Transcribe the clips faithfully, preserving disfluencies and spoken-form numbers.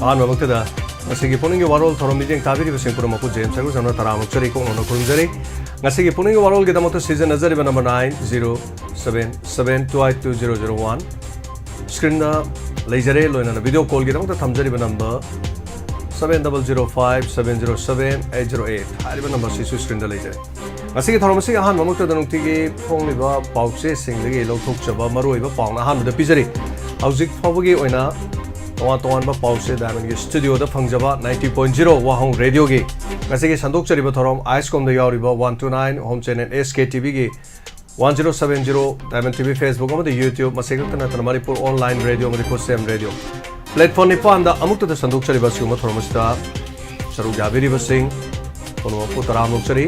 ꯑꯍꯥꯟꯕꯃꯛꯇꯗ ꯉꯁꯤꯒꯤ ꯄꯨꯛꯅꯤꯡꯒꯤ ꯋꯥꯔꯣꯜ ꯊꯧꯔꯝ ꯃꯤꯠꯌꯦꯡ ꯇꯥꯕꯤꯔꯤꯕꯁꯤꯡ ꯄꯨꯝꯅꯃꯛꯄꯨ ꯖꯦꯝꯁ ꯁꯔꯨꯖꯝꯅ ꯇꯔꯥꯃꯨꯛ ꯆꯔꯤ ꯀꯣꯛꯅꯅ ꯈꯨꯔꯨꯝꯖꯔꯤ꯫ ꯉꯁꯤꯒꯤ ꯄꯨꯛꯅꯤꯡꯒꯤ ꯋꯥꯔꯣꯜꯒꯤꯗꯃꯛꯇ ꯁꯤꯖꯤꯟꯅꯖꯔꯤꯕ number nine zero seven seven two eight two zero zero one꯫ ꯁ꯭ꯀ꯭ꯔꯤꯟꯗ ꯂꯩꯖꯔꯦ꯫ ꯂꯣꯏꯅꯅ ꯚꯤꯗꯤꯑꯣ ꯀꯣꯜꯒꯤꯗꯃꯛꯇ ꯊꯝꯖꯔꯤꯕ number seven double zero five seven zero seven eight zero eight ꯍꯥꯏꯔꯤꯕ ꯅꯝꯕꯔꯁꯤꯁꯨ ꯁ꯭ꯀ꯭ꯔꯤꯟꯗ ꯂꯩꯖꯔꯦ꯫ ꯉꯁꯤꯒꯤ ꯊꯧꯔꯝ ꯑꯁꯤꯒꯤ ꯑꯍꯥꯟꯕꯃꯛꯇꯗ ꯅꯨꯡꯇꯤꯒꯤ ꯐꯣꯡꯂꯤꯕ ꯄꯥꯎꯆꯦꯁꯤꯡꯗꯒꯤ ꯂꯧꯊꯣꯛꯆꯕ ꯃꯔꯨꯑꯣꯏꯕ ꯄꯥꯎꯅ ꯑꯍꯥꯟꯕꯗ ꯄꯤꯖꯔꯤ꯫ ꯍꯧꯖꯤꯛ ꯐꯥꯎꯕꯒꯤ ꯑꯣꯏꯅ ꯇꯣꯉꯥꯟ ꯇꯣꯉꯥꯟꯕ ꯄꯥꯎꯆꯦ ꯗꯥꯏꯃꯟꯒꯤ ꯁ꯭ꯇꯨꯗꯤꯑꯣꯗ ꯐꯪꯖꯕ ninety point zero ꯋꯥꯍꯣꯡ ꯔꯦꯗꯤꯑꯣꯒꯤ ꯉꯁꯤꯒꯤ ꯁꯟꯗꯣꯛꯆꯔꯤꯕ ꯊꯧꯔꯝ ꯑꯥꯏꯁꯀꯣꯝꯗ ꯌꯥꯎꯔꯤꯕ one two nine Home Channel S K T Vꯒꯤ one zero seven zero Diamond T V Facebook ꯑꯃꯗꯤ YouTube, ꯃꯁꯤ ꯈꯛꯇ ꯅꯠꯇꯅ ꯃꯅꯤꯄꯨꯔ online radio ꯑꯃꯗꯤ ꯈꯨꯠꯁꯦꯝ ꯔꯦꯗꯤꯑꯣ ꯄ꯭ꯂꯦꯠꯐꯣꯝ ꯅꯤꯄꯥꯟꯗ ꯑꯃꯨꯛꯇꯗ ꯁꯟꯗꯣꯛꯆꯔꯤꯕ ꯑꯁꯤꯒꯨꯝꯕ ꯊꯧꯔꯝ ꯑꯁꯤꯗ ꯁꯔꯨꯛ ꯌꯥꯕꯤꯔꯤꯕꯁꯤꯡ ꯄꯨꯝꯅꯃꯛꯄꯨ ꯇꯔꯥꯝꯅ ꯑꯣꯛꯆꯔꯤ꯫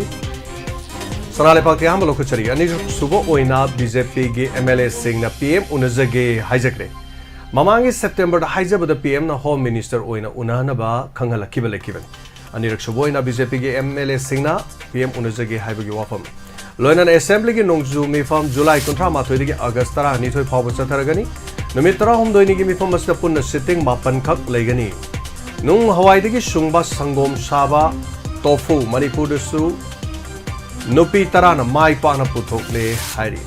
ꯁꯅꯥ ꯂꯩꯄꯥꯛꯀꯤ ꯑꯍꯥꯟꯕ ꯂꯧꯈꯠꯆꯔꯤ꯫ ꯑꯅꯤꯁꯨꯕ ꯑꯣꯏꯅ BJPꯒꯤ MLAꯁꯤꯡꯅ PM ꯎꯅꯖꯒꯦ ꯍꯥꯏꯖꯈ꯭ꯔꯦ꯫ ꯃꯃꯥꯡꯒꯤ ꯁꯦꯞꯇꯦꯝꯕꯔꯗ ꯍꯥꯏꯖꯕꯗ PMꯅ Home Minister ꯑꯣꯏꯅ ꯎꯅꯍꯟꯅꯕ ꯈꯪꯍꯜꯂꯛꯈꯤꯕ ꯂꯩꯈꯤꯕꯅꯤ꯫ ꯑꯅꯤꯔꯛꯁꯨꯕ ꯑꯣꯏꯅ BJPꯒꯤ MLAꯁꯤꯡꯅ PM ꯎꯅꯖꯒꯦ ꯍꯥꯏꯕꯒꯤ ꯋꯥꯐꯝ꯫ ꯂꯣꯏꯅꯅ ꯑꯦꯁꯦꯝꯕ꯭ꯂꯤꯒꯤ ꯅꯣꯡꯖꯨ ꯃꯤꯐꯝ ꯖꯨꯂꯥꯏ ꯀꯨꯟꯊ꯭ꯔꯥ ꯃꯥꯊꯣꯏꯗꯒꯤ ꯑꯥꯒꯁ ꯇꯔꯥꯅꯤꯊꯣꯏ ꯐꯥꯎꯕ ꯆꯠꯊꯔꯒꯅꯤ꯫ ꯅꯨꯃꯤꯠ ꯇꯔꯥꯍꯨꯝꯗꯣꯏꯅꯤꯒꯤ ꯃꯤꯐꯝ ꯑꯁꯤꯗ ꯄꯨꯟꯅ ꯁꯤꯇꯤꯡ ꯃꯥꯄꯟꯈꯛ ꯂꯩꯒꯅꯤ꯫ ꯅꯨꯡ ꯍꯋꯥꯏꯗꯒꯤ ꯁꯨꯡꯕ ꯁꯪꯒꯣꯝ ꯁꯥꯕ ꯇꯣꯐꯨ ꯃꯅꯤꯄꯨꯔꯗꯁꯨ ꯅꯨꯄꯤ ꯇꯔꯥꯅ ꯃꯥꯏ ꯄꯥꯛꯅ ꯄꯨꯊꯣꯛꯂꯦ ꯍꯥꯏꯔꯤ꯫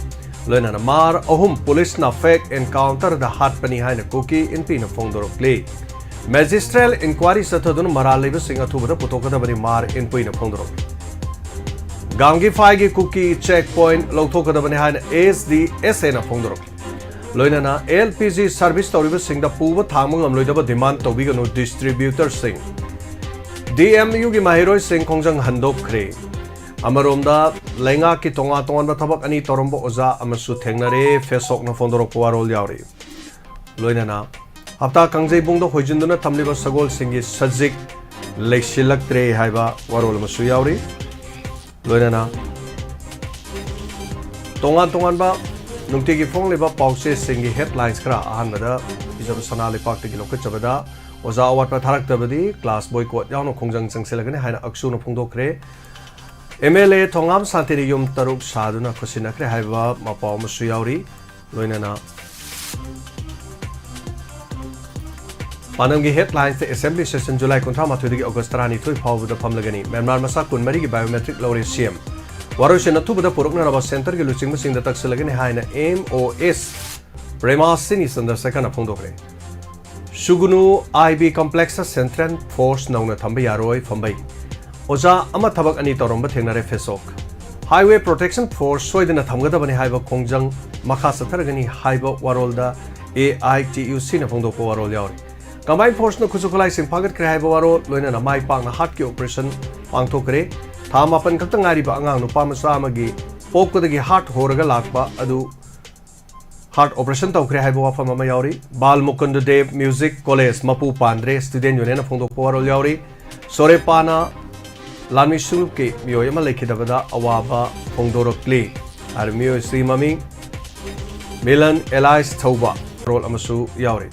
ꯂꯣꯏꯅꯅ ꯃꯥꯔ ꯑꯍꯨꯝ ꯄꯨꯂꯤꯁꯅ ꯐꯦꯛ ꯑꯦꯟꯀꯥꯎꯟꯇꯔꯗ ꯍꯥꯠꯄꯅꯤ ꯍꯥꯏꯅ ꯀꯨꯀꯤ ꯏꯟꯄꯤꯅ ꯐꯣꯡꯗꯣꯔꯛꯂꯤ꯫ ꯃꯦꯖꯤꯁꯇ꯭ꯔꯦꯜ ꯏꯟꯀ꯭ꯋꯥꯏꯔꯤ ꯆꯠꯊꯗꯨꯅ ꯃꯔꯥꯜ ꯂꯩꯕꯁꯤꯡ ꯑꯊꯨꯕꯗ ꯄꯨꯊꯣꯛꯀꯗꯕꯅꯤ, ꯃꯥꯔ ꯏꯟꯄꯨꯏꯅ ꯐꯣꯡꯗꯣꯔꯛꯂꯤ꯫ ꯒꯥꯡꯒꯤꯐꯥꯏꯒꯤ ꯀꯨꯀꯤ ꯆꯦꯛ ꯄꯣꯏꯟꯠ ꯂꯧꯊꯣꯛꯀꯗꯕꯅꯤ ꯍꯥꯏꯅ ASDSAꯅ ꯐꯣꯡꯗꯣꯔꯛꯂꯤ꯫ ꯂꯣꯏꯅꯅ LPG ꯁꯔꯚꯤꯁ ꯇꯧꯔꯤꯕꯁꯤꯡꯗ ꯄꯨꯕ ꯊꯥꯡꯕ ꯉꯝꯂꯣꯏꯗꯕ ꯗꯤꯃꯥꯟ ꯇꯧꯕꯤꯒꯅꯨ, ꯗꯤꯁꯇ꯭ꯔꯤꯕ꯭ꯌꯨꯇꯔꯁꯤꯡ꯫ DMUꯒꯤ ꯃꯍꯩꯔꯣꯏꯁꯤꯡ ꯈꯣꯡꯖꯪ ꯍꯟꯗꯣꯛꯈ꯭ꯔꯦ꯫ ꯑꯃꯔꯣꯝꯗ ꯂꯩꯉꯥꯛꯀꯤ ꯇꯣꯉꯥꯟ ꯇꯣꯉꯥꯟꯕ ꯊꯕꯛ ꯑꯅꯤ ꯇꯧꯔꯝꯕ ꯑꯣꯖꯥ ꯑꯃꯁꯨ ꯊꯦꯡꯅꯔꯦ, ꯐꯦꯁꯣꯛꯅ ꯐꯣꯡꯗꯣꯔꯛꯄ ꯋꯥꯔꯣꯜ ꯌꯥꯎꯔꯤ꯫ ꯂꯣꯏꯅꯅ ꯍꯞꯇꯥ ꯀꯥꯡꯖꯩꯕꯨꯡꯗ ꯍꯣꯏꯖꯤꯟꯗꯨꯅ ꯊꯝꯂꯤꯕ ꯁꯒꯣꯜꯁꯤꯡꯒꯤ ꯁꯖꯤꯛ ꯂꯩꯁꯤꯜꯂꯛꯇ꯭ꯔꯦ ꯍꯥꯏꯕ ꯋꯥꯔꯣꯜ ꯑꯃꯁꯨ ꯌꯥꯎꯔꯤ꯫ ꯂꯣꯏꯅꯅ ꯇꯣꯉꯥꯟ ꯇꯣꯉꯥꯟꯕ ꯅꯨꯡꯇꯤꯒꯤ ꯐꯣꯡꯂꯤꯕ ꯄꯥꯎꯆꯦꯁꯤꯡꯒꯤ ꯍꯦꯗꯂꯥꯏꯟꯁ ꯈꯔ ꯑꯍꯥꯟꯕꯗ ꯄꯤꯖꯕ ꯁꯅꯥ ꯂꯩꯄꯥꯛꯇꯒꯤ ꯂꯧꯈꯠꯆꯕꯗ, ꯑꯣꯖꯥ ꯑꯋꯥꯠꯄ ꯊꯥꯔꯛꯇꯕꯗꯤ ꯀ꯭ꯂꯥꯁ ꯕꯣꯏꯀꯣꯠ ꯌꯥꯎꯅ ꯈꯣꯡꯖꯪ ꯆꯪꯁꯤꯜꯂꯒꯅꯤ ꯍꯥꯏꯅ ꯑꯛꯁꯨꯅ ꯐꯣꯡꯗꯣꯛꯈ꯭ꯔꯦ꯫ MLA ꯊꯣꯉꯥꯝ ꯁꯥꯟꯇꯤꯅ ꯌꯨꯝ ꯇꯔꯨꯛ ꯁꯥꯗꯨꯅ ꯈꯨꯠꯁꯤꯟꯅꯈ꯭ꯔꯦ ꯍꯥꯏꯕ ꯃꯄꯥꯎ ꯑꯃꯁꯨ ꯌꯥꯎꯔꯤ꯫ ꯂꯣꯏꯅꯅ ꯄꯥꯟꯗꯝꯒꯤ headlines ꯇ Assembly session July ꯀꯨꯟꯊ꯭ꯔꯥ ꯃꯥꯊꯣꯏꯗꯒꯤ August ꯇꯔꯥꯅꯤꯊꯣꯏ ꯐꯥꯎꯕꯗ ꯐꯝꯂꯒꯅꯤ꯫ ꯃ꯭ꯌꯥꯟꯃꯥꯔ ꯃꯆꯥ ꯀꯨꯟꯃꯔꯤꯒꯤ biometric ꯂꯧꯔꯦ C M꯫ ꯋꯥꯔꯣꯏꯁꯤꯟ ꯑꯊꯨꯕꯗ ꯄꯨꯔꯛꯅꯅꯕ centre ꯒꯤ ꯂꯨꯆꯤꯡꯕꯁꯤꯡꯗ ꯇꯛꯁꯤꯜꯂꯒꯅꯤ ꯍꯥꯏꯅ M O S ꯄ꯭ꯔꯦꯃꯥꯁꯤꯅꯤ ꯆꯟꯗ꯭ꯔꯁꯦꯈꯔꯅ ꯐꯣꯡꯗꯣꯛꯈ꯭ꯔꯦ꯫ ꯁꯨꯒꯨꯅꯨ I B complex ꯇ central force ꯅꯧꯅ ꯊꯝꯕ ꯌꯥꯔꯣꯏ, ꯐꯝꯕꯩ꯫ ꯑꯣꯖꯥ ꯑꯃ ꯊꯕꯛ ꯑꯅꯤ ꯇꯧꯔꯝꯕ ꯊꯦꯡꯅꯔꯦ, ꯐꯦꯁꯣꯛ꯫ Highway Protection Force ꯁꯣꯏꯗꯅ ꯊꯝꯒꯗꯕꯅꯤ ꯍꯥꯏꯕ ꯈꯣꯡꯖꯪ ꯃꯈꯥ ꯆꯠꯊꯔꯒꯅꯤ ꯍꯥꯏꯕ ꯋꯥꯔꯣꯜꯗ A I T U C ꯅ ꯐꯣꯡꯗꯣꯛꯄ ꯋꯥꯔꯣꯜ ꯌꯥꯎꯔꯤ꯫ Combined Force ꯅ ꯈꯨꯠꯁꯨ ꯈꯨꯠꯂꯥꯏꯁꯤꯡ ꯐꯥꯒꯠꯈ꯭ꯔꯦ ꯍꯥꯏꯕ ꯋꯥꯔꯣꯜ, ꯂꯣꯏꯅꯅ ꯃꯥꯏ ꯄꯥꯛꯅ heart ꯀꯤ operation ꯄꯥꯡꯊꯣꯛꯈ꯭ꯔꯦ꯫ ꯊꯥ ꯃꯥꯄꯟ ꯈꯛꯇ ꯉꯥꯏꯔꯤꯕ ꯑꯉꯥꯡ ꯅꯨꯄꯥ ꯃꯆꯥ ꯑꯃꯒꯤ ꯄꯣꯛꯄꯗꯒꯤ heart ꯍꯣꯔꯒ ꯂꯥꯛꯄ ꯑꯗꯨ heart operation ꯇꯧꯈ꯭ꯔꯦ ꯍꯥꯏꯕ ꯋꯥꯐꯝ ꯑꯃ ꯌꯥꯎꯔꯤ꯫ ꯕꯥꯜ ꯃꯨꯀꯨꯟꯗ ꯗꯦꯕ Music College ꯃꯄꯨ ꯄꯥꯟꯗ꯭ꯔꯦ, Student Union ꯅ ꯐꯣꯡꯗꯣꯛꯄ ꯋꯥꯔꯣꯜ ꯌꯥꯎꯔꯤ꯫ ꯁꯣꯔꯦꯄꯥꯅ ꯂꯥꯟꯃꯤ ꯁꯨꯔꯨꯞꯀꯤ ꯃꯤꯑꯣꯏ ꯑꯃ ꯂꯩꯈꯤꯗꯕꯗ ꯑꯋꯥꯕ ꯐꯣꯡꯗꯣꯔꯛꯂꯤ ꯍꯥꯏꯔꯤꯕ ꯃꯤꯑꯣꯏꯁꯤ ꯃꯃꯤꯡ ꯃꯤꯂꯟ ꯑꯦꯂꯥꯏꯁ ꯊꯧꯕ ꯋꯥꯔꯣꯜ ꯑꯃꯁꯨ ꯌꯥꯎꯔꯤ꯫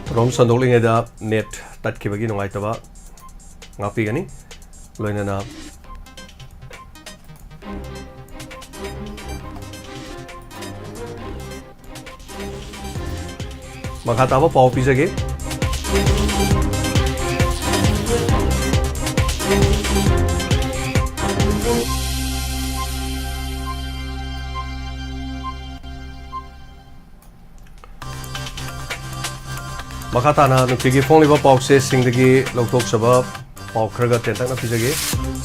ꯊꯧꯔꯝ ꯁꯟꯗꯣꯛꯂꯤꯉꯩꯗ net ꯇꯠꯈꯤꯕꯒꯤ ꯅꯨꯡꯉꯥꯏꯇꯕ ꯉꯥꯛꯄꯤꯒꯅꯤ꯫ ꯂꯣꯏꯅꯅ ꯃꯈꯥ ꯇꯥꯕ ꯄꯥꯎ ꯄꯤꯖꯒꯦ꯫ ꯃꯈꯥ ꯇꯥꯅ ꯅꯨꯡꯇꯤꯒꯤ ꯐꯣꯡꯂꯤꯕ ꯄꯥꯎꯆꯦꯁꯤꯡꯗꯒꯤ ꯂꯧꯊꯣꯛꯆꯕ ꯄꯥꯎ ꯈꯔꯒ ꯇꯦꯟꯇꯛꯅ ꯄꯤꯖꯒꯦ꯫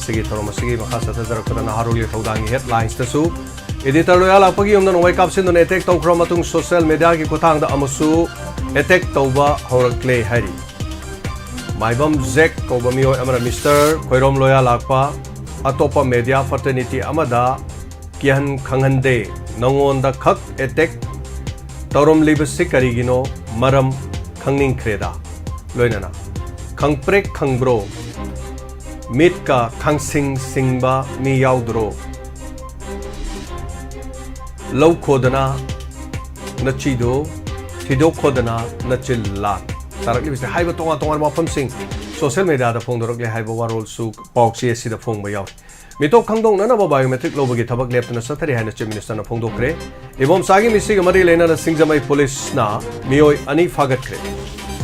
ꯁꯤꯒꯤ ꯊꯧꯔꯝ ꯑꯁꯤꯒꯤ ꯃꯈꯥ ꯆꯠꯊꯖꯔꯛꯄꯗ ꯅꯍꯥꯔꯣꯜꯒꯤ ꯊꯧꯗꯥꯡꯒꯤ headlines ꯇꯁꯨ, editor ꯂꯣꯌꯥ ꯂꯥꯛꯄꯒꯤ ꯌꯨꯝꯗ ꯅꯣꯡꯃꯩ ꯀꯥꯞꯁꯤꯟꯗꯨꯅ attack ꯇꯧꯈ꯭ꯔꯕ ꯃꯇꯨꯡ social media ꯒꯤ ꯈꯨꯠꯊꯥꯡꯗ ꯑꯃꯁꯨ attack ꯇꯧꯕ ꯍꯧꯔꯛꯂꯦ ꯍꯥꯏꯔꯤ꯫ ꯃꯥꯏꯕꯝ ꯖꯦꯛ ꯀꯧꯕ ꯃꯤꯑꯣꯏ ꯑꯃꯅ Mister ꯈꯣꯏꯔꯣꯝ ꯂꯣꯌꯥ ꯂꯥꯛꯄ ꯑꯇꯣꯞꯄ media fraternity ꯑꯃꯗ ꯀꯤꯍꯟ ꯈꯪꯍꯟꯗꯦ, ꯅꯉꯣꯟꯗ ꯈꯛ attack ꯇꯧꯔꯝꯂꯤꯕꯁꯤ ꯀꯔꯤꯒꯤꯅꯣ? ꯃꯔꯝ ꯈꯪꯅꯤꯡꯈ꯭ꯔꯦꯗ꯫ ꯂꯣꯏꯅꯅ ꯈꯪꯄ꯭ꯔꯦꯛ ꯈꯪꯕ꯭ꯔꯣ? ꯃꯤꯠꯀ ꯈꯥꯡꯁꯤꯡ ꯁꯤꯡꯕ ꯃꯤ ꯌꯥꯎꯗ꯭ꯔꯣ? ꯂꯧ ꯈꯣꯗꯅ ꯅꯆꯤꯗꯣ ꯊꯤꯗꯣꯛ ꯈꯣꯗꯅ ꯅꯆꯤꯜ ꯂꯥꯟ ꯇꯥꯔꯛꯂꯤꯕꯁꯦ꯫ ꯍꯥꯏꯕ ꯇꯣꯉꯥꯟ ꯇꯣꯉꯥꯟꯕ ꯋꯥꯐꯝꯁꯤꯡ ꯁꯣꯁꯤꯌꯦꯜ ꯃꯦꯗꯤꯌꯥꯗ ꯐꯣꯡꯗꯣꯔꯛꯂꯦ ꯍꯥꯏꯕ ꯋꯥꯔꯣꯜꯁꯨ ꯄꯥꯎꯆꯦ ꯑꯁꯤꯗ ꯐꯣꯡꯕ ꯌꯥꯎꯔꯤ꯫ ꯃꯤꯇꯣꯞ ꯈꯪꯗꯣꯛꯅꯅꯕ ꯕꯥꯏꯑꯣꯃꯦꯇ꯭ꯔꯤꯛ ꯂꯧꯕꯒꯤ ꯊꯕꯛ ꯂꯦꯞꯇꯅ ꯆꯠꯊꯔꯤ ꯍꯥꯏꯅ ꯆꯤꯐ ꯃꯤꯅꯤꯁꯇꯔꯅ ꯐꯣꯡꯗꯣꯛꯈ꯭ꯔꯦ꯫ ꯏꯕꯣꯝꯆꯥꯒꯤ ꯃꯤꯁꯤꯒ ꯃꯔꯤ ꯂꯩꯅꯅ ꯁꯤꯡꯖꯃꯩ ꯄꯨꯂꯤꯁꯅ ꯃꯤꯑꯣꯏ ꯑꯅꯤ ꯐꯥꯒꯠꯈ꯭ꯔꯦ꯫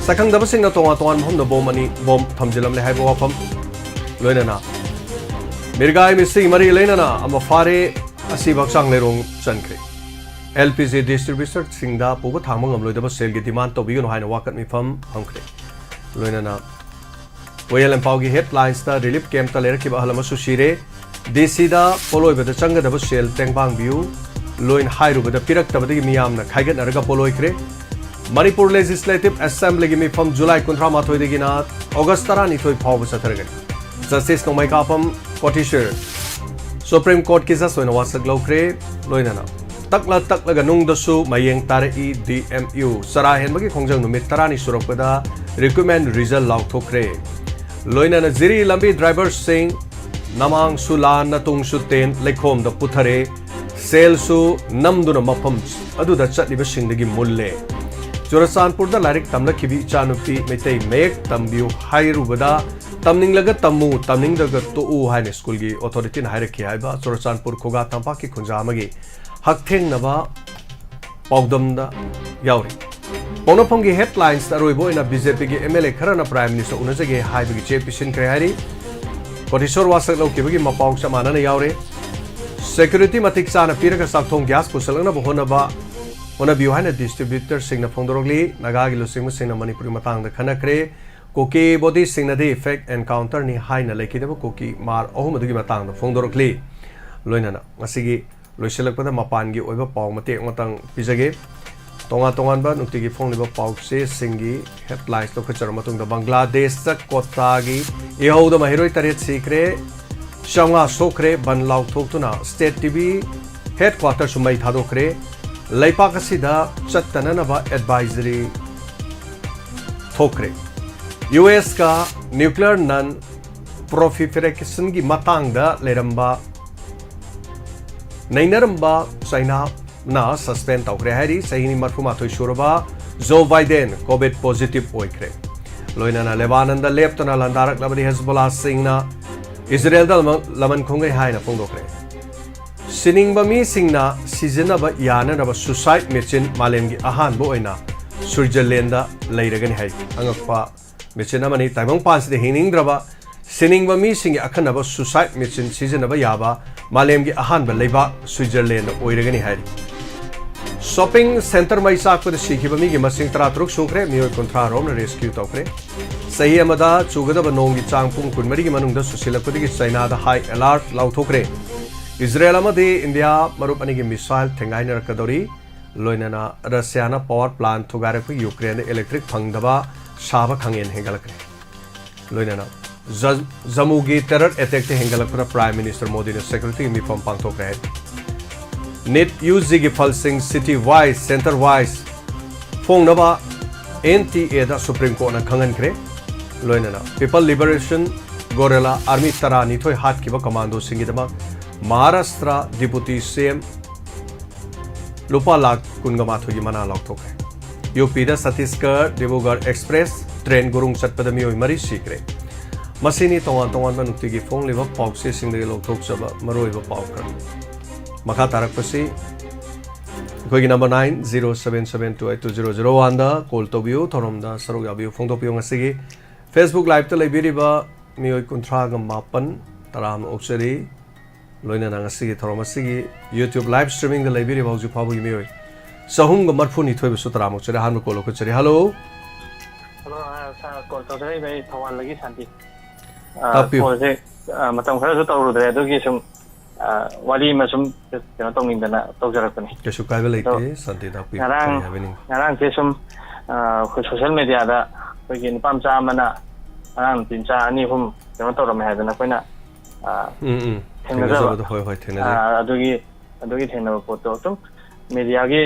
ꯁꯛꯈꯪꯗꯕꯁꯤꯡꯅ ꯇꯣꯉꯥꯟ ꯇꯣꯉꯥꯟꯕ ꯃꯐꯝꯗ ꯕꯣꯝ ꯑꯅꯤ, ꯕꯣꯝ ꯊꯝꯖꯤꯜꯂꯝꯂꯦ ꯍꯥꯏꯕ ꯋꯥꯐꯝ, ꯂꯣꯏꯅꯅ ꯃꯤꯔꯒꯥꯏ ꯃꯤꯁꯤꯒꯤ ꯃꯔꯤ ꯂꯩꯅꯅ ꯑꯃ ꯐꯥꯔꯦ, ꯑꯁꯤꯕ ꯍꯛꯆꯥꯡ ꯂꯩꯔꯣꯡ ꯆꯟꯈ꯭ꯔꯦ꯫ ꯑꯦꯜ ꯄꯤ ꯖꯤ ꯗꯤꯁꯇ꯭ꯔꯤꯕ꯭ꯌꯨꯇꯔꯁꯤꯡꯗ ꯄꯨꯕ ꯊꯥꯡꯕ ꯉꯝꯂꯣꯏꯗꯕ ꯁꯦꯜꯒꯤ ꯗꯤꯃꯥꯟ ꯇꯧꯕꯤꯒꯅꯨ ꯍꯥꯏꯅ ꯋꯥꯀꯠ ꯃꯤꯐꯝ ꯐꯝꯈ꯭ꯔꯦ꯫ ꯂꯣꯏꯅꯅ ꯋꯥꯌꯦꯜ ꯏꯝꯐꯥꯜꯒꯤ ꯍꯦꯗꯂꯥꯏꯟꯁꯇ ꯔꯤꯂꯤꯐ ꯀꯦꯝꯞꯇ ꯂꯩꯔꯛꯈꯤꯕ ꯑꯍꯜ ꯑꯃꯁꯨ ꯁꯤꯔꯦ꯫ ꯗꯤ ꯁꯤꯗ ꯄꯣꯠꯂꯣꯏꯕꯗ ꯆꯪꯒꯗꯕ ꯁꯦꯜ ꯇꯦꯡꯕꯥꯡꯕꯤꯌꯨ ꯂꯣꯏꯅ ꯍꯥꯏꯔꯨꯕꯗ ꯄꯤꯔꯛꯇꯕꯗꯒꯤ ꯃꯤꯌꯥꯝꯅ ꯈꯥꯏꯒꯠꯅꯔꯒ ꯄꯣꯠꯂꯣꯏꯈ꯭ꯔꯦ꯫ ꯃꯅꯤꯄꯨꯔ ꯂꯦꯖꯤꯁꯂꯦꯇꯤꯚ ꯑꯦꯁꯦꯝꯕ꯭ꯂꯤꯒꯤ ꯃꯤꯐꯝ ꯖꯨꯂꯥꯏ ꯀꯨꯟꯊ꯭ꯔꯥ ꯃꯥꯊꯣꯏꯗꯒꯤꯅ ꯑꯣꯒꯁ ꯇꯔꯥꯅꯤꯊꯣꯏ ꯐꯥꯎꯕ ꯆꯠꯊꯔꯒꯅꯤ꯫ ꯖꯁꯇꯤꯁ ꯅꯣꯡꯃꯩꯀꯥꯄꯝ ꯀꯣꯇꯤꯁꯔ ꯁꯨꯄ꯭ꯔꯤꯝ ꯀꯣꯔꯠꯀꯤ ꯖꯁ ꯑꯣꯏꯅ ꯋꯥꯁꯛ ꯂꯧꯈ꯭ꯔꯦ꯫ ꯂꯣꯏꯅꯅ ꯇꯛꯂ ꯇꯛꯂꯒ ꯅꯨꯡꯗꯁꯨ ꯃꯌꯦꯡ ꯇꯥꯔꯛꯏ ꯗꯤ ꯑꯦꯝ ꯌꯨ꯫ ꯆꯔꯥ ꯍꯦꯟꯕꯒꯤ ꯈꯣꯡꯖꯪ ꯅꯨꯃꯤꯠ ꯇꯔꯥꯅꯤ ꯁꯨꯔꯛꯄꯗ ꯔꯤꯀ꯭ꯔꯨꯠꯃꯦꯟ ꯔꯤꯖꯜ ꯂꯥꯎꯊꯣꯛꯈ꯭ꯔꯦ꯫ ꯂꯣꯏꯅꯅ ꯖꯤꯔꯤ ꯂꯝꯕꯤ ꯗ꯭ꯔꯥꯏꯚꯔꯁꯤꯡ ꯅꯃꯥꯡꯁꯨ ꯂꯥꯟꯅ ꯇꯨꯡꯁꯨ ꯇꯦꯟ ꯂꯩꯈꯣꯝꯗ ꯄꯨꯊꯔꯦ꯫ ꯁꯦꯜꯁꯨ ꯅꯝꯗꯨꯅ ꯃꯐꯝ ꯑꯗꯨꯗ ꯆꯠꯂꯤꯕꯁꯤꯡꯗꯒꯤ ꯃꯨꯜꯂꯦ꯫ ꯆꯨꯔꯆꯥꯟꯄꯨꯔꯗ ꯂꯥꯏꯔꯤꯛ ꯇꯝꯂꯛꯈꯤꯕꯤ ꯏꯆꯥꯅꯨꯄꯤ ꯃꯩꯇꯩ ꯃꯌꯦꯛ ꯇꯝꯕꯤꯌꯨ ꯍꯥꯏꯔꯨꯕꯗ ꯇꯝꯅꯤꯡꯂꯒ ꯇꯝꯃꯨ, ꯇꯝꯅꯤꯡꯗ꯭ꯔꯒ ꯇꯣꯛꯎ ꯍꯥꯏꯅ ꯁ꯭ꯀꯨꯜꯒꯤ ꯑꯣꯊꯣꯔꯤꯇꯤꯅ ꯍꯥꯏꯔꯛꯈꯤ ꯍꯥꯏꯕ ꯆꯨꯔꯆꯥꯟꯄꯨꯔ ꯈꯨꯒꯥ ꯇꯝꯄꯥꯛꯀꯤ ꯈꯨꯟꯖꯥ ꯑꯃꯒꯤ ꯍꯛꯊꯦꯡꯅꯕ ꯄꯥꯎꯗꯝꯗ ꯌꯥꯎꯔꯤ꯫ ꯄꯥꯎꯅꯐꯝꯒꯤ ꯍꯦꯗꯂꯥꯏꯟꯁꯇ ꯑꯔꯣꯏꯕ ꯑꯣꯏꯅ ꯕꯤ ꯖꯦ ꯄꯤꯒꯤ ꯑꯦꯝ ꯑꯦꯜ ꯑꯦ ꯈꯔꯅ ꯄ꯭ꯔꯥꯏꯝ ꯃꯤꯅꯤꯁꯇꯔ ꯎꯅꯖꯒꯦ ꯍꯥꯏꯕꯒꯤ ꯆꯦ ꯄꯤꯁꯤꯟꯈ꯭ꯔꯦ ꯍꯥꯏꯔꯤ꯫ ꯀꯣꯇꯤꯁꯣꯔ ꯋꯥꯁꯛ ꯂꯧꯈꯤꯕꯒꯤ ꯃꯄꯥꯎ ꯆꯞ ꯃꯥꯟꯅꯅ ꯌꯥꯎꯔꯦ꯫ ꯁꯦꯀ꯭ꯌꯨꯔꯤꯇꯤ ꯃꯇꯤꯛ ꯆꯥꯅ ꯄꯤꯔꯒ ꯆꯥꯛꯊꯣꯡ ꯒ꯭ꯌꯥꯁ ꯄꯨꯁꯜꯂꯛꯅꯕ ꯍꯣꯠꯅꯕ, ꯍꯣꯠꯅꯕꯤꯌꯨ ꯍꯥꯏꯅ ꯗꯤꯁꯇ꯭ꯔꯤꯕ꯭ꯌꯨꯇꯔꯁꯤꯡꯅ ꯐꯣꯡꯗꯣꯔꯛꯂꯤ꯫ ꯅꯥꯒꯥꯒꯤ ꯂꯨꯆꯤꯡꯕꯁꯤꯡꯅ ꯃꯅꯤꯄꯨꯔꯒꯤ ꯃꯇꯥꯡꯗ ꯈꯟꯅꯈ꯭ꯔꯦ꯫ ꯀꯨꯀꯤ ꯕꯣꯗꯤꯁꯤꯡꯅꯗꯤ ꯐꯦꯛ ꯑꯦꯟꯀꯥꯎꯟꯇꯔꯅꯤ ꯍꯥꯏꯅ ꯂꯩꯈꯤꯗꯕ ꯀꯨꯀꯤ ꯃꯥꯔ ꯑꯍꯨꯝ ꯑꯗꯨꯒꯤ ꯃꯇꯥꯡꯗ ꯐꯣꯡꯗꯣꯔꯛꯂꯤ꯫ ꯂꯣꯏꯅꯅ ꯉꯁꯤꯒꯤ ꯂꯣꯏꯁꯤꯜꯂꯛꯄꯗ ꯃꯄꯥꯟꯒꯤ ꯑꯣꯏꯕ ꯄꯥꯎ ꯃꯇꯦꯛ ꯑꯃꯇꯪ ꯄꯤꯖꯒꯦ꯫ ꯇꯣꯉꯥꯟ ꯇꯣꯉꯥꯟꯕ ꯅꯨꯡꯇꯤꯒꯤ ꯐꯣꯡꯂꯤꯕ ꯄꯥꯎꯆꯦꯁꯤꯡꯒꯤ ꯍꯦꯗꯂꯥꯏꯟꯁ ꯂꯧꯈꯠꯆꯔꯕ ꯃꯇꯨꯡꯗ ꯕꯪꯒ꯭ꯂꯥꯗꯦꯁꯇ ꯀꯣꯇꯥꯒꯤ ꯏꯍꯧꯗ ꯃꯍꯩꯔꯣꯏ ꯇꯔꯦꯠ ꯁꯤꯈ꯭ꯔꯦ, ꯆꯥꯝꯃꯉꯥ ꯁꯣꯛꯈ꯭ꯔꯦ꯫ ꯕꯟ ꯂꯥꯎꯊꯣꯛꯇꯨꯅ ꯁ꯭ꯇꯦꯠ ꯇꯤ ꯚꯤ ꯍꯦꯗꯀ꯭ꯋꯥꯇꯔꯁꯨ ꯃꯩ ꯊꯥꯗꯣꯛꯈ꯭ꯔꯦ꯫ ꯂꯩꯄꯥꯛ ꯑꯁꯤꯗ ꯆꯠꯇꯅꯅꯕ ꯑꯦꯗꯚꯥꯏꯖꯔꯤ ꯊꯣꯛꯈ꯭ꯔꯦ꯫ ꯌꯨ ꯑꯦꯁꯀ ꯅ꯭ꯌꯨꯀ꯭ꯂꯤꯌꯔ ꯅꯟ ꯄ꯭ꯔꯣꯐꯤꯐꯦꯔꯦꯁꯟꯒꯤ ꯃꯇꯥꯡꯗ ꯂꯩꯔꯝꯕ, ꯅꯩꯅꯔꯝꯕ ꯆꯩꯅꯥ ꯅ ꯁꯁꯄꯦꯟ ꯇꯧꯈ꯭ꯔꯦ ꯍꯥꯏꯔꯤ꯫ ꯆꯍꯤ ꯃꯔꯐꯨ ꯃꯥꯊꯣꯏ ꯁꯨꯔꯕ ꯖꯣ ꯕꯥꯏꯗꯦꯟ ꯀꯣꯚꯤꯗ ꯄꯣꯖꯤꯇꯤꯚ ꯑꯣꯏꯈ꯭ꯔꯦ꯫ ꯂꯣꯏꯅꯅ ꯂꯦꯕꯥꯅꯟꯗ ꯂꯦꯞꯇꯅ ꯂꯥꯟꯗꯥꯔꯛꯂꯕꯗꯤ ꯍꯦꯖꯕꯣꯂꯥꯁꯤꯡꯅ ꯏꯖꯔꯦꯜꯗ ꯂꯃ-, ꯂꯃꯟ ꯈꯨꯝꯒꯅꯤ ꯍꯥꯏꯅ ꯐꯣꯡꯗꯣꯛꯈ꯭ꯔꯦ꯫ ꯁꯤꯅꯤꯡꯕ ꯃꯤꯁꯤꯡꯅ ꯁꯤꯖꯤꯟꯅꯕ ꯌꯥꯅꯅꯕ ꯁꯨꯁꯥꯏꯗ ꯃꯦꯆꯤꯟ ꯃꯥꯂꯦꯝꯒꯤ ꯑꯍꯥꯟꯕ ꯑꯣꯏꯅ ꯁ꯭ꯋꯤꯠꯖꯔꯂꯦꯟꯗ ꯂꯩꯔꯒꯅꯤ ꯍꯥꯏ꯫ ꯑꯉꯛꯄ ꯃꯦꯆꯤꯟ ꯑꯃꯅꯤ꯫ ꯇꯥꯏꯕꯪꯄꯥꯟꯁꯤꯗ ꯍꯤꯡꯅꯤꯡꯗ꯭ꯔꯕ ꯁꯤꯅꯤꯡꯕ ꯃꯤꯁꯤꯡꯒꯤ ꯑꯈꯟꯅꯕ ꯁꯨꯁꯥꯏꯗ ꯃꯦꯆꯤꯟ ꯁꯤꯖꯤꯟꯅꯕ ꯌꯥꯕ ꯃꯥꯂꯦꯝꯒꯤ ꯑꯍꯥꯟꯕ ꯂꯩꯕꯥꯛ ꯁ꯭ꯋꯤꯠꯖꯔꯂꯦꯟꯗ ꯑꯣꯏꯔꯒꯅꯤ ꯍꯥꯏꯔꯤ꯫ ꯁꯣꯄꯤꯡ ꯁꯦꯟꯇꯔ ꯃꯩ ꯆꯥꯛꯄꯗ ꯁꯤꯈꯤꯕ ꯃꯤꯒꯤ ꯃꯁꯤꯡ ꯇꯔꯥꯇꯔꯨꯛ ꯁꯨꯈ꯭ꯔꯦ꯫ ꯃꯤꯑꯣꯏ ꯀꯨꯟꯊ꯭ꯔꯥ ꯔꯣꯝꯅ ꯔꯦꯁꯀ꯭ꯌꯨ ꯇꯧꯈ꯭ꯔꯦ꯫ ꯆꯍꯤ ꯑꯃꯗ ꯆꯨꯒꯗꯕ ꯅꯣꯡꯒꯤ ꯆꯥꯡ ꯄꯨꯡ ꯀꯨꯟꯃꯔꯤꯒꯤ ꯃꯅꯨꯡꯗ ꯆꯨꯁꯤꯜꯂꯛꯄꯗꯒꯤ ꯆꯥꯏꯅꯥꯗ ꯍꯥꯏ ꯑꯦꯂꯥꯔꯠ ꯂꯥꯎꯊꯣꯛꯈ꯭ꯔꯦ꯫ ꯏꯖꯔꯦꯜ ꯑꯃꯗꯤ ꯏꯟꯗꯤꯌꯥ ꯃꯔꯨꯞ ꯑꯅꯤꯒꯤ ꯃꯤꯁꯥꯏꯜ ꯊꯦꯡꯒꯥꯏꯅꯔꯛꯀꯗꯧꯔꯤ꯫ ꯂꯣꯏꯅꯅ ꯔꯁꯤꯌꯥꯅ ꯄꯥꯋꯔ ꯄ꯭ꯂꯥꯟ ꯊꯨꯒꯥꯏꯔꯛꯄꯒꯤ ꯌꯨꯀ꯭ꯔꯦꯟꯗ ꯏꯂꯦꯛꯇ꯭ꯔꯤꯛ ꯐꯪꯗꯕ ꯁꯥꯕ ꯈꯪꯍꯦꯟ ꯍꯦꯟꯒꯠꯂꯛꯈ꯭ꯔꯦ꯫ ꯂꯣꯏꯅꯅ ꯖ-, ꯖꯃꯨꯒꯤ ꯇꯦꯔꯔ ꯑꯦꯇꯦꯛꯇ ꯍꯦꯟꯒꯠꯂꯛꯄꯗ ꯄ꯭ꯔꯥꯏꯝ ꯃꯤꯅꯤꯁꯇꯔ ꯃꯣꯗꯤꯅ ꯁꯦꯀ꯭ꯌꯨꯔꯤꯇꯤꯒꯤ ꯃꯤꯐꯝ ꯄꯥꯡꯊꯣꯛꯈ꯭ꯔꯦ ꯍꯥꯏ꯫ ꯅꯤꯠ ꯌꯨ ꯖꯤꯒꯤ ꯐꯜꯁꯤꯡ ꯁꯤꯇꯤ ꯋꯥꯏꯁ, ꯁꯦꯟꯇꯔ ꯋꯥꯏꯁ ꯐꯣꯡꯅꯕ ꯑꯦꯟ ꯇꯤ ꯑꯦꯗ ꯁꯨꯄ꯭ꯔꯤꯝ ꯀꯣꯔꯠꯅ ꯈꯪꯍꯟꯈ꯭ꯔꯦ꯫ ꯂꯣꯏꯅꯅ ꯄꯤꯄꯜ ꯂꯤꯕꯔꯦꯁꯟ ꯒꯣꯔꯦꯂꯥ ꯑꯥꯔꯃꯤ ꯇꯔꯥꯅꯤꯊꯣꯏ ꯍꯥꯠꯈꯤꯕ ꯀꯃꯥꯟꯗꯣꯁꯤꯡꯒꯤꯗꯃꯛ ꯃꯍꯥꯔꯥꯁꯇ꯭ꯔ ꯗꯤꯄꯨꯇꯤ ꯁꯤ ꯑꯦꯝ ꯂꯨꯄꯥ ꯂꯥꯈ ꯀꯨꯟꯒ ꯃꯥꯊꯣꯏꯒꯤ ꯃꯅꯥ ꯂꯥꯎꯊꯣꯛꯈ꯭ꯔꯦ꯫ ꯌꯨ ꯄꯤꯗ ꯁꯇꯤꯁꯒꯔ ꯗꯤꯕ꯭ꯔꯨꯒꯔ ꯑꯦꯛꯁꯄ꯭ꯔꯦꯁ ꯇ꯭ꯔꯦꯟ ꯒꯨꯔꯨꯡ ꯆꯠꯄꯗ ꯃꯤꯑꯣꯏ ꯃꯔꯤ ꯁꯤꯈ꯭ꯔꯦ꯫ ꯃꯁꯤꯅꯤ ꯇꯣꯉꯥꯟ ꯇꯣꯉꯥꯟꯕ ꯅꯨꯡꯇꯤꯒꯤ ꯐꯣꯡꯂꯤꯕ ꯄꯥꯎꯆꯦꯁꯤꯡꯗꯒꯤ ꯂꯧꯊꯣꯛꯆꯕ ꯃꯔꯨꯑꯣꯏꯕ ꯄꯥꯎ ꯈꯔ꯫ ꯃꯈꯥ ꯇꯥꯔꯛꯄꯁꯤ ꯑꯩꯈꯣꯏꯒꯤ number nine zero seven seven two eight two zero zero one ꯗ call ꯇꯧꯕꯤꯌꯨ, ꯊꯧꯔꯝꯗ ꯁꯔꯨꯛ ꯌꯥꯕꯤꯌꯨ, ꯐꯣꯡꯗꯣꯛꯄꯤꯌꯨ꯫ ꯉꯁꯤꯒꯤ Facebook Live ꯇ ꯂꯩꯕꯤꯔꯤꯕ ꯃꯤꯑꯣꯏ ꯀꯨꯟꯊ꯭ꯔꯥꯒ ꯃꯥꯄꯟ ꯇꯔꯥ ꯑꯃ ꯑꯣꯛꯆꯔꯤ꯫ ꯂꯣꯏꯅꯅ ꯉꯁꯤꯒꯤ ꯊꯧꯔꯝ ꯑꯁꯤꯒꯤ YouTube live streaming ꯗ ꯂꯩꯕꯤꯔꯤꯕ ꯍꯧꯖꯤꯛ ꯐꯥꯎꯕꯒꯤ ꯃꯤꯑꯣꯏ ꯆꯍꯨꯝꯒ ꯃꯔꯐꯨ ꯅꯤꯊꯣꯏꯕꯨꯁꯨ ꯇꯔꯥꯃꯨꯛ ꯆꯦꯔꯦ꯫ ꯑꯍꯥꯟꯕ call ꯂꯧꯈꯠꯆꯔꯤ꯫ Hello꯫ Hello, ꯑ, sir, call ꯇꯧꯖꯔꯛꯏꯕ ꯑꯩ ꯊꯧꯕꯥꯜꯗꯒꯤ ꯁꯥꯟꯇꯤ꯫ ꯑ, ꯇꯥꯛꯄꯤꯌꯨ꯫ Call ꯁꯦ, ꯑ, ꯃꯇꯝ ꯈꯔꯁꯨ ꯇꯧꯔꯨꯗ꯭ꯔꯦ, ꯑꯗꯨꯒꯤ ꯁꯨꯝ, ꯑ, ꯋꯥꯔꯤ ꯑꯃ ꯁꯨꯝ ꯀꯩꯅꯣ ꯇꯧꯅꯤꯡꯗꯅ ꯇꯧꯖꯔꯛꯄꯅꯤ꯫ ꯀꯩꯁꯨ ꯀꯥꯏꯕ ꯂꯩꯇꯦ, ꯑꯗꯣ ꯁꯥꯟꯇꯤ, ꯇꯥꯛꯄꯤꯌꯨ꯫ ꯉꯔꯥꯡ, ꯀꯔꯤ ꯍꯥꯏꯕꯤꯅꯤꯡ-? ꯉꯔꯥꯡꯁꯦ ꯁꯨꯝ, ꯑ, ꯑꯩꯈꯣꯏ social media ꯗ ꯑꯩꯈꯣꯏꯒꯤ ꯅꯨꯄꯥ ꯃꯆꯥ ꯑꯃꯅ ꯑꯉꯥꯡ ꯅꯨꯄꯤ ꯃꯆꯥ ꯑꯅꯤ ꯑꯍꯨꯝ ꯀꯩꯅꯣ ꯇꯧꯔꯝꯃꯦ ꯍꯥꯏꯗꯅ ꯑꯩꯈꯣꯏꯅ, ꯑ, ꯎꯝ, ꯎꯝ꯫ ꯊꯦꯡꯅꯖꯕ꯫ ꯊꯦꯡꯅꯖꯕꯗꯣ, ꯍꯣꯏ, ꯍꯣꯏ, ꯊꯦꯡꯅꯖꯩ꯫ ꯑ, ꯑꯗꯨꯒꯤ, ꯑꯗꯨꯒꯤ ꯊꯦꯡꯅꯕ ꯄꯣꯠꯇꯣ ꯑꯗꯨꯝ media ꯒꯤ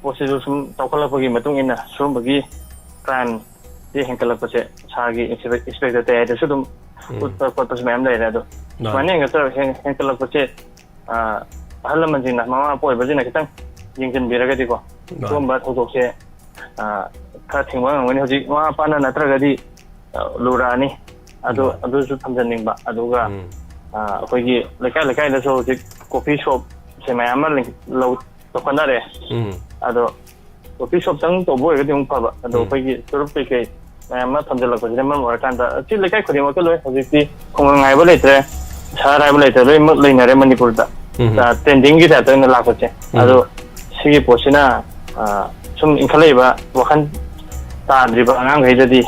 ꯄꯣꯠꯁꯤꯁꯨ ꯁꯨꯝ ꯆꯥꯎꯈꯠꯂꯛꯄꯒꯤ ꯃꯇꯨꯡ ꯏꯟꯅ ꯁꯨꯝꯕꯒꯤ crime ꯁꯤ ꯍꯦꯟꯒꯠꯂꯛꯄꯁꯦ ꯏꯁꯥꯒꯤ inspector ꯇꯌꯥꯏꯗꯁꯨ ꯑꯗꯨꯝ ꯎꯝ꯫ ꯎꯠꯄ ꯈꯣꯠꯄꯁꯨ ꯃꯌꯥꯝ ꯂꯩꯔꯦ꯫ ꯑꯗꯣ ꯃꯥꯅꯤ꯫ ꯁꯨꯃꯥꯏꯅ ꯍꯦꯟꯒꯠꯂꯛ-, ꯍꯦꯟ-, ꯍꯦꯟꯒꯠꯂꯛꯄꯁꯦ, ꯑ, ꯑꯍꯜ ꯂꯃꯟꯁꯤꯡꯅ, ꯃꯃꯥ ꯃꯄꯥ ꯑꯣꯏꯕꯁꯤꯡꯅ ꯈꯤꯇꯪ ꯌꯦꯡꯁꯤꯟꯕꯤꯔꯒꯗꯤꯀꯣ, ꯁꯤꯒꯨꯝꯕ ꯊꯧꯗꯣꯛꯁꯦ ꯈꯔ ꯊꯤꯡꯕ ꯉꯝꯒꯅꯤ꯫ ꯍꯧꯖꯤꯛ ꯃꯃꯥ ꯃꯄꯥꯅ ꯅꯠꯇ꯭ꯔꯒꯗꯤ ꯂꯨꯔꯛꯑꯅꯤ꯫ ꯑꯗꯨ ꯑꯗꯨꯁꯨ ꯊꯝꯖꯅꯤꯡꯕ꯫ ꯑꯗꯨꯒ ꯑꯩꯈꯣꯏꯒꯤ ꯂꯩꯀꯥꯏ ꯂꯩꯀꯥꯏꯗꯁꯨ ꯍꯧꯖꯤꯛ ꯀꯣꯐꯤ ꯁꯣꯞꯁꯦ ꯃꯌꯥꯝ ꯑꯃ ꯂꯧ ꯆꯥꯎꯈꯠꯅꯔꯦ꯫ ꯑꯗꯣ ꯀꯣꯐꯤ ꯁꯣꯞꯇꯪ ꯇꯧꯕ ꯑꯣꯏꯔꯒꯗꯤ ꯑꯃꯨꯛ ꯐꯕ꯫ ꯑꯗꯣ ꯑꯩꯈꯣꯏꯒꯤ ꯆꯨꯔꯨꯞ ꯀꯩꯀꯩ ꯃꯌꯥꯝ ꯑꯃ ꯊꯝꯖꯤꯜꯂꯛꯄꯁꯤꯅ ꯃꯔꯝ ꯑꯣꯏꯔꯀꯥꯟꯗ ꯁꯤ ꯂꯩꯀꯥꯏ ꯈꯨꯗꯤꯡꯃꯛꯇ ꯂꯣꯏ ꯍꯧꯖꯤꯛꯇꯤ ꯈꯨꯡꯒꯪ ꯍꯥꯏꯕ ꯂꯩꯇ꯭ꯔꯦ, ꯁꯍꯔ ꯍꯥꯏꯕ ꯂꯩꯇ꯭ꯔꯦ, ꯂꯣꯏꯅꯃꯛ ꯂꯩꯅꯔꯦ ꯃꯅꯤꯄꯨꯔꯗ꯫ ꯇ꯭ꯔꯦꯟꯗꯤꯡꯒꯤ ꯇꯥꯏꯞꯇ ꯑꯣꯏꯅ ꯂꯥꯛꯄꯁꯦ꯫ ꯑꯗꯣ ꯁꯤꯒꯤ ꯄꯣꯠꯁꯤꯅ ꯁꯨꯝ ꯏꯟꯈꯠꯂꯛꯏꯕ ꯋꯥꯈꯜ ꯇꯥꯗ꯭ꯔꯤꯕ ꯑꯉꯥꯡꯈꯩꯗꯗꯤ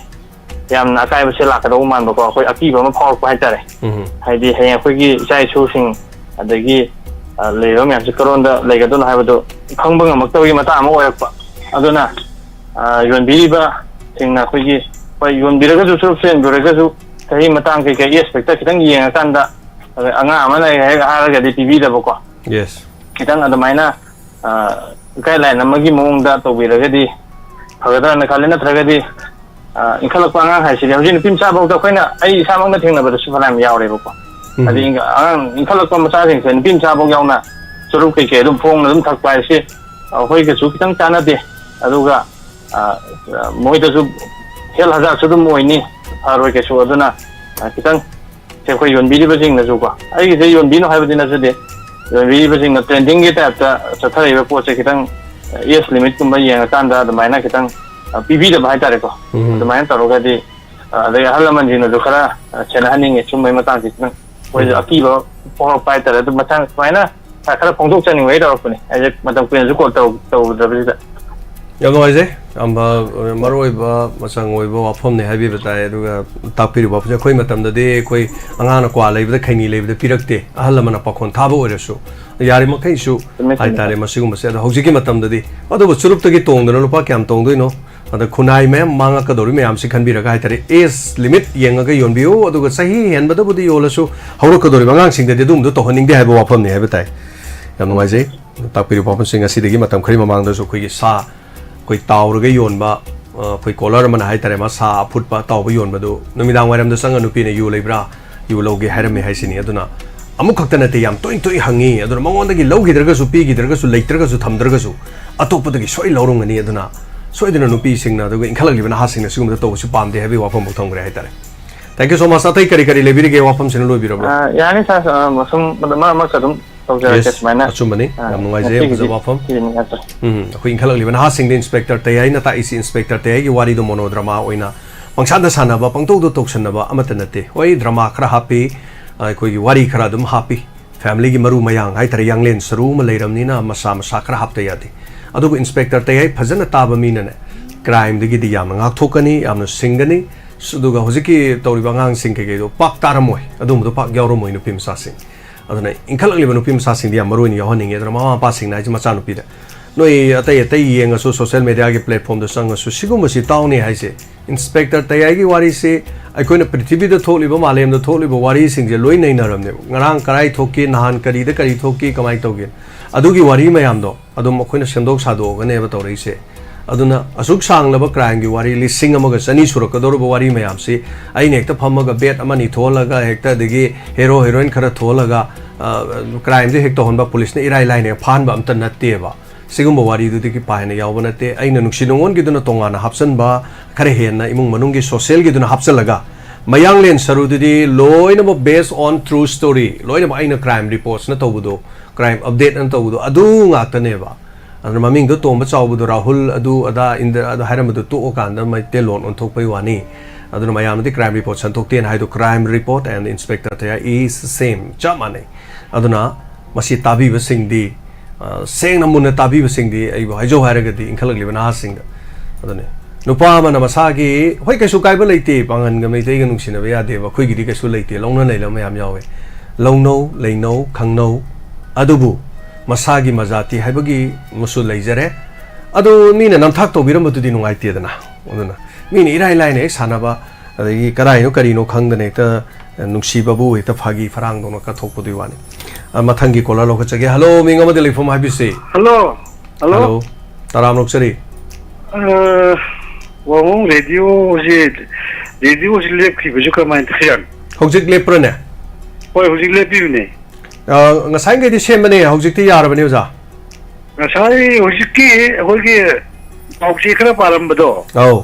ꯌꯥꯝꯅ ꯑꯀꯥꯏꯕꯁꯦ ꯂꯥꯛꯀꯗꯧꯕ ꯃꯥꯟꯕꯀꯣ, ꯑꯩꯈꯣꯏ ꯑꯀꯤꯕ ꯑꯃ ꯐꯥꯎꯔꯛꯄ ꯍꯥꯏꯇꯥꯔꯦ꯫ ꯍꯥꯏꯗꯤ ꯍꯌꯦꯡ ꯑꯩꯈꯣꯏꯒꯤ ꯏꯆꯥ ꯏꯁꯨꯁꯤꯡ ꯑꯗꯒꯤ ꯂꯩꯔꯤꯕ ꯃꯌꯥꯝꯁꯦ ꯀꯔꯣꯝꯗ ꯂꯩꯒꯗꯣꯏꯅꯣ ꯍꯥꯏꯕꯗꯣ ꯈꯪꯕ ꯉꯝꯃꯛꯇꯕꯒꯤ ꯃꯇꯥꯡ ꯑꯃ ꯑꯣꯏꯔꯛꯄ꯫ ꯑꯗꯨꯅ ꯌꯣꯟꯕꯤꯔꯤꯕꯁꯤꯡꯅ ꯑꯩꯈꯣꯏꯒꯤ, ꯍꯣꯏ, ꯌꯣꯟꯕꯤꯔꯒꯁꯨ, ꯆꯨꯔꯨꯞꯁꯦ ꯌꯣꯟꯕꯤꯔꯒꯁꯨ ꯆꯍꯤ ꯃꯇꯥꯡ ꯀꯩꯀꯩ ꯑꯦꯖ ꯐꯦꯛꯇꯔ ꯈꯤꯇꯪ ꯌꯦꯡꯉꯀꯥꯟꯗ, ꯑꯗꯩ ꯑꯉꯥꯡ ꯑꯃꯅ ꯍꯦꯛ ꯍꯥꯏꯔꯒꯗꯤ ꯄꯤꯕꯤꯗꯕꯀꯣ꯫ ꯌꯦꯁ꯫ ꯈꯤꯇꯪ ꯑꯗꯨꯃꯥꯏꯅ ꯒꯥꯏꯗꯂꯥꯏꯟ ꯑꯃꯒꯤ ꯃꯑꯣꯡꯗ ꯇꯧꯕꯤꯔꯒꯗꯤ ꯐꯒꯗ꯭ꯔꯥꯅ ꯈꯜꯂꯦ꯫ ꯅꯠꯇ꯭ꯔꯒꯗꯤ ꯏꯟꯈꯠꯂꯛꯄ ꯑꯉꯥꯡ ꯍꯥꯏꯁꯤꯗꯤ ꯍꯧꯖꯤꯛ ꯅꯨꯄꯤ ꯃꯆꯥꯐꯥꯎꯗ ꯑꯩꯈꯣꯏꯅ, ꯑꯩ ꯏꯁꯥꯃꯛꯅ ꯊꯦꯡꯅꯕꯗꯁꯨ ꯐꯅꯌꯥꯝ ꯌꯥꯎꯔꯦꯕꯀꯣ꯫ ꯍꯥꯏꯗꯤ ꯑꯉꯥꯡ ꯏꯟꯈꯠꯂꯛꯄ ꯃꯆꯥꯁꯤꯡꯁꯦ ꯅꯨꯄꯤ ꯃꯆꯥꯐꯥꯎ ꯌꯥꯎꯅ ꯆꯨꯔꯨꯞ ꯀꯩꯀꯩ ꯑꯗꯨꯝ ꯐꯣꯡꯅ ꯑꯗꯨꯝ ꯊꯛꯄ ꯍꯥꯏꯁꯤ ꯑꯩꯈꯣꯏꯒꯁꯨ ꯈꯤꯇꯪ ꯆꯥꯟꯅꯗꯦ꯫ ꯑꯗꯨꯒ ꯃꯣꯏꯗꯁꯨ ꯍꯦꯜꯊ ꯍꯖꯥꯔꯠꯁꯨ ꯑꯗꯨꯝ ꯑꯣꯏꯅꯤ, ꯐꯔꯣꯏ ꯀꯩꯁꯨ꯫ ꯑꯗꯨꯅ ꯈꯤꯇꯪ ꯁꯦ ꯑꯩꯈꯣꯏ ꯌꯣꯟꯕꯤꯔꯤꯕꯁꯤꯡꯅꯁꯨꯀꯣ, ꯑꯩꯒꯤꯁꯦ ꯌꯣꯟꯕꯤꯅꯨ ꯍꯥꯏꯕꯗꯤ ꯅꯠꯆꯗꯦ, ꯌꯣꯟꯕꯤꯔꯤꯕꯁꯤꯡꯅ ꯇ꯭ꯔꯦꯟꯗꯤꯡꯒꯤ ꯇꯥꯏꯞꯇ ꯆꯠꯊꯔꯛꯏꯕ ꯄꯣꯠꯁꯦ ꯈꯤꯇꯪ ꯑꯦꯖ ꯂꯤꯃꯤꯠꯀꯨꯝꯕ ꯌꯦꯡꯉꯀꯥꯟꯗ ꯑꯗꯨꯃꯥꯏꯅ ꯈꯤꯇꯪ ꯄꯤꯕꯤꯗꯕ ꯍꯥꯏꯇꯥꯔꯦꯀꯣ꯫ ꯑꯗꯨꯃꯥꯏꯅ ꯇꯧꯔꯒꯗꯤ ꯑꯗꯩ ꯑꯍꯜ ꯂꯃꯟꯁꯤꯡꯅꯁꯨ ꯈꯔ ꯁꯦꯟꯅꯍꯟꯅꯤꯡꯉꯦ ꯁꯨꯝꯕꯒꯤ ꯃꯇꯥꯡꯁꯦ ꯈꯤꯇꯪ꯫ ꯃꯣꯏꯁꯨ ꯑꯀꯤꯕ ꯐꯥꯎꯔꯛꯄ ꯍꯥꯏꯇꯥꯔꯦ꯫ ꯑꯗꯨ ꯃꯊꯪ ꯁꯨꯃꯥꯏꯅ ꯈꯔ ꯐꯣꯡꯗꯣꯛꯆꯅꯤꯡꯕꯒꯤ ꯇꯧꯔꯛꯄꯅꯤ꯫ ꯑꯩꯁꯦ ꯃꯇꯝ ꯀꯨꯏꯅꯁꯨ ꯀꯣꯜ ꯇꯧ-, ꯇꯧꯔꯨꯗ꯭ꯔꯕꯁꯤꯗ꯫ ꯌꯥꯝ ꯅꯨꯡꯉꯥꯏꯖꯩ꯫ ꯌꯥꯝꯅ ꯃꯔꯨꯑꯣꯏꯕ ꯃꯆꯪ ꯑꯣꯏꯕ ꯋꯥꯐꯝꯅꯤ ꯍꯥꯏꯕꯤꯕ ꯇꯥꯏ꯫ ꯑꯗꯨꯒ ꯇꯥꯛꯄꯤꯔꯤꯕ ꯋꯥꯐꯝꯁꯦ ꯑꯩꯈꯣꯏ ꯃꯇꯝꯗꯗꯤ ꯑꯩꯈꯣꯏ ꯑꯉꯥꯡꯅ ꯀ꯭ꯋꯥ ꯂꯩꯕꯗ ꯈꯩꯅꯤ ꯂꯩꯕꯗ ꯄꯤꯔꯛꯇꯦ, ꯑꯍꯜ ꯂꯃꯟꯅ ꯄꯥꯈꯣꯟ ꯊꯥꯕ ꯑꯣꯏꯔꯁꯨ꯫ ꯌꯥꯔꯤꯃꯈꯩꯁꯨ ꯆꯨꯝꯃꯦ, ꯆꯨꯝꯃꯦ꯫ ꯍꯥꯏꯇꯥꯔꯦ ꯃꯁꯤꯒꯨꯝꯕꯁꯦ꯫ ꯑꯗꯣ ꯍꯧꯖꯤꯛꯀꯤ ꯃꯇꯝꯗꯗꯤ ꯑꯗꯨꯕꯨ ꯆꯨꯔꯨꯞꯇꯒꯤ ꯇꯣꯡꯗꯅ ꯂꯨꯄꯥ ꯀꯌꯥꯝ ꯇꯣꯡꯗꯣꯏꯅꯣ? ꯑꯗ ꯈꯨꯟꯅꯥꯏ ꯃꯌꯥꯝ ꯃꯥꯡꯉꯛꯀꯗꯧꯔꯤ ꯃꯌꯥꯝꯁꯤ ꯈꯟꯕꯤꯔꯒ ꯍꯥꯏꯇꯥꯔꯦ, ꯑꯦꯖ ꯂꯤꯃꯤꯠ ꯌꯦꯡꯉꯒ ꯌꯣꯟꯕꯤꯌꯨ꯫ ꯑꯗꯨꯒ ꯆꯍꯤ ꯍꯦꯟꯕꯗꯕꯨꯗꯤ ꯌꯣꯜꯂꯁꯨ ꯍꯧꯔꯛꯀꯗꯧꯔꯤꯕ ꯑꯉꯥꯡꯁꯤꯡꯗꯗꯤ ꯑꯗꯨꯒꯨꯝꯕꯗꯣ ꯇꯧꯍꯟꯅꯤꯡꯗꯦ ꯍꯥꯏꯕ ꯋꯥꯐꯝꯅꯤ ꯍꯥꯏꯕ ꯇꯥꯏ꯫ ꯌꯥꯝ ꯅꯨꯡꯉꯥꯏꯖꯩ ꯇꯥꯛꯄꯤꯔꯤꯕ ꯋꯥꯐꯝꯁꯤꯡ꯫ ꯉꯁꯤꯗꯒꯤ ꯃꯇꯝ ꯈꯔꯒꯤ ꯃꯃꯥꯡꯗꯁꯨ ꯑꯩꯈꯣꯏꯒꯤ ꯁꯥ ꯑꯩꯈꯣꯏ ꯇꯥꯎꯔꯒ ꯌꯣꯟꯕ, ꯑ, ꯑꯩꯈꯣꯏ ꯀꯣꯂꯔ ꯑꯃꯅ ꯍꯥꯏꯇꯥꯔꯦ, ꯃꯥ ꯁꯥ ꯑꯐꯨꯠꯄ ꯑꯇꯥꯎꯕ ꯌꯣꯟꯕꯗꯨ ꯅꯨꯃꯤꯗꯥꯡ ꯋꯥꯏꯔꯝꯗ ꯆꯪꯉ ꯅꯨꯄꯤꯅ "ꯌꯨ ꯂꯩꯕ꯭ꯔꯥ? ꯌꯨ ꯂꯧꯒꯦ" ꯍꯥꯏꯔꯝꯃꯦ ꯍꯥꯏꯁꯤꯅꯤ꯫ ꯑꯗꯨꯅ ꯑꯃꯨꯛꯈꯛꯇ ꯅꯠꯇꯦ, ꯌꯥꯝ ꯇꯣꯏ ꯇꯣꯏ ꯍꯪꯉꯤ꯫ ꯑꯗꯨꯅ ꯃꯉꯣꯟꯗꯒꯤ ꯂꯧꯈꯤꯗ꯭ꯔꯒꯁꯨ, ꯄꯤꯈꯤꯗ꯭ꯔꯒꯁꯨ, ꯂꯩꯇ꯭ꯔꯒꯁꯨ, ꯊꯝꯗ꯭ꯔꯒꯁꯨ ꯑꯇꯣꯞꯄꯗꯒꯤ ꯁꯣꯏ ꯂꯧꯔꯝꯒꯅꯤ꯫ ꯑꯗꯨꯅ ꯁꯣꯏꯗꯅ ꯅꯨꯄꯤꯁꯤꯡꯅ, ꯑꯗꯨꯒ ꯏꯟꯈꯠꯂꯛꯂꯤꯕ ꯅꯍꯥꯁꯤꯡꯅ ꯁꯤꯒꯨꯝꯕꯗ ꯇꯧꯕꯁꯤ ꯄꯥꯝꯗꯦ ꯍꯥꯏꯕꯒꯤ ꯋꯥꯐꯝ ꯑꯃ ꯊꯝꯈ꯭ꯔꯦ ꯍꯥꯏꯇꯥꯔꯦ꯫ Thank you so much꯫ ꯑꯇꯩ ꯀꯔꯤ ꯀꯔꯤ ꯂꯩꯕꯤꯔꯤꯒꯦ? ꯋꯥꯐꯝꯁꯤꯅ ꯂꯣꯏꯕꯤꯔꯕ꯭ꯔꯣ? ꯑ, ꯌꯥꯅꯤ ꯁꯥꯔ, ꯑ, ꯁꯨꯝ ꯃꯔꯛ ꯃꯔꯛꯇ ꯑꯗꯨꯝ ꯇꯧꯖꯔꯛꯀꯦ꯫ Yes, ꯁꯨꯃꯥꯏꯅ꯫ ꯑꯆꯨꯝꯕꯅꯤ꯫ ꯑ, ꯌꯥꯝ ꯅꯨꯡꯉꯥꯏꯖꯩ꯫ ꯉꯁꯤꯒꯤꯗꯤ ꯐꯖꯕ ꯋꯥꯐꯝ꯫ ꯁꯤꯅꯤ ꯁꯥꯔ꯫ ꯎꯝ, ꯑꯩꯈꯣꯏ ꯏꯟꯈꯠꯂꯛꯂꯤꯕ ꯅꯍꯥꯁꯤꯡꯗ ꯏꯟꯁꯄꯦꯛꯇꯔ ꯇꯌꯥꯏꯅ ꯇꯥꯛꯏꯁꯤ, ꯏꯟꯁꯄꯦꯛꯇꯔ ꯇꯌꯥꯏꯒꯤ ꯋꯥꯔꯤꯗꯣ ꯃꯣꯅꯣꯗ꯭ꯔꯃꯥ ꯑꯣꯏꯅ ꯄꯪꯁꯥꯟꯗ ꯁꯥꯟꯅꯕ, ꯄꯪꯇꯧꯗ ꯇꯧꯁꯟꯅꯕ ꯑꯃꯠꯇ ꯅꯠꯇꯦ꯫ ꯍꯣꯏ, ꯗ꯭ꯔꯃꯥ ꯈꯔ ꯍꯥꯞꯄꯤ, ꯑꯩꯈꯣꯏꯒꯤ ꯋꯥꯔꯤ ꯈꯔ ꯑꯗꯨꯝ ꯍꯥꯞꯄꯤ, ꯐꯦꯃꯤꯂꯤꯒꯤ ꯃꯔꯨ ꯃꯌꯥꯡ ꯍꯥꯏꯇꯥꯔꯦ, ꯌꯥꯡꯂꯦꯟ ꯁꯔꯨ ꯑꯃ ꯂꯩꯔꯕꯅꯤꯅ ꯃꯁꯥ ꯃꯁꯥ ꯈꯔ ꯍꯥꯞꯇ ꯌꯥꯗꯦ꯫ ꯑꯗꯨꯕꯨ ꯏꯟꯁꯄꯦꯛꯇꯔ ꯇꯌꯥꯏ ꯐꯖꯅ ꯇꯥꯕ ꯃꯤꯅꯅꯦ, ꯀ꯭ꯔꯥꯏꯝꯗꯒꯤꯗꯤ ꯌꯥꯝꯅ ꯉꯥꯛꯊꯣꯛꯀꯅꯤ, ꯌꯥꯝꯅ ꯁꯤꯡꯒꯅꯤ꯫ ꯑꯗꯨꯒ ꯍꯧꯖꯤꯛꯀꯤ ꯇꯧꯔꯤꯕ ꯑꯉꯥꯡꯁꯤꯡ ꯀꯩꯀꯩꯗꯣ ꯄꯥꯛ ꯇꯥꯔꯝꯃꯣꯏ, ꯑꯗꯨꯝꯕꯗꯣ ꯄꯥꯛ ꯌꯥꯎꯔꯝꯃꯣꯏ ꯅꯨꯄꯤ ꯃꯆꯥꯁꯤꯡ꯫ ꯑꯗꯨꯅ ꯏꯟꯈꯠꯂꯛꯂꯤꯕ ꯅꯨꯄꯤ ꯃꯆꯥꯁꯤꯡꯗꯤ ꯌꯥꯝ ꯃꯔꯨ ꯑꯣꯏꯅ ꯌꯥꯎꯍꯟꯅꯤꯡꯉꯤ꯫ ꯑꯗꯨꯅ ꯃꯃꯥ ꯃꯄꯥꯁꯤꯡꯅ ꯍꯥꯏꯁꯦ ꯃꯆꯥꯅꯨꯄꯤꯗ, ꯅꯣꯏ ꯑꯇꯩ ꯑꯇꯩ ꯌꯦꯡꯉꯁꯨ, ꯁꯣꯁꯦꯜ ꯃꯦꯗꯤꯌꯥꯒꯤ ꯄ꯭ꯂꯦꯠꯐꯣꯝꯗ ꯆꯪꯉꯁꯨ, ꯁꯤꯒꯨꯝꯕꯁꯤ ꯇꯥꯎꯅꯤ ꯍꯥꯏꯁꯦ꯫ ꯏꯟꯁꯄꯦꯛꯇꯔ ꯇꯌꯥꯏꯒꯤ ꯋꯥꯔꯤꯁꯤ ꯑꯩꯈꯣꯏꯅ ꯄ꯭ꯔꯤꯊꯤꯕꯤꯗ ꯊꯣꯛꯂꯤꯕ, ꯃꯥꯂꯦꯝꯗ ꯊꯣꯛꯂꯤꯕ ꯋꯥꯔꯤꯁꯤꯡꯁꯦ ꯂꯣꯏ ꯅꯩꯅꯔꯕꯅꯦꯕ꯫ ꯉꯔꯥꯡ ꯀꯔꯥꯏ ꯊꯣꯛꯈꯤ, ꯅꯍꯥꯟ ꯀꯔꯤꯗ ꯀꯔꯤ ꯊꯣꯛꯈꯤ, ꯀꯃꯥꯏꯅ ꯇꯧꯒꯦ, ꯑꯗꯨꯒꯤ ꯋꯥꯔꯤ ꯃꯌꯥꯝꯗꯣ ꯑꯗꯨꯝ ꯑꯩꯈꯣꯏꯅ ꯁꯦꯝꯗꯣꯛ ꯁꯥꯗꯣꯛꯑꯒꯅꯦꯕ ꯇꯧꯔꯛꯏꯁꯦ꯫ ꯑꯗꯨꯅ ꯑꯁꯨꯛ ꯁꯥꯡꯂꯕ ꯀ꯭ꯔꯥꯏꯝꯒꯤ ꯋꯥꯔꯤ, ꯂꯤꯁꯤꯡ ꯑꯃꯒ ꯆꯅꯤ ꯁꯨꯔꯛꯀꯗꯧꯔꯕ ꯋꯥꯔꯤ ꯃꯌꯥꯝꯁꯤ ꯑꯩꯅ ꯍꯦꯛꯇ ꯐꯝꯃꯒ ꯕꯦꯠ ꯑꯃꯅꯤ ꯊꯣꯛꯍꯜꯂꯒ, ꯍꯦꯛꯇ ꯑꯗꯒꯤ ꯍꯦꯔꯣ ꯍꯦꯔꯣꯏꯟ ꯈꯔ ꯊꯣꯛꯍꯜꯂꯒ, ꯑ, ꯀ꯭ꯔꯥꯏꯝꯁꯦ ꯍꯦꯛ ꯇꯧꯍꯟꯕ, ꯄꯨꯂꯤꯁꯅ ꯏꯔꯥꯏ ꯂꯥꯏꯅ ꯍꯦꯛ ꯐꯥꯍꯟꯕ ꯑꯝꯇ ꯅꯠꯇꯦꯕ꯫ ꯁꯤꯒꯨꯝꯕ ꯋꯥꯔꯤꯗꯨꯗꯒꯤ ꯄꯥ ꯍꯦꯟꯅ ꯌꯥꯎꯕ ꯅꯠꯇꯦ꯫ ꯑꯩꯅ ꯅꯨꯡꯁꯤ ꯅꯨꯡꯉꯣꯟꯒꯤꯗꯨꯅ ꯇꯣꯉꯥꯟꯅ ꯍꯥꯞꯆꯟꯕ, ꯈꯔ ꯍꯦꯟꯅ ꯏꯃꯨꯡ ꯃꯅꯨꯡꯒꯤ ꯁꯣꯁꯦꯜꯒꯤꯗꯨꯅ ꯍꯥꯞꯆꯜꯂꯒ, ꯃꯌꯥꯡꯂꯦꯟ ꯁꯔꯨꯗꯨꯗꯤ ꯂꯣꯏꯅꯃꯛ based on true story, ꯂꯣꯏꯅꯃꯛ ꯑꯩꯅ ꯀ꯭ꯔꯥꯏꯝ ꯔꯤꯄꯣꯔꯠꯁꯅ ꯇꯧꯕꯗꯣ, ꯀ꯭ꯔꯥꯏꯝ ꯑꯞꯗꯦꯠꯅ ꯇꯧꯕꯗꯣ, ꯑꯗꯨ ꯉꯥꯛꯇꯅꯦꯕ꯫ ꯑꯗꯨꯅ ꯃꯃꯤꯡꯗꯣ ꯇꯣꯝꯕ ꯆꯥꯎꯕꯗꯣ, ꯔꯥꯍꯨꯜ ꯑꯗꯨ ꯑꯗꯥ, ꯏꯟꯗ꯭ꯔ ꯑꯗꯨ ꯍꯥꯏꯔꯝꯕꯗꯣ ꯇꯣꯛꯑꯀꯥꯟꯗ ꯃꯩꯇꯩꯂꯣꯟ ꯑꯣꯟꯊꯣꯛꯄꯩ ꯋꯥꯅꯤ꯫ ꯑꯗꯨꯅ ꯃꯌꯥꯝꯅꯗꯤ ꯀ꯭ꯔꯥꯏꯝ ꯔꯤꯄꯣꯔꯠ ꯁꯟꯗꯣꯛꯇꯦꯅ ꯍꯥꯏꯗꯣ, ꯀ꯭ꯔꯥꯏꯝ ꯔꯤꯄꯣꯔꯠ and ꯏꯟꯁꯄꯦꯛꯇꯔ ꯇꯌꯥꯏ is same, ꯆꯞ ꯃꯥꯟꯅꯩ꯫ ꯑꯗꯨꯅ ꯃꯁꯤ ꯇꯥꯕꯤꯕꯁꯤꯡꯗꯤ, ꯑ, ꯁꯦꯡꯅ ꯃꯨꯟꯅ ꯇꯥꯕꯤꯕꯁꯤꯡꯗꯤ ꯑꯩꯕꯨ ꯍꯥꯏꯖꯧ ꯍꯥꯏꯔꯒꯗꯤ ꯏꯟꯈꯠꯂꯛꯂꯤꯕ ꯅꯍꯥꯁꯤꯡꯗ꯫ ꯑꯗꯨꯅꯤ, ꯅꯨꯄꯥ ꯑꯃꯅ ꯃꯁꯥꯒꯤ, ꯍꯣꯏ, ꯀꯩꯁꯨ ꯀꯥꯏꯕ ꯂꯩꯇꯦ, ꯄꯥꯡꯒꯟꯒ ꯃꯩꯇꯩꯒ ꯅꯨꯡꯁꯤꯅꯕ ꯌꯥꯗꯦꯕ, ꯑꯩꯈꯣꯏꯒꯤꯗꯤ ꯀꯩꯁꯨ ꯂꯩꯇꯦ, ꯂꯧꯅ ꯂꯩꯅꯕ ꯃꯌꯥꯝ ꯌꯥꯎꯋꯦ꯫ ꯂꯧꯅꯧ, ꯂꯩꯅꯧ, ꯈꯪꯅꯧ꯫ ꯑꯗꯨꯕꯨ ꯃꯁꯥꯒꯤ ꯃꯖꯥꯇꯤ ꯍꯥꯏꯕꯒꯤ ꯑꯃꯁꯨ ꯂꯩꯖꯔꯦ꯫ ꯑꯗꯨ ꯃꯤꯅ ꯅꯝꯊꯥꯛ ꯇꯧꯕꯤꯔꯝꯕꯗꯨꯗꯤ ꯅꯨꯡꯉꯥꯏꯇꯦꯗꯅ꯫ ꯑꯗꯨꯅ ꯃꯤꯅ ꯏꯔꯥꯏ ꯂꯥꯏꯅ ꯍꯦꯛ ꯁꯥꯟꯅꯕ, ꯑꯗꯒꯤ ꯀꯗꯥꯏꯅꯣ ꯀꯔꯤꯅꯣ ꯈꯪꯗꯅ ꯍꯦꯛꯇ ꯅꯨꯡꯁꯤꯕꯕꯨ ꯍꯦꯛꯇ ꯐꯥꯒꯤ ꯐꯔꯥꯡꯗꯧꯅ ꯀꯠꯊꯣꯛꯄꯗꯨꯒꯤ ꯋꯥꯅꯤ꯫ ꯑ, ꯃꯊꯪꯒꯤ ꯀꯣꯂꯔ ꯂꯧꯈꯠꯆꯒꯦ꯫ ꯍꯜꯂꯣ, ꯃꯤꯡ ꯑꯃꯗꯤ ꯂꯩꯐꯝ ꯍꯥꯏꯕꯤꯁꯤ꯫ ꯍꯜꯂꯣ꯫ ꯍꯜꯂꯣ꯫ ꯍꯜꯂꯣ꯫ ꯇꯔꯥꯝ ꯂꯧꯆꯔꯤ꯫ ꯑ, ꯋꯥꯉꯣꯡ ꯔꯦꯗꯤꯑꯣꯁꯤ, ꯔꯦꯗꯤꯑꯣꯁꯤ ꯂꯦꯞꯈꯤꯕꯁꯨ ꯀꯃꯥꯏꯅ ꯇꯧꯔꯤꯖꯥꯠꯅꯣ? ꯍꯧꯖꯤꯛ ꯂꯦꯞꯄ꯭ꯔꯅꯦ? ꯍꯣꯏ, ꯍꯧꯖꯤꯛ ꯂꯦꯞꯄꯤꯕꯅꯦ꯫ ꯑ, ꯉꯁꯥꯏꯈꯩꯗꯤ ꯁꯦꯝꯕꯅꯦ, ꯍꯧꯖꯤꯛꯇꯤ ꯌꯥꯔꯕꯅꯦ, ꯑꯣꯖꯥ? ꯉꯁꯥꯏ ꯍꯧꯖꯤꯛꯀꯤ ꯑꯩꯈꯣꯏꯒꯤ ꯄꯥꯎꯆꯦ ꯈꯔ ꯄꯥꯔꯝꯕꯗꯣ, ꯑꯧ꯫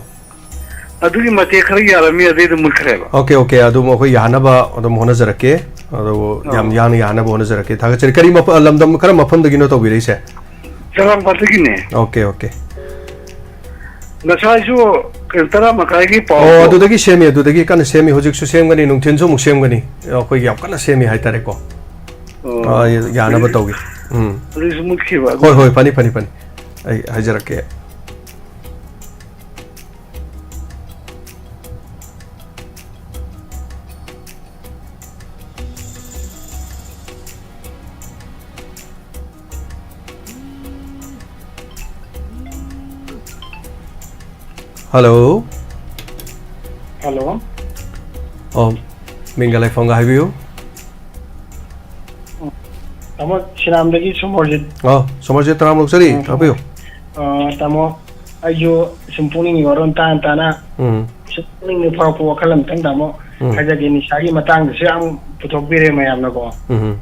ꯑꯗꯨꯒꯤ ꯃꯇꯦꯛ ꯈꯔ ꯌꯥꯔꯝꯃꯤ, ꯑꯗꯩ ꯑꯗꯨꯝ ꯃꯨꯠꯈ꯭ꯔꯦꯕ꯫ ꯑꯣꯀꯦ, ꯑꯣꯀꯦ, ꯑꯗꯨꯝ ꯑꯩꯈꯣꯏ ꯌꯥꯅꯕ ꯑꯗꯨꯝ ꯍꯣꯠꯅꯖꯔꯛꯀꯦ꯫ ꯑꯗꯨꯕꯨ ꯌꯥꯝ ꯑꯧ꯫ ꯌꯥꯡꯅ ꯌꯥꯅꯕ ꯍꯣꯠꯅꯖꯔꯛꯀꯦ꯫ ꯊꯥꯒꯠꯆꯔꯤ꯫ ꯀꯔꯤ ꯃꯐ-, ꯂꯝꯗꯝ, ꯀꯔꯝꯕ ꯃꯐꯝꯗꯒꯤꯅꯣ ꯇꯧꯕꯤꯔꯛꯏꯁꯦ? ꯆꯔꯥꯡꯄꯥꯠꯇꯒꯤꯅꯦ꯫ Okay, okay. ꯉꯁꯥꯏꯁꯨ ꯀꯩꯅꯣ, ꯇꯔꯥ ꯃꯈꯥꯏꯒꯤ ꯄꯥꯎ ꯑꯣ, ꯑꯗꯨ ꯑꯗꯨꯗꯒꯤ ꯁꯦꯝꯃꯤ, ꯑꯗꯨꯗꯒꯤ ꯀꯟꯅ ꯁꯦꯝꯃꯤ꯫ ꯍꯧꯖꯤꯛꯁꯨ ꯁꯦꯝꯒꯅꯤ, ꯅꯨꯡꯊꯤꯜꯁꯨ ꯑꯃꯨꯛ ꯁꯦꯝꯒꯅꯤ꯫ ꯑꯩꯈꯣꯏꯒꯤ ꯌꯥꯝ ꯀꯟꯅ ꯁꯦꯝꯃꯤ ꯍꯥꯏꯇꯥꯔꯦꯀꯣ꯫ ꯑꯣ꯫ ꯑ, ꯌꯥꯅꯕ ꯇꯧꯒꯦ꯫ ꯎꯝ꯫ ꯑꯗꯨꯁꯨ ꯃꯨꯠꯈꯤꯕ꯫ ꯍꯣꯏ, ꯍꯣꯏ, ꯐꯅꯤ, ꯐꯅꯤ, ꯐꯅꯤ꯫ ꯑꯩ ꯍꯥꯏꯖꯔꯛꯀꯦ꯫ ꯍꯜꯂꯣ꯫ ꯍꯜꯂꯣ꯫ ꯑꯣ, ꯃꯤꯡꯒ ꯂꯩꯐꯝꯒ ꯍꯥꯏꯕꯤꯌꯨ꯫ ꯇꯥꯃꯣ, ꯁꯤꯔꯥꯝꯗꯒꯤ ꯁꯣꯃꯣꯔꯖꯤꯠ꯫ ꯑꯣ, ꯁꯣꯃꯣꯔꯖꯤꯠ, ꯇꯔꯥꯝ ꯂꯧꯖꯔꯤ, ꯑ, ꯇꯥꯛꯄꯤꯌꯨ꯫ ꯑ, ꯇꯥꯃꯣ, ꯑꯩꯁꯨ ꯁꯨꯝ ꯄꯨꯛꯅꯤꯡꯒꯤ ꯋꯥꯔꯣꯜ ꯇꯥꯅ ꯇꯥꯅ ꯎꯝ꯫ ꯁꯨꯝ ꯄꯨꯛꯅꯤꯡꯗ ꯐꯥꯎꯔꯛꯄ ꯋꯥꯈꯜ ꯑꯃꯇꯪ, ꯇꯥꯃꯣ, ꯎꯝ꯫ ꯍꯥꯏꯖꯒꯦ, ꯅꯤꯁꯥꯒꯤ ꯃꯇꯥꯡꯗꯁꯨ ꯌꯥꯝ ꯄꯨꯊꯣꯛꯄꯤꯔꯦ ꯃꯌꯥꯝꯅꯀꯣ꯫ ꯎꯝ꯫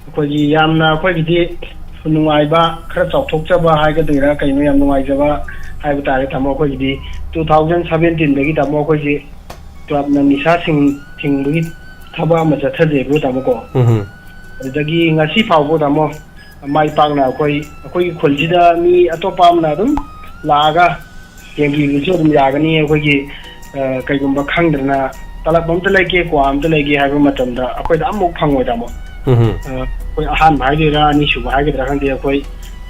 ꯑꯩꯈꯣꯏꯒꯤ ꯌꯥꯝꯅ, ꯑꯩꯈꯣꯏꯒꯤꯗꯤ ꯅꯨꯡꯉꯥꯏꯕ, ꯈꯔ ꯆꯥꯎꯊꯣꯛꯆꯕ ꯍꯥꯏꯒꯗꯣꯏꯔꯥ ꯀꯩꯅꯣ, ꯌꯥꯝ ꯅꯨꯡꯉꯥꯏꯖꯕ ꯍꯥꯏꯕ ꯇꯥꯔꯦ, ꯇꯥꯃꯣ꯫ ꯑꯩꯈꯣꯏꯒꯤꯗꯤ two thousand seventeen ꯗꯒꯤ, ꯇꯥꯃꯣ, ꯑꯩꯈꯣꯏꯁꯤ club ꯅ ꯅꯤꯁꯥ ꯁꯤꯡ ꯊꯤꯡꯕꯒꯤ ꯊꯕꯛ ꯑꯃ ꯆꯠꯊꯖꯩꯕ, ꯇꯥꯃꯣ, ꯀꯣ꯫ ꯎꯝ꯫ ꯑꯗꯨꯗꯒꯤ ꯉꯁꯤ ꯐꯥꯎꯕ, ꯇꯥꯃꯣ, ꯃꯥꯏ ꯄꯥꯛꯅ ꯑꯩꯈꯣꯏ, ꯑꯩꯈꯣꯏꯒꯤ ꯈꯨꯜꯁꯤꯗ ꯃꯤ ꯑꯇꯣꯞꯄ ꯑꯃꯅ ꯑꯗꯨꯝ ꯂꯥꯛꯑꯒ ꯌꯦꯡꯕꯤꯕꯁꯨ ꯑꯗꯨꯝ ꯌꯥꯒꯅꯤ꯫ ꯑꯩꯈꯣꯏꯒꯤ, ꯑ, ꯀꯩꯒꯨꯝꯕ ꯈꯪꯗ꯭ꯔꯅ ꯇꯂꯕ ꯑꯝꯇ ꯂꯩꯒꯦ, ꯀ꯭ꯋꯥ ꯑꯝꯇ ꯂꯩꯒꯦ ꯍꯥꯏꯕ ꯃꯇꯝꯗ ꯑꯩꯈꯣꯏꯗ ꯑꯃꯐꯥꯎ ꯐꯪꯉꯣꯏ, ꯇꯥꯃꯣ꯫ ꯎꯝ꯫ ꯑ, ꯑꯩꯈꯣꯏ ꯑꯍꯥꯟꯕ ꯍꯥꯏꯗꯣꯏꯔꯥ, ꯑꯅꯤꯁꯨꯕ ꯍꯥꯏꯒꯗ꯭ꯔꯥ ꯈꯪꯗꯦ, ꯑꯩꯈꯣꯏ,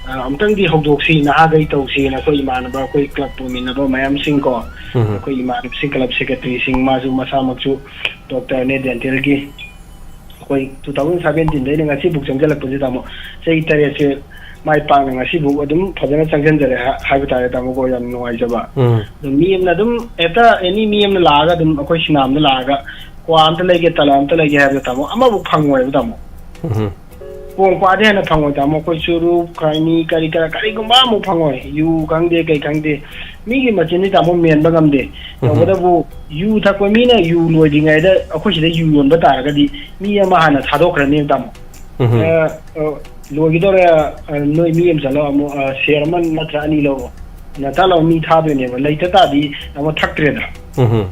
ꯑ, ꯑꯃꯨꯛꯇꯪꯗꯤ ꯍꯧꯗꯣꯛꯁꯤ, ꯅꯍꯥꯈꯩ ꯇꯧꯁꯤꯅ ꯑꯩꯈꯣꯏ ꯏꯃꯥꯟꯅꯕ, ꯑꯩꯈꯣꯏ club ꯄꯨꯃꯤꯟꯅꯕ ꯃꯌꯥꯝꯁꯤꯡꯀꯣ, ꯎꯝ꯫ ꯑꯩꯈꯣꯏ ꯏꯃꯥꯟꯅꯕꯁꯤꯡ club secretary ꯁꯤꯡ, ꯃꯥꯁꯨ ꯃꯁꯥꯃꯛꯁꯨ doctor ꯅꯦ dental ꯒꯤ꯫ ꯑꯩꯈꯣꯏ two thousand seventeen ꯗꯩꯅ ꯉꯁꯤꯐꯥꯎ ꯆꯪꯁꯤꯜꯂꯛꯄꯁꯦ, ꯇꯥꯃꯣ, ꯆꯍꯤ ꯇꯔꯦꯠꯁꯦ ꯃꯥꯏ ꯄꯥꯛꯅ ꯉꯁꯤꯐꯥꯎ ꯑꯗꯨꯝ ꯐꯖꯅ ꯆꯪꯁꯤꯟꯖꯔꯦ ꯍꯥ-, ꯍꯥꯏꯕ ꯇꯥꯔꯦ, ꯇꯥꯃꯣ ꯀꯣ, ꯌꯥꯝ ꯅꯨꯡꯉꯥꯏꯖꯕ꯫ ꯎꯝ꯫ ꯑꯗꯨ ꯃꯤ ꯑꯃꯅ ꯑꯗꯨꯝ ꯍꯦꯛꯇ any ꯃꯤ ꯑꯃꯅ ꯂꯥꯛꯑꯒ ꯑꯗꯨꯝ ꯑꯩꯈꯣꯏ ꯁꯤꯅꯥꯝꯗ ꯂꯥꯛꯑꯒ ꯀ꯭ꯋꯥ ꯑꯝꯇ ꯂꯩꯒꯦ, ꯇꯂꯕ ꯑꯝꯇ ꯂꯩꯒꯦ ꯍꯥꯏꯕꯗ, ꯇꯥꯃꯣ, ꯑꯃꯐꯥꯎ ꯐꯪꯉꯣꯏꯕ, ꯇꯥꯃꯣ꯫ ꯎꯝ꯫ ꯀꯣꯡ ꯄꯥꯗꯤ ꯍꯦꯟꯅ ꯐꯪꯉꯣꯏ, ꯇꯥꯃꯣ꯫ ꯑꯩꯈꯣꯏ ꯆꯨꯔꯨꯞ, ꯈꯩꯅꯤ, ꯀꯔꯤ ꯀꯔꯥ, ꯀꯔꯤꯒꯨꯝꯕ ꯑꯃꯨꯛ ꯐꯪꯉꯣꯏ꯫ ꯌꯨ ꯈꯪꯗꯦ, ꯀꯩ ꯈꯪꯗꯦ, ꯃꯤꯒꯤ ꯃꯆꯤꯟꯗꯤ, ꯇꯥꯃꯣ, ꯃꯦꯟꯕ ꯉꯝꯗꯦ꯫ ꯎꯝ꯫ ꯇꯧꯕꯇꯕꯨ ꯌꯨ ꯊꯛꯄ ꯃꯤꯅ ꯌꯨ ꯂꯣꯏꯗ꯭ꯔꯤꯉꯩꯗ ꯑꯩꯈꯣꯏ ꯁꯤꯗ ꯌꯨ ꯌꯣꯟꯕ ꯇꯥꯔꯒꯗꯤ, ꯃꯤ ꯑꯃ ꯍꯥꯟꯅ ꯊꯥꯗꯣꯛꯈ꯭ꯔꯅꯦꯕ, ꯇꯥꯃꯣ꯫ ꯎꯝ꯫ ꯑ, ꯑ, ꯂꯣꯏꯒꯗꯧꯔꯦ, ꯑ, ꯅꯣꯏ ꯃꯤ ꯑꯃ ꯆꯠꯂꯣ, ꯑꯃꯨꯛ, ꯑ, ꯁꯦꯔ ꯑꯃ ꯅꯠꯇ꯭ꯔ ꯑꯅꯤ ꯂꯧꯔꯣ꯫ ꯅꯠꯇ꯭ꯔ ꯂꯧ ꯃꯤ ꯊꯥꯗꯣꯏꯅꯦꯕ꯫ ꯂꯩꯇ ꯇꯥꯔꯗꯤ ꯑꯃꯨꯛ ꯊꯛꯇ꯭ꯔꯦꯗꯅ꯫ ꯎꯝ꯫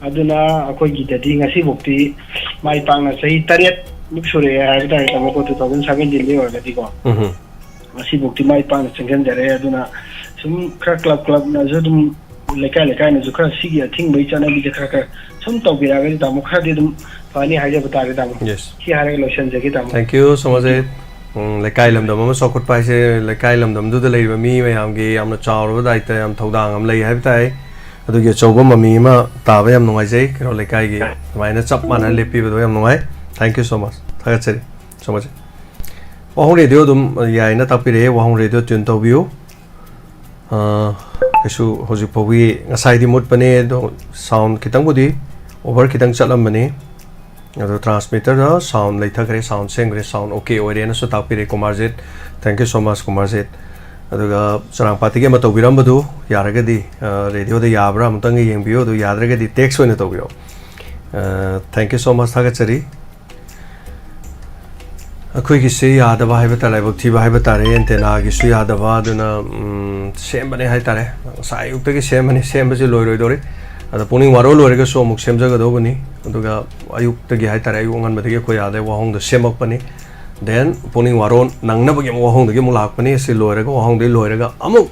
ꯑꯗꯨꯅ ꯑꯩꯈꯣꯏꯒꯤꯗꯗꯤ ꯉꯁꯤꯐꯥꯎꯇꯤ ꯃꯥꯏ ꯄꯥꯛꯅ ꯆꯍꯤ ꯇꯔꯦꯠ ꯃꯨꯛ ꯁꯨꯔꯛꯑꯦ ꯍꯥꯏꯕ ꯇꯥꯔꯦ, ꯇꯥꯃꯣꯀꯣ, two thousand seventeen ꯗꯒꯤ ꯑꯣꯏꯔꯒꯗꯤꯀꯣ꯫ ꯎꯝ꯫ ꯉꯁꯤꯐꯥꯎꯇꯤ ꯃꯥꯏ ꯄꯥꯛꯅ ꯆꯪꯁꯤꯟꯖꯔꯦ꯫ ꯑꯗꯨꯅ ꯁꯨꯝ ꯈꯔ ꯀ꯭ꯂꯕ ꯀ꯭ꯂꯕꯅꯁꯨ ꯑꯗꯨꯝ, ꯂꯩꯀꯥꯏ ꯂꯩꯀꯥꯏꯅꯁꯨ ꯈꯔ ꯁꯤꯒꯤ ꯑꯊꯤꯡꯕꯒꯤ ꯆꯠꯅꯕꯤꯁꯦ ꯈꯔ ꯈꯔ ꯁꯨꯝ ꯇꯧꯕꯤꯔꯛꯑꯒꯗꯤ, ꯇꯥꯃꯣ, ꯈꯔꯗꯤ ꯑꯗꯨꯝ ꯐꯅꯤ ꯍꯥꯏꯖꯕ ꯇꯥꯔꯦ, ꯇꯥꯃꯣ꯫ Yes. ꯁꯤ ꯍꯥꯏꯔꯒ ꯂꯣꯏꯁꯤꯟꯖꯒꯦ, ꯇꯥꯃꯣ꯫ Thank you so much, ꯎꯝ, ꯂꯩꯀꯥꯏ ꯂꯝꯗꯝ ꯑꯃ ꯆꯥꯎꯈꯠꯄ ꯍꯥꯏꯁꯦ ꯂꯩꯀꯥꯏ ꯂꯝꯗꯝꯗꯨꯗ ꯂꯩꯔꯤꯕ ꯃꯤ ꯃꯌꯥꯝꯒꯤ ꯌꯥꯝꯅ ꯆꯥꯎꯔꯕ ꯗꯥꯏꯇ, ꯌꯥꯝ ꯊꯧꯗꯥꯡ ꯑꯃ ꯂꯩ ꯍꯥꯏꯕ ꯇꯥꯏ꯫ ꯑꯗꯨꯒꯤ ꯑꯆꯧꯕ ꯃꯃꯤ ꯑꯃ ꯇꯥꯕ ꯌꯥꯝ ꯅꯨꯡꯉꯥꯏꯖꯩ꯫ ꯀꯩꯔꯣꯜ ꯂꯩꯀꯥꯏꯒꯤ ꯑꯗꯨꯃꯥꯏꯅ ꯆꯞ ꯃꯥꯟꯅꯅ ꯂꯦꯞꯄꯤꯕꯗꯣ ꯌꯥꯝ ꯅꯨꯡꯉꯥꯏ꯫ Thank you so much. ꯊꯥꯒꯠꯆꯔꯤ꯫ So much. ꯋꯥꯍꯣꯡ ꯔꯦꯗꯤꯑꯣ ꯑꯗꯨꯝ ꯌꯥꯏꯅ ꯇꯥꯛꯄꯤꯔꯛꯑꯦ꯫ ꯋꯥꯍꯣꯡ ꯔꯦꯗꯤꯑꯣ tune ꯇꯧꯕꯤꯌꯨ꯫ ꯑ, ꯀꯩꯁꯨ ꯍꯧꯖꯤꯛ ꯐꯥꯎꯒꯤ, ꯉꯁꯥꯏꯗꯤ ꯃꯨꯠꯄꯅꯦ, ꯑꯗꯣ sound ꯈꯤꯇꯪꯕꯨꯗꯤ over ꯈꯤꯇꯪ ꯆꯠꯂꯝꯕꯅꯤ꯫ ꯑꯗꯣ transmitterꯗ sound ꯂꯩꯊꯈ꯭ꯔꯦ, sound ꯁꯦꯝꯈ꯭ꯔꯦ, sound okay ꯑꯣꯏꯔꯦꯅꯁꯨ ꯇꯥꯛꯄꯤꯔꯦ Kumarjit. Thank you so much, Kumarjit. ꯑꯗꯨꯒ ꯆꯔꯥꯡꯄꯥꯠꯇꯒꯤ ꯑꯃ ꯇꯧꯕꯤꯔꯝꯕꯗꯨ ꯌꯥꯔꯒꯗꯤ, ꯑ, ꯔꯦꯗꯤꯑꯣꯗ ꯌꯥꯕ꯭ꯔꯥ ꯑꯃꯨꯛꯇꯪꯒ ꯌꯦꯡꯕꯤꯌꯨ, ꯑꯗꯨ ꯌꯥꯗ꯭ꯔꯒꯗꯤ text ꯑꯣꯏꯅ ꯇꯧꯕꯤꯔꯛꯑꯣ꯫ ꯑ, thank you so much, ꯊꯥꯒꯠꯆꯔꯤ꯫ ꯑꯩꯈꯣꯏꯒꯤꯁꯤ ꯌꯥꯗꯕ ꯍꯥꯏꯕ ꯇꯥꯔꯦ, ꯂꯥꯏꯕꯛ ꯊꯤꯕ ꯍꯥꯏꯕ ꯇꯥꯔꯦ, antennaꯒꯤꯁꯨ ꯌꯥꯗꯕ, ꯑꯗꯨꯅ, ꯎꯝ, ꯁꯦꯝꯕꯅꯦ ꯍꯥꯏ ꯇꯥꯔꯦ꯫ ꯉꯁꯥꯏ ꯑꯌꯨꯛꯇꯒꯤ ꯁꯦꯝꯕꯅꯤ, ꯁꯦꯝꯕꯁꯤ ꯂꯣꯏꯔꯣꯏꯗꯧꯔꯤ꯫ ꯑꯗꯣ ꯄꯨꯡꯅꯤꯡ ꯕꯥꯔꯣ ꯂꯣꯏꯔꯒꯁꯨ ꯑꯃꯨꯛ ꯁꯦꯝꯖꯒꯗꯧꯕꯅꯤ꯫ ꯑꯗꯨꯒ ꯑꯌꯨꯛꯇꯒꯤ ꯍꯥꯏ ꯇꯥꯔꯦ, ꯑꯌꯨꯛ ꯑꯉꯟꯕꯗꯒꯤ ꯑꯩꯈꯣꯏ ꯑꯥꯗ ꯋꯥꯍꯣꯡꯗ ꯁꯦꯝꯃꯛꯄꯅꯤ꯫ Then ꯄꯨꯡꯅꯤꯡ ꯕꯥꯔꯣ ꯅꯪꯅꯕꯒꯤ ꯑꯃꯨꯛ ꯋꯥꯍꯣꯡꯗꯒꯤ ꯑꯃꯨꯛ ꯂꯥꯛꯄꯅꯤ꯫ ꯑꯁꯤ ꯂꯣꯏꯔꯒ, ꯋꯥꯍꯣꯡꯗꯒꯤ ꯂꯣꯏꯔꯒ ꯑꯃꯨꯛ,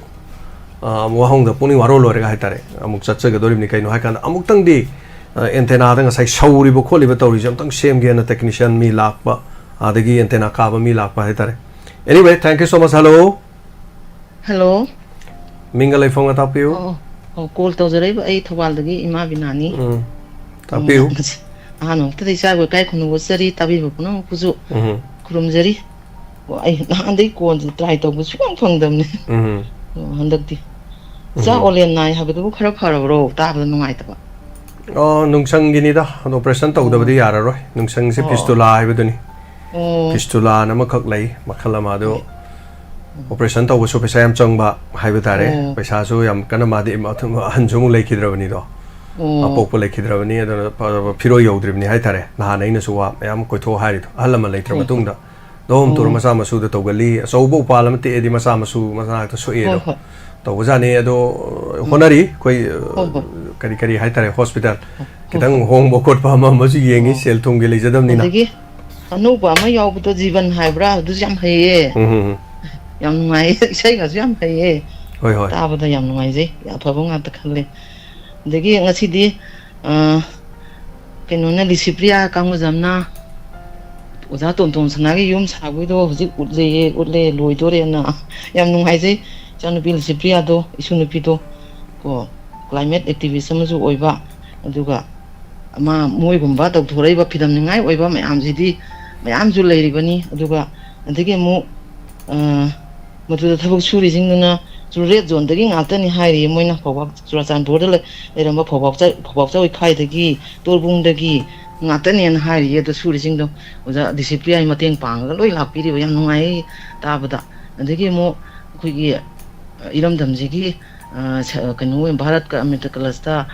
ꯑ, ꯋꯥꯍꯣꯡꯗ ꯄꯨꯡꯅꯤꯡ ꯕꯥꯔꯣ ꯂꯣꯏꯔꯒ ꯍꯥꯏ ꯇꯥꯔꯦ, ꯑꯃꯨꯛ ꯆꯠꯆꯒꯗꯧꯔꯤꯕꯅꯤ꯫ ꯀꯩꯅꯣ ꯍꯥꯏꯀꯥꯟꯗ ꯑꯃꯨꯛꯇꯪꯗꯤ, ꯑ, antennaꯗ ꯉꯁꯥꯏ ꯁꯧꯔꯤꯕ ꯈꯣꯠꯂꯤꯕ ꯇꯧꯔꯤꯁꯦ ꯑꯃꯨꯛꯇꯪ ꯁꯦꯝꯒꯦꯅ technician ꯃꯤ ꯂꯥꯛꯄ, ꯑꯗꯒꯤ antenna ꯀꯥꯕ ꯃꯤ ꯂꯥꯛꯄ ꯍꯥꯏ ꯇꯥꯔꯦ꯫ Anyway, thank you so much. Hello꯫ Hello꯫ ꯃꯤꯡꯒ ꯂꯩꯐꯝꯒ ꯇꯥꯛꯄꯤꯌꯨ꯫ ꯑꯣ, ꯑꯣ, call ꯇꯧꯖꯔꯛꯏꯕ ꯑꯩ ꯊꯧꯕꯥꯜꯗꯒꯤ ꯏꯃꯥ ꯕꯤꯅꯥꯅꯤ꯫ ꯎꯝ꯫ ꯇꯥꯛꯄꯤꯌꯨ꯫ ꯎꯝ, ꯑꯍꯥꯟꯕ ꯃꯛꯇꯗ ꯏꯆꯥꯕꯨ ꯏꯀꯥꯏ ꯈꯨꯝꯅꯕ ꯎꯠꯆꯔꯤ, ꯇꯥꯕꯤꯕ ꯄꯨꯝꯅꯃꯛꯄꯨꯁꯨ ꯎꯝ꯫ ꯈꯨꯔꯨꯝꯖꯔꯤ꯫ ꯑꯣ, ꯑꯩ ꯅꯍꯥꯟꯗꯩ callꯁꯦ try ꯇꯧꯕ ꯁꯨꯡꯐꯪ ꯐꯪꯗꯕꯅꯦ꯫ ꯎꯝ꯫ ꯑꯣ, ꯍꯟꯗꯛꯇꯤ꯫ ꯏꯆꯥ ꯎꯝ꯫ ꯑꯣꯂꯦꯟ ꯅꯥꯏ ꯍꯥꯏꯕꯗꯨꯕꯨ ꯈꯔ ꯐꯔꯕ꯭ꯔꯣ? ꯇꯥꯕꯗ ꯅꯨꯡꯉꯥꯏꯇꯕ꯫ ꯑꯣ, ꯅꯨꯡꯁꯪꯒꯤꯅꯤꯗ꯫ ꯑꯗꯣ operation ꯇꯧꯗꯕꯗꯤ ꯑꯣ꯫ ꯌꯥꯔꯔꯣꯏ꯫ ꯅꯨꯡꯁꯪꯁꯦ ꯑꯣ꯫ Fistula ꯍꯥꯏꯕꯗꯨꯅꯤ꯫ ꯑꯣ꯫ ꯐꯤꯁꯇꯨꯂꯥꯅ ꯑꯃꯈꯛ ꯂꯩ, ꯃꯈꯜ ꯑꯃ꯫ ꯑꯗꯣ ꯑꯣꯄꯔꯦꯁꯟ ꯇꯧꯕꯁꯨ ꯄꯩꯁꯥ ꯌꯥꯝ ꯆꯪꯕ ꯍꯥꯏꯕ ꯇꯥꯔꯦ꯫ ꯑꯣ꯫ ꯄꯩꯁꯥꯁꯨ ꯌꯥꯝ ꯀꯟꯅ, ꯃꯥꯗꯤ ꯑꯍꯟꯁꯨ ꯑꯃꯨꯛ ꯂꯩꯈꯤꯗ꯭ꯔꯕꯅꯤꯗꯣ꯫ ꯑꯣ꯫ ꯑꯄꯣꯛꯄ ꯂꯩꯈꯤꯗ꯭ꯔꯕꯅꯤ꯫ ꯑꯗꯨꯅ ꯐ-, ꯐꯤꯔꯣꯏ ꯌꯧꯗ꯭ꯔꯤꯕꯅꯤ ꯍꯥꯏꯇꯥꯔꯦ꯫ ꯅꯍꯥꯟ ꯑꯩꯅꯁꯨ ꯋꯥ ꯃꯌꯥꯝ ꯀꯣꯏꯊꯣꯛ ꯍꯥꯏꯔꯤꯗꯣ, ꯑꯍꯜ ꯂꯃꯟ ꯂꯩꯇ꯭ꯔ ꯍꯣꯏ, ꯍꯣꯏ꯫ ꯃꯇꯨꯡꯗ꯫ ꯗꯣꯝ ꯇꯨꯔ ꯑꯣ꯫ ꯃꯆꯥ ꯃꯁꯨꯗ ꯇꯧꯒꯜꯂꯤ꯫ ꯑꯆꯧꯕ ꯎꯄꯥꯜ ꯑꯃ ꯇꯦꯛꯑꯗꯤ ꯃꯆꯥ ꯃꯁꯨ ꯃꯆꯥ ꯉꯥꯛꯇ ꯍꯣꯏ, ꯁꯣꯛꯑꯦꯗꯣ ꯍꯣꯏ꯫ ꯇꯧꯕꯖꯥꯠꯅꯤ꯫ ꯑꯗꯣ ꯎꯝ꯫ ꯍꯣꯠꯅꯔꯤ ꯑꯩꯈꯣꯏ, ꯍꯣꯏ, ꯍꯣꯏ꯫ ꯀꯔꯤ ꯀꯔꯤ ꯍꯥꯏꯇꯥꯔꯦ, ꯍꯣꯁꯄꯤꯇꯥꯜ ꯍꯣꯏ, ꯈꯤꯇꯪ ꯍꯣꯏ꯫ ꯍꯣꯡꯕ ꯈꯣꯠꯄ ꯑꯃ ꯑꯃꯁꯨ ꯌꯦꯡꯉꯤ, ꯑꯣ꯫ ꯁꯦꯜ ꯊꯨꯝꯒꯤ ꯂꯩꯖꯗꯕꯅꯤꯅ꯫ ꯑꯗꯒꯤ ꯑꯅꯧꯕ ꯑꯃ ꯌꯥꯎꯕꯗꯣ, ꯖꯤꯕꯟ ꯍꯥꯏꯕ꯭ꯔꯥ? ꯑꯗꯨꯁꯨ ꯌꯥꯝ ꯍꯩꯌꯦ꯫ ꯎꯝ, ꯎꯝ, ꯎꯝ꯫ ꯌꯥꯝ ꯅꯨꯡꯉꯥꯏꯌꯦ꯫ ꯏꯁꯩꯒꯁꯨ ꯌꯥꯝ ꯍꯩꯌꯦ꯫ ꯍꯣꯏ, ꯍꯣꯏ꯫ ꯇꯥꯕꯗ ꯌꯥꯝ ꯅꯨꯡꯉꯥꯏꯖꯩ꯫ ꯑꯐꯕ ꯉꯥꯛꯇ ꯈꯜꯂꯦ꯫ ꯑꯗꯒꯤ ꯉꯁꯤꯗꯤ, ꯑ, ꯀꯩꯅꯣꯅ, ꯂꯤꯁꯤꯄ꯭ꯔꯤꯌꯥ ꯀꯥꯡꯕꯨꯖꯝꯅ ꯑꯣꯖꯥ ꯇꯣꯟꯇꯣꯟ ꯁꯅꯥꯒꯤ ꯌꯨꯝ ꯁꯥꯕꯒꯤꯗꯣ ꯍꯧꯖꯤꯛ ꯎꯠꯂꯦꯌꯦ, ꯎꯠꯂꯦ, ꯂꯣꯏꯗꯣꯔꯦꯅ꯫ ꯌꯥꯝ ꯅꯨꯡꯉꯥꯏꯖꯩ꯫ ꯏꯆꯥꯅꯨꯄꯤ ꯂꯤꯁꯤꯄ꯭ꯔꯤꯌꯥꯗꯣ, ꯏꯁꯨ ꯅꯨꯄꯤꯗꯣ, ꯀꯣ, climate activist ꯑꯃꯁꯨ ꯑꯣꯏꯕ, ꯑꯗꯨꯒ ꯃꯥ, ꯃꯣꯏꯒꯨꯝꯕ ꯇꯧꯊꯣꯔꯛꯏꯕ ꯐꯤꯗꯝꯅꯤꯡꯉꯥꯏ ꯑꯣꯏꯕ ꯃꯌꯥꯝꯁꯤꯗꯤ ꯃꯌꯥꯝꯁꯨ ꯂꯩꯔꯤꯕꯅꯤ꯫ ꯑꯗꯨꯒ ꯑꯗꯒꯤ ꯑꯃꯨꯛ, ꯑ, ꯃꯗꯨꯗ ꯊꯕꯛ ꯁꯨꯔꯤꯁꯤꯡꯗꯨꯅ ꯔꯦꯗ ꯖꯣꯟꯗꯒꯤ ꯉꯥꯛꯇꯅꯤ ꯍꯥꯏꯔꯤꯌꯦ꯫ ꯃꯣꯏꯅ ꯐꯧꯕꯥꯛ-, ꯆꯨꯔꯥꯆꯥꯟꯄꯨꯔꯗ ꯂꯩ-, ꯂꯩꯔꯝꯕ ꯐꯧꯕꯥꯛꯆ-, ꯐꯧꯕꯥꯛꯆꯥꯎ ꯏꯐꯥꯏꯗꯒꯤ, ꯇꯣꯔꯕꯨꯡꯗꯒꯤ ꯉꯥꯛꯇꯅꯦꯅ ꯍꯥꯏꯔꯤꯌꯦ꯫ ꯑꯗꯣ ꯁꯨꯔꯤꯁꯤꯡꯗꯣ ꯑꯣꯖꯥ ꯗꯤꯁꯤꯄ꯭ꯔꯤꯌꯥꯒꯤ ꯃꯇꯦꯡ ꯄꯥꯡꯉꯒ ꯂꯣꯏ ꯂꯥꯛꯄꯤꯔꯤꯕ꯫ ꯌꯥꯝ ꯅꯨꯡꯉꯥꯏ ꯇꯥꯕꯗ꯫ ꯑꯗꯒꯤ ꯑꯃꯨꯛ ꯑꯩꯈꯣꯏꯒꯤ, ꯑ, ꯏꯔꯝꯗꯝꯁꯤꯒꯤ, ꯑ, ꯁ-, ꯀꯩꯅꯣ, ꯚꯥꯔꯠꯀ ꯑꯃ꯭ꯔꯤꯇ ꯀꯂꯁꯇ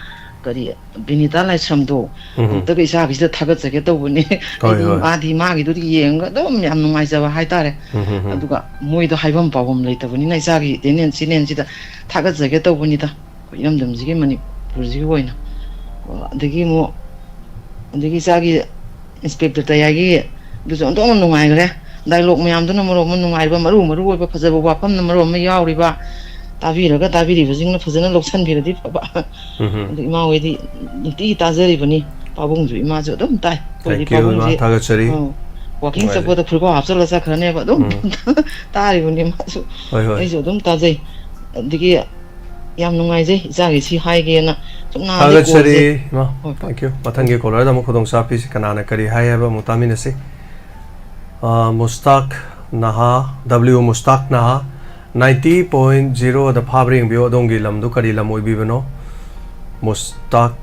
ꯀꯔꯤ, ꯕꯤꯅꯤꯇꯥ ꯂꯥꯏꯁ꯭ꯔꯝꯗꯣ, ꯎꯝ, ꯎꯝ꯫ ꯑꯃꯨꯛꯇꯒ ꯏꯆꯥꯒꯤꯁꯤꯗ ꯊꯥꯒꯠꯆꯒꯦ ꯇꯧꯕꯅꯦ꯫ ꯍꯣꯏ, ꯑꯩꯗꯤ ꯍꯣꯏ꯫ ꯃꯥꯗꯤ ꯃꯥꯒꯤꯗꯨꯗꯤ ꯌꯦꯡꯉꯒ ꯑꯗꯨꯝ ꯌꯥꯝ ꯅꯨꯡꯉꯥꯏꯖꯕ ꯍꯥꯏꯇꯥꯔꯦ꯫ ꯎꯝ, ꯎꯝ, ꯎꯝ꯫ ꯑꯗꯨꯒ ꯃꯣꯏꯗ ꯍꯥꯏꯐꯝ ꯄꯥꯎꯐꯝ ꯂꯩꯇꯕꯅꯤꯅ ꯏꯆꯥꯒꯤ ꯇꯦꯅꯦꯟ ꯆꯦꯅꯦꯜꯁꯤꯗ ꯊꯥꯒꯠꯆꯒꯦ ꯇꯧꯕꯅꯤꯗ, ꯑꯩꯈꯣꯏ ꯏꯔꯝꯗꯝꯁꯤꯒꯤ, ꯃꯅꯤꯄꯨꯔꯁꯤꯒꯤ ꯑꯣꯏꯅ꯫ ꯑꯗꯒꯤ ꯑꯃꯨꯛ, ꯑꯗꯒꯤ ꯏꯆꯥꯒꯤ ꯏꯟꯁꯄꯦꯛꯇꯔ ꯇꯌꯥꯏꯒꯤ ꯑꯗꯨꯁꯨ ꯑꯣꯟꯊꯣꯛꯅ ꯅꯨꯡꯉꯥꯏꯈ꯭ꯔꯦ꯫ ꯗꯥꯏꯂꯣꯛ ꯃꯌꯥꯝꯗꯨꯅ ꯃꯔꯣꯜ ꯑꯃ ꯅꯨꯡꯉꯥꯏꯕ, ꯃꯔꯨ ꯃꯔꯨ ꯑꯣꯏꯕ ꯐꯖꯕ ꯋꯥꯐꯝꯅ ꯃꯔꯣꯜ ꯑꯃ ꯌꯥꯎꯔꯤꯕ, ꯇꯥꯕꯤꯔꯒ ꯇꯥꯕꯤꯔꯤꯕꯁꯤꯡꯅ ꯐꯖꯅ ꯂꯧꯁꯤꯟꯕꯤꯔꯗꯤ ꯐꯕ꯫ ꯎꯝ, ꯎꯝ꯫ ꯑꯗꯨ ꯏꯃꯥ ꯍꯣꯏꯗꯤ ꯅꯨꯡꯇꯤꯒꯤ ꯇꯥꯖꯔꯤꯕꯅꯤ꯫ ꯄꯥꯕꯨꯡꯁꯨ, ꯏꯃꯥꯁꯨ ꯑꯗꯨꯝ ꯇꯥꯏ꯫ ꯑꯩꯈꯣꯏꯗꯤ Thank you, ꯏꯃꯥ, ꯄꯥꯕꯨꯡꯁꯦ, ꯊꯥꯒꯠꯆꯔꯤ꯫ ꯑ, walking ꯅꯨꯡꯉꯥꯏꯖꯩ꯫ ꯆꯠꯄꯗ ꯐꯨꯔꯤꯠꯈꯥꯎ ꯍꯥꯞꯆꯜꯂ ꯆꯠꯈ꯭ꯔꯅꯦꯕ ꯑꯗꯨꯝ꯫ ꯎꯝ꯫ ꯇꯥꯔꯤꯕꯅꯤ ꯃꯥꯁꯨ꯫ ꯍꯣꯏ, ꯍꯣꯏ꯫ ꯑꯩꯁꯨ ꯑꯗꯨꯝ ꯇꯥꯖꯩ꯫ ꯑꯗꯒꯤ ꯌꯥꯝ ꯅꯨꯡꯉꯥꯏꯖꯩ, ꯏꯆꯥꯒꯤ ꯁꯤ ꯍꯥꯏꯒꯦꯅ꯫ ꯁꯨꯝ ꯅꯍꯥꯟꯗꯩ ꯀꯣꯜꯁꯦ꯫ ꯊꯥꯒꯠꯆꯔꯤ, ꯏꯃꯥ꯫ ꯍꯣꯏ꯫ Thank you꯫ ꯃꯊꯪꯒꯤ ꯀꯣꯂꯔꯗ ꯑꯃꯨꯛ ꯈꯨꯗꯣꯡ ꯆꯥꯕꯤꯁꯤ꯫ ꯀꯅꯥꯅ ꯀꯔꯤ ꯍꯥꯏ ꯍꯥꯏꯕ ꯑꯃꯨꯛ ꯇꯥꯃꯤꯟꯅꯁꯤ꯫ ꯑ, ꯃꯨꯁꯇꯥꯛ ꯅꯍꯥ, W ꯃꯨꯁꯇꯥꯛ ꯅꯍꯥ, ninety point zero ꯗ ꯐꯥꯕ꯭ꯔꯥ ꯌꯦꯡꯕꯤꯌꯨ꯫ ꯑꯗꯣꯝꯒꯤ ꯂꯝꯗꯨ ꯀꯔꯤ ꯂꯝ ꯑꯣꯏꯕꯤꯕꯅꯣ? ꯃꯨꯁꯇꯥꯛ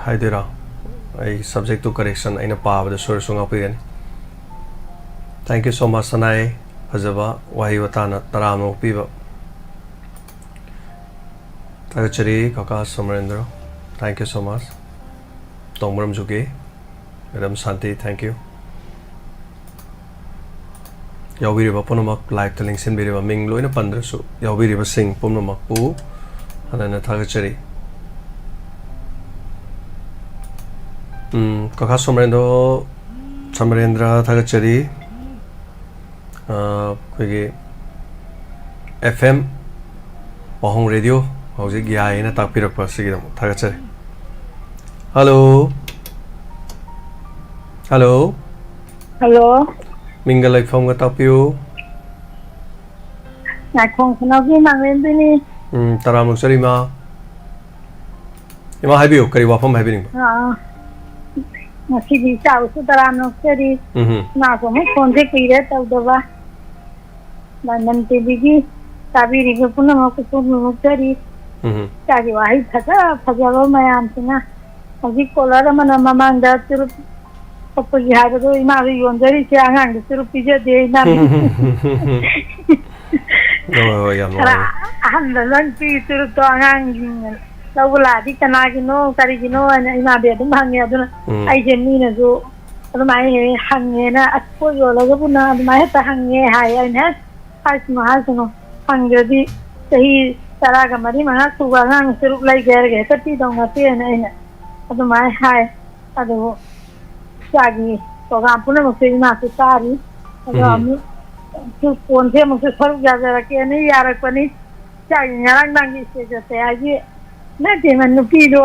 ꯍꯥꯏꯗꯣꯏꯔꯥ? ꯑꯩ subject ꯇꯨ correction, ꯑꯩꯅ ꯄꯥꯕꯗ ꯁꯣꯏꯔꯁꯨ ꯉꯥꯛꯄꯤꯒꯅꯤ꯫ Thank you so much, ꯁꯅꯥꯏ꯫ ꯐꯖꯕ ꯋꯥꯍꯩ ꯋꯥꯇꯥꯅ ꯇꯔꯥꯃꯨꯛ ꯄꯤꯕ꯫ ꯊꯥꯒꯠꯆꯔꯤ, ꯀꯀꯥ Somorendra. Thank you so much꯫ Tongbram ꯖꯨꯒꯤ, ꯃꯦꯗꯥꯝ ꯁꯥꯟꯇꯤ, thank you꯫ ꯌꯥꯎꯕꯤꯔꯤꯕ ꯄꯨꯝꯅꯃꯛ, live-ꯇ ꯂꯦꯡꯁꯤꯟꯕꯤꯔꯤꯕ, ꯃꯤꯡ ꯂꯣꯏꯅ ꯄꯟꯗ꯭ꯔꯁꯨ, ꯌꯥꯎꯕꯤꯔꯤꯕꯁꯤꯡ ꯄꯨꯝꯅꯃꯛꯄꯨ ꯍꯟꯅ ꯍꯟꯅ ꯊꯥꯒꯠꯆꯔꯤ꯫ ꯎꯝ, ꯀꯀꯥ ꯁꯣꯃꯔꯦꯟꯗ꯭ꯔ, ꯁꯣꯃꯔꯦꯟꯗ꯭ꯔ, ꯊꯥꯒꯠꯆꯔꯤ꯫ ꯑ, ꯑꯩꯈꯣꯏꯒꯤ F M ꯋꯥꯍꯣꯡ ꯔꯦꯗꯤꯑꯣ ꯍꯧꯖꯤꯛ ꯌꯥꯏꯌꯦꯅ ꯇꯥꯛꯄꯤꯔꯛꯄ ꯑꯁꯤꯒꯤꯗꯃꯛ ꯊꯥꯒꯠꯆꯔꯤ꯫ ꯍꯜꯂꯣ꯫ ꯍꯜꯂꯣ꯫ ꯍꯜꯂꯣ꯫ ꯃꯤꯡꯒ ꯂꯩꯐꯝꯒ ꯇꯥꯛꯄꯤꯌꯨ꯫ ꯉꯥꯏꯈꯣꯡ ꯈꯨꯅꯧꯒꯤ ꯃꯥꯡꯂꯦꯝꯕꯤꯅꯤ꯫ ꯎꯝ, ꯇꯔꯥꯝꯅ ꯑꯣꯛꯆꯔꯤ, ꯏꯃꯥ꯫ ꯏꯃꯥ, ꯍꯥꯏꯕꯤꯌꯨ, ꯀꯔꯤ ꯋꯥꯐꯝ ꯍꯥꯏꯕꯤꯅꯤꯡꯕ? ꯑꯥ, ꯉꯁꯤꯗꯤ ꯏꯆꯥꯕꯨꯁꯨ ꯇꯔꯥꯝꯅ ꯑꯣꯛꯆꯔꯤ꯫ ꯎꯝꯍꯨꯝ꯫ ꯏꯃꯥꯁꯨ ꯑꯃꯨꯛ ꯐꯣꯟꯁꯦ ꯀꯨꯏꯔꯦ ꯇꯧꯗꯕ꯫ ꯗꯥꯏꯃꯟ ꯇꯤꯚꯤꯒꯤ ꯇꯥꯕꯤꯔꯤꯕ ꯄꯨꯝꯅꯃꯛꯄꯨꯁꯨ ꯅꯣꯛꯆꯔꯤ꯫ ꯎꯝꯍꯨꯝ꯫ ꯏꯆꯥꯒꯤ ꯋꯥꯍꯩ ꯐꯖ ꯐꯖꯕ ꯃꯌꯥꯝꯁꯤꯅ ꯍꯧꯖꯤꯛ ꯀꯣꯂꯔ ꯑꯃꯅ ꯃꯃꯥꯡꯗ ꯆꯨꯔꯨꯞ ꯊꯛꯄꯒꯤ ꯍꯥꯏꯕꯗꯣ ꯏꯃꯥꯗ ꯌꯣꯟꯖꯔꯤꯁꯦ, ꯑꯉꯥꯡꯗ ꯆꯨꯔꯨꯞ ꯄꯤꯖꯗꯦ ꯏꯃꯥꯗꯤ꯫ ꯍꯣꯏ, ꯍꯣꯏ, ꯌꯥꯝ ꯈꯔ ꯅꯨꯡꯉꯥꯏꯔꯦ꯫ ꯑꯍꯟꯗ ꯅꯪ ꯄꯤ ꯆꯨꯔꯨꯞꯇꯣ ꯑꯉꯥꯡꯁꯤꯡꯅ ꯂꯧꯕ ꯂꯥꯛꯑꯗꯤ ꯀꯅꯥꯒꯤꯅꯣ, ꯀꯔꯤꯒꯤꯅꯣ ꯍꯥꯏꯅ ꯏꯃꯥꯗꯤ ꯑꯗꯨꯝ ꯍꯪꯉꯦ꯫ ꯑꯗꯨꯅ ꯎꯝ꯫ ꯑꯩꯁꯦ ꯃꯤꯅꯁꯨ ꯑꯗꯨꯃꯥꯏꯅ ꯍꯦꯛ ꯍꯪꯉꯦꯅ, "ꯑꯁ, ꯄꯣꯠ ꯌꯣꯜꯂꯒꯕꯨ ꯅꯪ ꯑꯗꯨꯃꯥꯏꯅ ꯍꯦꯛꯇ ꯍꯪꯉꯦ?" ꯍꯥꯏ꯫ ꯑꯩꯅ, "ꯑꯁ, ꯍꯥꯏꯁꯅꯨ, ꯍꯥꯏꯁꯅꯨ, ꯍꯪꯗ꯭ꯔꯗꯤ ꯆꯍꯤ ꯇꯔꯥꯒ ꯃꯔꯤ ꯃꯉꯥ ꯁꯨꯕ ꯑꯉꯥꯡ ꯆꯨꯔꯨꯞ ꯂꯩꯒꯦ ꯍꯥꯏꯔꯒ ꯍꯦꯛꯇ ꯄꯤꯗꯧ ꯅꯠꯇꯦꯅ" ꯑꯩꯅ ꯑꯗꯨꯃꯥꯏꯅ ꯍꯥꯏ꯫ ꯑꯗꯨꯕꯨ ꯏꯆꯥꯒꯤ ꯄ꯭ꯔꯣꯒꯥꯝ ꯄꯨꯝꯅꯃꯛꯁꯦ ꯏꯃꯥꯁꯨ ꯇꯥꯔꯤ꯫ ꯑꯗꯣ ꯎꯝ꯫ ꯑꯃꯨꯛ ꯐꯣꯟꯁꯦ ꯑꯃꯨꯛꯁꯨ ꯁꯔꯨꯛ ꯌꯥꯖꯔꯛꯀꯦꯅ ꯌꯥꯔꯛꯄꯅꯤ꯫ ꯏꯆꯥꯒꯤ ꯉꯔꯥꯡ ꯅꯍꯥꯟꯒꯤ ꯁ꯭ꯇꯦꯇꯁꯇ ꯍꯥꯏꯒꯤ ꯅꯠꯇꯦ, ꯅꯨꯄꯤꯗꯣ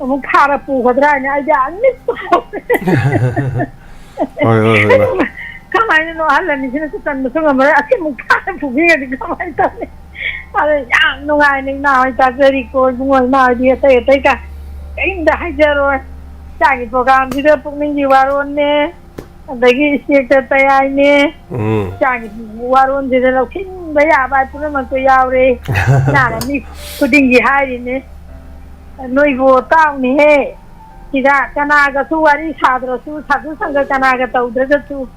ꯑꯃꯨꯛ ꯐꯥꯔ ꯄꯨꯒꯗ꯭ꯔꯥ ꯍꯥꯏꯅ ꯑꯩꯗꯤ ꯑꯅꯤꯛꯄ ꯍꯣꯏ, ꯍꯣꯏ, ꯍꯣꯏ, ꯍꯣꯏ꯫ ꯀꯃꯥꯏꯅꯅꯣ ꯑꯍꯜ ꯑꯅꯤꯁꯤꯅꯁꯨ ꯀꯟꯕꯁꯨ ꯉꯝꯃꯔꯣꯏ, ꯑꯁꯤꯃꯨꯛ ꯐꯥꯔ ꯄꯨꯕꯤꯔꯗꯤ ꯀꯃꯥꯏꯅ ꯇꯧꯅꯤ? ꯑꯗ ꯌꯥꯝ ꯅꯨꯡꯉꯥꯏꯅ ꯏꯃꯥ ꯍꯣꯏ ꯇꯥꯖꯔꯤꯀꯣ, ꯏꯕꯨꯡꯉꯣ, ꯏꯃꯥ ꯍꯣꯏꯗꯤ ꯑꯇꯩ ꯑꯇꯩ ꯀ-, ꯀꯔꯤꯝꯇ ꯍꯥꯏꯖꯔꯣꯏ꯫ ꯏꯆꯥꯒꯤ ꯄ꯭ꯔꯣꯒꯥꯝꯁꯤꯗ ꯄꯨꯛꯅꯤꯡꯒꯤ ꯋꯥꯔꯣꯜꯅꯦ, ꯑꯗꯒꯤ ꯏꯁꯇꯦꯖꯇ ꯇꯌꯥꯏꯅꯦ꯫ ꯎꯝ꯫ ꯏꯆꯥꯒꯤ ꯋꯥꯔꯣꯜꯁꯤꯗ ꯂꯧꯁꯤꯟꯕ ꯌꯥꯕ ꯄꯨꯝꯅꯃꯛꯇꯣ ꯌꯥꯎꯔꯦ꯫ ꯏꯆꯥꯅ ꯃꯤ ꯈꯨꯗꯤꯡꯒꯤ ꯍꯥꯏꯔꯤꯅꯦ, "ꯅꯣꯏꯕꯨ ꯇꯥꯎꯅꯤꯍꯦ, ꯁꯤꯗ ꯀꯅꯥꯒꯁꯨ ꯋꯥꯔꯤ ꯁꯥꯗ꯭ꯔꯁꯨ, ꯁꯥꯗꯨ ꯁꯪꯒ ꯀꯅꯥꯒ ꯇꯧꯗ꯭ꯔꯒꯁꯨ,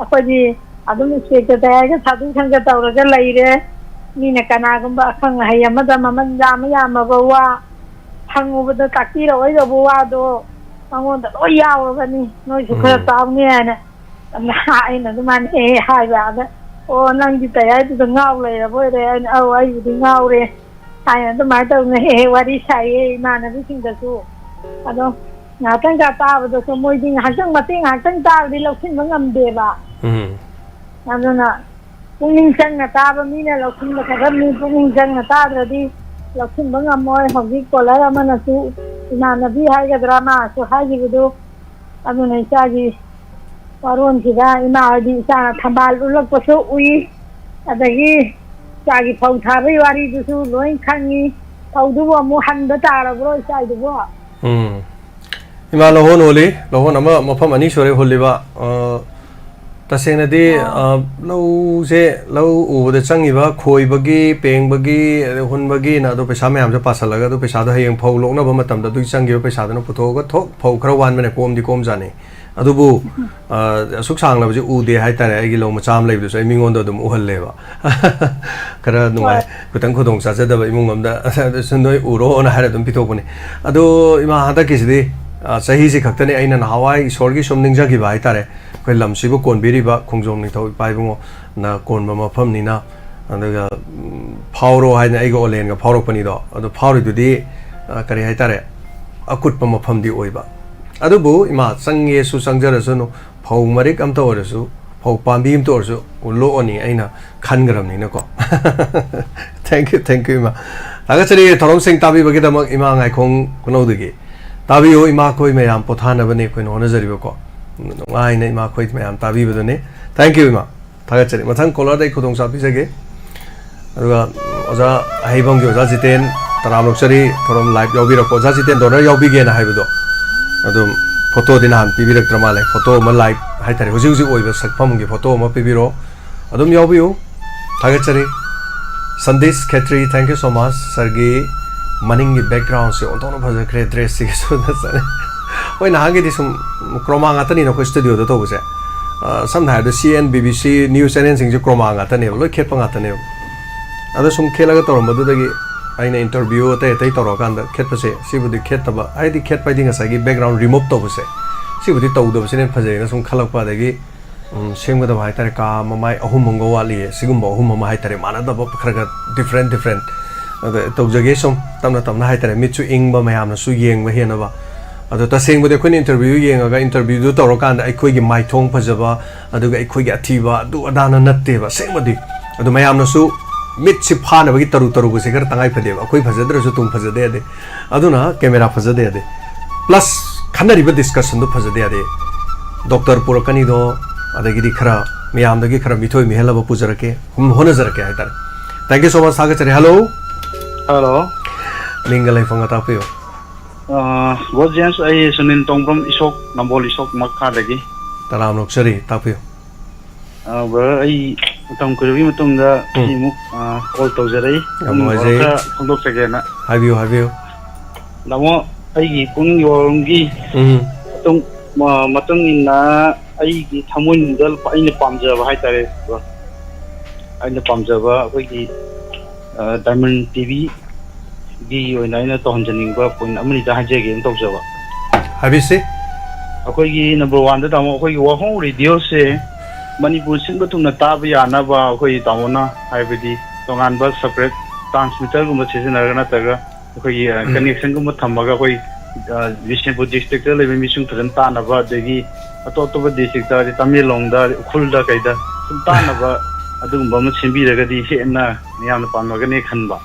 ꯑꯩꯈꯣꯏꯗꯤ ꯑꯗꯨꯝ ꯏꯟꯁꯄꯦꯛꯇꯔ ꯇꯌꯥꯏꯒ ꯁꯥꯗꯨ ꯁꯪꯒ ꯇꯧꯔꯒ ꯂꯩꯔꯦ꯫ ꯃꯤꯅ ꯀꯅꯥꯒꯨꯝꯕ ꯑꯈꯪ ꯑꯍꯩ ꯑꯃꯗ ꯃꯃꯜ ꯌꯥꯝꯕ ꯌꯥꯝꯃꯕ ꯋꯥ ꯍꯪꯉꯨꯕꯗ ꯇꯥꯛꯄꯤꯔꯛꯑꯣꯏꯗꯧꯕ ꯋꯥꯗꯣ ꯃꯉꯣꯟꯗ ꯂꯣꯏ ꯌꯥꯎꯔꯕꯅꯤ, ꯅꯣꯏꯁꯨ ꯈꯔ ꯎꯝ꯫ ꯆꯥꯎꯅꯤ ꯍꯥꯏꯅ꯫ ꯑꯗ ꯑꯩꯅ ꯑꯗꯨꯃꯥꯏꯅ ꯑꯦ ꯍꯥꯏꯕ꯫ ꯑꯗ, "ꯑꯣ, ꯅꯪꯗꯤ ꯇꯌꯥꯏꯗꯨꯗ ꯉꯥꯎ ꯂꯩꯔꯕ ꯑꯣꯏꯔꯦ?" ꯑꯩꯅ, "ꯑꯧ, ꯑꯩꯕꯨꯗꯤ ꯉꯥꯎꯔꯦ" ꯍꯥꯏꯅ ꯑꯗꯨꯃꯥꯏꯅ ꯇꯧꯗꯅ ꯍꯦꯛ ꯍꯦꯛ ꯋꯥꯔꯤ ꯁꯥꯏꯌꯦ ꯏꯃꯥꯟꯅꯕꯤꯁꯤꯡꯗꯁꯨ꯫ ꯑꯗꯣ ꯉꯥꯏꯍꯥꯛꯇꯪ ꯀꯥ ꯇꯥꯕꯗꯁꯨ ꯃꯣꯏꯗꯤ ꯉꯥꯏꯍꯥꯛꯇꯪ, ꯃꯇꯦꯛ ꯉꯥꯏꯍꯥꯛꯇꯪ ꯇꯥꯕꯗꯤ ꯂꯧꯁꯤꯟꯕ ꯉꯝꯗꯦꯕ꯫ ꯎꯝ꯫ ꯑꯗꯨꯅ ꯄꯨꯛꯅꯤꯡ ꯆꯪꯅ ꯇꯥꯕ ꯃꯤꯅ ꯂꯧꯁꯤꯟꯕ ꯀꯗꯕꯅꯤ, ꯄꯨꯛꯅꯤꯡ ꯆꯪꯅ ꯇꯥꯗ꯭ꯔꯗꯤ ꯂꯧꯁꯤꯟꯕ ꯉꯝꯃꯣꯏ꯫ ꯍꯧꯖꯤꯛ ꯀꯣꯂꯔ ꯑꯃꯅꯁꯨ ꯏꯃꯥꯟꯅꯕꯤ ꯍꯥꯏꯒꯗ꯭ꯔꯥ ꯃꯥꯁꯨ ꯍꯥꯏꯈꯤꯕꯗꯨ, ꯑꯗꯨꯅ ꯏꯆꯥꯒꯤ ꯋꯥꯔꯣꯟꯁꯤꯗ ꯏꯃꯥ ꯍꯣꯏꯗꯤ ꯏꯆꯥꯅ ꯊꯝꯕꯥꯜ ꯎꯠꯂꯛꯄꯁꯨ ꯎꯏ, ꯑꯗꯒꯤ ꯏꯆꯥꯒꯤ ꯐꯧ ꯊꯥꯕꯒꯤ ꯋꯥꯔꯤꯗꯨꯁꯨ ꯂꯣꯏ ꯈꯪꯉꯤ꯫ ꯐꯧꯗꯨꯕꯨ ꯑꯃꯨꯛ ꯍꯟꯕ ꯇꯥꯔꯕ꯭ꯔꯣ ꯏꯆꯥꯒꯤꯗꯨꯕꯣ? ꯎꯝ꯫ ꯏꯃꯥ ꯂꯧꯍꯣꯟ ꯍꯣꯜꯂꯤ, ꯂꯧꯍꯣꯟ ꯑꯃ ꯃꯐꯝ ꯑꯅꯤ ꯁꯨꯔꯦ ꯍꯨꯜꯂꯤꯕ꯫ ꯑ, ꯇꯁꯦꯡꯅꯗꯤ, ꯑꯥ꯫ ꯑ, ꯂꯧꯁꯦ, ꯂꯧ ꯎꯕꯗ ꯆꯪꯉꯤꯕ ꯈꯣꯏꯕꯒꯤ, ꯄꯦꯡꯕꯒꯤ, ꯑꯗꯩ ꯍꯨꯟꯕꯒꯤꯅ ꯑꯗꯨ ꯄꯩꯁꯥ ꯃꯌꯥꯝꯁꯦ ꯄꯥꯁꯜꯂꯒ ꯑꯗꯨ ꯄꯩꯁꯥꯗꯣ ꯍꯌꯦꯡ ꯐꯧ ꯂꯣꯛꯅꯕ ꯃꯇꯝꯗ ꯑꯗꯨꯒꯤ ꯆꯪꯈꯤꯕ ꯄꯩꯁꯥꯗꯨꯅ ꯄꯨꯊꯣꯛꯑꯒ ꯊꯣꯛ ꯐꯧ ꯈꯔ ꯋꯥꯟꯕꯅꯦ, ꯀꯣꯝꯗꯤ ꯀꯣꯝꯖꯥꯠꯅꯤ꯫ ꯑꯗꯨꯕꯨ, ꯑ, ꯑꯁꯨꯛ ꯁꯥꯡꯂꯕꯁꯦ ꯎꯗꯦ ꯍꯥꯏꯇꯥꯔꯦ꯫ ꯑꯩꯒꯤ ꯂꯧ ꯃꯆꯥ ꯑꯃ ꯂꯩꯕꯗꯨꯁꯨ ꯑꯩ ꯃꯤꯉꯣꯟꯗ ꯑꯗꯨꯝ ꯎꯍꯜꯂꯦꯕ꯫ ꯈꯔ ꯅꯨꯡꯉꯥꯏ, ꯍꯣꯏ꯫ ꯈꯤꯇꯪ ꯈꯨꯗꯣꯡ ꯆꯥꯖꯗꯕ ꯏꯃꯨꯡ ꯑꯃꯗ ꯑꯗꯨꯁꯨ ꯅꯣꯏ ꯎꯔꯣꯅ ꯍꯥꯏꯔ ꯑꯗꯨꯝ ꯄꯤꯊꯣꯛꯄꯅꯤ꯫ ꯑꯗꯣ ꯏꯃꯥ, ꯍꯟꯗꯛꯀꯤꯁꯤꯗꯤ, ꯑ, ꯆꯍꯤꯁꯤ ꯈꯛꯇꯅꯤ ꯑꯩꯅ ꯅꯍꯥꯟꯋꯥꯏ ꯏꯁꯣꯔꯒꯤ ꯁꯨꯝ ꯅꯤꯡꯖꯈꯤꯕ ꯍꯥꯏꯇꯥꯔꯦ꯫ ꯑꯩꯈꯣꯏ ꯂꯝꯁꯤꯕꯨ ꯀꯣꯟꯕꯤꯔꯤꯕ ꯈꯣꯡꯖꯣꯝ ꯅꯤꯡꯊꯧ ꯏꯄꯥ ꯏꯕꯨꯡꯉꯣꯅ ꯀꯣꯟꯕ ꯃꯐꯝꯅꯤꯅ, ꯑꯗꯨꯒ, ꯎꯝ, ꯐꯥꯎꯔꯣ ꯍꯥꯏꯅ ꯑꯩꯒ ꯑꯣꯂꯦꯟꯒ ꯐꯥꯎꯔꯛꯄꯅꯤꯗꯣ꯫ ꯑꯗꯣ ꯐꯥꯎꯔꯤꯗꯨꯗꯤ, ꯑ, ꯀꯔꯤ ꯍꯥꯏꯇꯥꯔꯦ, ꯑꯀꯨꯠꯄ ꯃꯐꯝꯗꯤ ꯑꯣꯏꯕ꯫ ꯑꯗꯨꯕꯨ ꯏꯃꯥ, ꯆꯪꯒꯦꯁꯨ ꯆꯪꯖꯔꯁꯅꯨ, ꯐꯧ ꯃꯔꯤꯛ ꯑꯝꯇ ꯑꯣꯏꯔꯁꯨ, ꯐꯧ ꯄꯥꯝꯕꯤ ꯑꯝꯇ ꯑꯣꯏꯔꯁꯨ ꯂꯣꯛꯑꯅꯤ ꯑꯩꯅ ꯈꯟꯈ꯭ꯔꯕꯅꯤꯅꯀꯣ꯫ Thank you, thank you, ꯏꯃꯥ꯫ ꯊꯥꯒꯠꯆꯔꯤ ꯊꯧꯔꯝꯁꯤꯡ ꯇꯥꯕꯤꯕꯒꯤꯗꯃꯛ ꯏꯃꯥ ꯉꯥꯏꯈꯣꯡ ꯈꯨꯅꯧꯗꯒꯤ꯫ ꯇꯥꯕꯤꯌꯨ, ꯏꯃꯥꯈꯣꯏ ꯃꯌꯥꯝ ꯄꯣꯊꯥꯅꯕꯅꯦ ꯑꯩꯈꯣꯏꯅ ꯍꯣꯠꯅꯖꯔꯤꯕꯀꯣ꯫ ꯅꯨꯡꯉꯥꯏꯅ ꯏꯃꯥꯈꯣꯏ ꯃꯌꯥꯝ ꯇꯥꯕꯤꯕꯗꯨꯅꯦ꯫ Thank you, ꯏꯃꯥ꯫ ꯊꯥꯒꯠꯆꯔꯤ꯫ ꯃꯊꯪ ꯀꯣꯂꯔꯗ ꯑꯩ ꯈꯨꯗꯣꯡꯆꯥꯕ ꯄꯤꯖꯒꯦ꯫ ꯑꯗꯨꯒ, ꯎꯝ, ꯑꯣꯖꯥ ꯑꯍꯩꯕꯝꯒꯤ ꯑꯣꯖꯥ ꯖꯤꯇꯦꯟ, ꯇꯔꯥꯝ ꯑꯣꯛꯆꯔꯤ, ꯊꯧꯔꯝ ꯂꯥꯏꯚ ꯌꯥꯎꯕꯤꯔꯛꯄ꯫ ꯑꯣꯖꯥ ꯖꯤꯇꯦꯟ, ꯗꯣꯅꯔ ꯌꯥꯎꯕꯤꯒꯦꯅ ꯍꯥꯏꯕꯗꯣ, ꯑꯗꯨꯝ ꯐꯣꯇꯣꯗꯤ ꯅꯍꯥꯟ ꯄꯤꯕꯤꯔꯛꯇ꯭ꯔ ꯃꯥꯜꯂꯦ꯫ ꯐꯣꯇꯣ ꯑꯃ, ꯂꯥꯏꯚ ꯍꯥꯏꯇꯥꯔꯦ, ꯍꯧꯖꯤꯛ ꯍꯧꯖꯤꯛ ꯑꯣꯏꯕ ꯁꯛꯐꯝꯒꯤ ꯐꯣꯇꯣ ꯑꯃ ꯄꯤꯕꯤꯔꯛꯑꯣ꯫ ꯑꯗꯨꯝ ꯌꯥꯎꯕꯤꯌꯨ꯫ ꯊꯥꯒꯠꯆꯔꯤ꯫ ꯁꯟꯗꯤꯁ ꯈꯦꯇ꯭ꯔꯤ, thank you so much꯫ ꯁꯥꯔꯒꯤ ꯃꯅꯤꯡꯒꯤ ꯕꯦꯛꯒ꯭ꯔꯥꯎꯟꯁꯦ ꯑꯣꯟꯊꯣꯛꯅ ꯐꯖꯈ꯭ꯔꯦ, ꯗ꯭ꯔꯦꯁꯁꯤꯒꯁꯨ ꯐꯖꯔꯦ꯫ ꯍꯣꯏ, ꯅꯍꯥꯟꯒꯤꯗꯤ ꯁꯨꯝ ꯀ꯭ꯔꯣꯃꯥ ꯉꯥꯛꯇꯅꯤꯅ ꯑꯩꯈꯣꯏ ꯁ꯭ꯇꯨꯗꯤꯑꯣꯗ ꯇꯧꯕꯁꯦ꯫ ꯑ, ꯁꯝꯅ ꯍꯥꯏꯔꯕꯗ C N B B C news ꯆꯦꯅꯦꯜꯁꯤꯡꯁꯦ ꯀ꯭ꯔꯣꯃꯥ ꯉꯥꯛꯇꯅꯦꯕ, ꯂꯣꯏ ꯈꯦꯠꯄ ꯉꯥꯛꯇꯅꯦꯕ꯫ ꯑꯗꯣ ꯁꯨꯝ ꯈꯦꯠꯂꯒ ꯇꯧꯔꯝꯕꯗꯨꯗꯒꯤ ꯑꯩꯅ ꯏꯟꯇꯔꯚ꯭ꯌꯨ ꯑꯇꯩ ꯑꯇꯩ ꯇꯧꯔꯛꯑꯀꯥꯟꯗ ꯈꯦꯠꯄꯁꯦ, ꯁꯤꯕꯨꯗꯤ ꯈꯦꯠꯇꯕ ꯍꯥꯏꯗꯤ, ꯈꯦꯠꯄ ꯍꯥꯏꯗꯤ ꯉꯁꯥꯏꯒꯤ ꯕꯦꯛꯒ꯭ꯔꯥꯎꯟ ꯔꯤꯃꯨꯞ ꯇꯧꯕꯁꯦ, ꯁꯤꯕꯨꯗꯤ ꯇꯧꯗꯕꯁꯤꯅ ꯐꯖꯩꯅ ꯁꯨꯝ ꯈꯜꯂꯛꯄ꯫ ꯑꯗꯒꯤ ꯎꯝ, ꯁꯦꯝꯒꯗꯕ ꯍꯥꯏꯇꯥꯔꯦ, ꯀꯥ ꯃꯃꯥꯏ ꯑꯍꯨꯝ ꯑꯃꯒ ꯋꯥꯠꯂꯤꯌꯦ꯫ ꯁꯤꯒꯨꯝꯕ ꯑꯍꯨꯝ ꯑꯃ ꯍꯥꯏꯇꯥꯔꯦ, ꯃꯥꯟꯅꯗꯕ ꯈꯔ ꯈꯔ ꯗꯤꯐ꯭ꯔꯦꯟ ꯗꯤꯐ꯭ꯔꯦꯟ꯫ ꯑꯗ ꯇꯧꯖꯒꯦ ꯁꯨꯝ ꯇꯞꯅ ꯇꯞꯅ ꯍꯥꯏꯇꯥꯔꯦ, ꯃꯤꯠꯁꯨ ꯏꯪꯕ, ꯃꯌꯥꯝꯅꯁꯨ ꯌꯦꯡꯕ ꯍꯦꯟꯅꯕ꯫ ꯑꯗꯣ ꯇꯁꯦꯡꯕꯗꯤ ꯑꯩꯈꯣꯏꯅ ꯏꯟꯇꯔꯚ꯭ꯌꯨ ꯌꯦꯡꯉꯒ, ꯏꯟꯇꯔꯚ꯭ꯌꯨꯗꯨ ꯇꯧꯔꯀꯥꯟꯗ ꯑꯩꯈꯣꯏꯒꯤ ꯃꯥꯏꯊꯣꯡ ꯐꯖꯕ, ꯑꯗꯨꯒ ꯑꯩꯈꯣꯏꯒꯤ ꯑꯊꯤꯕ, ꯑꯗꯨ ꯑꯗꯥꯅ ꯅꯠꯇꯦꯕ ꯑꯁꯦꯡꯕꯗꯤ꯫ ꯑꯗꯣ ꯃꯌꯥꯝꯅꯁꯨ ꯃꯤꯠꯁꯤ ꯐꯥꯅꯕꯒꯤ ꯇꯔꯨ ꯇꯔꯨꯕꯁꯦ ꯈꯔ ꯇꯉꯥꯏ ꯐꯗꯦꯕ꯫ ꯑꯩꯈꯣꯏ ꯐꯖꯗ꯭ꯔꯁꯨ ꯇꯨꯡ ꯐꯖꯗꯦ ꯌꯥꯗꯦ꯫ ꯑꯗꯨꯅ ꯀꯦꯃꯦꯔꯥ ꯐꯖꯗꯦ ꯌꯥꯗꯦ꯫ ꯄ꯭ꯂꯁ ꯈꯟꯅꯔꯤꯕ ꯗꯤꯁꯀꯁꯟꯗꯣ ꯐꯖꯗꯦ ꯌꯥꯗꯦ꯫ ꯗꯣꯛꯇꯔ ꯄꯨꯔꯛꯀꯅꯤꯗꯣ, ꯑꯗꯒꯤꯗꯤ ꯈꯔ ꯃꯌꯥꯝꯗꯒꯤ ꯈꯔ ꯃꯤꯊꯣꯏ ꯃꯤꯍꯦꯜꯂꯕ ꯄꯨꯖꯔꯛꯀꯦ, ꯍꯣꯠꯅꯖꯔꯛꯀꯦ ꯍꯥꯏꯇꯥꯔꯦ꯫ Thank you so much, ꯊꯥꯒꯠꯆꯔꯤ꯫ ꯍꯜꯂꯣ꯫ ꯍꯜꯂꯣ꯫ ꯃꯤꯡꯒ ꯂꯩꯐꯝꯒ ꯇꯥꯛꯄꯤꯌꯨ꯫ ꯑ, ꯕꯣꯁ ꯖꯦꯝꯁ, ꯑꯩ ꯁꯨꯅꯤꯜ ꯇꯣꯡꯕ꯭ꯔꯝ, ꯏꯁꯣꯛ, ꯅꯝꯕꯣꯜ ꯏꯁꯣꯛ ꯃꯈꯥꯗꯒꯤ꯫ ꯇꯔꯥꯝꯅ ꯑꯣꯛꯆꯔꯤ, ꯇꯥꯛꯄꯤꯌꯨ꯫ ꯑ, ꯕ꯭ꯔꯗꯔ, ꯑꯩ ꯃꯇꯝ ꯀꯨꯏꯔꯕꯒꯤ ꯃꯇꯨꯡꯗ ꯎꯝ꯫ ꯉꯁꯤ ꯑꯃꯨꯛ, ꯑ, ꯀꯣꯜ ꯇꯧꯖꯔꯛꯏ꯫ ꯌꯥꯝ ꯄꯨꯡ ꯕꯥꯔꯣ ꯅꯨꯡꯉꯥꯏꯖꯩ꯫ ꯈꯔ ꯐꯣꯡꯗꯣꯛꯆꯒꯦꯅ꯫ ꯍꯥꯏꯕꯤꯌꯨ, ꯍꯥꯏꯕꯤꯌꯨ꯫ ꯇꯥꯃꯣ, ꯑꯩꯒꯤ ꯄꯨꯛꯅꯤꯡꯒꯤ ꯋꯥꯔꯣꯜꯒꯤ ꯎꯝ꯫ ꯃꯇꯨꯡ, ꯃ-, ꯃꯇꯨꯡ ꯏꯟꯅ ꯑꯩꯒꯤ ꯊꯃꯣꯏꯅꯨꯡꯗ ꯑꯩꯅ ꯄꯥꯝꯖꯕ ꯍꯥꯏꯇꯥꯔꯦ, ꯕ꯭ꯔꯣ꯫ ꯑꯩꯅ ꯄꯥꯝꯖꯕ ꯑꯩꯈꯣꯏꯒꯤ, ꯑ, ꯗꯥꯏꯃꯟ ꯇꯤ ꯚꯤꯒꯤ ꯑꯣꯏꯅ ꯑꯩꯅ ꯇꯧꯍꯟꯖꯅꯤꯡꯕ ꯄꯣꯏꯟ ꯑꯃꯅꯤꯗ ꯍꯥꯏꯖꯒꯦꯅ ꯇꯧꯖꯕ꯫ ꯍꯥꯏꯕꯤꯁꯤ꯫ ꯑꯩꯈꯣꯏꯒꯤ ꯅꯝꯕꯔ ꯋꯥꯟꯗ, ꯇꯥꯃꯣ, ꯑꯩꯈꯣꯏꯒꯤ ꯋꯥꯍꯣꯡ ꯔꯦꯗꯤꯑꯣꯁꯦ ꯃꯅꯤꯄꯨꯔ ꯁꯤꯟꯕ ꯊꯨꯡꯅ ꯇꯥꯕ ꯌꯥꯅꯕ ꯑꯩꯈꯣꯏ ꯇꯥꯃꯣꯅ, ꯍꯥꯏꯕꯗꯤ ꯇꯣꯉꯥꯟꯕ ꯁꯄꯔꯦꯠ ꯇ꯭ꯔꯥꯟꯁꯃꯤꯇꯔꯒꯨꯝꯕ ꯁꯤꯖꯤꯟꯅꯔꯒ ꯅꯠꯇ꯭ꯔꯒ ꯑꯩꯈꯣꯏꯒꯤ, ꯑ, ꯎꯝ꯫ ꯀꯅꯦꯛꯁꯟꯒꯨꯝꯕ ꯊꯝꯃꯒ ꯑꯩꯈꯣꯏ, ꯑ, ꯕꯤꯁꯦꯝꯄꯨꯔ ꯗꯤꯁꯇ꯭ꯔꯤꯛꯇ ꯂꯩꯕ ꯃꯤꯁꯤꯡ ꯐꯖꯅ ꯇꯥꯅꯕ, ꯑꯗꯒꯤ ꯑꯇꯣꯞ ꯑꯇꯣꯞꯄ ꯗꯤꯁꯇ꯭ꯔꯤꯛꯇ, ꯍꯥꯏꯗꯤ ꯇꯃꯦꯡꯂꯣꯡꯗ, ꯎꯈ꯭ꯔꯨꯜꯗ ꯀꯩꯗ ꯁꯨꯝ ꯇꯥꯅꯕ ꯑꯗꯨꯒꯨꯝꯕ ꯑꯃ ꯁꯦꯝꯕꯤꯔꯒꯗꯤ ꯍꯦꯟꯅ ꯃꯌꯥꯝꯅ ꯄꯥꯝꯅꯒꯅꯤ ꯈꯟꯕ꯫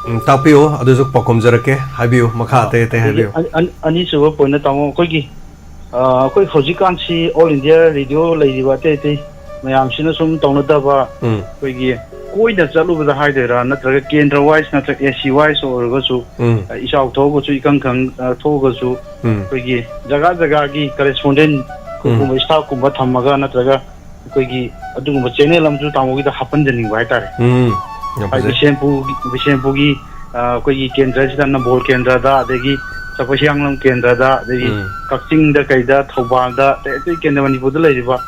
ꯎꯝ, ꯇꯥꯛꯄꯤꯌꯨ, ꯑꯗꯨꯁꯨ ꯄꯥꯎꯈꯨꯝꯖꯔꯛꯀꯦ꯫ ꯍꯥꯏꯕꯤꯌꯨ, ꯃꯈꯥ ꯑꯇꯩ ꯑꯇꯩ ꯑꯗꯒꯤ ꯍꯥꯏꯕꯤꯌꯨ꯫ ꯑꯅꯤ-, ꯑꯅꯤꯁꯨꯕ ꯄꯣꯏꯟꯠꯇ, ꯇꯥꯃꯣ, ꯑꯩꯈꯣꯏꯒꯤ, ꯑ, ꯑꯩꯈꯣꯏ ꯍꯧꯖꯤꯛꯀꯥꯟꯁꯤ ꯑꯣꯜ ꯏꯟꯗꯤꯌꯥ ꯔꯦꯗꯤꯑꯣ ꯂꯩꯔꯤꯕ ꯑꯇꯩ ꯑꯇꯩ ꯃꯌꯥꯝꯁꯤꯅ ꯁꯨꯝ ꯇꯧꯅꯗꯕ, ꯎꯝ꯫ ꯑꯩꯈꯣꯏꯒꯤ ꯀꯣꯏꯅ ꯆꯠꯂꯨꯕꯗ ꯍꯥꯏꯗꯣꯏꯔꯥ, ꯅꯠꯇ꯭ꯔꯒ ꯀꯦꯟꯗ꯭ꯔ ꯋꯥꯏꯁ ꯅꯠꯇ꯭ꯔꯒ ꯑꯦ ꯁꯤ ꯋꯥꯏꯁ ꯑꯣꯏꯔꯒꯁꯨ, ꯎꯝ꯫ ꯑ, ꯏꯆꯥꯎ ꯊꯣꯛꯑꯒꯁꯨ, ꯏꯀꯪ ꯈꯪ, ꯑ, ꯊꯣꯛꯑꯒꯁꯨ, ꯎꯝ꯫ ꯑꯩꯈꯣꯏꯒꯤ ꯖꯒꯥ ꯖꯒꯥꯒꯤ ꯀꯔꯦꯁꯄꯣꯟꯗꯦꯟ ꯎꯝ꯫ ꯀꯨꯝꯕ ꯏꯁꯇꯥꯐ ꯀꯨꯝꯕ ꯊꯝꯃꯒ, ꯅꯠꯇ꯭ꯔꯒ ꯑꯩꯈꯣꯏꯒꯤ ꯑꯗꯨꯒꯨꯝꯕ ꯆꯦꯅꯦꯜ ꯑꯃꯁꯨ ꯇꯥꯃꯣꯒꯤꯗ ꯍꯥꯞꯄꯟꯖꯅꯤꯡꯕ ꯍꯥꯏꯇꯥꯔꯦ꯫ ꯎꯝ, ꯌꯥꯝ ꯍꯥꯏꯗꯤ ꯐꯖꯩ꯫ ꯕꯤꯁꯦꯝꯄꯨꯔꯒꯤ, ꯕꯤꯁꯦꯝꯄꯨꯔꯒꯤ, ꯑ, ꯑꯩꯈꯣꯏꯒꯤ ꯀꯦꯟꯗ꯭ꯔꯁꯤꯗ, ꯅꯝꯕꯣꯜ ꯀꯦꯟꯗ꯭ꯔꯗ, ꯑꯗꯒꯤ ꯆꯠꯄ ꯍꯤꯌꯥꯡꯂꯝ ꯀꯦꯟꯗ꯭ꯔꯗ, ꯑꯗꯒꯤ ꯎꯝ꯫ ꯀꯛꯆꯤꯡꯗ ꯀꯩꯗ, ꯊꯧꯕꯥꯜꯗ, ꯑꯇꯩ ꯑꯇꯩ ꯀꯦꯟꯗ꯭ꯔ ꯃꯅꯤꯄꯨꯔꯗ ꯂꯩꯔꯤꯕ,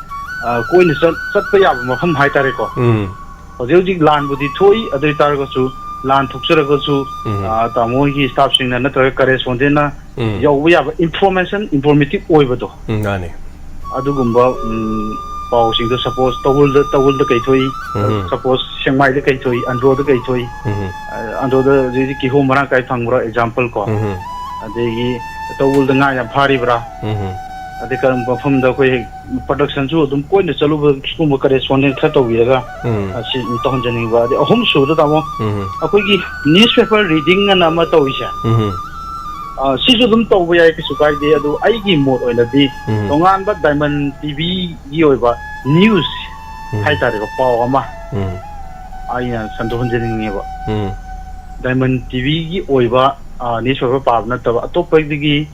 ꯑ, ꯀꯣꯏꯅ ꯆꯠ-, ꯆꯠꯄ ꯌꯥꯕ ꯃꯐꯝ ꯍꯥꯏꯇꯥꯔꯦꯀꯣ꯫ ꯎꯝ꯫ ꯍꯧꯖꯤꯛ ꯍꯧꯖꯤꯛ ꯂꯥꯟꯕꯨꯗꯤ ꯊꯣꯛꯏ, ꯑꯗꯨ ꯑꯣꯏ ꯇꯥꯔꯒꯁꯨ ꯂꯥꯟ ꯊꯣꯛꯆꯔꯒꯁꯨ, ꯎꯝ꯫ ꯑ, ꯇꯥꯃꯣ ꯍꯣꯏꯒꯤ staffꯁꯤꯡꯅ ꯅꯠꯇ꯭ꯔꯒ correspondentꯅ ꯎꯝ꯫ ꯌꯧꯕ ꯌꯥꯕ information, informative ꯑꯣꯏꯕꯗꯣ, ꯎꯝ, ꯃꯥꯅꯤ꯫ ꯑꯗꯨꯒꯨꯝꯕ, ꯎꯝ, ꯄꯥꯎꯁꯤꯡꯗꯣ, suppose ꯇꯧꯕꯜꯗ, ꯇꯧꯕꯜꯗ ꯀꯩ ꯊꯣꯛꯏ, ꯎꯝ꯫ Suppose ꯁꯦꯛꯃꯥꯏꯗ ꯀꯩ ꯊꯣꯛꯏ, ꯑꯟꯗ꯭ꯔꯣꯗ ꯀꯩ ꯊꯣꯛꯏ, ꯎꯝ꯫ ꯑ, ꯑꯟꯗ꯭ꯔꯣꯗ ꯍꯧꯖꯤꯛ ꯍꯧꯖꯤꯛ ꯀꯤꯍꯣꯝ ꯃꯔꯥꯡ ꯀꯥꯏ ꯐꯪꯕ꯭ꯔꯥ, example ꯀꯣ, ꯎꯝ꯫ ꯑꯗꯒꯤ ꯇꯧꯕꯜꯗ ꯉꯥ ꯌꯥꯝ ꯐꯥꯔꯤꯕ꯭ꯔꯥ, ꯎꯝ꯫ ꯑꯗꯩ ꯀꯔꯝꯕ ꯃꯐꯝꯗ ꯑꯩꯈꯣꯏ ꯍꯦꯛ productionꯁꯨ ꯑꯗꯨꯝ ꯀꯣꯏꯅ ꯆꯠꯂꯨꯕ, ꯁꯤꯒꯨꯝꯕ correspondent ꯈꯔ ꯇꯧꯕꯤꯔꯒ, ꯎꯝ꯫ ꯑ, ꯁꯤ ꯑꯗꯨꯝ ꯇꯧꯍꯟꯖꯅꯤꯡꯕ꯫ ꯑꯗꯩ ꯑꯍꯨꯝꯁꯨꯕꯗ, ꯇꯥꯃꯣ, ꯎꯝ꯫ ꯑꯩꯈꯣꯏꯒꯤ newspaper reading ꯑꯅ ꯑꯃ ꯇꯧꯔꯤꯁꯦ, ꯎꯝ꯫ ꯑ, ꯁꯤꯁꯨ ꯑꯗꯨꯝ ꯇꯧꯕ ꯌꯥꯏ, ꯀꯩꯁꯨ ꯀꯥꯏꯗꯦ꯫ ꯑꯗꯣ ꯑꯩꯒꯤ ꯃꯣꯠ ꯑꯣꯏꯅꯗꯤ ꯎꯝ꯫ ꯇꯣꯉꯥꯟꯕ Diamond TVꯒꯤ ꯑꯣꯏꯕ news ꯎꯝ꯫ ꯍꯥꯏꯇꯥꯔꯦꯀꯣ, ꯄꯥꯎ ꯑꯃ ꯎꯝ꯫ ꯑꯩꯅ ꯁꯟꯗꯣꯛꯍꯟꯖꯅꯤꯡꯉꯦꯕ꯫ ꯎꯝ꯫ Diamond TVꯒꯤ ꯑꯣꯏꯕ, ꯑ, newspaper ꯄꯥꯕ ꯅꯠꯇꯕ, ꯑꯇꯣꯞꯄꯗꯒꯤ,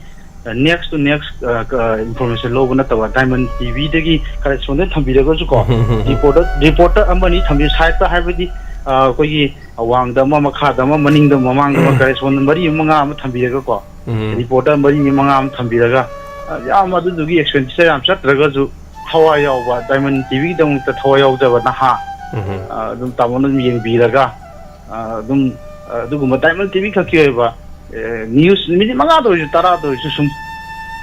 ꯑ, next to next, ꯑ, ꯀ-, information ꯂꯧꯕ ꯅꯠꯇꯕ, Diamond TVꯗꯒꯤ correspondent ꯊꯝꯕꯤꯔꯒꯁꯨꯀꯣ, ꯎꯝ꯫ Reporter, reporter ꯑꯃꯅꯤ ꯊꯝꯕꯤꯌꯨ, sideꯇ, ꯍꯥꯏꯕꯗꯤ, ꯑ, ꯑꯩꯈꯣꯏꯒꯤ ꯑꯋꯥꯡꯗ ꯑꯃ, ꯃꯈꯥꯗ ꯑꯃ, ꯃꯅꯤꯡꯗ ꯑꯃ, ꯃꯃꯥꯡꯗ ꯑꯃ, correspondent ꯃꯔꯤ ꯃꯉꯥ ꯑꯃ ꯊꯝꯕꯤꯔꯒꯀꯣ, ꯎꯝ꯫ Reporter ꯃꯔꯤ ꯃꯉꯥ ꯑꯃ ꯊꯝꯕꯤꯔꯒ, ꯑ, ꯌꯥꯝ ꯑꯗꯨꯗꯨꯒꯤ expenditure ꯌꯥꯝ ꯆꯠꯇ꯭ꯔꯒꯁꯨ, ꯊꯋꯥꯏ ꯌꯥꯎꯕ, Diamond TVꯒꯤꯗꯃꯛꯇ ꯊꯋꯥꯏ ꯌꯥꯎꯖꯕ ꯅꯍꯥ, ꯎꯝ꯫ ꯑ, ꯑꯗꯨꯝ ꯇꯥꯃꯣꯅ ꯑꯗꯨꯝ ꯌꯦꯡꯕꯤꯔꯒ, ꯑ, ꯑꯗꯨꯝ, ꯑ, ꯑꯗꯨꯒꯨꯝꯕ Diamond TV ꯈꯛꯀꯤ ꯑꯣꯏꯕ, ꯑ, news minute ꯃꯉꯥꯗ ꯑꯣꯏꯔꯁꯨ, ꯇꯔꯥꯗ ꯑꯣꯏꯔꯁꯨ ꯁꯨꯝ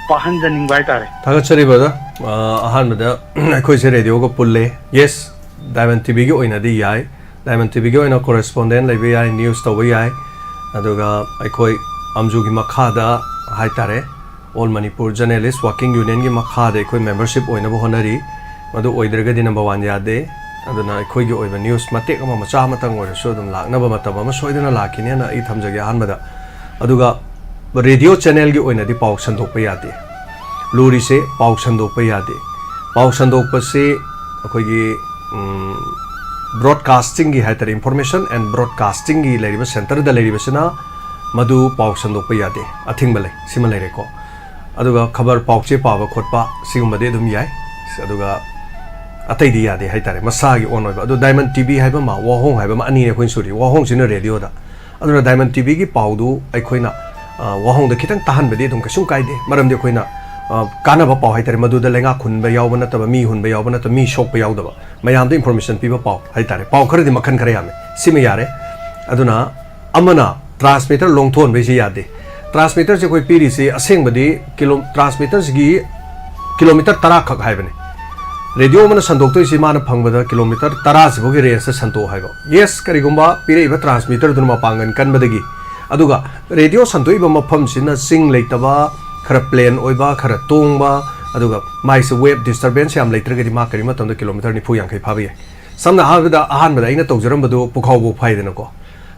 ꯄꯥꯍꯟꯖꯅꯤꯡꯕ ꯍꯥꯏꯇꯥꯔꯦ꯫ ꯊꯥꯒꯠꯆꯔꯤ brother꯫ ꯑ, ꯑꯍꯥꯟꯕꯗ ꯑꯩꯈꯣꯏꯁꯦ radioꯒ ꯄꯨꯜꯂꯦ꯫ Yes, Diamond TVꯒꯤ ꯑꯣꯏꯅꯗꯤ ꯌꯥꯏ꯫ Diamond TVꯒꯤ ꯑꯣꯏꯅ correspondent ꯂꯩꯕ ꯌꯥꯏ, news ꯇꯧꯕ ꯌꯥꯏ꯫ ꯑꯗꯨꯒ ꯑꯩꯈꯣꯏ ꯑꯝꯖꯨꯒꯤ ꯃꯈꯥꯗ ꯍꯥꯏꯇꯥꯔꯦ, All Manipur Journalist Working Unionꯒꯤ ꯃꯈꯥꯗ ꯑꯩꯈꯣꯏ membership ꯑꯣꯏꯅꯕ ꯍꯣꯠꯅꯔꯤ꯫ ꯃꯗꯨ ꯑꯣꯏꯗ꯭ꯔꯒꯗꯤ number one ꯌꯥꯗꯦ꯫ ꯑꯗꯨꯅ ꯑꯩꯈꯣꯏꯒꯤ ꯑꯣꯏꯕ news ꯃꯇꯦꯛ ꯑꯃ, ꯃꯆꯥ ꯑꯃꯇꯪ ꯑꯣꯏꯔꯁꯨ ꯑꯗꯨꯝ ꯂꯥꯛꯅꯕ ꯃꯇꯝ ꯑꯃ ꯁꯣꯏꯗꯅ ꯂꯥꯛꯈꯤꯅꯦꯅ ꯑꯩ ꯊꯝꯖꯒꯦ ꯑꯍꯥꯟꯕꯗ꯫ ꯑꯗꯨꯒ radio channelꯒꯤ ꯑꯣꯏꯅꯗꯤ ꯄꯥꯎ ꯁꯟꯗꯣꯛꯄ ꯌꯥꯗꯦ꯫ ꯂꯨꯔꯤꯁꯦ ꯄꯥꯎ ꯁꯟꯗꯣꯛꯄ ꯌꯥꯗꯦ꯫ ꯄꯥꯎ ꯁꯟꯗꯣꯛꯄꯁꯤ ꯑꯩꯈꯣꯏꯒꯤ, ꯎꯝ, broadcastingꯒꯤ ꯍꯥꯏꯇꯥꯔꯦ, Information and Broadcastingꯒꯤ ꯂꯩꯔꯤꯕ centreꯗ ꯂꯩꯔꯤꯕꯁꯤꯅ ꯃꯗꯨ ꯄꯥꯎ ꯁꯟꯗꯣꯛꯄ ꯌꯥꯗꯦ, ꯑꯊꯤꯡꯕ ꯂꯩ, ꯁꯤꯃ ꯂꯩꯔꯦꯀꯣ꯫ ꯑꯗꯨꯒ ꯈꯕꯔ ꯄꯥꯎꯆꯦ ꯄꯥꯕ ꯈꯣꯠꯄ ꯁꯤꯒꯨꯝꯕꯗꯤ ꯑꯗꯨꯝ ꯌꯥꯏ꯫ ꯑꯗꯨꯒ ꯑꯇꯩꯗꯤ ꯌꯥꯗꯦ ꯍꯥꯏꯇꯥꯔꯦ, ꯃꯁꯥꯒꯤ own ꯑꯣꯏꯕ꯫ ꯑꯗꯣ Diamond TV ꯍꯥꯏꯕ ꯑꯃ, ꯋꯥꯍꯣꯡ ꯍꯥꯏꯕ ꯑꯃ, ꯑꯅꯤꯅꯦ ꯑꯩꯈꯣꯏꯅ ꯁꯨꯔꯤ꯫ ꯋꯥꯍꯣꯡꯁꯤꯅ radioꯗ, ꯑꯗꯨꯅ Diamond TVꯒꯤ ꯄꯥꯎꯗꯨ ꯑꯩꯈꯣꯏꯅ, ꯑ, ꯋꯥꯍꯣꯡꯗ ꯈꯤꯇꯪ ꯇꯥꯍꯟꯕꯗꯤ ꯑꯗꯨꯝ ꯀꯩꯁꯨꯝ ꯀꯥꯏꯗꯦ꯫ ꯃꯔꯝꯗꯤ ꯑꯩꯈꯣꯏꯅ, ꯑ, ꯀꯥꯟꯅꯕ ꯄꯥꯎ ꯍꯥꯏꯇꯥꯔꯦ, ꯃꯗꯨꯗ ꯂꯩꯉꯥꯛ ꯍꯨꯟꯕ ꯌꯥꯎꯕ ꯅꯠꯇꯕ, ꯃꯤ ꯍꯨꯟꯕ ꯌꯥꯎꯕ ꯅꯠꯇꯕ, ꯃꯤ ꯁꯣꯛꯄ ꯌꯥꯎꯗꯕ, ꯃꯌꯥꯝꯗ information ꯄꯤꯕ ꯄꯥꯎ ꯍꯥꯏꯇꯥꯔꯦ꯫ ꯄꯥꯎ ꯈꯔꯗꯤ ꯃꯈꯜ ꯈꯔ ꯌꯥꯝꯃꯦ, ꯁꯤꯃ ꯌꯥꯔꯦ꯫ ꯑꯗꯨꯅ ꯑꯃꯅ transmitter ꯂꯣꯡꯊꯣꯛꯍꯟꯕꯩꯁꯤ ꯌꯥꯗꯦ꯫ Transmitterꯁꯦ ꯑꯩꯈꯣꯏ ꯄꯤꯔꯤꯁꯤ ꯑꯁꯦꯡꯕꯗꯤ ꯀꯤꯂꯣ-, transmitterꯁꯤꯒꯤ kilometre ꯇꯔꯥ ꯈꯛ ꯍꯥꯏꯕꯅꯤ꯫ ꯔꯦꯗꯤꯑꯣ ꯑꯃꯅ ꯁꯟꯗꯣꯛꯇꯣꯏꯁꯤ ꯃꯥꯅ ꯐꯪꯕꯗ kilometre ꯇꯔꯥꯁꯤꯐꯥꯎꯒꯤ rangeꯇ ꯁꯟꯗꯣꯛꯑꯣ ꯍꯥꯏꯕ꯫ Yes, ꯀꯔꯤꯒꯨꯝꯕ ꯄꯤꯔꯛꯏꯕ transmitterꯗꯨꯅ ꯃꯄꯥꯡꯒꯜ ꯀꯟꯕꯗꯒꯤ, ꯑꯗꯨꯒ ꯔꯦꯗꯤꯑꯣ ꯁꯟꯗꯣꯛꯏꯕ ꯃꯐꯝꯁꯤꯅ ꯆꯤꯡ ꯂꯩꯇꯕ, ꯈꯔ plain ꯑꯣꯏꯕ, ꯈꯔ ꯇꯣꯡꯕ, ꯑꯗꯨꯒ ꯃꯥꯏꯁꯦ wave disturbance ꯌꯥꯝ ꯂꯩꯇ꯭ꯔꯒꯗꯤ ꯃꯥ ꯀꯔꯤ ꯃꯇꯝꯗ kilometre ꯅꯤꯐꯨ ꯌꯥꯡꯈꯩ ꯐꯥꯕ ꯌꯥꯏ꯫ ꯁꯝꯅ ꯍꯥꯏꯔꯕꯗ, ꯑꯍꯥꯟꯕꯗ ꯑꯩꯅ ꯇꯧꯖꯔꯝꯕꯗꯨ ꯄꯨꯈꯥꯎꯕꯨ ꯐꯥꯏꯗꯅꯀꯣ,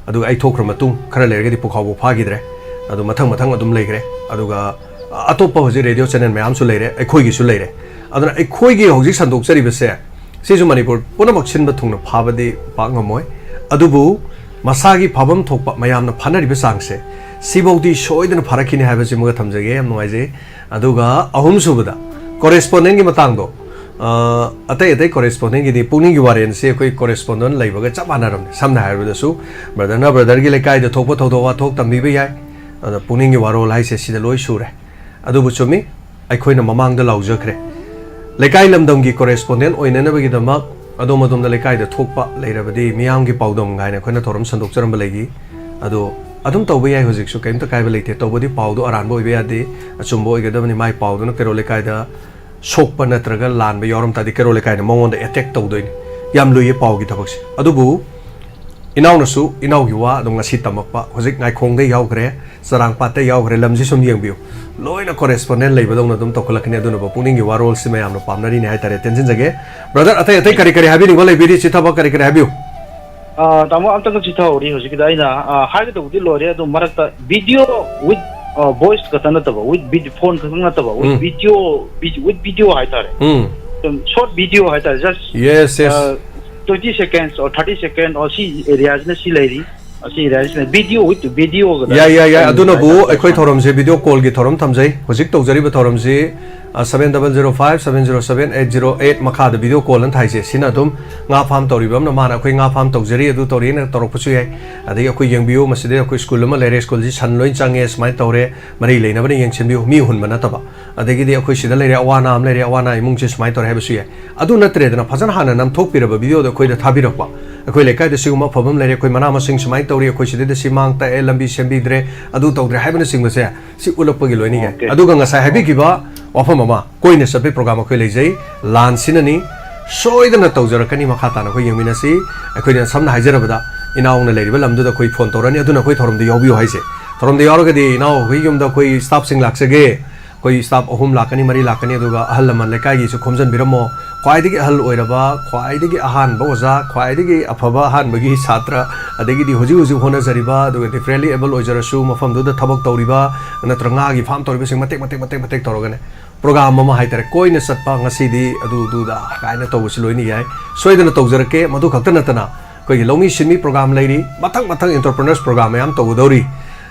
ꯑꯗꯨꯒ ꯑꯩ ꯊꯣꯛꯈ꯭ꯔ ꯃꯇꯨꯡ ꯈꯔ ꯂꯩꯔꯒꯗꯤ ꯄꯨꯈꯥꯎꯕꯨ ꯐꯥꯈꯤꯗ꯭ꯔꯦ꯫ ꯑꯗꯨ ꯃꯊꯪ ꯃꯊꯪ ꯑꯗꯨꯝ ꯂꯩꯈ꯭ꯔꯦ꯫ ꯑꯗꯨꯒ ꯑꯇꯣꯞꯄ ꯍꯧꯖꯤꯛ ꯔꯦꯗꯤꯑꯣ ꯆꯦꯅꯦꯜ ꯃꯌꯥꯝꯁꯨ ꯂꯩꯔꯦ, ꯑꯩꯈꯣꯏꯒꯤꯁꯨ ꯂꯩꯔꯦ꯫ ꯑꯗꯨꯅ ꯑꯩꯈꯣꯏꯒꯤ ꯍꯧꯖꯤꯛ ꯁꯟꯗꯣꯛꯆꯔꯤꯕꯁꯦ, ꯁꯤꯁꯨ ꯃꯅꯤꯄꯨꯔ ꯄꯨꯝꯅꯃꯛ ꯁꯤꯟꯕ ꯊꯨꯡꯅ ꯐꯥꯕꯗꯤ ꯄꯥꯛ ꯉꯝꯃꯣꯏ꯫ ꯑꯗꯨꯕꯨ ꯃꯁꯥꯒꯤ ꯐꯥꯐꯝ ꯊꯣꯛꯄ ꯃꯌꯥꯝꯅ ꯐꯥꯅꯔꯤꯕ ꯆꯥꯡꯁꯦ, ꯁꯤꯐꯧꯗꯤ ꯁꯣꯏꯗꯅ ꯐꯥꯔꯛꯈꯤꯅꯤ ꯍꯥꯏꯕꯁꯤꯃꯒ ꯊꯝꯖꯒꯦ꯫ ꯌꯥꯝ ꯅꯨꯡꯉꯥꯏꯖꯩ꯫ ꯑꯗꯨꯒ ꯑꯍꯨꯝꯁꯨꯕꯗ, correspondentꯒꯤ ꯃꯇꯥꯡꯗꯣ, ꯑ, ꯑꯇꯩ ꯑꯇꯩ correspondentꯒꯤꯗꯤ ꯄꯨꯛꯅꯤꯡꯒꯤ ꯋꯥꯔꯦꯟꯁꯦ ꯑꯩꯈꯣꯏ correspondent ꯂꯩꯕꯒ ꯆꯞ ꯃꯥꯟꯅꯔꯕꯅꯤ꯫ ꯁꯝꯅ ꯍꯥꯏꯔꯕꯗꯁꯨ, brotherꯅ brotherꯒꯤ ꯂꯩꯀꯥꯏꯗ ꯊꯣꯛꯄ ꯊꯧꯗꯣꯛ ꯋꯥꯊꯣꯛ ꯇꯝꯕꯤꯕ ꯌꯥꯏ꯫ ꯑꯗ ꯄꯨꯛꯅꯤꯡꯒꯤ ꯋꯥꯔꯣꯜ ꯍꯥꯏꯁꯦ ꯁꯤꯗ ꯂꯣꯏ ꯁꯨꯔꯦ꯫ ꯑꯗꯨꯕꯨ ꯆꯨꯝꯃꯤ, ꯑꯩꯈꯣꯏꯅ ꯃꯃꯥꯡꯗ ꯂꯥꯎꯖꯈ꯭ꯔꯦ꯫ ꯂꯩꯀꯥꯏ ꯂꯝꯗꯝꯒꯤ correspondent ꯑꯣꯏꯅꯅꯕꯒꯤꯗꯃꯛ ꯑꯗꯣꯝ ꯑꯗꯣꯝꯗ ꯂꯩꯀꯥꯏꯗ ꯊꯣꯛꯄ ꯂꯩꯔꯕꯗꯤ ꯃꯤꯌꯥꯝꯒꯤ ꯄꯥꯎꯗꯝ ꯍꯥꯏꯅ ꯑꯩꯈꯣꯏꯅ ꯊꯧꯔꯝ ꯁꯟꯗꯣꯛꯆꯔꯝꯕ ꯂꯩꯈꯤ꯫ ꯑꯗꯣ ꯑꯗꯨꯝ ꯇꯧꯕ ꯌꯥꯏ, ꯍꯧꯖꯤꯛꯁꯨ ꯀꯔꯤꯝꯇ ꯀꯥꯏꯕ ꯂꯩꯇꯦ꯫ ꯇꯧꯕꯗꯤ ꯄꯥꯎꯗꯣ ꯑꯔꯥꯟꯕ ꯑꯣꯏꯕ ꯌꯥꯗꯦ, ꯑꯆꯨꯝꯕ ꯑꯣꯏꯒꯗꯕꯅꯤ꯫ ꯃꯥꯏ ꯄꯥꯎꯗꯨꯅ ꯀꯩꯔꯣꯜ ꯂꯩꯀꯥꯏꯗ ꯁꯣꯛꯄ ꯅꯠꯇ꯭ꯔꯒ ꯂꯥꯟꯕ ꯌꯥꯎꯔꯝ ꯇꯥꯔꯗꯤ ꯀꯩꯔꯣꯜ ꯂꯩꯀꯥꯏꯅ ꯃꯉꯣꯟꯗ attack ꯇꯧꯗꯣꯏꯅꯤ꯫ ꯌꯥꯝ ꯂꯨꯏꯌꯦ ꯄꯥꯎꯒꯤ ꯊꯕꯛꯁꯦ꯫ ꯑꯗꯨꯕꯨ ꯏꯅꯥꯎꯅꯁꯨ ꯏꯅꯥꯎꯒꯤ ꯋꯥ ꯑꯗꯨꯝ ꯉꯁꯤ ꯇꯝꯃꯛꯄ, ꯍꯧꯖꯤꯛ ꯉꯥꯏꯈꯣꯡꯗ ꯌꯥꯎꯈ꯭ꯔꯦ, ꯆꯔꯥꯡꯄꯥꯠꯇ ꯌꯥꯎꯈ꯭ꯔꯦ, ꯂꯝꯁꯤ ꯁꯨꯝ ꯌꯦꯡꯕꯤꯌꯨ, ꯂꯣꯏꯅ correspondent ꯂꯩꯕꯗꯧꯅ ꯑꯗꯨꯝ ꯇꯧꯈꯠꯂꯛꯀꯅꯤ꯫ ꯑꯗꯨꯅꯕꯨ ꯄꯨꯛꯅꯤꯡꯒꯤ ꯋꯥꯔꯣꯜꯁꯤ ꯃꯌꯥꯝꯅ ꯄꯥꯝꯅꯔꯤꯅꯤ ꯍꯥꯏꯇꯥꯔꯦ꯫ ꯇꯦꯟꯁꯤꯟꯖꯒꯦ꯫ Brother, ꯑꯇꯩ ꯑꯇꯩ ꯀꯔꯤ ꯀꯔꯤ ꯍꯥꯏꯕꯤꯅꯤꯡꯕ ꯂꯩꯕꯤꯔꯤ? ꯆꯤꯊꯕ ꯀꯔꯤ ꯀꯔꯤ ꯍꯥꯏꯕꯤꯌꯨ? ꯑ, ꯇꯥꯃꯣ, ꯑꯝꯇꯪ ꯆꯤꯊꯍꯧꯔꯤ꯫ ꯍꯧꯖꯤꯛꯀꯤꯗ ꯑꯩꯅ, ꯑ, ꯍꯥꯏꯒꯗꯧꯕꯗꯤ ꯂꯣꯏꯔꯦ, ꯑꯗꯨ ꯃꯔꯛꯇ video with, ꯑ, voice ꯈꯛꯇ ꯅꯠꯇꯕ, with vid-, phone ꯈꯛꯇꯪ ꯅꯠꯇꯕ, with um. Video, vid-, with video ꯍꯥꯏꯇꯥꯔꯦ꯫ ꯎꯝ꯫ ꯁꯨꯝ short video ꯍꯥꯏꯇꯥꯔꯦ, just, Yes, yes. ꯑ, twenty seconds or thirty second or ꯁꯤ areaꯁꯤꯅ ꯁꯤ ꯂꯩꯔꯤ, ꯑꯁꯤ areaꯁꯤꯅ video with videoꯒꯗ ꯌꯥꯏ, ꯌꯥꯏ, ꯌꯥꯏ꯫ ꯑꯗꯨꯅꯕꯨ ꯍꯥꯏꯇꯥꯔꯦ꯫ ꯑꯩꯈꯣꯏ ꯊꯧꯔꯝꯁꯦ video callꯒꯤ ꯊꯧꯔꯝ ꯊꯝꯖꯩ꯫ ꯍꯧꯖꯤꯛ ꯇꯧꯖꯔꯤꯕ ꯊꯧꯔꯝꯁꯤ seven double zero five seven zero seven eight zero eight ꯃꯈꯥꯗ ꯚꯤꯗꯤꯑꯣ ꯀꯣꯜ ꯑꯅ ꯊꯥꯏꯁꯦ, ꯁꯤꯅ ꯑꯗꯨꯝ ꯉꯥ ꯐꯥꯝ ꯇꯧꯔꯤꯕ ꯑꯃꯅ ꯃꯥꯅ ꯑꯩꯈꯣꯏ ꯉꯥ ꯐꯥꯝ ꯇꯧꯖꯔꯤ, ꯑꯗꯨ ꯇꯧꯔꯤꯅ ꯇꯧꯔꯛꯄꯁꯨ ꯌꯥꯏ꯫ ꯑꯗꯒꯤ ꯑꯩꯈꯣꯏ ꯌꯦꯡꯕꯤꯌꯨ, ꯃꯁꯤꯗ ꯑꯩꯈꯣꯏ ꯁ꯭ꯀꯨꯜ ꯑꯃ ꯂꯩꯔꯦ, ꯁ꯭ꯀꯨꯜꯁꯤ ꯁꯟ ꯂꯣꯏ ꯆꯪꯉꯦ, ꯁꯨꯃꯥꯏꯅ ꯇꯧꯔꯦ, ꯃꯔꯤ ꯂꯩꯅꯕꯅ ꯌꯦꯡꯁꯤꯟꯕꯤꯌꯨ, ꯃꯤ ꯍꯨꯟꯕ ꯅꯠꯇꯕ꯫ ꯑꯗꯒꯤꯗꯤ ꯑꯩꯈꯣꯏ ꯁꯤꯗ ꯂꯩꯔꯦ, ꯑꯋꯥ ꯑꯅꯥ ꯑꯃ ꯂꯩꯔꯦ, ꯑꯋꯥ ꯑꯅꯥ ꯏꯃꯨꯡꯁꯦ ꯁꯨꯃꯥꯏꯅ ꯇꯧꯔꯦ ꯍꯥꯏꯕꯁꯨ ꯌꯥꯏ꯫ ꯑꯗꯨ ꯅꯠꯇ꯭ꯔꯦꯗꯅ, ꯐꯖꯅ ꯍꯥꯟꯅ ꯅꯝꯊꯣꯛꯄꯤꯔꯕ ꯚꯤꯗꯤꯑꯣꯗꯣ ꯑꯩꯈꯣꯏꯗ ꯊꯥꯕꯤꯔꯛꯄ, ꯑꯩꯈꯣꯏ ꯂꯩꯀꯥꯏꯗ ꯁꯤꯒꯨꯝꯕ ꯑꯐꯕ ꯑꯃ ꯂꯩꯔꯦ, ꯑꯩꯈꯣꯏ ꯃꯅꯥ ꯃꯁꯤꯡ ꯁꯨꯃꯥꯏꯅ ꯇꯧꯔꯤ, ꯑꯩꯈꯣꯏ ꯁꯤꯗꯩꯗ ꯁꯤ ꯃꯥꯡ ꯇꯛꯑꯦ, ꯂꯝꯕꯤ ꯁꯦꯝꯕꯤꯗ꯭ꯔꯦ, ꯑꯗꯨ ꯇꯧꯗ꯭ꯔꯦ ꯍꯥꯏꯕꯅꯆꯤꯡꯕꯁꯦ, ꯁꯤ ꯎꯠꯂꯛꯄꯒꯤ ꯂꯣꯏꯅ ꯌꯥꯏ꯫ Okay. ꯑꯗꯨꯒ ꯉꯁꯥꯏ ꯍꯥꯏꯕꯤꯈꯤꯕ ꯋꯥꯐꯝ ꯑꯃ, ꯀꯣꯏꯅ ꯆꯠꯄꯒꯤ ꯄ꯭ꯔꯣꯒ꯭ꯔꯥꯝ ꯑꯩꯈꯣꯏ ꯂꯩꯖꯩ, ꯂꯥꯟꯁꯤꯅꯅꯤ꯫ ꯁꯣꯏꯗꯅ ꯇꯧꯖꯔꯛꯀꯅꯤ, ꯃꯈꯥ ꯇꯥꯅ ꯑꯩꯈꯣꯏ ꯌꯦꯡꯃꯤꯟꯅꯁꯤ꯫ ꯑꯩꯈꯣꯏꯅ ꯁꯝꯅ ꯍꯥꯏꯖꯔꯕꯗ, ꯏꯅꯥꯎꯅ ꯂꯩꯔꯤꯕ ꯂꯝꯗꯨꯗ ꯑꯩꯈꯣꯏ ꯐꯣꯟ ꯇꯧꯔꯅꯤ, ꯑꯗꯨꯅ ꯑꯩꯈꯣꯏ ꯊꯧꯔꯝꯗ ꯌꯥꯎꯕꯤꯌꯨ ꯍꯥꯏꯁꯦ꯫ ꯊꯧꯔꯝꯗ ꯌꯥꯎꯔꯒꯗꯤ ꯏꯅꯥꯎ ꯑꯩꯈꯣꯏ ꯌꯨꯝꯗ ꯑꯩꯈꯣꯏ ꯁ꯭ꯇꯥꯐꯁꯤꯡ ꯂꯥꯛꯆꯒꯦ, ꯑꯩꯈꯣꯏ ꯁ꯭ꯇꯥꯐ ꯑꯍꯨꯝ ꯂꯥꯛꯀꯅꯤ, ꯃꯔꯤ ꯂꯥꯛꯀꯅꯤ, ꯑꯗꯨꯒ ꯑꯍꯜ ꯂꯃꯟ ꯂꯩꯀꯥꯏꯒꯤꯁꯨ ꯈꯣꯝꯖꯤꯟꯕꯤꯔꯝꯃꯣ꯫ ꯈ꯭ꯋꯥꯏꯗꯒꯤ ꯑꯍꯜ ꯑꯣꯏꯔꯕ, ꯈ꯭ꯋꯥꯏꯗꯒꯤ ꯑꯍꯥꯟꯕ ꯑꯣꯖꯥ, ꯈ꯭ꯋꯥꯏꯗꯒꯤ ꯑꯐꯕ ꯑꯍꯥꯟꯕꯒꯤ ꯁꯥꯇ꯭ꯔ, ꯑꯗꯒꯤꯗꯤ ꯍꯧꯖꯤꯛ ꯍꯧꯖꯤꯛ ꯍꯣꯠꯅꯖꯔꯤꯕ, ꯑꯗꯨꯒ differently able ꯑꯣꯏꯖꯔꯁꯨ, ꯃꯐꯝꯗꯨꯗ ꯊꯕꯛ ꯇꯧꯔꯤꯕ, ꯅꯠꯇ꯭ꯔꯒ ꯉꯥꯒꯤ ꯐꯥꯝ ꯇꯧꯔꯤꯕꯁꯤꯡ ꯃꯇꯦꯛ ꯃꯇꯦꯛ ꯃꯇꯦꯛ ꯃꯇꯦꯛ ꯇꯧꯔꯒꯅꯦ, ꯄ꯭ꯔꯣꯒ꯭ꯔꯥꯝ ꯑꯃ ꯍꯥꯏꯇꯥꯔꯦ, ꯀꯣꯏꯅ ꯆꯠꯄ, ꯉꯁꯤꯗꯤ ꯑꯗꯨ ꯑꯗꯨꯗ ꯀꯥꯏꯅ ꯇꯧꯕꯁꯨ ꯂꯣꯏꯅ ꯌꯥꯏ꯫ ꯁꯣꯏꯗꯅ ꯇꯧꯖꯔꯛꯀꯦ꯫ ꯃꯗꯨ ꯈꯛꯇ ꯅꯠꯇꯅ ꯑꯩꯈꯣꯏꯒꯤ ꯂꯧꯃꯤ ꯁꯤꯟꯃꯤ ꯄ꯭ꯔꯣꯒ꯭ꯔꯥꯝ ꯂꯩꯔꯤ, ꯃꯊꯪ ꯃꯊꯪ entrepreneurs ꯄ꯭ꯔꯣꯒ꯭ꯔꯥꯝ ꯃꯌꯥꯝ ꯇꯧꯒꯗꯧꯔꯤ꯫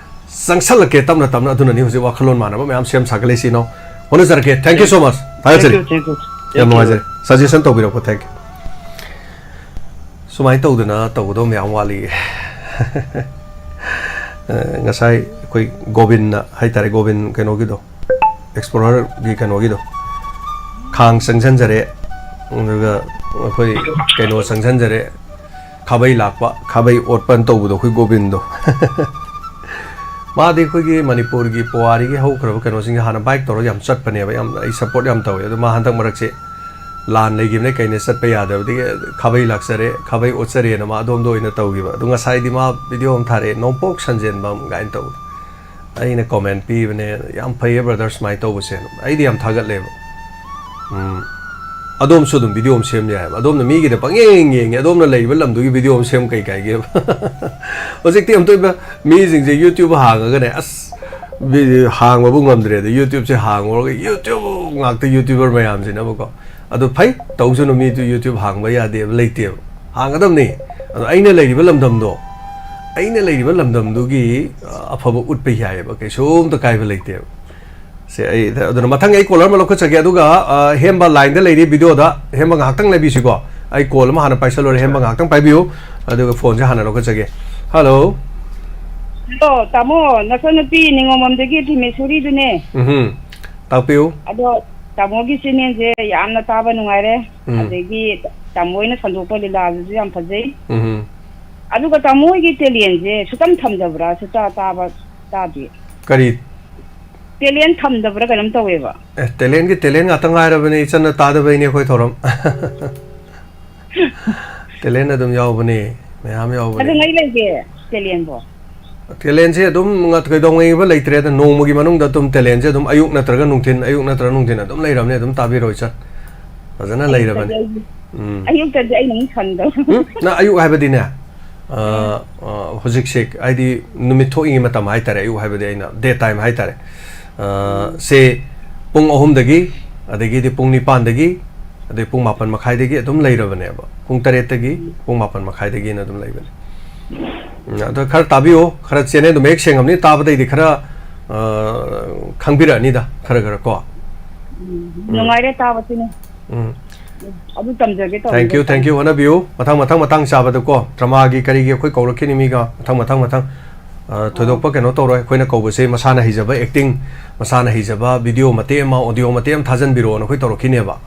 ꯆꯪꯁꯜꯂꯛꯀꯦ ꯇꯞꯅ ꯇꯞꯅ, ꯑꯗꯨꯅꯅꯤ ꯍꯧꯖꯤꯛ ꯋꯥꯈꯜꯂꯣꯟ ꯃꯥꯟꯅꯕ ꯃꯌꯥꯝ ꯁꯦꯝ ꯁꯥꯒꯠꯂꯛꯏꯁꯤ, ꯏꯅꯥꯎ꯫ ꯍꯣꯠꯅꯖꯔꯛꯀꯦ꯫ Thank you so much꯫ ꯊꯥꯒꯠꯆꯔꯤ꯫ Thank you, thank you. ꯌꯥꯝ ꯅꯨꯡꯉꯥꯏꯖꯔꯦ꯫ Suggestion ꯇꯧꯕꯤꯔꯛꯄ, thank you꯫ ꯁꯨꯃꯥꯏꯅ ꯇꯧꯗꯅ ꯇꯧꯒꯗꯧꯕ ꯃꯌꯥꯝ ꯋꯥꯠꯂꯤ꯫ ꯑ, ꯉꯁꯥꯏ ꯑꯩꯈꯣꯏ ꯒꯣꯕꯤꯟꯅ ꯍꯥꯏꯇꯥꯔꯦ, ꯒꯣꯕꯤꯟ ꯀꯩꯅꯣꯒꯤꯗꯣ, Explorerꯒꯤ ꯀꯩꯅꯣꯒꯤꯗꯣ, ꯈꯥꯡ ꯆꯪꯁꯟꯖꯔꯦ, ꯑꯗꯨꯒ ꯑꯩꯈꯣꯏ ꯀꯩꯅꯣ ꯆꯪꯁꯟꯖꯔꯦ, ꯈꯥꯕꯩ ꯂꯥꯛꯄ, ꯈꯥꯕꯩ ꯑꯣꯠꯄꯅ ꯇꯧꯕꯗꯣ, ꯑꯩꯈꯣꯏ ꯒꯣꯕꯤꯟꯗꯣ꯫ ꯃꯥꯗꯤ ꯑꯩꯈꯣꯏꯒꯤ ꯃꯅꯤꯄꯨꯔꯒꯤ ꯄꯨꯋꯥꯔꯤꯒꯤ ꯍꯧꯈ꯭ꯔꯕ ꯀꯩꯅꯣꯁꯤꯡꯁꯦ ꯍꯥꯟꯅ bike ꯇꯧꯔꯒ ꯌꯥꯝ ꯆꯠꯄꯅꯦꯕ, ꯌꯥꯝ ꯑꯩ support ꯌꯥꯝ ꯇꯧꯋꯦ꯫ ꯑꯗꯣ ꯃꯥ ꯍꯟꯗꯛ ꯃꯔꯛꯁꯦ ꯂꯥꯟ ꯂꯩꯈꯤꯕꯅꯦ, ꯀꯩꯅꯦ ꯆꯠꯄ ꯌꯥꯗꯕꯗꯒꯤ ꯈꯥꯕꯩ ꯂꯥꯛꯆꯔꯦ, ꯈꯥꯕꯩ ꯑꯣꯠꯆꯔꯦꯅ ꯃꯥ ꯑꯗꯣꯝꯗ ꯑꯣꯏꯅ ꯇꯧꯈꯤꯕ꯫ ꯑꯗꯣ ꯉꯁꯥꯏꯗꯤ ꯃꯥ ꯚꯤꯗꯤꯑꯣ ꯑꯃ ꯊꯥꯔꯛꯑꯦ, "ꯅꯣꯡꯄꯣꯛ ꯁꯟꯖꯦꯟꯕꯝ" ꯀꯥꯏꯅ ꯇꯧꯕꯗꯣ꯫ ꯑꯩꯅ comment ꯄꯤꯕꯅꯦ, "ꯌꯥꯝ ꯐꯩꯌꯦ brother ꯁꯨꯃꯥꯏꯅ ꯇꯧꯕꯁꯦ"꯫ ꯑꯩꯗꯤ ꯌꯥꯝ ꯊꯥꯒꯠꯂꯦꯕ꯫ ꯎꯝ꯫ ꯑꯗꯣꯝꯁꯨ ꯑꯗꯨꯝ ꯚꯤꯗꯤꯑꯣ ꯑꯃ ꯁꯦꯝ ꯌꯥꯏꯑꯕ꯫ ꯑꯗꯣꯝꯅ ꯃꯤꯒꯤꯗ ꯄꯪꯌꯦꯡ ꯌꯦꯡꯉꯦ, ꯑꯗꯣꯝꯅ ꯂꯩꯔꯤꯕ ꯂꯝꯗꯨꯒꯤ ꯚꯤꯗꯤꯑꯣ ꯑꯃ ꯁꯦꯝ ꯀꯩ ꯀꯥꯏꯒꯦꯕ? ꯍꯧꯖꯤꯛꯇꯤ ꯑꯃꯨꯛꯇꯣꯏꯕ ꯃꯤꯁꯤꯡꯁꯦ YouTube ꯍꯥꯡꯉꯒꯅꯦ, ꯑꯁ, ꯚꯤ-, ꯍꯥꯡꯕꯕꯨ ꯉꯝꯗ꯭ꯔꯦ꯫ ꯑꯗ YouTubeꯁꯦ ꯍꯥꯡꯉꯨꯔꯒ YouTube ꯉꯥꯛꯇ YouTuber ꯃꯌꯥꯝꯁꯤꯅꯕꯀꯣ꯫ ꯑꯗꯨ ꯐꯩ, ꯇꯧꯁꯅꯨ, ꯃꯤꯗꯨ YouTube ꯍꯥꯡꯕ ꯌꯥꯗꯦꯕ ꯂꯩꯇꯦꯕ꯫ ꯍꯥꯡꯒꯗꯕꯅꯤ꯫ ꯑꯗꯣ ꯑꯩꯅ ꯂꯩꯔꯤꯕ ꯂꯝꯗꯝꯗꯣ, ꯑꯩꯅ ꯂꯩꯔꯤꯕ ꯂꯝꯗꯝꯗꯨꯒꯤ, ꯑ, ꯑꯐꯕ ꯎꯠꯄ ꯌꯥꯏꯑꯕ, ꯀꯩꯁꯨꯝꯇ ꯀꯥꯏꯕ ꯂꯩꯇꯦꯕ꯫ ꯁꯦ, ꯑꯩ, ꯑꯗꯨꯅ ꯃꯊꯪ ꯑꯩ ꯀꯣꯂꯔ ꯑꯃ ꯂꯧꯈꯠꯆꯒꯦ, ꯑꯗꯨꯒ, ꯑ, ꯍꯦꯝꯕ ꯂꯥꯏꯟꯗ ꯂꯩꯔꯤ ꯚꯤꯗꯤꯑꯣꯗ꯫ ꯍꯦꯝꯕ ꯉꯥꯏꯍꯥꯛꯇꯪ ꯂꯩꯕꯤꯁꯤꯀꯣ꯫ ꯑꯩ ꯀꯣꯜ ꯑꯃ ꯍꯥꯟꯅ ꯄꯥꯏꯁꯜꯂꯨꯔꯦ, ꯍꯦꯝꯕ ꯉꯥꯏꯍꯥꯛꯇꯪ ꯄꯥꯏꯕꯤꯌꯨ, ꯑꯗꯨꯒ ꯐꯣꯟꯁꯦ ꯍꯥꯟꯅ ꯂꯧꯈꯠꯆꯒꯦ꯫ ꯍꯜꯂꯣ꯫ ꯍꯜꯂꯣ, ꯇꯥꯃꯣ, ꯅꯆꯟꯅꯨꯄꯤ ꯅꯤꯉꯣꯝꯕꯝꯗꯒꯤ ꯊꯤꯃꯦꯁꯣꯔꯤꯗꯨꯅꯦ꯫ ꯎꯝꯍꯨꯝ꯫ ꯇꯥꯛꯄꯤꯌꯨ꯫ ꯑꯗꯣ ꯇꯥꯃꯣꯒꯤ ꯆꯦꯅꯦꯜꯁꯦ ꯌꯥꯝꯅ ꯇꯥꯕ ꯅꯨꯡꯉꯥꯏꯔꯦ꯫ ꯎꯝ꯫ ꯑꯗꯒꯤ ꯇꯥꯃꯣ ꯍꯣꯏꯅ ꯁꯟꯗꯣꯛꯄ ꯂꯤꯂꯥꯗꯨꯁꯨ ꯌꯥꯝ ꯐꯖꯩ꯫ ꯎꯝꯍꯨꯝ꯫ ꯑꯗꯨꯒ ꯇꯥꯃꯣ ꯍꯣꯏꯒꯤ ꯇꯦꯂꯦꯟꯁꯦ ꯁꯨꯛꯇꯝ ꯊꯝꯗꯕ꯭ꯔꯥ? ꯁꯨꯛꯇꯥ ꯇꯥꯕ ꯇꯥꯗꯦ꯫ ꯀꯔꯤ? ꯇꯦꯂꯦꯟ ꯊꯝꯗꯕ꯭ꯔꯥ ꯀꯩꯅꯣꯝ ꯇꯧꯋꯦꯕ꯫ ꯑꯦ, ꯇꯦꯂꯦꯟꯒꯤ ꯇꯦꯂꯦꯟ ꯉꯥꯛꯇ ꯉꯥꯏꯔꯕꯅꯤ, ꯏꯆꯟꯅ ꯇꯥꯗꯕꯩꯅꯦ ꯑꯩꯈꯣꯏ ꯊꯧꯔꯝ꯫ ꯇꯦꯂꯦꯟ ꯑꯗꯨꯝ ꯌꯥꯎꯕꯅꯦ, ꯃꯌꯥꯝ ꯌꯥꯎꯕꯅꯦ꯫ ꯑꯗꯨ ꯉꯩ ꯂꯩꯒꯦ, ꯇꯦꯂꯦꯟꯕꯣ? ꯇꯦꯂꯦꯟꯁꯦ ꯑꯗꯨꯝ ꯉ-, ꯀꯩꯗꯧꯉꯩꯕ ꯂꯩꯇ꯭ꯔꯦꯗ, ꯅꯣꯡꯃꯒꯤ ꯃꯅꯨꯡꯗ ꯑꯗꯨꯝ ꯇꯦꯂꯦꯟꯁꯦ ꯑꯗꯨꯝ ꯑꯌꯨꯛ ꯅꯠꯇ꯭ꯔꯒ ꯅꯨꯡꯊꯤꯟ, ꯑꯌꯨꯛ ꯅꯠꯇ꯭ꯔꯒ ꯅꯨꯡꯊꯤꯟ ꯑꯗꯨꯝ ꯂꯩꯔꯕꯅꯦ, ꯑꯗꯨꯝ ꯇꯥꯕꯤꯔꯣ ꯏꯆꯟ꯫ ꯐꯖꯅ ꯑꯌꯨꯛꯇꯗꯤ ꯂꯩꯔꯕꯅꯦ꯫ ꯑꯩ, ꯎꯝ꯫ ꯑꯌꯨꯛꯇꯗꯤ ꯑꯩꯅ ꯑꯃꯨꯛ ꯁꯪꯗꯕ꯫ ꯎꯝ? ꯅꯪ ꯑꯌꯨꯛ ꯍꯥꯏꯕꯗꯤꯅꯦ, ꯑ, ꯎꯝ꯫ ꯑ, ꯍꯧꯖꯤꯛꯁꯦ ꯍꯥꯏꯗꯤ ꯅꯨꯃꯤꯠ ꯊꯣꯛꯏꯉꯩ ꯃꯇꯝ ꯍꯥꯏꯇꯥꯔꯦ, ꯑꯌꯨꯛ ꯍꯥꯏꯕꯗꯤ ꯑꯩꯅ day time ꯍꯥꯏꯇꯥꯔꯦ꯫ ꯑ, ꯎꯝ꯫ ꯁꯦ ꯄꯨꯡ ꯑꯍꯨꯝꯗꯒꯤ, ꯑꯗꯒꯤꯗꯤ ꯄꯨꯡ ꯅꯤꯄꯥꯟꯗꯒꯤ, ꯑꯗꯩ ꯄꯨꯡ ꯃꯥꯄꯟ ꯃꯈꯥꯏꯗꯒꯤ ꯑꯗꯨꯝ ꯂꯩꯔꯕꯅꯦꯕ꯫ ꯄꯨꯡ ꯇꯔꯦꯠꯇꯒꯤ ꯎꯝ꯫ ꯄꯨꯡ ꯃꯥꯄꯟ ꯃꯈꯥꯏꯗꯒꯤꯅ ꯑꯗꯨꯝ ꯂꯩꯕꯅꯦ꯫ ꯎꯝ, ꯑꯗꯣ ꯈꯔ ꯇꯥꯕꯤꯌꯣ, ꯈꯔ ꯆꯦꯅꯦꯜꯗꯣ ꯃꯌꯦꯛ ꯁꯦꯡꯉꯕꯅꯤꯅ ꯇꯥꯕꯗꯩꯗꯤ ꯈꯔ, ꯑ, ꯈꯪꯕꯤꯔꯛꯑꯅꯤꯗ, ꯈꯔ ꯈꯔ ꯀꯣ꯫ ꯎꯝ, ꯎꯝ꯫ ꯅꯨꯡꯉꯥꯏꯔꯦ ꯇꯥꯕꯁꯤꯅ꯫ ꯎꯝ꯫ ꯎꯝ, ꯑꯗꯨ ꯇꯝꯖꯒꯦ ꯇꯧꯕꯅꯤꯗ꯫ Thank you, thank you, ꯍꯣꯠꯅꯕꯤꯌꯨ꯫ ꯃꯊꯪ, ꯃꯊꯪ, ꯃꯇꯥꯡ ꯆꯥꯕꯗꯀꯣ, drama ꯒꯤ ꯀꯔꯤꯒꯤ ꯑꯩꯈꯣꯏ ꯀꯧꯔꯛꯈꯤꯅꯤ ꯃꯤꯒ, ꯃꯊꯪ, ꯃꯊꯪ, ꯃꯊꯪ꯫ ꯑ, ꯑꯥ꯫ ꯊꯣꯏꯗꯣꯛꯄ ꯀꯩꯅꯣ ꯇꯧꯔꯣꯏ꯫ ꯑꯩꯈꯣꯏꯅ ꯀꯧꯕꯁꯦ ꯃꯁꯥꯅ ꯍꯩꯖꯕ acting, ꯃꯁꯥꯅ ꯍꯩꯖꯕ video ꯃꯇꯦꯛ ꯑꯃ, audio ꯃꯇꯦꯛ ꯑꯃ ꯊꯥꯖꯟꯕꯤꯔꯛꯑꯣꯅ ꯑꯩꯈꯣꯏ ꯇꯧꯔꯛꯈꯤꯅꯦꯕ꯫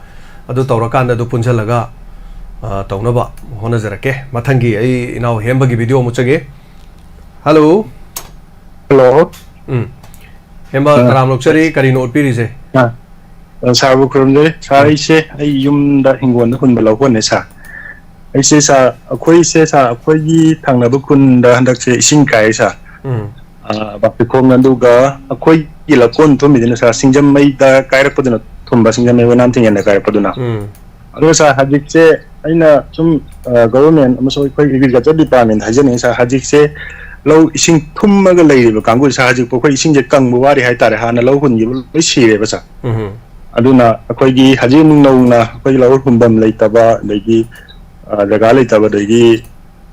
ꯑꯗꯨ ꯇꯧꯔꯀꯥꯟꯗ ꯑꯗꯨ ꯄꯨꯟꯁꯤꯜꯂꯒ, ꯑ, ꯇꯧꯅꯕ ꯍꯣꯠꯅꯖꯔꯛꯀꯦ꯫ ꯃꯊꯪꯒꯤ ꯑꯩ ꯏꯅꯥꯎ ꯍꯦꯝꯕꯒꯤ video ꯑꯃꯨꯛ ꯆꯪꯉꯦ꯫ Hello꯫ Hello꯫ ꯎꯝ꯫ ꯍꯦꯝꯕ, ꯑ, ꯇꯔꯥꯝ ꯑꯣꯛꯆꯔꯤ, ꯀꯔꯤꯅꯣ ꯎꯠꯄꯤꯔꯤꯁꯦ? ꯑ, ꯑ, ꯁꯥꯔꯕꯨ ꯈꯨꯔꯨꯝꯖꯔꯤ꯫ ꯁꯥꯔ, ꯎꯝ꯫ ꯑꯩꯁꯦ ꯑꯩ ꯌꯨꯝꯗ ꯍꯤꯡꯒꯣꯜꯗ ꯍꯨꯟꯕ ꯂꯧꯍꯣꯟꯅꯦ ꯁꯥꯔ꯫ ꯑꯩꯁꯦ ꯁꯥꯔ, ꯑꯩꯈꯣꯏꯁꯦ ꯁꯥꯔ, ꯑꯩꯈꯣꯏꯒꯤ ꯊꯪꯅꯕ ꯈꯨꯟꯗ ꯍꯟꯗꯛꯁꯦ ꯏꯁꯤꯡ ꯀꯥꯏ ꯁꯥꯔ꯫ ꯎꯝ꯫ ꯑ, ꯕꯥꯄꯤꯈꯣꯡ, ꯑꯗꯨꯒ ꯑꯩꯈꯣꯏꯒꯤ ꯂꯧꯀꯣꯟ ꯊꯨꯝꯃꯤꯗꯨꯅ ꯁꯥꯔ, ꯁꯤꯡꯖꯃꯩꯗ ꯀꯥꯏꯔꯛꯄꯗꯨꯅ ꯊꯨꯝꯕ, ꯁꯤꯡꯖꯃꯩ ꯑꯣꯏꯅꯥꯝ ꯊꯤꯡꯖꯤꯟꯗ ꯀꯥꯏꯔꯛꯄꯗꯨꯅ꯫ ꯎꯝ꯫ ꯑꯗꯣ ꯁꯥꯔ, ꯍꯧꯖꯤꯛꯁꯦ ꯑꯩꯅ ꯁꯨꯝ, ꯑ, government ꯑꯃꯁꯨꯡ ꯑꯩꯈꯣꯏ agriculture department ꯍꯥꯏꯖꯅꯤꯡꯉꯤ ꯁꯥꯔ, ꯍꯧꯖꯤꯛꯁꯦ ꯂꯧ ꯏꯁꯤꯡ ꯊꯨꯝꯃꯒ ꯂꯩꯔꯤꯕ ꯀꯥꯡꯕꯨꯁꯦ ꯁꯥꯔ, ꯍꯧꯖꯤꯛꯄꯨ ꯑꯩꯈꯣꯏ ꯏꯁꯤꯡꯁꯦ ꯀꯪꯕ ꯋꯥꯔꯤ ꯍꯥꯏꯇꯥꯔꯦ, ꯍꯥꯟꯅ ꯂꯧ ꯍꯨꯟꯈꯤꯕ ꯂꯣꯏ ꯁꯤꯔꯦꯕ ꯁꯥꯔ꯫ ꯎꯝ꯫ ꯑꯗꯨꯅ ꯑꯩꯈꯣꯏꯒꯤ ꯍꯧꯖꯤꯛ ꯑꯃꯨꯛ ꯅꯧꯅ ꯑꯩꯈꯣꯏꯒꯤ ꯂꯧ ꯍꯨꯟꯐꯝ ꯂꯩꯇꯕ, ꯑꯗꯒꯤ, ꯑ, ꯖꯒꯥ ꯂꯩꯇꯕ, ꯑꯗꯒꯤ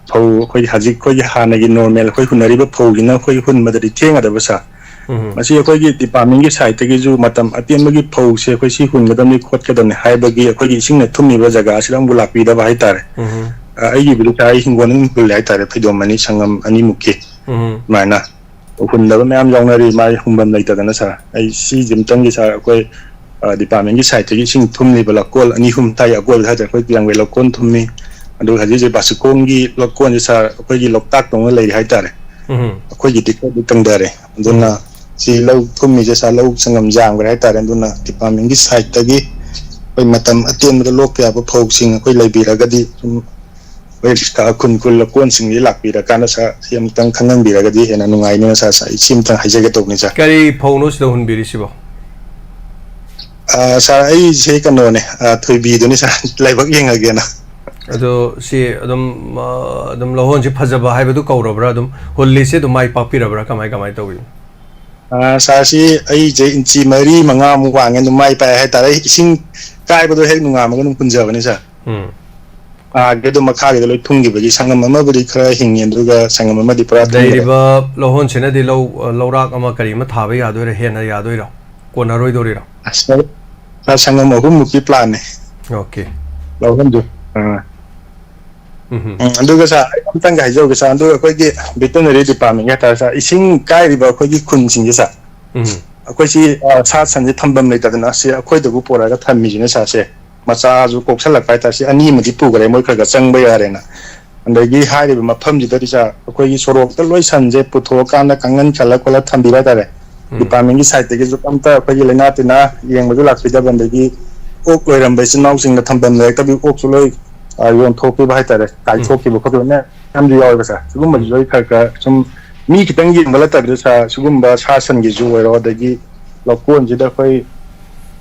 ꯐꯧ ꯑꯩꯈꯣꯏꯒꯤ ꯍꯧꯖꯤꯛ ꯑꯩꯈꯣꯏꯒꯤ ꯍꯥꯟꯅꯒꯤ normal ꯑꯩꯈꯣꯏ ꯍꯨꯟꯅꯔꯤꯕ ꯐꯧꯁꯤꯅ ꯑꯩꯈꯣꯏ ꯍꯨꯟꯕꯗꯗꯤ ꯊꯦꯡꯒꯗꯕ ꯁꯥꯔ꯫ ꯎꯝ꯫ ꯃꯁꯤ ꯑꯩꯈꯣꯏꯒꯤ departmentꯀꯤ sideꯇꯒꯤꯁꯨ ꯃꯇꯝ ꯑꯇꯦꯟꯕꯒꯤ ꯐꯧꯁꯦ ꯑꯩꯈꯣꯏ ꯁꯤ ꯍꯨꯟꯒꯗꯕꯅꯤ ꯈꯣꯠꯀꯗꯕꯅꯤ ꯍꯥꯏꯕꯒꯤ ꯑꯩꯈꯣꯏꯒꯤ ꯏꯁꯤꯡꯅ ꯊꯨꯝꯃꯤꯕ ꯖꯒꯥꯁꯤꯗ ꯑꯃꯨꯛ ꯂꯥꯛꯄꯤꯗꯕ ꯍꯥꯏꯇꯥꯔꯦ꯫ ꯎꯝ꯫ ꯑ, ꯑꯩꯒꯤꯕꯨꯗꯤ ꯁꯥꯔ ꯑꯩ ꯍꯤꯡꯒꯣꯜ ꯑꯗꯨꯝ ꯍꯨꯜꯂꯦ ꯍꯥꯏꯇꯥꯔꯦ, ꯐꯩꯗꯣꯝ ꯑꯅꯤ, ꯁꯪꯉꯝ ꯑꯅꯤꯃꯨꯛꯀꯤ꯫ ꯎꯝ꯫ ꯑꯗꯨꯃꯥꯏꯅ ꯍꯨꯟꯗꯕ ꯃꯌꯥꯝ ꯌꯥꯎꯅꯔꯤ, ꯃꯥꯒꯤ ꯍꯨꯟꯐꯝ ꯂꯩꯇꯗꯅ ꯁꯥꯔ꯫ ꯑꯩ ꯁꯤꯁꯤꯝꯇꯪꯒꯤ ꯁꯥꯔ ꯑꯩꯈꯣꯏ, ꯑ, departmentꯀꯤ sideꯇꯒꯤ ꯏꯁꯤꯡ ꯊꯨꯝꯂꯤꯕ ꯂꯧꯀꯣꯜ ꯑꯅꯤ ꯑꯍꯨꯝ ꯊꯥꯏ ꯑꯀꯣꯏꯕꯗ ꯍꯥꯏꯇꯥꯔꯦ, ꯑꯩꯈꯣꯏ ꯇꯤꯌꯥꯡꯒꯩ ꯂꯧꯀꯣꯟ ꯊꯨꯝꯃꯤ꯫ ꯑꯗꯨꯒ ꯍꯧꯖꯤꯛ ꯍꯧꯖꯤꯛ ꯕꯥꯁꯤꯈꯣꯡꯒꯤ ꯂꯧꯀꯣꯟꯁꯦ ꯁꯥꯔ ꯑꯩꯈꯣꯏꯒꯤ ꯂꯣꯛꯇꯥꯛꯇꯧꯅ ꯂꯩꯔꯤ ꯍꯥꯏꯇꯥꯔꯦ꯫ ꯎꯝ꯫ ꯑꯩꯈꯣꯏꯒꯤꯗꯤ ꯈꯔꯗꯤ ꯀꯪꯊꯔꯦ꯫ ꯑꯗꯨꯅ ꯎꯝ꯫ ꯁꯤ ꯂꯧ ꯊꯨꯝꯃꯤꯁꯦ ꯁꯥꯔ ꯂꯧ ꯁꯪꯉꯝ ꯌꯥꯝꯈ꯭ꯔꯦ ꯍꯥꯏꯇꯥꯔꯦ꯫ ꯑꯗꯨꯅ departmentꯀꯤ sideꯇꯒꯤ ꯑꯩꯈꯣꯏ ꯃꯇꯝ ꯑꯇꯦꯟꯕꯗ ꯂꯣꯛꯄ ꯌꯥꯕ ꯐꯧꯁꯤꯡ ꯑꯩꯈꯣꯏ ꯂꯩꯕꯤꯔꯒꯗꯤ ꯁꯨꯝ ꯑꯩꯈꯣꯏ ꯈꯨꯟ ꯈꯨꯜ ꯂꯧꯀꯣꯟꯁꯤꯡꯁꯤ ꯂꯥꯛꯄꯤꯔꯀꯥꯟꯗ ꯁꯥꯔ ꯁꯤ ꯑꯃꯨꯛꯇꯪ ꯈꯪꯍꯟꯕꯤꯔꯒꯗꯤ ꯍꯦꯟꯅ ꯅꯨꯡꯉꯥꯏꯅꯤꯅ ꯁꯥꯔ, ꯁꯥꯔ ꯑꯩ ꯁꯤ ꯑꯃꯇꯪ ꯍꯥꯏꯖꯒꯦ ꯇꯧꯕꯅꯤ ꯁꯥꯔ꯫ ꯀꯔꯤ ꯐꯧꯅꯣ ꯁꯤꯗ ꯍꯨꯟꯕꯤꯔꯤꯁꯤꯕꯣ? ꯑ, ꯁꯥꯔ ꯑꯩꯁꯦ ꯀꯩꯅꯣꯅꯦ, ꯑ, ꯊꯣꯏꯕꯤꯗꯨꯅꯤ ꯁꯥꯔ, ꯂꯥꯏꯕꯛ ꯌꯦꯡꯉꯒꯦꯅ꯫ ꯑꯗꯣ ꯁꯤ ꯑꯗꯨꯝ, ꯑ, ꯑꯗꯨꯝ ꯂꯧꯍꯣꯟꯁꯤ ꯐꯖꯕ ꯍꯥꯏꯕꯗꯨ ꯀꯧꯔꯕ꯭ꯔꯥ? ꯑꯗꯨꯝ ꯍꯨꯜꯂꯤꯁꯦ ꯑꯗꯨꯝ ꯃꯥꯏ ꯄꯥꯛꯄꯤꯔꯕ꯭ꯔꯥ? ꯀꯃꯥꯏ, ꯀꯃꯥꯏ ꯇꯧꯕꯤꯅꯣ? ꯑ, ꯁꯥꯔ, ꯁꯤ ꯑꯩꯁꯦ ꯏꯟꯆꯤ ꯃꯔꯤ ꯃꯉꯥꯃꯨꯛ ꯋꯥꯡꯉꯦ, ꯑꯗꯨꯝ ꯃꯥꯏ ꯄꯥꯛꯑꯦ ꯍꯥꯏꯇꯥꯔꯦ꯫ ꯑꯩ ꯏꯁꯤꯡ ꯀꯥꯏꯕꯗꯣ ꯍꯦꯛ ꯅꯣꯡꯉꯥꯟꯕꯒ ꯑꯗꯨꯝ ꯍꯨꯟꯖꯕꯅꯦ ꯁꯥꯔ꯫ ꯎꯝ꯫ ꯑꯥꯒꯤꯗꯣ ꯃꯈꯥꯒꯤꯗꯣ ꯂꯣꯏ ꯊꯨꯝꯈꯤꯕꯒꯤ ꯁꯪꯉꯝ ꯑꯃꯕꯨꯗꯤ ꯈꯔ ꯍꯤꯡꯉꯤ, ꯑꯗꯨꯒ ꯁꯪꯉꯝ ꯑꯃꯗꯤ ꯄꯨꯔꯥ ꯊꯨꯝꯈ꯭ꯔꯦ꯫ ꯂꯩꯔꯤꯕ ꯂꯧꯍꯣꯟꯁꯤꯅꯗꯤ ꯂꯧ, ꯑ, ꯂꯧꯔꯥꯛ ꯑꯃ ꯀꯔꯤ ꯑꯃ ꯊꯥꯕ ꯌꯥꯗꯣꯏꯔꯥ? ꯍꯦꯟꯅ ꯌꯥꯗꯣꯏꯔꯣ? ꯀꯣꯟꯅꯔꯣꯏꯗꯣꯔꯤꯔꯣ? ꯑꯁ, ꯁꯥꯔ, ꯁꯪꯉꯝ ꯑꯍꯨꯝꯃꯨꯛꯀꯤ planꯅꯦ꯫ ꯑꯣꯀꯦ꯫ ꯂꯧꯍꯣꯟꯗꯣ꯫ ꯑꯥ꯫ ꯎꯝ꯫ ꯎꯝ, ꯑꯗꯨꯒ ꯁꯥꯔ, ꯑꯩ ꯑꯝꯇꯪꯒ ꯍꯥꯏꯖꯍꯧꯒꯦ ꯁꯥꯔ, ꯑꯗꯨꯒ ꯑꯩꯈꯣꯏꯒꯤ veterinary departmentꯀꯤ ꯍꯥꯏꯇꯥꯔꯦ ꯁꯥꯔ, ꯏꯁꯤꯡ ꯀꯥꯏꯔꯤꯕ ꯑꯩꯈꯣꯏꯒꯤ ꯈꯨꯟꯁꯤꯡꯁꯦ ꯁꯥꯔ, ꯎꯝ꯫ ꯑꯩꯈꯣꯏ ꯁꯤ, ꯑ, ꯁꯥ ꯁꯟꯁꯦ ꯊꯝꯐꯝ ꯂꯩꯇꯗꯅ ꯁꯤ ꯑꯩꯈꯣꯏꯗꯕꯨ ꯄꯨꯔꯛꯑꯒ ꯊꯝꯃꯤꯁꯤꯅ ꯁꯥꯔ, ꯁꯦ ꯃꯆꯥꯁꯨ ꯀꯣꯛꯁꯜꯂꯛꯄ ꯍꯥꯏꯇꯥꯔꯦ, ꯁꯤ ꯑꯅꯤ ꯑꯃꯗꯤ ꯄꯨꯈ꯭ꯔꯦ, ꯃꯣꯏ ꯈꯔ ꯈꯔ ꯆꯪꯕ ꯌꯥꯔꯦꯅ꯫ ꯑꯗꯒꯤ ꯍꯥꯏꯔꯤꯕ ꯃꯐꯝꯁꯤꯗꯗꯤ ꯁꯥꯔ, ꯑꯩꯈꯣꯏꯒꯤ ꯁꯣꯔꯣꯛꯇ ꯂꯣꯏ ꯁꯟꯁꯦ ꯄꯨꯊꯣꯛꯑꯀꯥꯟꯗ ꯀꯥꯡꯈꯟ ꯈꯜꯂ ꯈꯣꯠꯂ ꯊꯝꯕꯤꯕ ꯍꯥꯏꯇꯥꯔꯦ꯫ ꯎꯝ꯫ Departmentꯀꯤ sideꯇꯒꯤꯁꯨ ꯑꯝꯇ ꯑꯩꯈꯣꯏꯒꯤ ꯂꯥꯏꯅꯥ ꯇꯤꯟꯅꯥ ꯌꯦꯡꯕꯁꯨ ꯂꯥꯛꯄꯤꯗꯕ, ꯑꯗꯒꯤ ꯑꯣꯛ ꯂꯣꯏꯔꯝꯕ ꯏꯆꯤꯟ ꯏꯅꯥꯎꯁꯤꯡꯅ ꯊꯝꯐꯝ ꯂꯩꯔꯛꯇꯕꯤ ꯑꯣꯛꯁꯨ ꯂꯣꯏ, ꯑ, ꯌꯣꯟꯊꯣꯛꯈꯤꯕ ꯍꯥꯏꯇꯥꯔꯦ, ꯎꯝ꯫ ꯀꯥꯏꯊꯣꯛꯈꯤꯕ ꯈꯣꯠꯈꯤꯕ ꯃꯌꯥꯝꯁꯨ ꯌꯥꯎꯋꯦꯕ ꯁꯥꯔ꯫ ꯁꯤꯒꯨꯝꯕꯁꯤꯁꯨ ꯎꯝ꯫ ꯑꯩ ꯈꯔ ꯈꯔ ꯁꯨꯝ ꯃꯤ ꯈꯤꯇꯪ ꯌꯦꯡꯕ ꯅꯠꯇꯕꯤꯗ ꯁꯥꯔ, ꯁꯤꯒꯨꯝꯕ ꯁꯥ ꯁꯟꯒꯤꯁꯨ ꯑꯣꯏꯔꯣ, ꯑꯗꯒꯤ ꯂꯧꯀꯣꯟꯁꯤꯗ ꯑꯩꯈꯣꯏ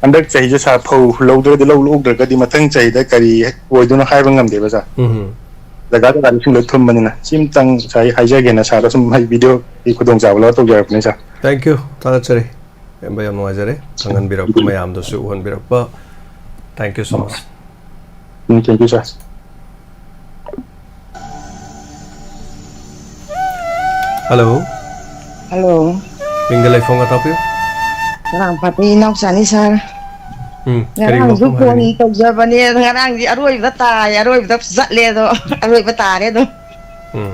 ꯍꯟꯗꯛ ꯆꯍꯤꯁꯦ ꯁꯥꯔ ꯐꯧ ꯂꯧꯗ꯭ꯔꯒꯗꯤ, ꯂꯧ ꯂꯣꯛꯇ꯭ꯔꯒꯗꯤ ꯃꯊꯪ ꯆꯍꯤꯗ ꯀꯔꯤ ꯑꯣꯏꯗꯣꯏꯅꯣ ꯍꯥꯏꯕ ꯉꯝꯗꯦꯕ ꯁꯥꯔ꯫ ꯎꯝ꯫ ꯖꯒꯥ ꯖꯒꯥꯗ ꯏꯁꯤꯡ ꯂꯣꯏ ꯊꯨꯝꯕꯅꯤꯅ ꯁꯤꯝꯇꯪ ꯁꯥꯔ ꯑꯩ ꯍꯥꯏꯖꯒꯦꯅ ꯁꯥꯔꯗ ꯁꯨꯝ ꯑꯩ videoꯒꯤ ꯈꯨꯗꯣꯡꯆꯥꯕ ꯂꯧꯔ ꯇꯧꯖꯔꯛꯄꯅꯤ ꯁꯥꯔ꯫ Thank you, ꯊꯥꯒꯠꯆꯔꯤ꯫ ꯏꯌꯥꯝꯕ, ꯌꯥꯝ ꯅꯨꯡꯉꯥꯏꯖꯔꯦ ꯈꯪꯍꯟꯕꯤꯔꯛꯄ ꯃꯌꯥꯝꯗꯨꯁꯨ ꯎꯍꯟꯕꯤꯔꯛꯄ꯫ Thank you so much. Um, thank you sir. Hello꯫ Hello꯫ ꯃꯤꯡꯒ ꯂꯩꯐꯝꯒ ꯇꯥꯛꯄꯤꯌꯨ꯫ ꯆꯔꯥꯡꯄꯥꯠꯇꯤ ꯏꯅꯥꯎꯆꯥꯅꯤ ꯁꯥꯔ꯫ ꯎꯝ, ꯀꯔꯤ ꯉꯔꯥꯡꯁꯨ ꯋꯥꯐꯝ ꯐꯣꯟ ꯍꯥꯏꯕꯤꯅꯤꯡ? ꯇꯧꯖꯕꯅꯦ, ꯉꯔꯥꯡꯗꯤ ꯑꯔꯣꯏꯕꯗ ꯇꯥꯏ, ꯑꯔꯣꯏꯕꯗ ꯆꯠꯂꯦ ꯑꯗꯣ, ꯑꯔꯣꯏꯕ ꯇꯥꯔꯦ ꯑꯗꯨꯝ꯫ ꯎꯝ,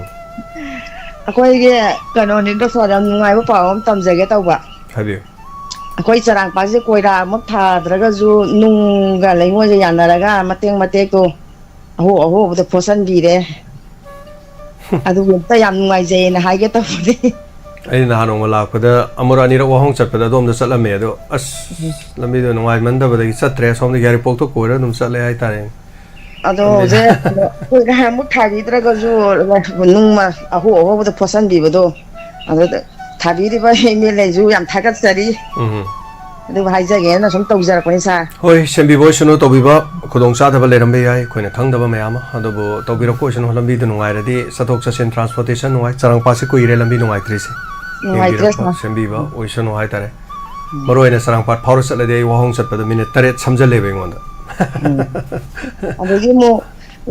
ꯑꯩꯈꯣꯏꯒꯤ ꯀꯩꯅꯣꯅꯤꯗ ꯁꯥꯔ, ꯌꯥꯝ ꯅꯨꯡꯉꯥꯏꯕ ꯄꯥꯎ ꯑꯃ ꯇꯝꯖꯒꯦ ꯇꯧꯕ꯫ ꯍꯥꯏꯕꯤꯌꯨ꯫ ꯑꯩꯈꯣꯏ ꯆꯔꯥꯡꯄꯥꯠꯁꯦ ꯀꯣꯏꯂꯥꯃꯛ ꯊꯥꯗ꯭ꯔꯒꯁꯨ ꯅꯨꯡꯒ ꯂꯩꯉꯣꯏꯒ ꯌꯥꯅꯔꯒ ꯃꯇꯦꯛ ꯃꯇꯦꯛꯇꯣ ꯑꯍꯣ ꯑꯍꯣꯕꯗ ꯐꯣꯠꯆꯟꯕꯤꯔꯦ꯫ ꯑꯗꯨꯒꯤ ꯑꯝꯇ ꯌꯥꯝ ꯅꯨꯡꯉꯥꯏꯖꯩꯌꯦꯅ ꯍꯥꯏꯒꯦ ꯇꯧꯕꯅꯦ꯫ ꯑꯩ ꯅꯍꯥꯟ ꯅꯣꯡꯃ ꯂꯥꯛꯄꯗ ꯑꯃꯨꯔꯛ ꯑꯅꯤꯔꯛ ꯋꯥꯍꯣꯡ ꯆꯠꯄꯗ ꯑꯗꯣꯝꯗ ꯆꯠꯂꯝꯃꯦ ꯑꯗꯣ, ꯑꯁ, ꯂꯝꯕꯤꯗꯣ ꯅꯨꯡꯉꯥꯏꯃꯟꯗꯕꯗꯒꯤ ꯆꯠꯇ꯭ꯔꯦ꯫ ꯑꯁꯣꯝꯗ ꯌꯥꯏꯔꯤꯄꯣꯛꯇ ꯀꯣꯏꯔ ꯑꯗꯨꯝ ꯆꯠꯂꯦ ꯍꯥꯏꯇꯥꯔꯦ꯫ ꯑꯗꯣ ꯂꯝꯕꯤꯗ ꯍꯧꯖꯤꯛ ꯀꯣꯏꯂꯥꯃꯨꯛ ꯊꯥꯕꯤꯗ꯭ꯔꯒꯁꯨ ꯅꯨꯡ ꯑꯍꯣ ꯑꯍꯣꯕꯗ ꯐꯣꯠꯆꯟꯕꯤꯕꯗꯣ ꯑꯗꯨꯗ ꯊꯥꯕꯤꯔꯤꯕ ꯑꯦꯝ ꯑꯦꯜ ꯑꯦꯁꯨ ꯌꯥꯝ ꯊꯥꯒꯠꯆꯔꯤ꯫ ꯎꯝ꯫ ꯑꯗꯨꯕꯨ ꯍꯥꯏꯖꯒꯦꯅ ꯁꯨꯝ ꯇꯧꯖꯔꯛꯄꯅꯤ ꯁꯥꯔ꯫ ꯍꯣꯏ, ꯁꯦꯝꯕꯤꯕ ꯑꯣꯏꯁꯅꯨ, ꯇꯧꯕꯤꯕ ꯈꯨꯗꯣꯡꯆꯥꯗꯕ ꯂꯩꯔꯝꯕ ꯌꯥꯏ, ꯑꯩꯈꯣꯏꯅ ꯈꯪꯗꯕ ꯃꯌꯥꯝ ꯑꯃ, ꯑꯗꯨꯕꯨ ꯇꯧꯕꯤꯔꯛꯄ ꯑꯣꯏꯁꯅꯨ꯫ ꯂꯝꯕꯤꯗꯨ ꯅꯨꯡꯉꯥꯏꯔꯗꯤ ꯆꯠꯊꯣꯛ ꯆꯠꯁꯤꯟ, ꯇ꯭ꯔꯥꯟꯁꯄꯣꯔꯇꯦꯁꯟ ꯅꯨꯡꯉꯥꯏ꯫ ꯆꯔꯥꯡꯄꯥꯠꯁꯤ ꯀꯨꯏꯔꯦ ꯂꯝꯕꯤ ꯅꯨꯡꯉꯥꯏꯇ꯭ꯔꯤꯁꯦ꯫ ꯅꯨꯡꯉꯥꯏꯇ꯭ꯔꯦ ꯌꯦꯡꯕꯤꯔꯛꯄ, ꯁꯥꯔ꯫ ꯁꯦꯝꯕꯤꯕ ꯑꯣꯏꯁꯅꯨ ꯍꯥꯏꯇꯥꯔꯦ꯫ ꯃꯔꯨ ꯑꯣꯏꯅ ꯆꯔꯥꯡꯄꯥꯠ ꯐꯥꯎꯔ ꯆꯠꯂꯗꯤ ꯑꯩ ꯋꯥꯍꯣꯡ ꯆꯠꯄꯗ ꯃꯤꯅꯤꯠ ꯇꯔꯦꯠ ꯁꯝꯖꯜꯂꯦꯕ ꯑꯩꯉꯣꯟꯗ꯫ ꯑꯗꯒꯤ ꯑꯃꯨꯛ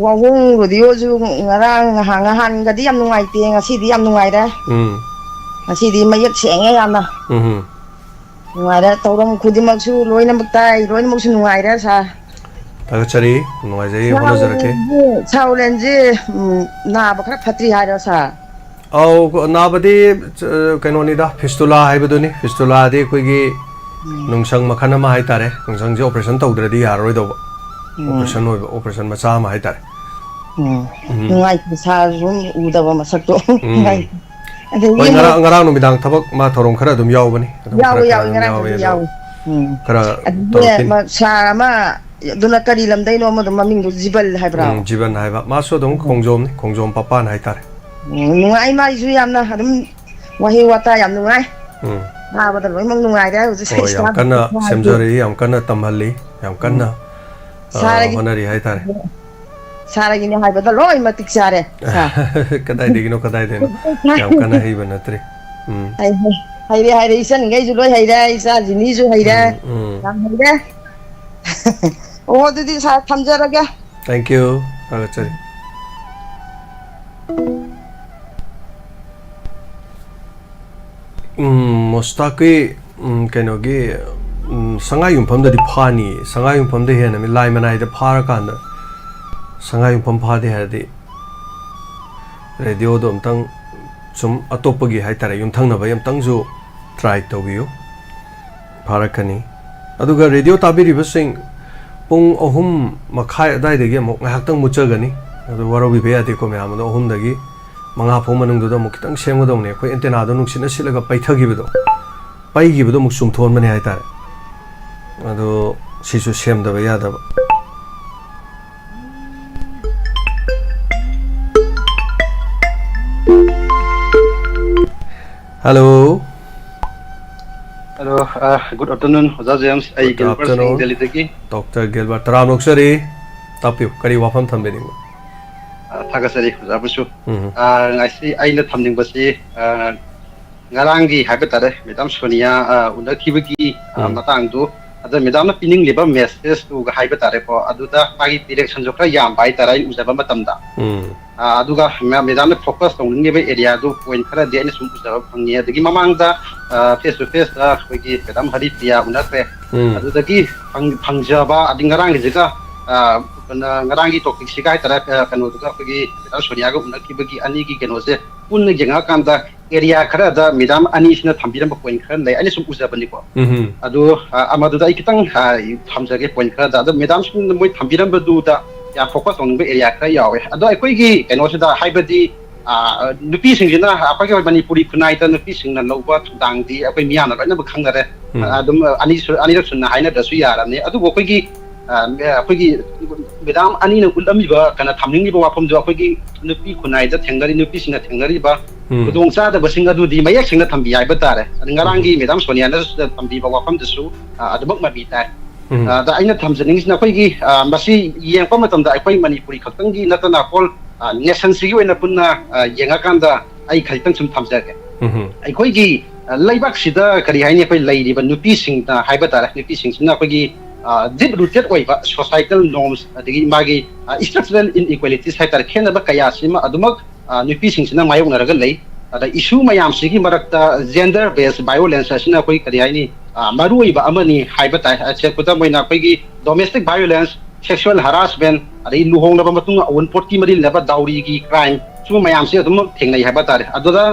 ꯋꯥꯍꯣꯡ ꯔꯦꯗꯤꯑꯣꯁꯨ ꯉꯔꯥꯡ ꯉꯍꯥꯟ, ꯉꯍꯥꯟꯒꯗꯤ ꯌꯥꯝ ꯅꯨꯡꯉꯥꯏꯇꯦ, ꯉꯁꯤꯗꯤ ꯌꯥꯝ ꯅꯨꯡꯉꯥꯏꯔꯦ꯫ ꯎꯝ꯫ ꯉꯁꯤꯗꯤ ꯃꯌꯦꯛ ꯁꯦꯡꯉꯦ ꯌꯥꯝꯅ꯫ ꯎꯝ꯫ ꯅꯨꯡꯉꯥꯏꯔꯦ꯫ ꯇꯧꯔꯝ ꯈꯨꯗꯤꯡꯃꯛꯁꯨ ꯂꯣꯏꯅꯃꯛ ꯇꯥꯏ, ꯂꯣꯏꯅꯃꯛꯁꯨ ꯅꯨꯡꯉꯥꯏꯔꯦ ꯁꯥꯔ꯫ ꯊꯥꯒꯠꯆꯔꯤ, ꯅꯨꯡꯉꯥꯏꯖꯩ, ꯍꯣꯠꯅꯖꯔꯛꯀꯦ꯫ ꯁꯥꯔ ꯎꯂꯦꯟꯁꯦ, ꯎꯝ, ꯅꯥꯕ ꯈꯔ ꯐꯠꯇ꯭ꯔꯤ ꯍꯥꯏꯔꯣ ꯁꯥꯔ? ꯑꯧ, ꯅꯥꯕꯗꯤ, ꯑ, ꯀꯩꯅꯣꯅꯤꯗ, ꯐꯤꯁꯇꯨꯂꯥ ꯍꯥꯏꯕꯗꯨꯅꯤ꯫ ꯐꯤꯁꯇꯨꯂꯥꯗꯤ ꯑꯩꯈꯣꯏꯒꯤ ꯎꯝ꯫ ꯅꯨꯡꯁꯪ ꯃꯈꯜ ꯑꯃ ꯍꯥꯏꯇꯥꯔꯦ꯫ ꯅꯨꯡꯁꯪꯁꯦ ꯑꯣꯄꯔꯦꯁꯟ ꯇꯧꯗ꯭ꯔꯗꯤ ꯌꯥꯔꯔꯣꯏꯗꯧꯕ꯫ ꯎꯝ꯫ ꯑꯣꯄꯔꯦꯁꯟ ꯑꯣꯏꯕ, ꯑꯣꯄꯔꯦꯁꯟ ꯃꯆꯥ ꯑꯃ ꯍꯥꯏꯇꯥꯔꯦ꯫ ꯎꯝ꯫ ꯎꯝ꯫ ꯅꯨꯡꯉꯥꯏꯇꯦ ꯁꯥꯔꯁꯨ ꯎꯗꯕ ꯃꯁꯛꯇꯣ꯫ ꯎꯝ꯫ ꯑꯗꯒꯤ ꯍꯣꯏ, ꯑꯃꯨꯛ ꯉꯔꯥꯡ, ꯉꯔꯥꯡ ꯅꯨꯃꯤꯗꯥꯡ ꯊꯕꯛ ꯃꯥ ꯊꯧꯔꯝ ꯈꯔ ꯑꯗꯨꯝ ꯌꯥꯎꯕꯅꯤ꯫ ꯑꯗꯨꯝ ꯈꯔ, ꯌꯥꯎꯋꯦ, ꯈꯔ ꯌꯥꯎꯋꯦ, ꯑꯗꯨꯝ ꯉꯔꯥꯡ ꯌꯥꯎꯋꯦ ꯈꯔꯗꯤ ꯑꯗꯣ ꯌꯥꯎꯋꯦ꯫ ꯎꯝ꯫ ꯈꯔ ꯑꯗꯒꯤ ꯇꯧꯔꯛꯈꯤꯅꯤ꯫ ꯃ-, ꯁꯥꯔ ꯑꯃ, ꯑꯗꯨꯅ ꯀꯔꯤ ꯂꯝꯗꯩꯅꯣ ꯑꯃꯗꯣ ꯃꯃꯤꯡꯗꯣ ꯖꯤꯕꯜ ꯍꯥꯏꯕ꯭ꯔꯥ? ꯎꯝ, ꯖꯤꯕꯟ ꯍꯥꯏꯕ꯫ ꯃꯥꯁꯨ ꯑꯗꯨꯝ ꯈꯣꯡꯖꯣꯝꯅꯤ, ꯈꯣꯡꯖꯣꯝ ꯄꯥꯄꯥꯟ ꯍꯥꯏꯇꯥꯔꯦ꯫ ꯎꯝ, ꯅꯨꯡꯉꯥꯏ ꯃꯥꯏꯁꯨ ꯌꯥꯝꯅ ꯑꯗꯨꯝ ꯋꯥꯍꯩ ꯋꯥꯇꯥ ꯌꯥꯝ ꯅꯨꯡꯉꯥꯏ꯫ ꯎꯝ꯫ ꯇꯥꯕꯗ ꯂꯣꯏꯅꯃꯛ ꯅꯨꯡꯉꯥꯏꯔꯦ ꯍꯧꯖꯤꯛ ꯍꯣꯏ, ꯌꯥꯝ staff ꯀꯟꯅ ꯍꯥꯏꯗꯤ꯫ ꯁꯦꯝꯖꯔꯤ, ꯌꯥꯝ ꯀꯟꯅ ꯇꯝꯍꯜꯂꯤ, ꯌꯥꯝ ꯀꯟꯅ, ꯑ, ꯁꯥꯔꯒꯤ ꯍꯣꯠꯅꯔꯤ ꯍꯥꯏꯇꯥꯔꯦ꯫ ꯁꯥꯔꯒꯤꯅꯦ ꯍꯥꯏꯕꯗ ꯂꯣꯏ ꯃꯇꯤꯛ ꯆꯥꯔꯦ, ꯁꯥꯔ꯫ ꯀꯗꯥꯏꯗꯒꯤꯅꯣ, ꯀꯗꯥꯏꯗꯒꯤꯅꯣ? ꯌꯥꯝ ꯀꯟꯅ ꯍꯩꯕ ꯅꯠꯇ꯭ꯔꯤ꯫ ꯎꯝ꯫ ꯍꯩ-, ꯍꯩ-, ꯍꯩꯔꯦ, ꯍꯩꯔꯦ, ꯏꯆꯟꯈꯩꯁꯨ ꯂꯣꯏ ꯍꯩꯔꯦ, ꯏꯆꯥ ꯖꯤꯅꯤꯁꯨ ꯍꯩꯔꯦ꯫ ꯎꯝ, ꯎꯝ꯫ ꯌꯥꯝ ꯍꯩꯔꯦ꯫ ꯑꯣ, ꯑꯗꯨꯗꯤ ꯁꯥꯔ ꯊꯝꯖꯔꯒꯦ꯫ Thank you꯫ ꯊꯥꯒꯠꯆꯔꯤ꯫ ꯎꯝ, ꯃꯣꯁꯇꯥꯛꯀꯤ, ꯎꯝ, ꯀꯩꯅꯣꯒꯤ, ꯎꯝ, ꯁꯉꯥꯏ ꯌꯨꯝꯐꯝꯗꯗꯤ ꯐꯥꯅꯤ꯫ ꯁꯉꯥꯏ ꯌꯨꯝꯐꯝꯗ ꯍꯦꯟꯅ ꯃꯤ ꯂꯥꯏ ꯃꯅꯥꯏꯗ ꯐꯥꯔꯀꯥꯟꯗ ꯁꯉꯥꯏ ꯌꯨꯝꯐꯝ ꯐꯥꯗꯦ ꯍꯥꯏꯔꯗꯤ ꯔꯦꯗꯤꯑꯣꯗꯣ ꯑꯝꯇꯪ ꯁꯨꯝ ꯑꯇꯣꯞꯄꯒꯤ ꯍꯥꯏꯇꯥꯔꯦ, ꯌꯨꯝꯊꯪꯅꯕꯒꯤ ꯑꯝꯇꯪꯁꯨ ꯇ꯭ꯔꯥꯏ ꯇꯧꯕꯤꯌꯨ, ꯐꯥꯔꯛꯀꯅꯤ꯫ ꯑꯗꯨꯒ ꯔꯦꯗꯤꯑꯣ ꯇꯥꯕꯤꯔꯤꯕꯁꯤꯡ, ꯄꯨꯡ ꯑꯍꯨꯝ ꯃꯈꯥꯏ ꯑꯗꯨꯋꯥꯏꯗꯒꯤ ꯑꯃꯨꯛ ꯉꯥꯏꯍꯥꯛꯇꯪ ꯃꯨꯠꯆꯒꯅꯤ꯫ ꯑꯗꯨ ꯋꯥꯔꯧꯕꯤꯕ ꯌꯥꯗꯦꯀꯣ ꯃꯌꯥꯝ꯫ ꯑꯗꯣ ꯑꯍꯨꯝꯗꯒꯤ ꯃꯉꯥ ꯐꯥꯎ ꯃꯅꯨꯡꯗꯨꯗ ꯑꯃꯨꯛ ꯈꯤꯇꯪ ꯁꯦꯝꯒꯗꯧꯅꯦ꯫ ꯑꯩꯈꯣꯏ ꯑꯦꯟꯇꯦꯅꯥꯗꯣ ꯅꯨꯡꯁꯤꯠꯅ ꯁꯤꯠꯂꯒ ꯄꯩꯊꯈꯤꯕꯗꯣ, ꯄꯩꯈꯤꯕꯗꯣ ꯑꯃꯨꯛ ꯆꯨꯝꯊꯣꯛꯍꯟꯕꯅꯦ ꯍꯥꯏꯇꯥꯔꯦ꯫ ꯑꯗꯣ ꯁꯤꯁꯨ ꯁꯦꯝꯗꯕ ꯌꯥꯗꯕ꯫ Hello. Hello, uh, good afternoon, ꯑꯣꯖꯥ ꯖꯦꯝꯁ꯫ ꯑꯩ Good ꯒꯤꯜꯕꯔꯠ ꯁꯤꯡ afternoon. ꯗꯦꯜꯂꯤꯗꯒꯤ꯫ ꯗꯣꯛꯇꯔ ꯒꯤꯜꯕꯔꯠ, ꯇꯔꯥꯝꯅ ꯑꯣꯛꯆꯔꯤ꯫ ꯇꯥꯛꯄꯤꯌꯨ, ꯀꯔꯤ ꯋꯥꯐꯝ ꯊꯝꯕꯤꯅꯤꯡꯕ? ꯑ, ꯊꯥꯒꯠꯆꯔꯤ ꯑꯣꯖꯥꯕꯨꯁꯨ꯫ ꯎꯝ꯫ ꯑ, ꯉꯁꯤ ꯑꯩꯅ ꯊꯝꯅꯤꯡꯕꯁꯤ, ꯑ, ꯉꯔꯥꯡꯒꯤ ꯍꯥꯏꯕ ꯇꯥꯔꯦ, ꯃꯦꯗꯥꯝ ꯁꯣꯅꯤꯌꯥ, ꯑ, ꯎꯅꯈꯤꯕꯒꯤ, ꯑ, ꯎꯝ꯫ ꯃꯇꯥꯡꯗꯨ, ꯑꯗ ꯃꯦꯗꯥꯝꯅ ꯄꯤꯅꯤꯡꯂꯤꯕ ꯃꯦꯁꯦꯖꯇꯨꯒ ꯍꯥꯏꯕ ꯇꯥꯔꯦꯀꯣ, ꯑꯗꯨꯗ ꯃꯥꯒꯤ ꯔꯤꯌꯦꯛꯁꯟꯁꯨ ꯈꯔ ꯌꯥꯝꯕ ꯍꯥꯏꯇꯥꯔꯦ ꯑꯩꯅ ꯎꯖꯕ ꯃꯇꯝꯗ꯫ ꯎꯝ꯫ ꯑ, ꯑꯗꯨꯒ ꯃꯦ-, ꯃꯦꯗꯥꯝꯅ ꯐꯣꯀꯁ ꯇꯧꯅꯤꯡꯉꯤꯕ ꯑꯦꯔꯤꯌꯥꯗꯨ ꯄꯣꯏꯟ ꯈꯔꯗꯤ ꯑꯩꯅ ꯁꯨꯝ ꯎꯖꯕ ꯐꯪꯉꯤ꯫ ꯑꯗꯒꯤ ꯃꯃꯥꯡꯗ, ꯑ, ꯐꯦꯁ ꯇꯨ ꯐꯦꯁꯇ ꯑꯩꯈꯣꯏꯒꯤ ꯃꯦꯗꯥꯝ ꯍꯔꯤꯄ꯭ꯔꯤꯌꯥ ꯎꯅꯈ꯭ꯔꯦ꯫ ꯎꯝ꯫ ꯑꯗꯨꯗꯒꯤ ꯐꯪ-, ꯐꯪꯖꯕ, ꯑꯗꯩ ꯉꯔꯥꯡꯒꯤꯁꯤꯒ, ꯑ, ꯀꯩꯅꯣ, ꯉꯔꯥꯡꯒꯤ ꯇꯣꯄꯤꯛꯁꯤꯒ ꯍꯥꯏꯇꯥꯔꯦ, ꯑ, ꯀꯩꯅꯣꯗꯨꯒ ꯑꯩꯈꯣꯏꯒꯤ ꯃꯦꯗꯥꯝ ꯁꯣꯅꯤꯌꯥꯒ ꯎꯅꯈꯤꯕꯒꯤ ꯑꯅꯤꯒꯤ ꯀꯩꯅꯣꯁꯦ ꯄꯨꯟꯅ ꯌꯦꯡꯉꯛꯑꯀꯥꯟꯗ ꯑꯦꯔꯤꯌꯥ ꯈꯔꯗ ꯃꯦꯗꯥꯝ ꯑꯅꯤꯁꯤꯅ ꯊꯝꯕꯤꯔꯝꯕ ꯄꯣꯏꯟ ꯈꯔ ꯂꯩ, ꯑꯩꯅ ꯁꯨꯝ ꯎꯖꯕꯅꯤꯀꯣ꯫ ꯎꯝ꯫ ꯑꯗꯨ, ꯑ, ꯑꯃꯗꯨꯗ ꯑꯩ ꯈꯤꯇꯪ, ꯑ, ꯊꯝꯖꯒꯦ ꯄꯣꯏꯟ ꯈꯔꯗ꯫ ꯑꯗꯣ ꯃꯦꯗꯥꯝꯁꯤꯡꯅ ꯃꯣꯏ ꯊꯝꯕꯤꯔꯝꯕꯗꯨꯗ ꯌꯥꯝ ꯐꯣꯀꯁ ꯇꯧꯅꯤꯡꯕ ꯑꯦꯔꯤꯌꯥ ꯈꯔ ꯌꯥꯎꯋꯦ꯫ ꯑꯗꯣ ꯑꯩꯈꯣꯏꯒꯤ ꯀꯩꯅꯣꯁꯤꯗ ꯍꯥꯏꯕꯗꯤ, ꯑ, ꯅꯨꯄꯤꯁꯤꯡꯁꯤꯅ ꯑꯩꯈꯣꯏꯒꯤ ꯃꯅꯤꯄꯨꯔꯤ ꯈꯨꯟꯅꯥꯏꯗ ꯅꯨꯄꯤꯁꯤꯡꯅ ꯂꯧꯕ ꯊꯧꯗꯥꯡꯗꯤ ꯑꯩꯈꯣꯏ ꯃꯤꯌꯥꯝꯅ ꯂꯣꯏꯅꯃꯛ ꯈꯪꯅꯔꯦ꯫ ꯎꯝ꯫ ꯑ, ꯑꯗꯨꯝ ꯑꯅꯤ ꯁꯨ-, ꯑꯅꯤꯔꯛ ꯁꯨꯅ ꯍꯥꯏꯅꯗ꯭ꯔꯁꯨ ꯌꯥꯔꯕꯅꯤ꯫ ꯑꯗꯨꯕꯨ ꯑꯩꯈꯣꯏꯒꯤ, ꯑ, ꯑꯩꯈꯣꯏꯒꯤ ꯃꯦꯗꯥꯝ ꯑꯅꯤꯅ ꯎꯠꯂꯝꯃꯤꯕ, ꯀꯩꯅꯣ, ꯊꯝꯅꯤꯡꯂꯤꯕ ꯋꯥꯐꯝꯗꯨ ꯑꯩꯈꯣꯏꯒꯤ ꯅꯨꯄꯤ ꯈꯨꯟꯅꯥꯏꯗ ꯊꯦꯡꯅꯔꯤ, ꯅꯨꯄꯤꯁꯤꯡꯅ ꯊꯦꯡꯅꯔꯤꯕ ꯎꯝ꯫ ꯈꯨꯗꯣꯡꯆꯥꯗꯕꯁꯤꯡ ꯑꯗꯨꯗꯤ ꯃꯌꯦꯛ ꯁꯦꯡꯅ ꯊꯝꯕꯤ ꯍꯥꯏꯕ ꯇꯥꯔꯦ꯫ ꯑꯗ ꯉꯔꯥꯡꯒꯤ ꯃꯦꯗꯥꯝ ꯁꯣꯅꯤꯌꯥꯅ ꯊꯝꯕꯤꯕ ꯋꯥꯐꯝꯗꯨꯁꯨ, ꯑ, ꯑꯗꯨꯃꯛ ꯃꯃꯤ ꯇꯥꯏ꯫ ꯎꯝ꯫ ꯑ, ꯑꯗ ꯑꯩꯅ ꯊꯝꯖꯅꯤꯡꯉꯤꯁꯤꯅ ꯑꯩꯈꯣꯏꯒꯤ, ꯑ, ꯃꯁꯤ ꯌꯦꯡꯉꯛꯄ ꯃꯇꯝꯗ ꯑꯩꯈꯣꯏ ꯃꯅꯤꯄꯨꯔꯤ ꯈꯛꯇꯪꯒꯤ ꯅꯠꯇꯅ ꯍꯣꯜ, ꯑ, ꯅꯦꯁꯟꯁꯤꯒꯤ ꯑꯣꯏꯅ ꯄꯨꯟꯅ, ꯑ, ꯌꯦꯡꯉꯀꯥꯟꯗ ꯑꯩ ꯈꯖꯤꯛꯇꯪ ꯁꯨꯝ ꯊꯝꯖꯒꯦ꯫ ꯎꯝ꯫ ꯑꯩꯈꯣꯏꯒꯤ, ꯑ, ꯂꯩꯕꯥꯛꯁꯤꯗ ꯀꯔꯤ ꯍꯥꯏꯅꯤ, ꯑꯩꯈꯣꯏ ꯂꯩꯔꯤꯕ ꯅꯨꯄꯤꯁꯤꯡꯅ ꯍꯥꯏꯕ ꯇꯥꯔꯦ, ꯅꯨꯄꯤꯁꯤꯡꯁꯤꯅ ꯑꯩꯈꯣꯏꯒꯤ, ꯑ, ꯗꯤꯞ ꯔꯨꯇꯦꯠ ꯑꯣꯏꯕ ꯁꯣꯁꯥꯏꯇꯦꯜ ꯅꯣꯔꯝꯁ, ꯑꯗꯒꯤ ꯃꯥꯒꯤ, ꯑ, ꯁ꯭ꯇ꯭ꯔꯛꯆꯔꯦꯜ ꯏꯟꯏꯀ꯭ꯋꯦꯂꯤꯇꯤꯁ ꯍꯥꯏ ꯇꯥꯔꯦ, ꯈꯦꯠꯅꯕ ꯀꯌꯥꯁꯤꯃ ꯑꯗꯨꯃꯛ, ꯑ, ꯅꯨꯄꯤꯁꯤꯡꯁꯤꯅ ꯃꯥꯌꯣꯛꯅꯔꯒ ꯂꯩ꯫ ꯑꯗ issue ꯃꯌꯥꯝꯁꯤꯒꯤ ꯃꯔꯛꯇ gender based violence ꯑꯁꯤꯅ ꯑꯩꯈꯣꯏ ꯀꯔꯤ ꯍꯥꯏꯅꯤ, ꯑ, ꯃꯔꯨꯑꯣꯏꯕ ꯑꯃꯅꯤ ꯍꯥꯏꯕ ꯇꯥꯏ꯫ ꯑꯁꯦ ꯈꯨꯗꯝ ꯑꯣꯏꯅ ꯑꯩꯈꯣꯏꯒꯤ domestic violence, sexual harassment, ꯑꯗꯩ ꯂꯨꯍꯣꯡꯂꯕ ꯃꯇꯨꯡꯗ ꯑꯋꯨꯟꯄꯣꯠꯀꯤ ꯃꯔꯤ ꯂꯩꯅꯕ dowry ꯒꯤ crime, ꯁꯤꯒꯨꯝꯕ ꯃꯌꯥꯝꯁꯦ ꯑꯗꯨꯝ ꯊꯦꯡꯅꯩ ꯍꯥꯏꯕ ꯇꯥꯔꯦ꯫ ꯑꯗꯨꯗ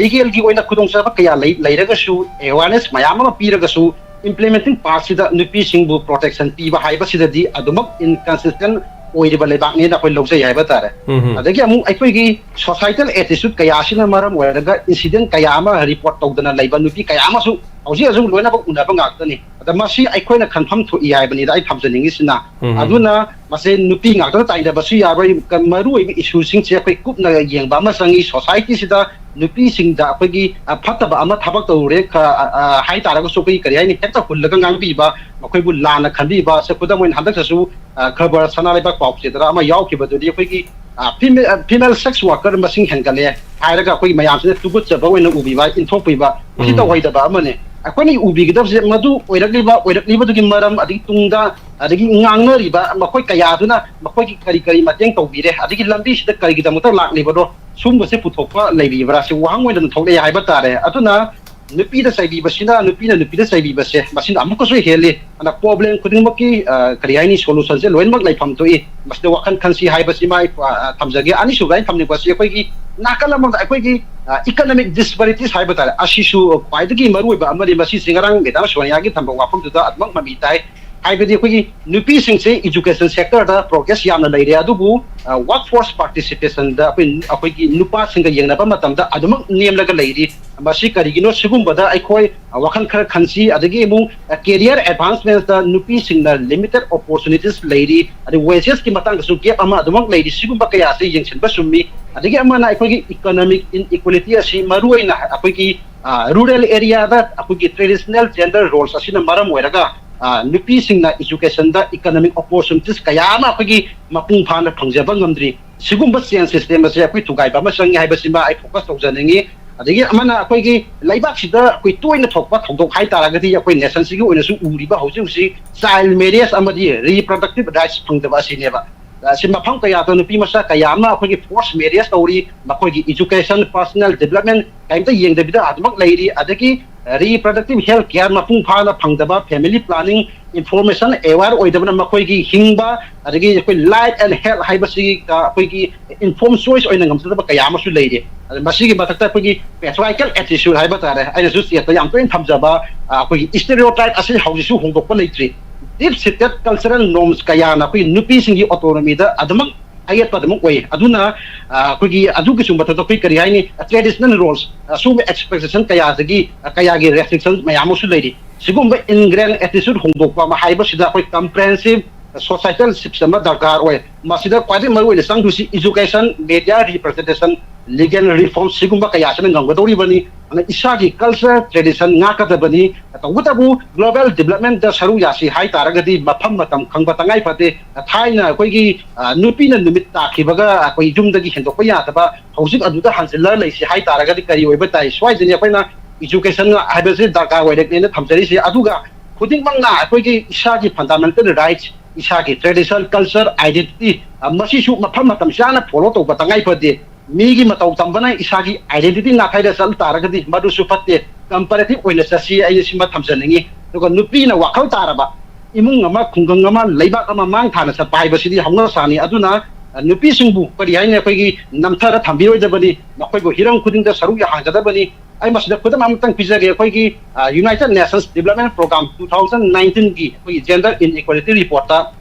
legal ꯒꯤ ꯑꯣꯏꯅ ꯈꯨꯗꯣꯡꯆꯥꯕ ꯀꯌꯥ ꯂꯩ, ꯂꯩꯔꯒꯁꯨ, awareness ꯃꯌꯥꯝ ꯑꯃ ꯄꯤꯔꯒꯁꯨ, implementing part ꯁꯤꯗ ꯅꯨꯄꯤꯁꯤꯡꯕꯨ protection ꯄꯤꯕ ꯍꯥꯏꯕꯁꯤꯗꯗꯤ ꯑꯗꯨꯃꯛ inconsistent ꯑꯣꯏꯔꯤꯕ ꯂꯩꯕꯥꯛꯅꯦꯅ ꯑꯩꯈꯣꯏ ꯂꯧꯖꯩ ꯍꯥꯏꯕ ꯇꯥꯔꯦ꯫ ꯎꯝ꯫ ꯑꯗꯒꯤ ꯑꯃꯨꯛ ꯑꯩꯈꯣꯏꯒꯤ societal attitude ꯀꯌꯥ ꯑꯁꯤꯅ ꯃꯔꯝ ꯑꯣꯏꯔꯒ incident ꯀꯌꯥ ꯑꯃ report ꯇꯧꯗꯅ ꯂꯩꯕ ꯅꯨꯄꯤ ꯀꯌꯥ ꯑꯃꯁꯨ ꯍꯧꯖꯤꯛ ꯍꯧꯖꯤꯛ ꯂꯣꯏꯅꯃꯛ ꯎꯅꯕ ꯉꯥꯛꯇꯅꯤ꯫ ꯑꯗ ꯃꯁꯤ ꯑꯩꯈꯣꯏꯅ ꯈꯟꯐꯝ ꯊꯣꯛꯏ ꯍꯥꯏꯕꯅꯤꯗ ꯑꯩ ꯊꯝꯖꯅꯤꯡꯉꯤꯁꯤꯅ꯫ ꯎꯝ꯫ ꯑꯗꯨꯅ ꯃꯁꯤ ꯅꯨꯄꯤ ꯉꯥꯛꯇꯗ ꯇꯥꯏꯅꯕꯁꯨ ꯌꯥꯔꯣꯏ꯫ ꯀ-, ꯃꯔꯨꯑꯣꯏꯕ issue ꯁꯤꯡꯁꯦ ꯑꯩꯈꯣꯏ ꯀꯨꯞꯅ ꯌꯦꯡꯕ ꯑꯃ ꯆꯪꯉꯤ꯫ Society ꯁꯤꯗ ꯅꯨꯄꯤꯁꯤꯡꯗ ꯑꯩꯈꯣꯏꯒꯤ, ꯑ, ꯐꯠꯇꯕ ꯑꯃ ꯊꯕꯛ ꯇꯧꯔꯨꯔꯦ ꯈ-, ꯑ, ꯑ, ꯍꯥꯏ ꯇꯥꯔꯒꯁꯨ ꯑꯩꯈꯣꯏꯒꯤ ꯀꯔꯤ ꯍꯥꯏꯅꯤ, ꯍꯦꯛꯇ ꯍꯨꯜꯂꯒ ꯉꯥꯡꯕꯤꯕ, ꯃꯈꯣꯏꯕꯨ ꯂꯥꯟꯅ ꯈꯟꯕꯤꯕ꯫ ꯁꯦ, ꯈꯨꯗꯝ ꯑꯣꯏꯅ ꯍꯟꯗꯛꯇꯁꯨ, ꯑ, ꯈꯕꯔ ꯁꯅꯥ ꯂꯩꯕꯥꯛ ꯄꯥꯎꯆꯦꯗꯔ ꯑꯃ ꯌꯥꯎꯈꯤꯕꯗꯨꯗꯤ ꯑꯩꯈꯣꯏꯒꯤ, ꯑ, female, ꯑ, female sex worker ꯃꯁꯤꯡ ꯍꯦꯟꯒꯠꯂꯦ ꯍꯥꯏꯔꯒ ꯑꯩꯈꯣꯏꯒꯤ ꯃꯌꯥꯝꯁꯤꯅ ꯇꯨꯀꯠꯆꯕ ꯑꯣꯏꯅ ꯎꯕꯤꯕ, ꯏꯟꯊꯣꯛꯄꯤꯕ, ꯃꯁꯤ ꯎꯝ꯫ ꯇꯧꯍꯩꯗꯕ ꯑꯃꯅꯤ꯫ ꯑꯩꯈꯣꯏꯅ ꯎꯕꯤꯒꯗꯕꯁꯦ ꯃꯗꯨ ꯑꯣꯏꯔꯛꯂꯤꯕ, ꯑꯣꯏꯔꯛꯂꯤꯕꯗꯨꯒꯤ ꯃꯔꯝ, ꯑꯗꯒꯤ ꯇꯨꯡꯗ, ꯑꯗꯒꯤ ꯉꯥꯡꯅꯔꯤꯕ ꯃꯈꯣꯏ ꯀꯌꯥꯗꯨꯅ ꯃꯈꯣꯏꯒꯤ ꯀꯔꯤ ꯀꯔꯤ ꯃꯇꯦꯡ ꯇꯧꯕꯤꯔꯦ, ꯑꯗꯒꯤ ꯂꯝꯕꯤꯁꯤꯗ ꯀꯔꯤꯒꯤꯗꯃꯛꯇ ꯂꯥꯛꯂꯤꯕꯅꯣ, ꯁꯨꯝꯕꯁꯦ ꯄꯨꯊꯣꯛꯄ ꯂꯩꯕꯤꯕ꯭ꯔꯥ, ꯁꯤ ꯋꯥꯍꯪ ꯑꯣꯏꯅ ꯊꯣꯛꯂꯛꯑꯦ ꯍꯥꯏꯕ ꯇꯥꯔꯦ꯫ ꯑꯗꯨꯅ ꯅꯨꯄꯤꯗ ꯆꯩꯕꯤꯕꯁꯤꯅ, ꯅꯨꯄꯤꯅ ꯅꯨꯄꯤꯗ ꯆꯩꯕꯤꯕꯁꯦ, ꯃꯁꯤꯅ ꯑꯃꯨꯛꯀꯁꯨ ꯍꯦꯜꯂꯤ꯫ ꯑꯗꯨꯅ problem ꯈꯨꯗꯤꯡꯃꯛꯀꯤ, ꯑ, ꯀꯔꯤ ꯍꯥꯏꯅꯤ, solution ꯁꯦ ꯂꯣꯏꯅꯃꯛ ꯂꯩꯐꯝ ꯊꯣꯛꯏ꯫ ꯃꯁꯤꯗ ꯋꯥꯈꯜ ꯈꯟꯁꯤ ꯍꯥꯏꯕꯁꯤꯃ ꯑꯩ, ꯑ, ꯊꯝꯖꯒꯦ꯫ ꯑꯅꯤꯁꯨꯕꯗ ꯑꯩꯅ ꯊꯝꯅꯤꯡꯕꯁꯤ ꯑꯩꯈꯣꯏꯒꯤ ꯅꯥꯀꯜ ꯑꯃꯗ ꯑꯩꯈꯣꯏꯒꯤ, ꯑ, economic disparities ꯍꯥꯏꯕ ꯇꯥꯔꯦ, ꯑꯁꯤꯁꯨ ꯈ꯭ꯋꯥꯏꯗꯒꯤ ꯃꯔꯨꯑꯣꯏꯕ ꯑꯃꯅꯤ꯫ ꯃꯁꯤꯁꯦ ꯉꯔꯥꯡ ꯃꯦꯗꯥꯝ ꯁꯣꯅꯤꯌꯥꯒꯤ ꯊꯝꯕ ꯋꯥꯐꯝꯗꯨꯗ ꯑꯗꯨꯃꯛ ꯃꯃꯤ ꯇꯥꯏ꯫ ꯍꯥꯏꯕꯗꯤ ꯑꯩꯈꯣꯏꯒꯤ ꯅꯨꯄꯤꯁꯤꯡꯁꯦ education sector ꯗ progress ꯌꯥꯝꯅ ꯂꯩꯔꯦ, ꯑꯗꯨꯕꯨ, ꯑ, workforce participation ꯗ ꯑꯩꯈꯣꯏ, ꯑꯩꯈꯣꯏꯒꯤ ꯅꯨꯄꯥꯁꯤꯡꯒ ꯌꯦꯡꯅꯕ ꯃꯇꯝꯗ ꯑꯗꯨꯃꯛ ꯅꯦꯝꯂꯒ ꯂꯩꯔꯤ꯫ ꯃꯁꯤ ꯀꯔꯤꯒꯤꯅꯣ? ꯁꯤꯒꯨꯝꯕꯗ ꯑꯩꯈꯣꯏ, ꯑ, ꯋꯥꯈꯜ ꯈꯔ ꯈꯟꯁꯤ꯫ ꯑꯗꯒꯤ ꯑꯃꯨꯛ, ꯑ, career advancement ꯇ ꯅꯨꯄꯤꯁꯤꯡꯅ limited opportunities ꯂꯩꯔꯤ, ꯑꯗꯩ wages ꯀꯤ ꯃꯇꯥꯡꯗꯁꯨ gap ꯑꯃ ꯑꯗꯨꯃꯛ ꯂꯩꯔꯤ꯫ ꯁꯤꯒꯨꯝꯕ ꯀꯌꯥꯁꯦ ꯌꯦꯡꯁꯤꯟꯕ ꯆꯨꯝꯃꯤ꯫ ꯑꯗꯒꯤ ꯑꯃꯅ ꯑꯩꯈꯣꯏꯒꯤ economic inequality ꯑꯁꯤ ꯃꯔꯨꯑꯣꯏꯅ ꯑꯩꯈꯣꯏꯒꯤ, ꯑ, rural area ꯗ ꯑꯩꯈꯣꯏꯒꯤ traditional gender roles ꯑꯁꯤꯅ ꯃꯔꯝ ꯑꯣꯏꯔꯒ, ꯑ, ꯅꯨꯄꯤꯁꯤꯡꯅ education ꯗ economic opportunities ꯀꯌꯥ ꯑꯃ ꯑꯩꯈꯣꯏꯒꯤ ꯃꯄꯨꯡ ꯐꯥꯅ ꯐꯪꯖꯕ ꯉꯝꯗ꯭ꯔꯤ꯫ ꯁꯤꯒꯨꯝꯕ change system ꯑꯁꯦ ꯑꯩꯈꯣꯏ ꯊꯨꯒꯥꯏꯕ ꯑꯃ ꯆꯪꯉꯤ ꯍꯥꯏꯕꯁꯤꯃ ꯑꯩ focus ꯇꯧꯖꯅꯤꯡꯉꯤ꯫ ꯑꯗꯒꯤ ꯑꯃꯅ ꯑꯩꯈꯣꯏꯒꯤ ꯂꯩꯕꯥꯛꯁꯤꯗ ꯑꯩꯈꯣꯏ ꯇꯣꯏꯅ ꯊꯣꯛꯄ ꯊꯧꯗꯣꯛ ꯍꯥꯏ ꯇꯥꯔꯒꯗꯤ ꯑꯩꯈꯣꯏ nation ꯁꯤꯒꯤ ꯑꯣꯏꯅꯁꯨ ꯎꯔꯤꯕ ꯍꯧꯖꯤꯛ ꯍꯧꯖꯤꯛ child marriage ꯑꯃꯗꯤ reproductive rights ꯐꯪꯗꯕ ꯑꯁꯤꯅꯦꯕ꯫ ꯑ, ꯁꯤ ꯃꯐꯝ ꯀꯌꯥꯗ ꯅꯨꯄꯤ ꯃꯆꯥ ꯀꯌꯥ ꯑꯃ ꯑꯩꯈꯣꯏꯒꯤ forced marriage ꯇꯧꯔꯤ, ꯃꯈꯣꯏꯒꯤ education, personal development ꯀꯔꯤꯝꯇ ꯌꯦꯡꯗꯕꯤꯗ ꯑꯗꯨꯃꯛ ꯂꯩꯔꯤ꯫ ꯑꯗꯒꯤ reproductive health care ꯃꯄꯨꯡ ꯐꯥꯅ ꯐꯪꯗꯕ, family planning information aware ꯑꯣꯏꯗꯕꯅ ꯃꯈꯣꯏꯒꯤ ꯍꯤꯡꯕ, ꯑꯗꯒꯤ ꯑꯩꯈꯣꯏ life and health ꯍꯥꯏꯕꯁꯤꯗ ꯑꯩꯈꯣꯏꯒꯤ informed choice ꯑꯣꯏꯅ ꯉꯝꯖꯗꯕ ꯀꯌꯥ ꯑꯃꯁꯨ ꯂꯩꯔꯤ꯫ ꯑꯗ ꯃꯁꯤꯒꯤ ꯃꯊꯛꯇ ꯑꯩꯈꯣꯏꯒꯤ patriarchal attitude ꯍꯥꯏꯕ ꯇꯥꯔꯦ, ꯑꯩꯅꯁꯨ chat ꯇ ꯌꯥꯝ ꯇꯣꯏꯅ ꯊꯝꯖꯕ, ꯑ, ꯑꯩꯈꯣꯏꯒꯤ stereotype ꯑꯁꯤ ꯍꯧꯖꯤꯛꯁꯨ ꯍꯣꯡꯗꯣꯛꯄ ꯂꯩꯇ꯭ꯔꯤ꯫ Deep seated cultural norms ꯀꯌꯥꯅ ꯑꯩꯈꯣꯏ ꯅꯨꯄꯤꯁꯤꯡꯒꯤ autonomy ꯗ ꯑꯗꯨꯃꯛ ꯑꯌꯦꯠꯄ ꯑꯗꯨꯃꯛ ꯑꯣꯏ꯫ ꯑꯗꯨꯅ, ꯑ, ꯑꯩꯈꯣꯏꯒꯤ ꯑꯗꯨꯒꯤꯁꯨ ꯃꯊꯛꯇ ꯑꯩꯈꯣꯏ ꯀꯔꯤ ꯍꯥꯏꯅꯤ, traditional roles, ꯑ, ꯁꯨꯝꯕ expectation ꯀꯌꯥꯗꯒꯤ, ꯑ, ꯀꯌꯥꯒꯤ restriction ꯃꯌꯥꯝ ꯑꯃꯁꯨ ꯂꯩꯔꯤ꯫ ꯁꯤꯒꯨꯝꯕ ingrained attitude ꯍꯣꯡꯗꯣꯛꯄ ꯑꯃ ꯍꯥꯏꯕꯁꯤꯗ ꯑꯩꯈꯣꯏ comprehensive societal shift ꯑꯃ ꯗꯔꯀꯥꯔ ꯑꯣꯏ꯫ ꯃꯁꯤꯗ ꯈ꯭ꯋꯥꯏꯗꯒꯤ ꯃꯔꯨꯑꯣꯏꯅ ꯆꯪꯗꯣꯏꯁꯤ education, media representation, legal reform ꯁꯤꯒꯨꯝꯕ ꯀꯌꯥꯁꯤꯅ ꯉꯝꯒꯗꯧꯔꯤꯕꯅꯤ꯫ ꯑꯗꯨꯅ ꯏꯁꯥꯒꯤ culture, tradition ꯉꯥꯛꯀꯗꯕꯅꯤ꯫ ꯇꯧꯕꯇꯕꯨ global development ꯇ ꯁꯔꯨꯛ ꯌꯥꯁꯤ ꯍꯥꯏ ꯇꯥꯔꯒꯗꯤ ꯃꯐꯝ ꯃꯇꯝ ꯈꯪꯕ ꯇꯉꯥꯏ ꯐꯗꯦ꯫ ꯊꯥꯏꯅ ꯑꯩꯈꯣꯏꯒꯤ, ꯑ, ꯅꯨꯄꯤꯅ ꯅꯨꯃꯤꯠ ꯇꯥꯈꯤꯕꯒ ꯑꯩꯈꯣꯏ ꯌꯨꯝꯗꯒꯤ ꯍꯦꯟꯗꯣꯛꯄ ꯌꯥꯗꯕ ꯍꯧꯖꯤꯛ ꯑꯗꯨꯗ ꯍꯟꯖꯤꯜꯂ ꯂꯩꯁꯤ ꯍꯥꯏ ꯇꯥꯔꯒꯗꯤ ꯀꯔꯤ ꯑꯣꯏꯕ ꯇꯥꯏ? ꯁ꯭ꯋꯥꯏꯗꯅꯤ ꯑꯩꯈꯣꯏꯅ education ꯍꯥꯏꯕꯁꯤ ꯗꯔꯀꯥꯔ ꯑꯣꯏꯔꯛꯂꯦꯅ ꯊꯝꯖꯔꯤꯁꯤ꯫ ꯑꯗꯨꯒ ꯈꯨꯗꯤꯡꯃꯛꯅ ꯑꯩꯈꯣꯏꯒꯤ ꯏꯁꯥꯒꯤ fundamental rights, ꯏꯁꯥꯒꯤ traditional culture, identity, ꯑ, ꯃꯁꯤꯁꯨ ꯃꯐꯝ ꯃꯇꯝ ꯆꯥꯅ follow ꯇꯧꯕ ꯇꯉꯥꯏ ꯐꯗꯦ꯫ ꯃꯤꯒꯤ ꯃꯇꯧ ꯇꯝꯕꯅ ꯏꯁꯥꯒꯤ identity ꯅꯥꯊꯩꯔ ꯆꯠ ꯇꯥꯔꯒꯗꯤ ꯃꯗꯨꯁꯨ ꯐꯠꯇꯦ꯫ Comparative ꯑꯣꯏꯅ ꯆꯠꯁꯤ, ꯑꯩ ꯁꯤꯃ ꯊꯝꯖꯅꯤꯡꯉꯤ꯫ ꯑꯗꯨꯒ ꯅꯨꯄꯤꯅ ꯋꯥꯈꯜ ꯇꯥꯔꯕ ꯏꯃꯨꯡ ꯑꯃ, ꯈꯨꯡꯒꯪ ꯑꯃ, ꯂꯩꯕꯥꯛ ꯑꯃ ꯃꯥꯡ ꯊꯥꯅ ꯆꯠꯄ ꯍꯥꯏꯕꯁꯤꯗꯤ ꯍꯧꯅ ꯁꯥꯅꯤ꯫ ꯑꯗꯨꯅ, ꯑ, ꯅꯨꯄꯤꯁꯤꯡꯕꯨ ꯀꯔꯤ ꯍꯥꯏꯅꯤ, ꯑꯩꯈꯣꯏꯒꯤ ꯅꯝꯊꯔ ꯊꯝꯕꯤꯔꯣꯏꯗꯕꯅꯤ, ꯃꯈꯣꯏꯕꯨ ꯍꯤꯔꯝ ꯈꯨꯗꯤꯡꯗ ꯁꯔꯨꯛ ꯌꯥꯍꯟꯒꯗꯕꯅꯤ꯫ ꯑꯩ ꯃꯁꯤꯗ ꯈꯨꯗꯝ ꯑꯃꯇꯪ ꯄꯤꯖꯒꯦ꯫ ꯑꯩꯈꯣꯏꯒꯤ, ꯑ, United Nations Development Program two thousand nineteen ꯒꯤ ꯑꯩꯈꯣꯏꯒꯤ gender inequality report ꯇ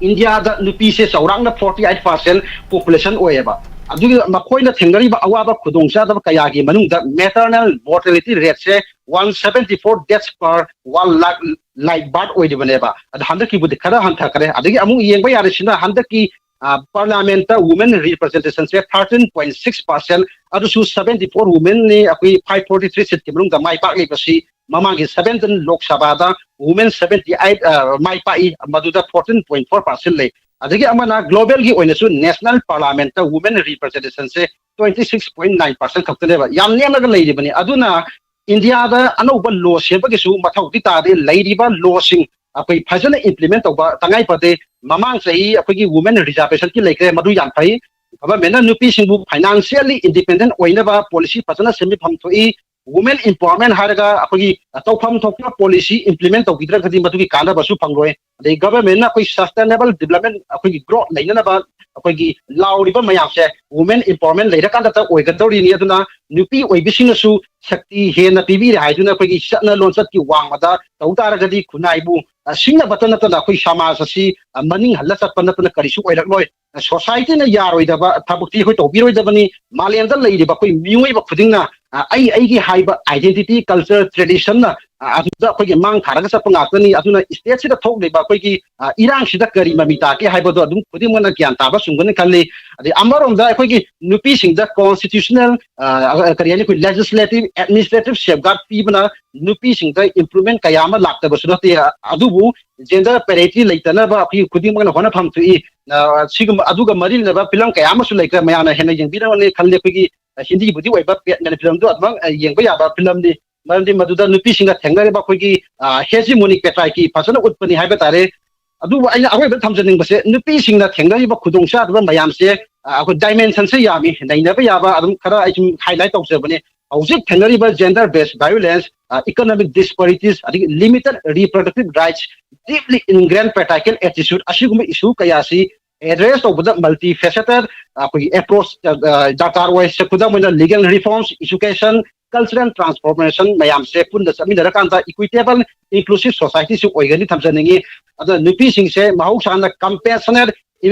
ꯏꯟꯗꯤꯌꯥꯗ ꯅꯨꯄꯤꯁꯦ ꯆꯥꯎꯔꯥꯛꯅ forty eight percent population ꯑꯣꯏꯌꯦꯕ꯫ ꯑꯗꯨꯒꯤ ꯃꯈꯣꯏꯅ ꯊꯦꯡꯅꯔꯤꯕ ꯑꯋꯥꯕ ꯈꯨꯗꯣꯡꯆꯥꯗꯕ ꯀꯌꯥꯒꯤ ꯃꯅꯨꯡꯗ maternal mortality rate ꯁꯦ one seventy four deaths per one lakh live birth ꯑꯣꯏꯔꯤꯕꯅꯦꯕ꯫ ꯑꯗꯣ ꯍꯟꯗꯛꯀꯤꯕꯨꯗꯤ ꯈꯔ ꯍꯟꯊꯈ꯭ꯔꯦ꯫ ꯑꯗꯒꯤ ꯑꯃꯨꯛ ꯌꯦꯡꯕ ꯌꯥꯔꯤꯁꯤꯅ ꯍꯟꯗꯛꯀꯤ, ꯑ, parliament ꯇ women representation ꯁꯦ thirteen point six percent, ꯑꯗꯨꯁꯨ seventy four women ꯅꯤ, ꯑꯩꯈꯣꯏ five forty three seat ꯀꯤ ꯃꯅꯨꯡꯗ ꯃꯥꯏ ꯄꯥꯛꯂꯤꯕꯁꯤ꯫ ꯃꯃꯥꯡꯒꯤ seventeen Lok Sabha ꯗ women seventy eight, ꯑ, ꯃꯥꯏ ꯄꯥꯛꯏ, ꯃꯗꯨꯗ fourteen point four percent ꯂꯩ꯫ ꯑꯗꯒꯤ ꯑꯃꯅ global ꯒꯤ ꯑꯣꯏꯅꯁꯨ national parliament ꯇ women representation ꯁꯦ twenty six point nine percent ꯈꯛꯇꯅꯦꯕ, ꯌꯥꯝ ꯅꯦꯝꯂꯒ ꯂꯩꯔꯤꯕꯅꯤ꯫ ꯑꯗꯨꯅ ꯏꯟꯗꯤꯌꯥꯗ ꯑꯅꯧꯕ law ꯁꯦꯝꯕꯒꯤꯁꯨ ꯃꯊꯧꯗꯤ ꯇꯥꯗꯦ꯫ ꯂꯩꯔꯤꯕ law ꯁꯤꯡ ꯑꯩꯈꯣꯏ ꯐꯖꯅ implement ꯇꯧꯕ ꯇꯉꯥꯏ ꯐꯗꯦ꯫ ꯃꯃꯥꯡ ꯆꯍꯤ ꯑꯩꯈꯣꯏꯒꯤ women reservationꯒꯤ ꯂꯩꯈ꯭ꯔꯦ, ꯃꯗꯨ ꯌꯥꯝ ꯐꯩ꯫ Governmentꯅ ꯅꯨꯄꯤꯁꯤꯡꯕꯨ financially independent ꯑꯣꯏꯅꯕ policy ꯐꯖꯅ ꯁꯦꯝꯕꯤꯐꯝ ꯊꯣꯛꯏ꯫ Women empowerment ꯍꯥꯏꯔꯒ ꯑꯩꯈꯣꯏꯒꯤ ꯇꯧꯐꯝ ꯊꯣꯛꯄ policy implement ꯇꯧꯕꯤꯗ꯭ꯔꯒꯗꯤ ꯃꯗꯨꯒꯤ ꯀꯥꯟꯅꯕꯁꯨ ꯐꯪꯂꯣꯏ꯫ ꯑꯗꯩ governmentꯅ ꯑꯩꯈꯣꯏ sustainable development, ꯑꯩꯈꯣꯏꯒꯤ growth ꯂꯩꯅꯅꯕ ꯑꯩꯈꯣꯏꯒꯤ ꯂꯥꯎꯔꯤꯕ ꯃꯌꯥꯝꯁꯦ women empowerment ꯂꯩꯔꯀꯥꯟꯗꯇ ꯑꯣꯏꯒꯗꯧꯔꯤꯅꯤ꯫ ꯑꯗꯨꯅ ꯅꯨꯄꯤ ꯑꯣꯏꯕꯤꯁꯤꯡꯅꯁꯨ ꯁꯛꯇꯤ ꯍꯦꯟꯅ ꯄꯤꯕꯤꯔꯦ ꯍꯥꯏꯗꯨꯅ ꯑꯩꯈꯣꯏꯒꯤ ꯆꯠꯅ ꯂꯣꯟꯆꯠꯀꯤ ꯋꯥꯡꯃꯗ ꯇꯧ ꯇꯥꯔꯒꯗꯤ ꯈꯨꯟꯅꯥꯏꯕꯨ, ꯑ, ꯁꯤꯡꯅꯕꯇ ꯅꯠꯇꯅ ꯑꯩꯈꯣꯏ ꯁꯃꯥꯖ ꯑꯁꯤ, ꯑ, ꯃꯅꯤꯡ ꯍꯜꯂ ꯆꯠꯄ ꯅꯠꯇꯅ ꯀꯔꯤꯁꯨ ꯑꯣꯏꯔꯛꯂꯣꯏ꯫ ꯑ, societyꯅ ꯌꯥꯔꯣꯏꯗꯕ ꯊꯕꯛꯇꯤ ꯑꯩꯈꯣꯏ ꯇꯧꯕꯤꯔꯣꯏꯗꯕꯅꯤ꯫ ꯃꯥꯂꯦꯝꯗ ꯂꯩꯔꯤꯕ ꯑꯩꯈꯣꯏ ꯃꯤꯑꯣꯏꯕ ꯈꯨꯗꯤꯡꯅ, ꯑ, ꯑꯩ ꯑꯩꯒꯤ ꯍꯥꯏꯕ identity, culture, traditionꯅ, ꯑ, ꯑꯗꯨꯗ ꯑꯩꯈꯣꯏꯒꯤ ꯃꯥꯡ ꯊꯥꯔꯒ ꯆꯠꯄ ꯉꯥꯛꯇꯅꯤ꯫ ꯑꯗꯨꯅ stateꯁꯤꯗ ꯊꯣꯛꯂꯤꯕ ꯑꯩꯈꯣꯏꯒꯤ, ꯑ, ꯏꯔꯥꯡꯁꯤꯗ ꯀꯔꯤ ꯃꯃꯤ ꯇꯥꯒꯦ ꯍꯥꯏꯕꯗꯣ ꯑꯗꯨꯝ ꯈꯨꯗꯤꯡꯃꯛꯅ ꯒ꯭ꯌꯥꯟ ꯇꯥꯕ ꯆꯨꯝꯒꯅꯤ ꯈꯜꯂꯤ꯫ ꯑꯗꯩ ꯑꯃꯔꯣꯝꯗ ꯑꯩꯈꯣꯏꯒꯤ ꯅꯨꯄꯤꯁꯤꯡꯗ constitutional, ꯑ, ꯀꯔꯤ ꯍꯥꯏꯅꯤ, ꯑꯩꯈꯣꯏ legislative, administrative safeguard ꯄꯤꯕꯅ ꯅꯨꯄꯤꯁꯤꯡꯗ improvement ꯀꯌꯥ ꯑꯃ ꯂꯥꯛꯇꯕꯁꯨ ꯅꯠꯇꯦ꯫ ꯑꯗꯨꯕꯨ gender parity ꯂꯩꯇꯅꯕ ꯑꯩꯈꯣꯏ ꯈꯨꯗꯤꯡꯃꯛꯅ ꯍꯣꯠꯅꯐꯝ ꯊꯣꯛꯏ꯫ ꯑ, ꯁꯤꯒꯨꯝꯕ, ꯑꯗꯨꯒ ꯃꯔꯤ ꯂꯩꯅꯕ ꯐꯤꯂꯝ ꯀꯌꯥ ꯑꯃꯁꯨ ꯂꯩꯈ꯭ꯔꯦ, ꯃꯌꯥꯝꯅ ꯍꯦꯟꯅ ꯌꯦꯡꯕꯤꯔꯝꯒꯅꯤ ꯈꯜꯂꯤ꯫ ꯑꯩꯈꯣꯏꯒꯤ, ꯑ, ꯍꯤꯟꯗꯤꯕꯨꯗꯤ ꯑꯣꯏꯕ ꯄꯦꯠꯃꯦꯟ ꯐꯤꯂꯝꯗꯣ ꯑꯗꯨꯃꯛ, ꯑ, ꯌꯦꯡꯕ ꯌꯥꯕ ꯐꯤꯂꯝꯅꯤ꯫ ꯃꯔꯝꯗꯤ ꯃꯗꯨꯗ ꯅꯨꯄꯤꯁꯤꯡꯅ ꯊꯦꯡꯅꯔꯤꯕ ꯑꯩꯈꯣꯏꯒꯤ, ꯑ, hegemonic patriarchy ꯐꯖꯅ ꯎꯠꯄꯅꯤ ꯍꯥꯏꯕ ꯇꯥꯔꯦ꯫ ꯑꯗꯨꯕꯨ ꯑꯩꯅ ꯑꯔꯣꯏꯕꯗ ꯊꯝꯖꯅꯤꯡꯕꯁꯦ, ꯅꯨꯄꯤꯁꯤꯡꯅ ꯊꯦꯡꯅꯔꯤꯕ ꯈꯨꯗꯣꯡꯆꯥꯗꯕ ꯃꯌꯥꯝꯁꯦ, ꯑ, ꯑꯩꯈꯣꯏ dimensionꯁꯦ ꯌꯥꯝꯃꯤ, ꯅꯩꯅꯕ ꯌꯥꯕ ꯑꯗꯨꯝ ꯈꯔ ꯑꯩ ꯁꯨꯝ highlight ꯇꯧꯖꯕꯅꯦ꯫ ꯍꯧꯖꯤꯛ ꯊꯦꯡꯅꯔꯤꯕ gender based violence, ꯑ, economic disparities, ꯑꯗꯒꯤ limited reproductive rights, deeply ingrained patriarchal attitude, ꯑꯁꯤꯒꯨꯝꯕ issue ꯀꯌꯥꯁꯤ address ꯇꯧꯕꯗ multifaceted ꯑꯩꯈꯣꯏꯒꯤ approach, ꯑ, ꯗꯔꯀꯥꯔ ꯑꯣꯏ꯫ ꯈꯨꯗꯝ ꯑꯣꯏꯅ legal reforms, education, cultural transformation ꯃꯌꯥꯝꯁꯦ ꯄꯨꯟꯅ ꯆꯠꯃꯤꯟꯅꯔꯀꯥꯟꯗ equitable, inclusive societyꯁꯨ ꯑꯣꯏꯒꯅꯤ ꯊꯝꯖꯅꯤꯡꯉꯤ꯫ ꯑꯗꯨꯅ ꯅꯨꯄꯤꯁꯤꯡꯁꯦ ꯃꯍꯧꯁꯥꯅ compassionate,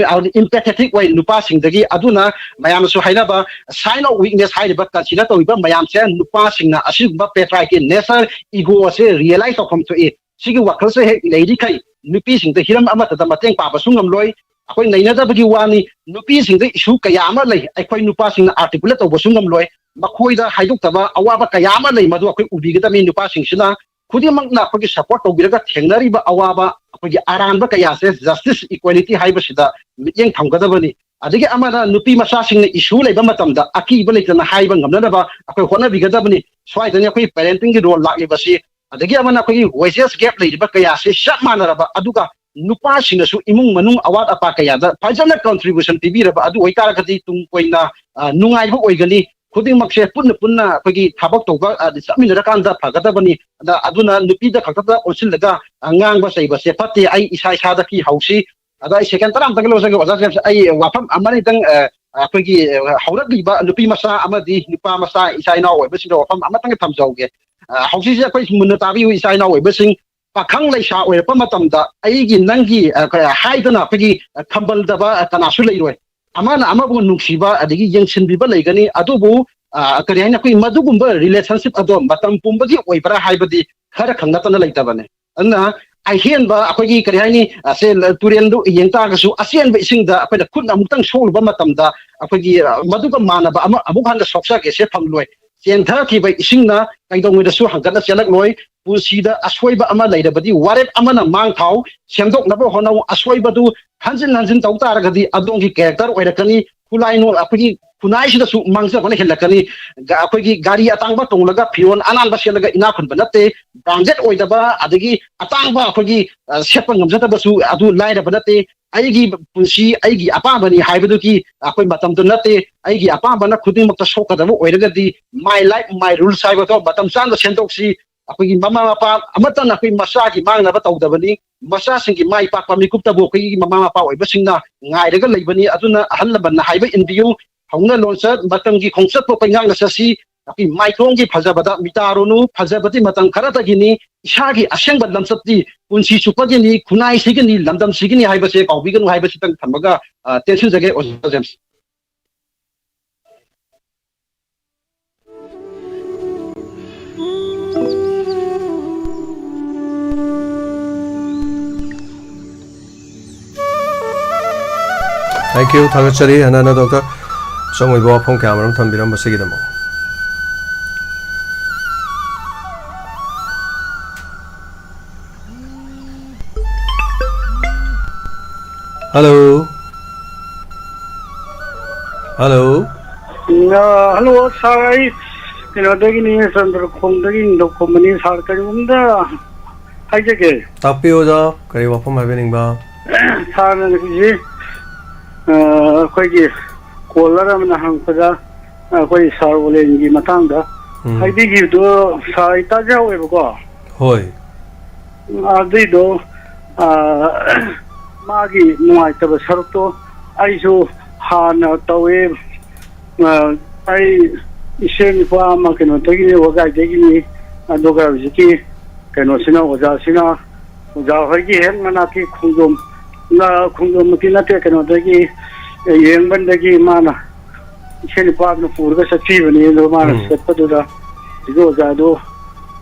empathetic ꯑꯣꯏ ꯅꯨꯄꯥꯁꯤꯡꯗꯒꯤ꯫ ꯑꯗꯨꯅ ꯃꯌꯥꯝꯅꯁꯨ ꯍꯥꯏꯅꯕ sign of weakness ꯍꯥꯏꯔꯤꯕ consider ꯇꯧꯔꯤꯕ ꯃꯌꯥꯝꯁꯦ ꯅꯨꯄꯥꯁꯤꯡꯅ ꯑꯁꯤꯒꯨꯝꯕ patriarchy nature, ego ꯑꯁꯦ realize ꯇꯧꯐꯝ ꯊꯣꯛꯏ꯫ ꯁꯤꯒꯤ ꯋꯥꯈꯜꯁꯦ ꯍꯦꯛ ꯂꯩꯔꯤꯈꯩ ꯅꯨꯄꯤꯁꯤꯡꯗ ꯍꯤꯔꯝ ꯑꯃꯠꯇꯗ ꯃꯇꯦꯡ ꯄꯥꯡꯕꯁꯨ ꯉꯝꯂꯣꯏ꯫ ꯑꯩꯈꯣꯏ ꯅꯩꯅꯗꯕꯒꯤ ꯋꯥꯅꯤ, ꯅꯨꯄꯤꯁꯤꯡꯗ issue ꯀꯌꯥ ꯑꯃ ꯂꯩ, ꯑꯩꯈꯣꯏ ꯅꯨꯄꯥꯁꯤꯡꯅ articulate ꯇꯧꯕꯁꯨ ꯉꯝꯂꯣꯏ꯫ ꯃꯈꯣꯏꯗ ꯍꯥꯏꯗꯣꯛꯇꯕ ꯑꯋꯥꯕ ꯀꯌꯥ ꯑꯃ ꯂꯩ, ꯃꯗꯨ ꯑꯩꯈꯣꯏ ꯎꯕꯤꯒꯗꯕꯅꯤ꯫ ꯅꯨꯄꯥꯁꯤꯡꯁꯤꯅ ꯈꯨꯗꯤꯡꯃꯛꯅ ꯑꯩꯈꯣꯏꯒꯤ support ꯇꯧꯕꯤꯔꯒ ꯊꯦꯡꯅꯔꯤꯕ ꯑꯋꯥꯕ, ꯑꯩꯈꯣꯏꯒꯤ ꯑꯔꯥꯟꯕ ꯀꯌꯥꯁꯦ justice, equality ꯍꯥꯏꯕꯁꯤꯗ ꯃꯤꯠꯌꯦꯡ ꯊꯝꯒꯗꯕꯅꯤ꯫ ꯑꯗꯒꯤ ꯑꯃꯅ ꯅꯨꯄꯤ ꯃꯆꯥꯁꯤꯡꯅ issue ꯂꯩꯕ ꯃꯇꯝꯗ ꯑꯀꯤꯕ ꯂꯩꯇꯅ ꯍꯥꯏꯕ ꯉꯝꯅꯅꯕ ꯑꯩꯈꯣꯏ ꯍꯣꯠꯅꯕꯤꯒꯗꯕꯅꯤ꯫ ꯁ꯭ꯋꯥꯏꯗꯅꯤ ꯑꯩꯈꯣꯏ parentingꯒꯤ role ꯂꯥꯛꯂꯤꯕꯁꯤ꯫ ꯑꯗꯒꯤ ꯑꯃꯅ ꯑꯩꯈꯣꯏꯒꯤ wages gap ꯂꯩꯔꯤꯕ ꯀꯌꯥꯁꯦ ꯆꯞ ꯃꯥꯟꯅꯔꯕ, ꯑꯗꯨꯒ ꯅꯨꯄꯥꯁꯤꯡꯅꯁꯨ ꯏꯃꯨꯡ ꯃꯅꯨꯡ ꯑꯋꯥꯠ ꯑꯄꯥ ꯀꯌꯥꯗ ꯐꯖꯅ contribution ꯄꯤꯕꯤꯔꯕ, ꯑꯗꯨ ꯑꯣꯏꯇꯥꯔꯒꯗꯤ ꯇꯨꯡ ꯀꯣꯏꯅ, ꯑ, ꯅꯨꯡꯉꯥꯏꯕ ꯑꯣꯏꯒꯅꯤ꯫ ꯈꯨꯗꯤꯡꯃꯛꯁꯦ ꯄꯨꯟꯅ ꯄꯨꯟꯅ ꯑꯩꯈꯣꯏꯒꯤ ꯊꯕꯛ ꯇꯧꯕ, ꯑ, ꯆꯠꯃꯤꯟꯅꯔꯀꯥꯟꯗ ꯐꯒꯗꯕꯅꯤ꯫ ꯑꯗ ꯑꯗꯨꯅ ꯅꯨꯄꯤꯗ ꯈꯛꯇꯗ ꯑꯣꯟꯁꯤꯜꯂꯒ, ꯑ, ꯉꯥꯡꯕ ꯆꯩꯕꯁꯦ ꯐꯠꯇꯦ꯫ ꯑꯩ ꯏꯁꯥ ꯏꯁꯥꯗꯒꯤ ꯍꯧꯁꯤ꯫ ꯑꯗ ꯑꯩ second ꯇꯔꯥ ꯑꯃꯇꯪ ꯂꯧꯖꯒꯦ, ꯑꯣꯖꯥ ꯖꯦꯝꯁ꯫ ꯑꯩ ꯋꯥꯐꯝ ꯑꯃꯅꯤꯇꯪ, ꯑ, ꯑꯩꯈꯣꯏꯒꯤ, ꯑ, ꯍꯧꯔꯛꯂꯤꯕ ꯅꯨꯄꯤ ꯃꯆꯥ ꯑꯃꯗꯤ ꯅꯨꯄꯥ ꯃꯆꯥ ꯏꯆꯥ ꯏꯅꯥꯎ ꯑꯣꯏꯕꯁꯤꯡꯗ ꯋꯥꯐꯝ ꯑꯃꯇꯪ ꯊꯝꯖꯍꯧꯒꯦ꯫ ꯑ, ꯍꯧꯖꯤꯛꯁꯦ ꯑꯩꯈꯣꯏ ꯃꯨꯟꯅ ꯇꯥꯕꯤꯌꯨ, ꯏꯆꯥ ꯏꯅꯥꯎ ꯑꯣꯏꯕꯁꯤꯡ, ꯄꯥꯈꯪ ꯂꯩꯁꯥ ꯑꯣꯏꯔꯛꯄ ꯃꯇꯝꯗ ꯑꯩꯒꯤ ꯅꯪꯒꯤ, ꯑ, ꯀ-, ꯍꯥꯏꯗꯅ ꯑꯩꯈꯣꯏꯒꯤ, ꯑ, ꯈꯝꯕꯜꯗꯕ, ꯑ, ꯀꯅꯥꯁꯨ ꯂꯩꯔꯣꯏ꯫ ꯑꯃꯅ ꯑꯃꯕꯨ ꯅꯨꯡꯁꯤꯕ ꯑꯗꯒꯤ ꯌꯦꯡꯁꯤꯟꯕꯤꯕ ꯂꯩꯒꯅꯤ, ꯑꯗꯨꯕꯨ, ꯑ, ꯀꯔꯤ ꯍꯥꯏꯅꯤ, ꯑꯩꯈꯣꯏ ꯃꯗꯨꯒꯨꯝꯕ relationship ꯑꯗꯣ ꯃꯇꯝ ꯄꯨꯝꯕꯒꯤ ꯑꯣꯏꯕ꯭ꯔꯥ ꯍꯥꯏꯕꯗꯤ ꯈꯔ ꯈꯪ ꯅꯠꯇꯅ ꯂꯩꯇꯕꯅꯤ꯫ ꯑꯗꯨꯅ ꯑꯍꯦꯟꯕ ꯑꯩꯈꯣꯏꯒꯤ, ꯀꯔꯤ ꯍꯥꯏꯅꯤ, ꯑ, ꯁꯦ, ꯇꯨꯔꯦꯜꯗꯨ ꯌꯦꯡ ꯇꯥꯔꯒꯁꯨ ꯑꯆꯦꯟꯕ ꯏꯁꯤꯡꯗ ꯑꯩꯈꯣꯏꯅ ꯈꯨꯠꯅ ꯑꯃꯨꯛꯇꯪ ꯁꯣꯛꯂꯨꯕ ꯃꯇꯝꯗ ꯑꯩꯈꯣꯏꯒꯤ, ꯑ, ꯃꯗꯨꯒ ꯃꯥꯟꯅꯕ ꯑꯃ ꯑꯃꯨꯛ ꯍꯟꯅ ꯁꯣꯛꯆꯒꯦꯁꯦ ꯐꯪꯂꯣꯏ꯫ ꯆꯦꯟꯊꯈꯤꯕ ꯏꯁꯤꯡꯅ ꯀꯩꯗꯧꯉꯩꯗꯁꯨ ꯍꯟꯒꯠꯅ ꯆꯦꯜꯂꯛꯂꯣꯏ꯫ ꯄꯨꯟꯁꯤꯗ ꯑꯁꯣꯏꯕ ꯑꯃ ꯂꯩꯔꯕꯗꯤ ꯋꯥꯔꯦꯞ ꯑꯃꯅ ꯃꯥꯡ ꯊꯥꯎ, ꯁꯦꯝꯗꯣꯛꯅꯕ ꯍꯣꯠꯅꯧ꯫ ꯑꯁꯣꯏꯕꯗꯨ ꯍꯟꯖꯤꯟ ꯍꯟꯖꯤꯟ ꯇꯧ ꯇꯥꯔꯒꯗꯤ ꯑꯗꯣꯝꯒꯤ character ꯑꯣꯏꯔꯛꯀꯅꯤ꯫ ꯈꯨꯂꯥꯏ ꯅꯣ-, ꯑꯩꯈꯣꯏꯒꯤ ꯈꯨꯟꯅꯥꯏꯁꯤꯗꯁꯨ ꯃꯥꯡꯖꯕꯅ ꯍꯦꯜꯂꯛꯀꯅꯤ꯫ ꯒ-, ꯑꯩꯈꯣꯏꯒꯤ ꯒꯥꯔꯤ ꯑꯇꯥꯡꯕ ꯇꯣꯡꯂꯒ ꯐꯤꯔꯣꯜ ꯑꯅꯥꯟꯕ ꯁꯦꯠꯂꯒ ꯏꯅꯥꯛ ꯈꯨꯟꯕ ꯅꯠꯇꯦ꯫ Branded ꯑꯣꯏꯗꯕ ꯑꯗꯒꯤ ꯑꯇꯥꯡꯕ ꯑꯩꯈꯣꯏꯒꯤ, ꯑ, ꯁꯦꯠꯄ ꯉꯝꯖꯗꯕꯁꯨ ꯑꯗꯨ ꯂꯥꯏꯔꯕ ꯅꯠꯇꯦ꯫ ꯑꯩꯒꯤ ꯄꯨꯟꯁꯤ ꯑꯩꯒꯤ ꯑꯄꯥꯝꯕꯅꯤ ꯍꯥꯏꯕꯗꯨꯒꯤ ꯑꯩꯈꯣꯏ ꯃꯇꯝꯗꯨ ꯅꯠꯇꯦ꯫ ꯑꯩꯒꯤ ꯑꯄꯥꯝꯕꯅ ꯈꯨꯗꯤꯡꯃꯛꯇ ꯁꯣꯛꯀꯗꯕ ꯑꯣꯏꯔꯒꯗꯤ my life, my rules ꯍꯥꯏꯕꯗꯣ ꯃꯇꯝ ꯆꯥꯅ ꯁꯦꯝꯗꯣꯛꯁꯤ꯫ ꯑꯩꯈꯣꯏꯒꯤ ꯃꯃꯥ ꯃꯄꯥ ꯑꯃꯠꯇꯅ ꯑꯩꯈꯣꯏ ꯃꯆꯥꯒꯤ ꯃꯥꯡꯅꯕ ꯇꯧꯗꯕꯅꯤ꯫ ꯃꯆꯥꯁꯤꯡꯒꯤ ꯃꯥꯏ ꯄꯥꯛꯄ ꯃꯤꯀꯨꯞꯇꯕꯨ ꯑꯩꯈꯣꯏꯒꯤ ꯃꯃꯥ ꯃꯄꯥ ꯑꯣꯏꯕꯁꯤꯡꯅ ꯉꯥꯏꯔꯒ ꯂꯩꯕꯅꯤ꯫ ꯑꯗꯨꯅ ꯑꯍꯜ ꯂꯃꯟꯅ ꯍꯥꯏꯕ ꯏꯟꯕꯤꯌꯨ꯫ ꯍꯧꯅ ꯂꯣꯟꯆꯠ, ꯃꯇꯝꯒꯤ ꯈꯣꯡꯆꯠꯄꯨ ꯑꯩꯈꯣꯏ ꯉꯥꯛꯅ ꯆꯠꯁꯤ꯫ ꯑꯩꯈꯣꯏ ꯃꯥꯏꯊꯣꯡꯒꯤ ꯐꯖꯕꯗ ꯃꯤꯇꯥꯔꯨꯅꯨ꯫ ꯐꯖꯕꯗꯤ ꯃꯇꯝ ꯈꯔꯇꯒꯤꯅꯤ꯫ ꯏꯁꯥꯒꯤ ꯑꯁꯦꯡꯕ ꯂꯝꯆꯠꯇꯤ ꯄꯨꯟꯁꯤ ꯆꯨꯞꯄꯒꯤꯅꯤ, ꯈꯨꯟꯅꯥꯏꯁꯤꯒꯤꯅꯤ, ꯂꯝꯗꯝꯁꯤꯒꯤꯅꯤ ꯍꯥꯏꯕꯁꯦ ꯀꯥꯎꯕꯤꯒꯅꯨ ꯍꯥꯏꯕꯁꯤꯇꯪ ꯊꯝꯃꯒ, ꯑ, ꯇꯦꯟꯁꯤꯟꯖꯒꯦ, ꯑꯣꯖꯥ ꯖꯦꯝꯁ꯫ Thank you, ꯊꯥꯒꯠꯆꯔꯤ ꯍꯟꯅ ꯍꯟꯅ ꯗꯣꯛꯇꯔ꯫ ꯑꯆꯪ ꯑꯣꯏꯕ ꯋꯥꯐꯝ ꯀꯌꯥ ꯑꯃꯔꯣꯝ ꯊꯝꯕꯤꯔꯝꯕꯁꯤꯒꯤꯗꯃꯛ꯫ Hello. Hello. ꯑ, hello, sir, ꯑꯩ ꯀꯩꯅꯣꯗꯒꯤꯅꯤ, ꯆꯟꯗ꯭ꯔꯈꯣꯡꯗꯒꯤ ꯅꯤꯡꯊꯧꯈꯣꯝꯕꯅꯤ꯫ ꯁꯥꯔ, ꯀꯔꯤꯒꯨꯝꯕꯗ ꯍꯥꯏꯖꯒꯦ꯫ ꯇꯥꯛꯄꯤꯌꯨ ꯑꯣꯖꯥ, ꯀꯔꯤ ꯋꯥꯐꯝ ꯍꯥꯏꯕꯤꯅꯤꯡꯕ? ꯁꯥꯔꯅ ꯉꯁꯤ, ꯑ, ꯑꯩꯈꯣꯏꯒꯤ ꯀꯣꯂꯔ ꯑꯃꯅ ꯍꯪꯉꯛꯄꯗ, ꯑꯩꯈꯣꯏ ꯁꯥꯔ ꯑꯣꯂꯦꯟꯒꯤ ꯃꯇꯥꯡꯗ ꯎꯝ꯫ ꯍꯥꯏꯕꯤꯈꯤꯕꯗꯣ ꯁꯥꯔ ꯑꯩ ꯇꯥꯖꯍꯧꯋꯦꯕꯀꯣ꯫ ꯍꯣꯏ꯫ ꯑꯗꯨꯏꯗꯣ, ꯑ, ꯃꯥꯒꯤ ꯅꯨꯡꯉꯥꯏꯇꯕ ꯁꯔꯨꯛꯇꯣ ꯑꯩꯁꯨ ꯍꯥꯟꯅ ꯇꯧꯋꯦ꯫ ꯑ, ꯑꯩ ꯏꯆꯦ ꯅꯨꯄꯥ ꯑꯃ ꯀꯩꯅꯣꯗꯒꯤꯅꯤ, ꯋꯥꯒꯥꯏꯗꯒꯤꯅꯤ꯫ ꯑꯗꯨꯒ ꯍꯧꯖꯤꯛꯀꯤ ꯀꯩꯅꯣꯁꯤꯅ, ꯑꯣꯖꯥꯁꯤꯅ, ꯑꯣꯖꯥ ꯍꯣꯏꯒꯤ ꯍꯦꯛ ꯃꯅꯥꯛꯀꯤ ꯈꯣꯡꯖꯣꯝ, ꯑ, ꯈꯣꯡꯖꯣꯝꯃꯛꯇꯤ ꯅꯠꯇꯦ, ꯀꯩꯅꯣꯗꯒꯤ, ꯌꯦꯡꯕꯟꯗꯒꯤ ꯃꯥꯅ ꯏꯆꯦ ꯅꯨꯄꯥꯗꯨꯅ ꯄꯨꯔꯒ ꯆꯠꯈꯤꯕꯅꯤ꯫ ꯑꯗꯣ ꯃꯥꯅ ꯎꯝ꯫ ꯆꯠꯄꯗꯨꯗ ꯍꯧꯖꯤꯛꯀꯤ ꯑꯣꯖꯥꯗꯣ,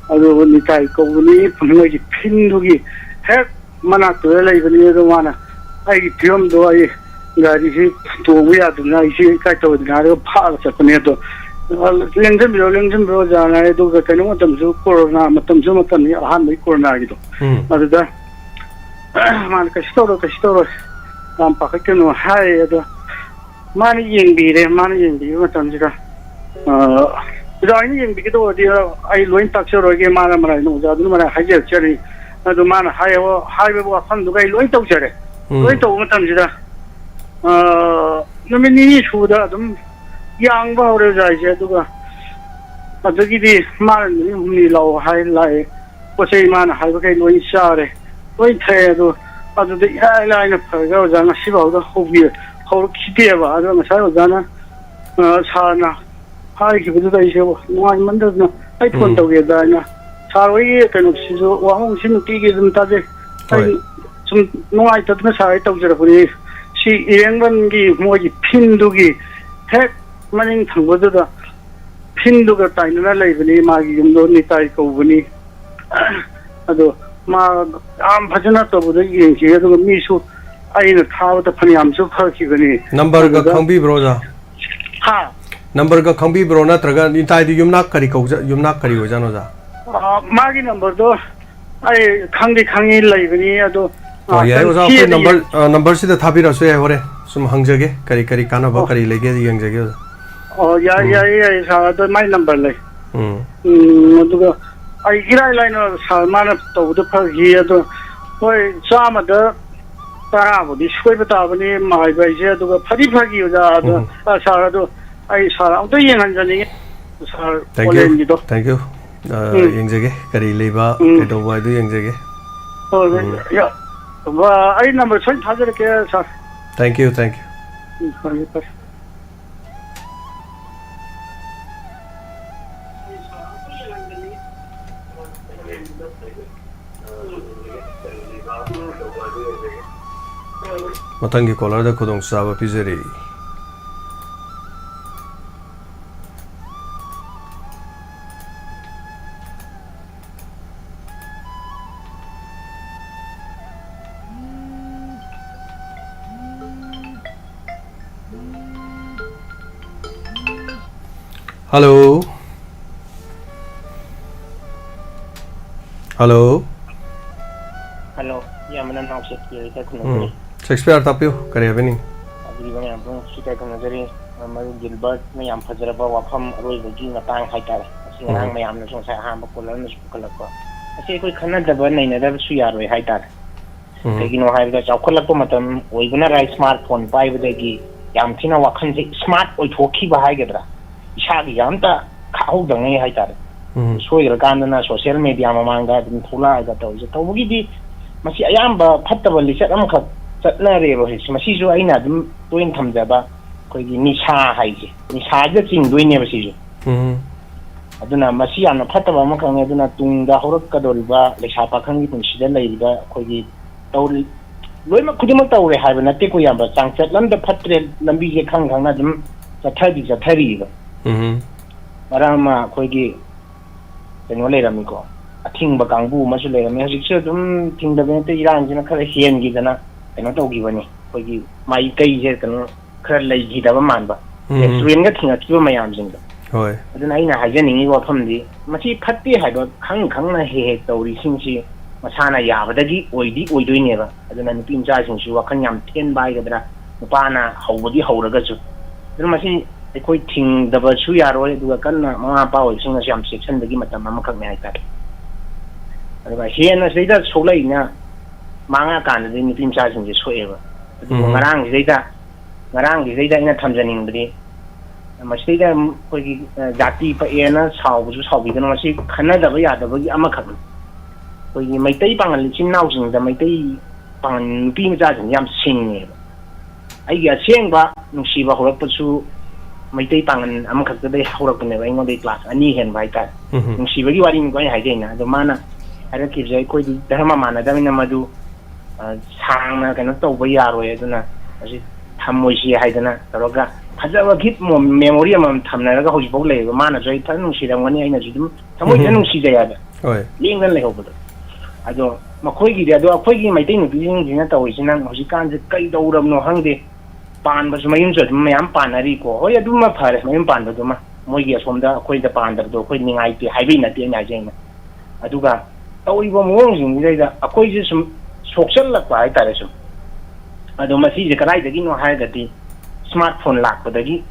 ꯑꯗꯨ ꯅꯤꯇꯥꯏ ꯀꯧꯕꯅꯤ, ꯃꯣꯏꯒꯤ ꯐꯤꯟꯗꯨꯒꯤ ꯍꯦꯛ ꯃꯅꯥꯛꯇꯨꯗ ꯂꯩꯕꯅꯤ꯫ ꯑꯗꯣ ꯃꯥꯅ ꯑꯩꯒꯤ ꯐꯤꯕꯝꯗꯣ, ꯑꯩ ꯒꯥꯔꯤꯁꯤ ꯇꯣꯡꯕ ꯌꯥꯗꯗꯅ ꯑꯩꯁꯤ ꯏꯀꯥꯏ ꯇꯧꯗꯅ ꯍꯥꯏꯔꯒ ꯐꯥꯔꯒ ꯆꯠꯄꯅꯦ꯫ ꯑꯗꯣ, ꯑ, "ꯂꯦꯡꯁꯤꯟꯕꯤꯔꯣ, ꯂꯦꯡꯁꯤꯟꯕꯤꯔꯣ, ꯑꯣꯖꯥꯅ"꯫ ꯑꯗꯨꯒ ꯀꯩꯅꯣ ꯃꯇꯝꯁꯨ, ꯀꯣꯔꯣꯅꯥ ꯃꯇꯝꯁꯨ ꯃꯇꯝꯅꯤ, ꯑꯍꯥꯟꯕꯒꯤ ꯀꯣꯔꯣꯅꯥꯒꯤꯗꯣ꯫ ꯎꯝ꯫ ꯑꯗꯨꯗ ꯃꯥꯅ "ꯀꯩꯁꯨ ꯇꯧꯔꯣꯏ, ꯀꯩꯁꯨ ꯇꯧꯔꯣꯏ, ꯌꯥꯝ ꯄꯥꯈꯠꯀꯅꯨ" ꯍꯥꯏ꯫ ꯑꯗꯣ ꯃꯥꯅ ꯌꯦꯡꯕꯤꯔꯦ꯫ ꯃꯥꯅ ꯌꯦꯡꯕꯤꯕ ꯃꯇꯝꯁꯤꯗ, ꯑ, "ꯑꯣꯖꯥ ꯍꯣꯏꯅ ꯌꯦꯡꯕꯤꯒꯗꯧꯕꯗꯤ ꯑꯩ ꯂꯣꯏ ꯇꯥꯛꯆꯔꯣꯏꯒꯦ, ꯃꯥꯅ ꯃꯔꯥꯏꯅ, ꯑꯣꯖꯥꯗꯨꯅ ꯃꯔꯥꯏ ꯍꯥꯏꯖꯔꯛꯆꯅꯤ"꯫ ꯑꯗꯨ ꯃꯥꯅ ꯍꯥꯏꯕ, ꯍꯥꯏꯕ ꯋꯥꯐꯝꯗꯨꯒ ꯑꯩ ꯂꯣꯏ ꯇꯧꯖꯔꯦ꯫ ꯎꯝ꯫ ꯂꯣꯏ ꯇꯧꯕ ꯃꯇꯝꯁꯤꯗ, ꯑ, ꯅꯨꯃꯤꯠ ꯅꯤꯅꯤ ꯁꯨꯕꯗ ꯑꯗꯨꯝ ꯌꯥꯡꯕ ꯍꯧꯔꯦ ꯑꯣꯖꯥ ꯑꯩꯁꯦ꯫ ꯑꯗꯨꯒ ꯑꯗꯒꯤꯗꯤ ꯃꯥꯅ ꯅꯨꯃꯤꯠ ꯍꯨꯝꯅꯤ ꯂꯥꯛꯑꯣ ꯍꯥꯏ, ꯂꯥꯛꯑꯦ꯫ ꯄꯣꯠ ꯆꯩ ꯃꯥꯅ ꯍꯥꯏꯕꯈꯩ ꯂꯣꯏ ꯆꯥꯔꯦ, ꯂꯣꯏ ꯊꯛꯑꯦ꯫ ꯑꯗꯣ ꯑꯗꯨꯗ ꯏꯔꯥꯏ ꯂꯥꯏꯅ ꯐꯔꯒ ꯑꯣꯖꯥ ꯉꯁꯤꯐꯥꯎꯗ ꯍꯧꯕꯤ-, ꯍꯧꯔꯛꯈꯤꯗꯦꯕ꯫ ꯑꯗꯣ ꯉꯁꯥꯏ ꯑꯣꯖꯥꯅ, ꯑ, ꯁꯥꯔꯅ ꯍꯥꯏꯈꯤꯕꯗꯨꯗ ꯑꯩꯁꯦ ꯅꯨꯡꯉꯥꯏꯃꯟꯗꯗꯅ ꯑꯩ ꯐꯣꯟ ꯎꯝ꯫ ꯇꯧꯒꯦꯗ ꯍꯥꯏꯅ, ꯁꯥꯔ ꯍꯣꯏꯒꯤ ꯀꯩꯅꯣꯁꯤꯁꯨ, ꯋꯥꯍꯪꯁꯤ ꯅꯨꯡꯇꯤꯒꯤ ꯑꯗꯨꯝ ꯇꯥꯖꯩ꯫ ꯍꯣꯏ꯫ ꯑꯩ ꯁꯨꯝ ꯅꯨꯡꯉꯥꯏꯇꯗꯅ ꯁꯥꯔ ꯍꯣꯏ ꯇꯧꯖꯔꯛꯄꯅꯤ꯫ ꯁꯤ ꯏꯔꯦꯡꯕꯝꯒꯤ ꯃꯣꯏꯒꯤ ꯐꯤꯟꯗꯨꯒꯤ ꯍꯦꯛ ꯃꯅꯤꯡ ꯊꯪꯕꯗꯨꯗ ꯐꯤꯟꯗꯨꯒ ꯇꯥꯏꯅꯅ ꯂꯩꯕꯅꯤ, ꯃꯥꯒꯤ ꯌꯨꯝꯗꯣ ꯅꯤꯇꯥꯏ ꯀꯧꯕꯅꯤ꯫ ꯑꯗꯣ ꯃꯥ ꯌꯥꯝ ꯐꯖꯅ ꯇꯧꯕꯗ ꯌꯦꯡꯈꯤ, ꯑꯗꯨꯒ ꯃꯤꯁꯨ ꯑꯩꯅ ꯊꯥꯕꯗ ꯐꯅꯌꯥꯝꯁꯨ ꯐꯈꯤꯕꯅꯤ꯫ ꯅꯝꯕꯔꯒ ꯑꯗꯨꯗ ꯈꯪꯕꯤꯕ꯭ꯔꯣ, ꯑꯣꯖꯥ? ꯍꯥ? ꯅꯝꯕꯔꯒ ꯈꯪꯕꯤꯕ꯭ꯔꯣ? ꯅꯠꯇ꯭ꯔꯒ ꯅꯤꯇꯥꯏꯗꯨ ꯌꯨꯝꯅꯥꯛ ꯀꯔꯤ ꯀꯧꯖ-, ꯌꯨꯝꯅꯥꯛ ꯀꯔꯤ ꯑꯣꯏꯖꯥꯠꯅꯣ, ꯑꯣꯖꯥ? ꯑ, ꯃꯥꯒꯤ ꯅꯝꯕꯔꯗꯣ ꯑꯩ ꯈꯪꯗꯤ ꯈꯪꯉꯤ, ꯂꯩꯕꯅꯤ, ꯑꯗꯣ, ꯑ, ꯑꯣ, ꯌꯥꯏ, ꯑꯣꯖꯥ, ꯊꯤ ꯑꯩꯈꯣꯏ ꯑꯗꯨ ꯅꯝꯕꯔ, ꯌꯦꯡ- ꯑ, ꯅꯝꯕꯔꯁꯤꯗ ꯊꯥꯕꯤꯔꯛꯑꯁꯨ ꯌꯥꯏ, ꯍꯣꯔꯦꯟ ꯁꯨꯝ ꯍꯪꯖꯒꯦ, ꯀꯔꯤ ꯀꯔꯤ ꯀꯥꯟꯅꯕ ꯑꯣ꯫ ꯀꯔꯤ ꯂꯩꯒꯦ ꯌꯦꯡꯖꯒꯦ, ꯑꯣꯖꯥ꯫ ꯑꯣ, ꯌꯥꯏ, ꯎꯝ꯫ ꯌꯥꯏ, ꯌꯥꯏ, ꯁꯥꯔ, ꯑꯗꯣ ꯃꯥꯏ ꯅꯝꯕꯔ ꯂꯩ꯫ ꯎꯝ꯫ ꯎꯝ, ꯑꯗꯨꯒ ꯑꯩ ꯏꯔꯥꯏ ꯂꯥꯏꯅ ꯁꯥꯔ ꯃꯥꯅ ꯇꯧꯕꯗ ꯐꯈꯤ꯫ ꯑꯗꯣ ꯍꯣꯏ, ꯆꯥꯝꯃꯗ ꯇꯔꯥꯕꯨꯗꯤ ꯁꯣꯏꯕ ꯇꯥꯕꯅꯤ ꯍꯥꯏꯕ ꯑꯩꯁꯦ꯫ ꯑꯗꯨꯒ ꯐꯗꯤ ꯐꯈꯤ, ꯑꯣꯖꯥ꯫ ꯑꯗꯣ, ꯎꯝ꯫ ꯑ, ꯁꯥꯔ, ꯑꯗꯣ ꯑꯩ ꯁꯥꯔ ꯑꯃꯨꯛꯇ ꯌꯦꯡꯍꯟꯖꯅꯤꯡꯉꯤ, ꯁꯥꯔ Thank you, ꯀꯣꯂꯦꯟꯒꯤꯗꯣ꯫ Thank you꯫ ꯑ, ꯎꯝ꯫ ꯌꯦꯡꯖꯒꯦ, ꯀꯔꯤ ꯂꯩꯕ, ꯎꯝ꯫ ꯀꯩꯗꯧꯕ ꯍꯥꯏꯗꯨ ꯌꯦꯡꯖꯒꯦ꯫ ꯍꯣꯏ, ꯍꯣꯏ, ꯎꯝ꯫ ꯌꯥ-, ꯑ, ꯑꯩ ꯅꯝꯕꯔ ꯁꯣꯏꯗꯅ ꯊꯥꯖꯔꯛꯀꯦ, ꯁꯥꯔ꯫ Thank you, thank you꯫ ꯎꯝ, ꯐꯔꯦ, ꯐꯔꯦ꯫ ꯃꯊꯪꯒꯤ ꯀꯣꯂꯔꯗ ꯈꯨꯗꯣꯡꯆꯥꯕ ꯄꯤꯖꯔꯤ꯫ ꯍꯜꯂꯣ꯫ ꯍꯜꯂꯣ꯫ ꯍꯜꯂꯣ, ꯏꯌꯥꯝꯕ ꯅꯅꯥꯎꯁꯦ ꯀꯤꯔꯤꯗ ꯈꯨꯝꯅꯖꯔꯤ꯫ ꯎꯝ꯫ ꯁꯦꯛꯁꯄꯤꯌꯔ ꯇꯥꯛꯄꯤꯌꯨ, ꯀꯔꯤ ꯍꯥꯏꯕꯤꯅꯤꯡ? ꯑꯗꯨꯒꯤꯗ ꯃꯌꯥꯝ ꯄꯨꯝꯅꯃꯛꯁꯨ ꯏꯀꯥꯏ ꯈꯨꯝꯅꯖꯔꯤ꯫ ꯃꯔꯨꯞ ꯒꯤꯜꯕꯔꯠꯅ ꯌꯥꯝ ꯐꯖꯔꯕ ꯋꯥꯐꯝ ꯑꯔꯣꯏꯕꯒꯤ ꯃꯇꯥꯡ ꯍꯥꯏꯇꯥꯔꯦ꯫ ꯉꯁꯤ ꯉꯔꯥꯡ ꯎꯝ꯫ ꯃꯌꯥꯝꯅꯁꯨ ꯉꯁꯥꯏ ꯑꯍꯥꯟꯕ ꯀꯣꯂꯔꯅꯁꯨ ꯄꯨꯈꯠꯂꯛꯄ꯫ ꯃꯁꯤ ꯑꯩꯈꯣꯏ ꯈꯟꯅꯗꯕ ꯅꯩꯅꯗꯕꯁꯨ ꯌꯥꯔꯣꯏ ꯍꯥꯏꯇꯥꯔꯦ꯫ ꯎꯝ꯫ ꯀꯩꯒꯤꯅꯣ ꯍꯥꯏꯕꯗ ꯆꯥꯎꯈꯠꯂꯛꯄ ꯃꯇꯝ ꯑꯣꯏꯕꯅ ꯔꯥꯏ ꯁ꯭ꯃꯥꯔꯠ ꯐꯣꯟ ꯄꯥꯏꯕꯗꯒꯤ ꯌꯥꯝ ꯊꯤꯅ ꯋꯥꯈꯜꯁꯦ ꯁ꯭ꯃꯥꯔꯠ ꯑꯣꯏꯊꯣꯛꯈꯤꯕ ꯍꯥꯏꯒꯗ꯭ꯔꯥ? ꯏꯁꯥꯒꯤꯒ ꯑꯝꯇ ꯈꯥꯛꯍꯧꯗꯉꯩ ꯍꯥꯏꯇꯥꯔꯦ꯫ ꯎꯝ꯫ ꯁꯣꯏꯈ꯭ꯔꯀꯥꯟꯗꯅ ꯁꯣꯁꯤꯌꯦꯜ ꯃꯦꯗꯤꯌꯥ ꯃꯃꯥꯡꯗ ꯑꯗꯨꯝ ꯊꯣꯛꯂꯛꯑꯒ ꯇꯧꯔꯤꯁꯦ꯫ ꯇꯧꯕꯒꯤꯗꯤ ꯃꯁꯤ ꯑꯌꯥꯝꯕ ꯐꯠꯇꯕ ꯂꯤꯆꯠ ꯑꯃꯈꯛ ꯆꯠꯅꯔꯦꯕ ꯍꯧꯖꯤꯛꯁꯦ꯫ ꯃꯁꯤꯁꯨ ꯑꯩꯅ ꯑꯗꯨꯝ ꯇꯣꯏꯅ ꯊꯝꯖꯕ ꯑꯩꯈꯣꯏꯒꯤ ꯅꯤꯁꯥ ꯍꯥꯏꯁꯦ, ꯅꯤꯁꯥꯁꯤꯗ ꯆꯤꯡꯗꯣꯏꯅꯦꯕ ꯁꯤꯁꯨ꯫ ꯎꯝ꯫ ꯑꯗꯨꯅ ꯃꯁꯤ ꯌꯥꯝꯅ ꯐꯠꯇꯕ ꯑꯃꯈꯛꯅꯤ꯫ ꯑꯗꯨꯅ ꯇꯨꯡꯗ ꯍꯧꯔꯛꯀꯗꯧꯔꯤꯕ ꯂꯩꯁꯥ ꯄꯥꯈꯪꯒꯤ ꯄꯨꯟꯁꯤꯗ ꯂꯩꯔꯤꯕ ꯑꯩꯈꯣꯏꯒꯤ ꯇꯧꯔꯤ-, ꯂꯣꯏꯅꯃꯛ ꯈꯨꯗꯤꯡꯃꯛ ꯇꯧꯔꯦ ꯍꯥꯏꯕ ꯅꯠꯇꯦꯀꯣ, ꯏꯌꯥꯝꯕ꯫ ꯆꯥꯡꯆꯠ ꯑꯃꯗ ꯐꯠꯇ꯭ꯔꯦ, ꯂꯝꯕꯤꯁꯦ ꯈꯪ ꯈꯪꯅ ꯑꯗꯨꯝ ꯆꯠꯊꯗꯤ ꯆꯠꯊꯔꯤꯕ꯫ ꯎꯝ꯫ ꯃꯔꯝ ꯑꯃ ꯑꯩꯈꯣꯏꯒꯤ ꯀꯩꯅꯣ ꯂꯩꯔꯝꯃꯤꯀꯣ, ꯑꯊꯤꯡꯕ ꯀꯥꯡꯕꯨ ꯑꯃꯁꯨ ꯂꯩꯔꯝꯃꯤ꯫ ꯍꯧꯖꯤꯛꯁꯨ ꯑꯗꯨꯝ ꯊꯤꯡꯗꯕ ꯅꯠꯇꯦ, ꯏꯔꯥꯡꯁꯤꯅ ꯈꯔ ꯍꯦꯟꯈꯤꯗꯅ ꯀꯩꯅꯣ ꯇꯧꯈꯤꯕꯅꯤ꯫ ꯑꯩꯈꯣꯏꯒꯤ ꯃꯥꯏꯀꯩꯁꯦ ꯀꯩꯅꯣ ꯈꯔ ꯂꯩꯈꯤꯗꯕ ꯃꯥꯟꯕ꯫ ꯎꯝ꯫ ꯔꯦꯁꯇꯨꯔꯦꯟꯒ ꯊꯤꯡꯉꯛꯈꯤꯕ ꯃꯌꯥꯝꯁꯤꯡꯗꯣ꯫ ꯍꯣꯏ꯫ ꯑꯗꯨꯅ ꯑꯩꯅ ꯍꯥꯏꯖꯅꯤꯡꯉꯤꯕ ꯋꯥꯐꯝꯗꯤ, ꯃꯁꯤ ꯐꯠꯇꯦ ꯍꯥꯏꯕ ꯈꯪ ꯈꯪꯅ ꯍꯦꯛ ꯍꯦꯛ ꯇꯧꯔꯤꯁꯤꯡꯁꯤ ꯃꯁꯥꯅ ꯌꯥꯕꯗꯒꯤ ꯑꯣꯏꯗꯤ ꯑꯣꯏꯗꯣꯏꯅꯦꯕ꯫ ꯑꯗꯨꯅ ꯅꯨꯄꯤ ꯃꯆꯥꯁꯤꯡꯁꯨ ꯋꯥꯈꯜ ꯌꯥꯝ ꯊꯦꯟꯕ ꯍꯥꯏꯒꯗ꯭ꯔꯥ, ꯅꯨꯄꯥꯅ ꯍꯧꯕꯗꯤ ꯍꯧꯔꯒꯁꯨ꯫ ꯑꯗꯨꯅ ꯃꯁꯤ ꯑꯩꯈꯣꯏ ꯊꯤꯡꯗꯕꯁꯨ ꯌꯥꯔꯣꯏ, ꯑꯗꯨꯒ ꯀꯟꯅ ꯃꯃꯥ ꯃꯄꯥ ꯑꯣꯏꯕꯁꯤꯡꯅꯁꯨ ꯌꯥꯝ ꯆꯦꯛꯁꯤꯟꯕꯒꯤ ꯃꯇꯝ ꯑꯃꯈꯛꯅꯦ ꯍꯥꯏꯇꯥꯔꯦ꯫ ꯑꯗꯨꯒ ꯍꯦꯟꯅ ꯁꯤꯗꯩꯗ ꯁꯣꯛꯂꯛꯏꯅ ꯃꯥꯡꯉꯛꯑꯀꯥꯟꯗꯗꯤ ꯅꯨꯄꯤ ꯃꯆꯥꯁꯤꯡꯁꯦ ꯁꯣꯛꯑꯦꯕ꯫ ꯑꯗꯨꯕꯨ ꯎꯝ꯫ ꯉꯔꯥꯡꯁꯤꯗꯩꯗ, ꯉꯔꯥꯡꯁꯤꯗꯩꯗ ꯑꯩꯅ ꯊꯝꯖꯅꯤꯡꯕꯗꯤ, ꯃꯁꯤꯗꯩꯗ ꯑꯩꯈꯣꯏꯒꯤ, ꯑ, ꯖꯥꯇꯤ ꯄꯛꯑꯦꯅ ꯁꯥꯎꯕꯁꯨ ꯁꯥꯎꯕꯤꯒꯅꯨ, ꯃꯁꯤ ꯈꯟꯅꯗꯕ ꯌꯥꯗꯕꯒꯤ ꯑꯃꯈꯛꯅꯤ꯫ ꯑꯩꯈꯣꯏꯒꯤ ꯃꯩꯇꯩ ꯄꯥꯉꯜ ꯏꯆꯤꯟ ꯏꯅꯥꯎꯁꯤꯡꯗ ꯃꯩꯇꯩ ꯄꯥꯉꯜ ꯅꯨꯄꯤ ꯃꯆꯥꯁꯤꯡꯁꯦ ꯌꯥꯝ ꯁꯤꯡꯉꯦꯕ꯫ ꯑꯩꯒꯤ ꯑꯁꯦꯡꯕ ꯅꯨꯡꯁꯤꯕ ꯍꯧꯔꯛꯄꯁꯨ ꯃꯩꯇꯩ ꯄꯥꯉꯜ ꯑꯃꯈꯛꯇꯗꯒꯤ ꯍꯧꯔꯛꯄꯅꯦꯕ, ꯑꯩꯉꯣꯟꯗꯒꯤ ꯀ꯭ꯂꯥꯁ ꯑꯅꯤ ꯍꯦꯟꯕ ꯍꯥꯏꯇꯥꯔꯦ꯫ ꯎꯝ꯫ ꯅꯨꯡꯁꯤꯕꯒꯤ ꯋꯥꯔꯤꯅꯤꯀꯣ ꯑꯩꯅ ꯍꯥꯏꯖꯩꯅ꯫ ꯑꯗꯣ ꯃꯥꯅ ꯍꯥꯏꯔꯛꯈꯤꯕꯁꯦ, ꯑꯩꯈꯣꯏꯗꯤ ꯙꯔꯃ ꯃꯥꯟꯅꯗꯕꯅꯤꯅ ꯃꯗꯨ, ꯑ, ꯁꯥꯡꯅ ꯀꯩꯅꯣ ꯇꯧꯕ ꯌꯥꯔꯣꯏ, ꯑꯗꯨꯅ ꯍꯧꯖꯤꯛ ꯊꯝꯃꯣꯏꯁꯤ ꯍꯥꯏꯗꯅ ꯇꯧꯔꯒ ꯐꯖꯕ ꯒꯤꯐ ꯃꯦꯃꯣꯔꯤ ꯑꯃꯃꯝ ꯊꯝꯅꯔꯒ ꯍꯧꯖꯤꯛꯐꯥꯎ ꯂꯩꯌꯦꯕ꯫ ꯃꯥꯅꯁꯨ ꯑꯩ ꯐꯖꯅ ꯅꯨꯡꯁꯤꯔꯝꯒꯅꯤ, ꯑꯩꯅꯁꯨ ꯑꯗꯨꯝ ꯊꯃꯣꯏꯗ ꯎꯝ꯫ ꯅꯨꯡꯁꯤꯖꯩ ꯍꯥꯏꯕ꯫ ꯍꯣꯏ꯫ ꯂꯦꯡꯗꯅ ꯂꯩꯍꯧꯕꯗꯣ꯫ ꯑꯗꯣ ꯃꯈꯣꯏꯒꯤꯗꯤ, ꯑꯗꯣ ꯑꯩꯈꯣꯏꯒꯤ ꯃꯩꯇꯩ ꯅꯨꯄꯤꯁꯤꯡꯁꯤꯅ ꯇꯧꯔꯤꯁꯤꯅ ꯍꯧꯖꯤꯛꯀꯥꯟꯁꯦ ꯀꯩꯗꯧꯔꯕꯅꯣ ꯈꯪꯗꯦ, ꯄꯥꯟꯕꯁꯨ ꯃꯌꯨꯝꯁꯨ ꯑꯗꯨꯝ ꯃꯌꯥꯝ ꯄꯥꯟꯅꯔꯤꯀꯣ꯫ ꯍꯣꯏ, ꯑꯗꯨꯃ ꯐꯔꯦ, ꯃꯌꯨꯝ ꯄꯥꯟꯕꯗꯨꯃ꯫ ꯃꯣꯏꯒꯤ ꯑꯁꯣꯝꯗ ꯑꯩꯈꯣꯏꯗ ꯄꯥꯟꯗꯕꯗꯣ ꯑꯩꯈꯣꯏ ꯅꯤꯡꯉꯥꯏꯇꯦ ꯍꯥꯏꯕꯩ ꯅꯠꯇꯦ ꯑꯩꯅ ꯍꯥꯏꯖꯩꯅ꯫ ꯑꯗꯨꯒ ꯇꯧꯔꯤꯕ ꯃꯑꯣꯡꯁꯤꯡꯁꯤꯗꯩꯗ ꯑꯩꯈꯣꯏꯁꯦ ꯁꯨꯝ ꯁꯣꯛꯆꯜꯂꯛꯄ ꯍꯥꯏꯇꯥꯔꯦ ꯁꯨꯝ꯫ ꯑꯗꯣ ꯃꯁꯤꯁꯦ ꯀꯗꯥꯏꯗꯒꯤꯅꯣ ꯍꯥꯏꯔꯒꯗꯤ, ꯁ꯭ꯃꯥꯔꯠ ꯐꯣꯟ ꯂꯥꯛꯄꯗꯒꯤ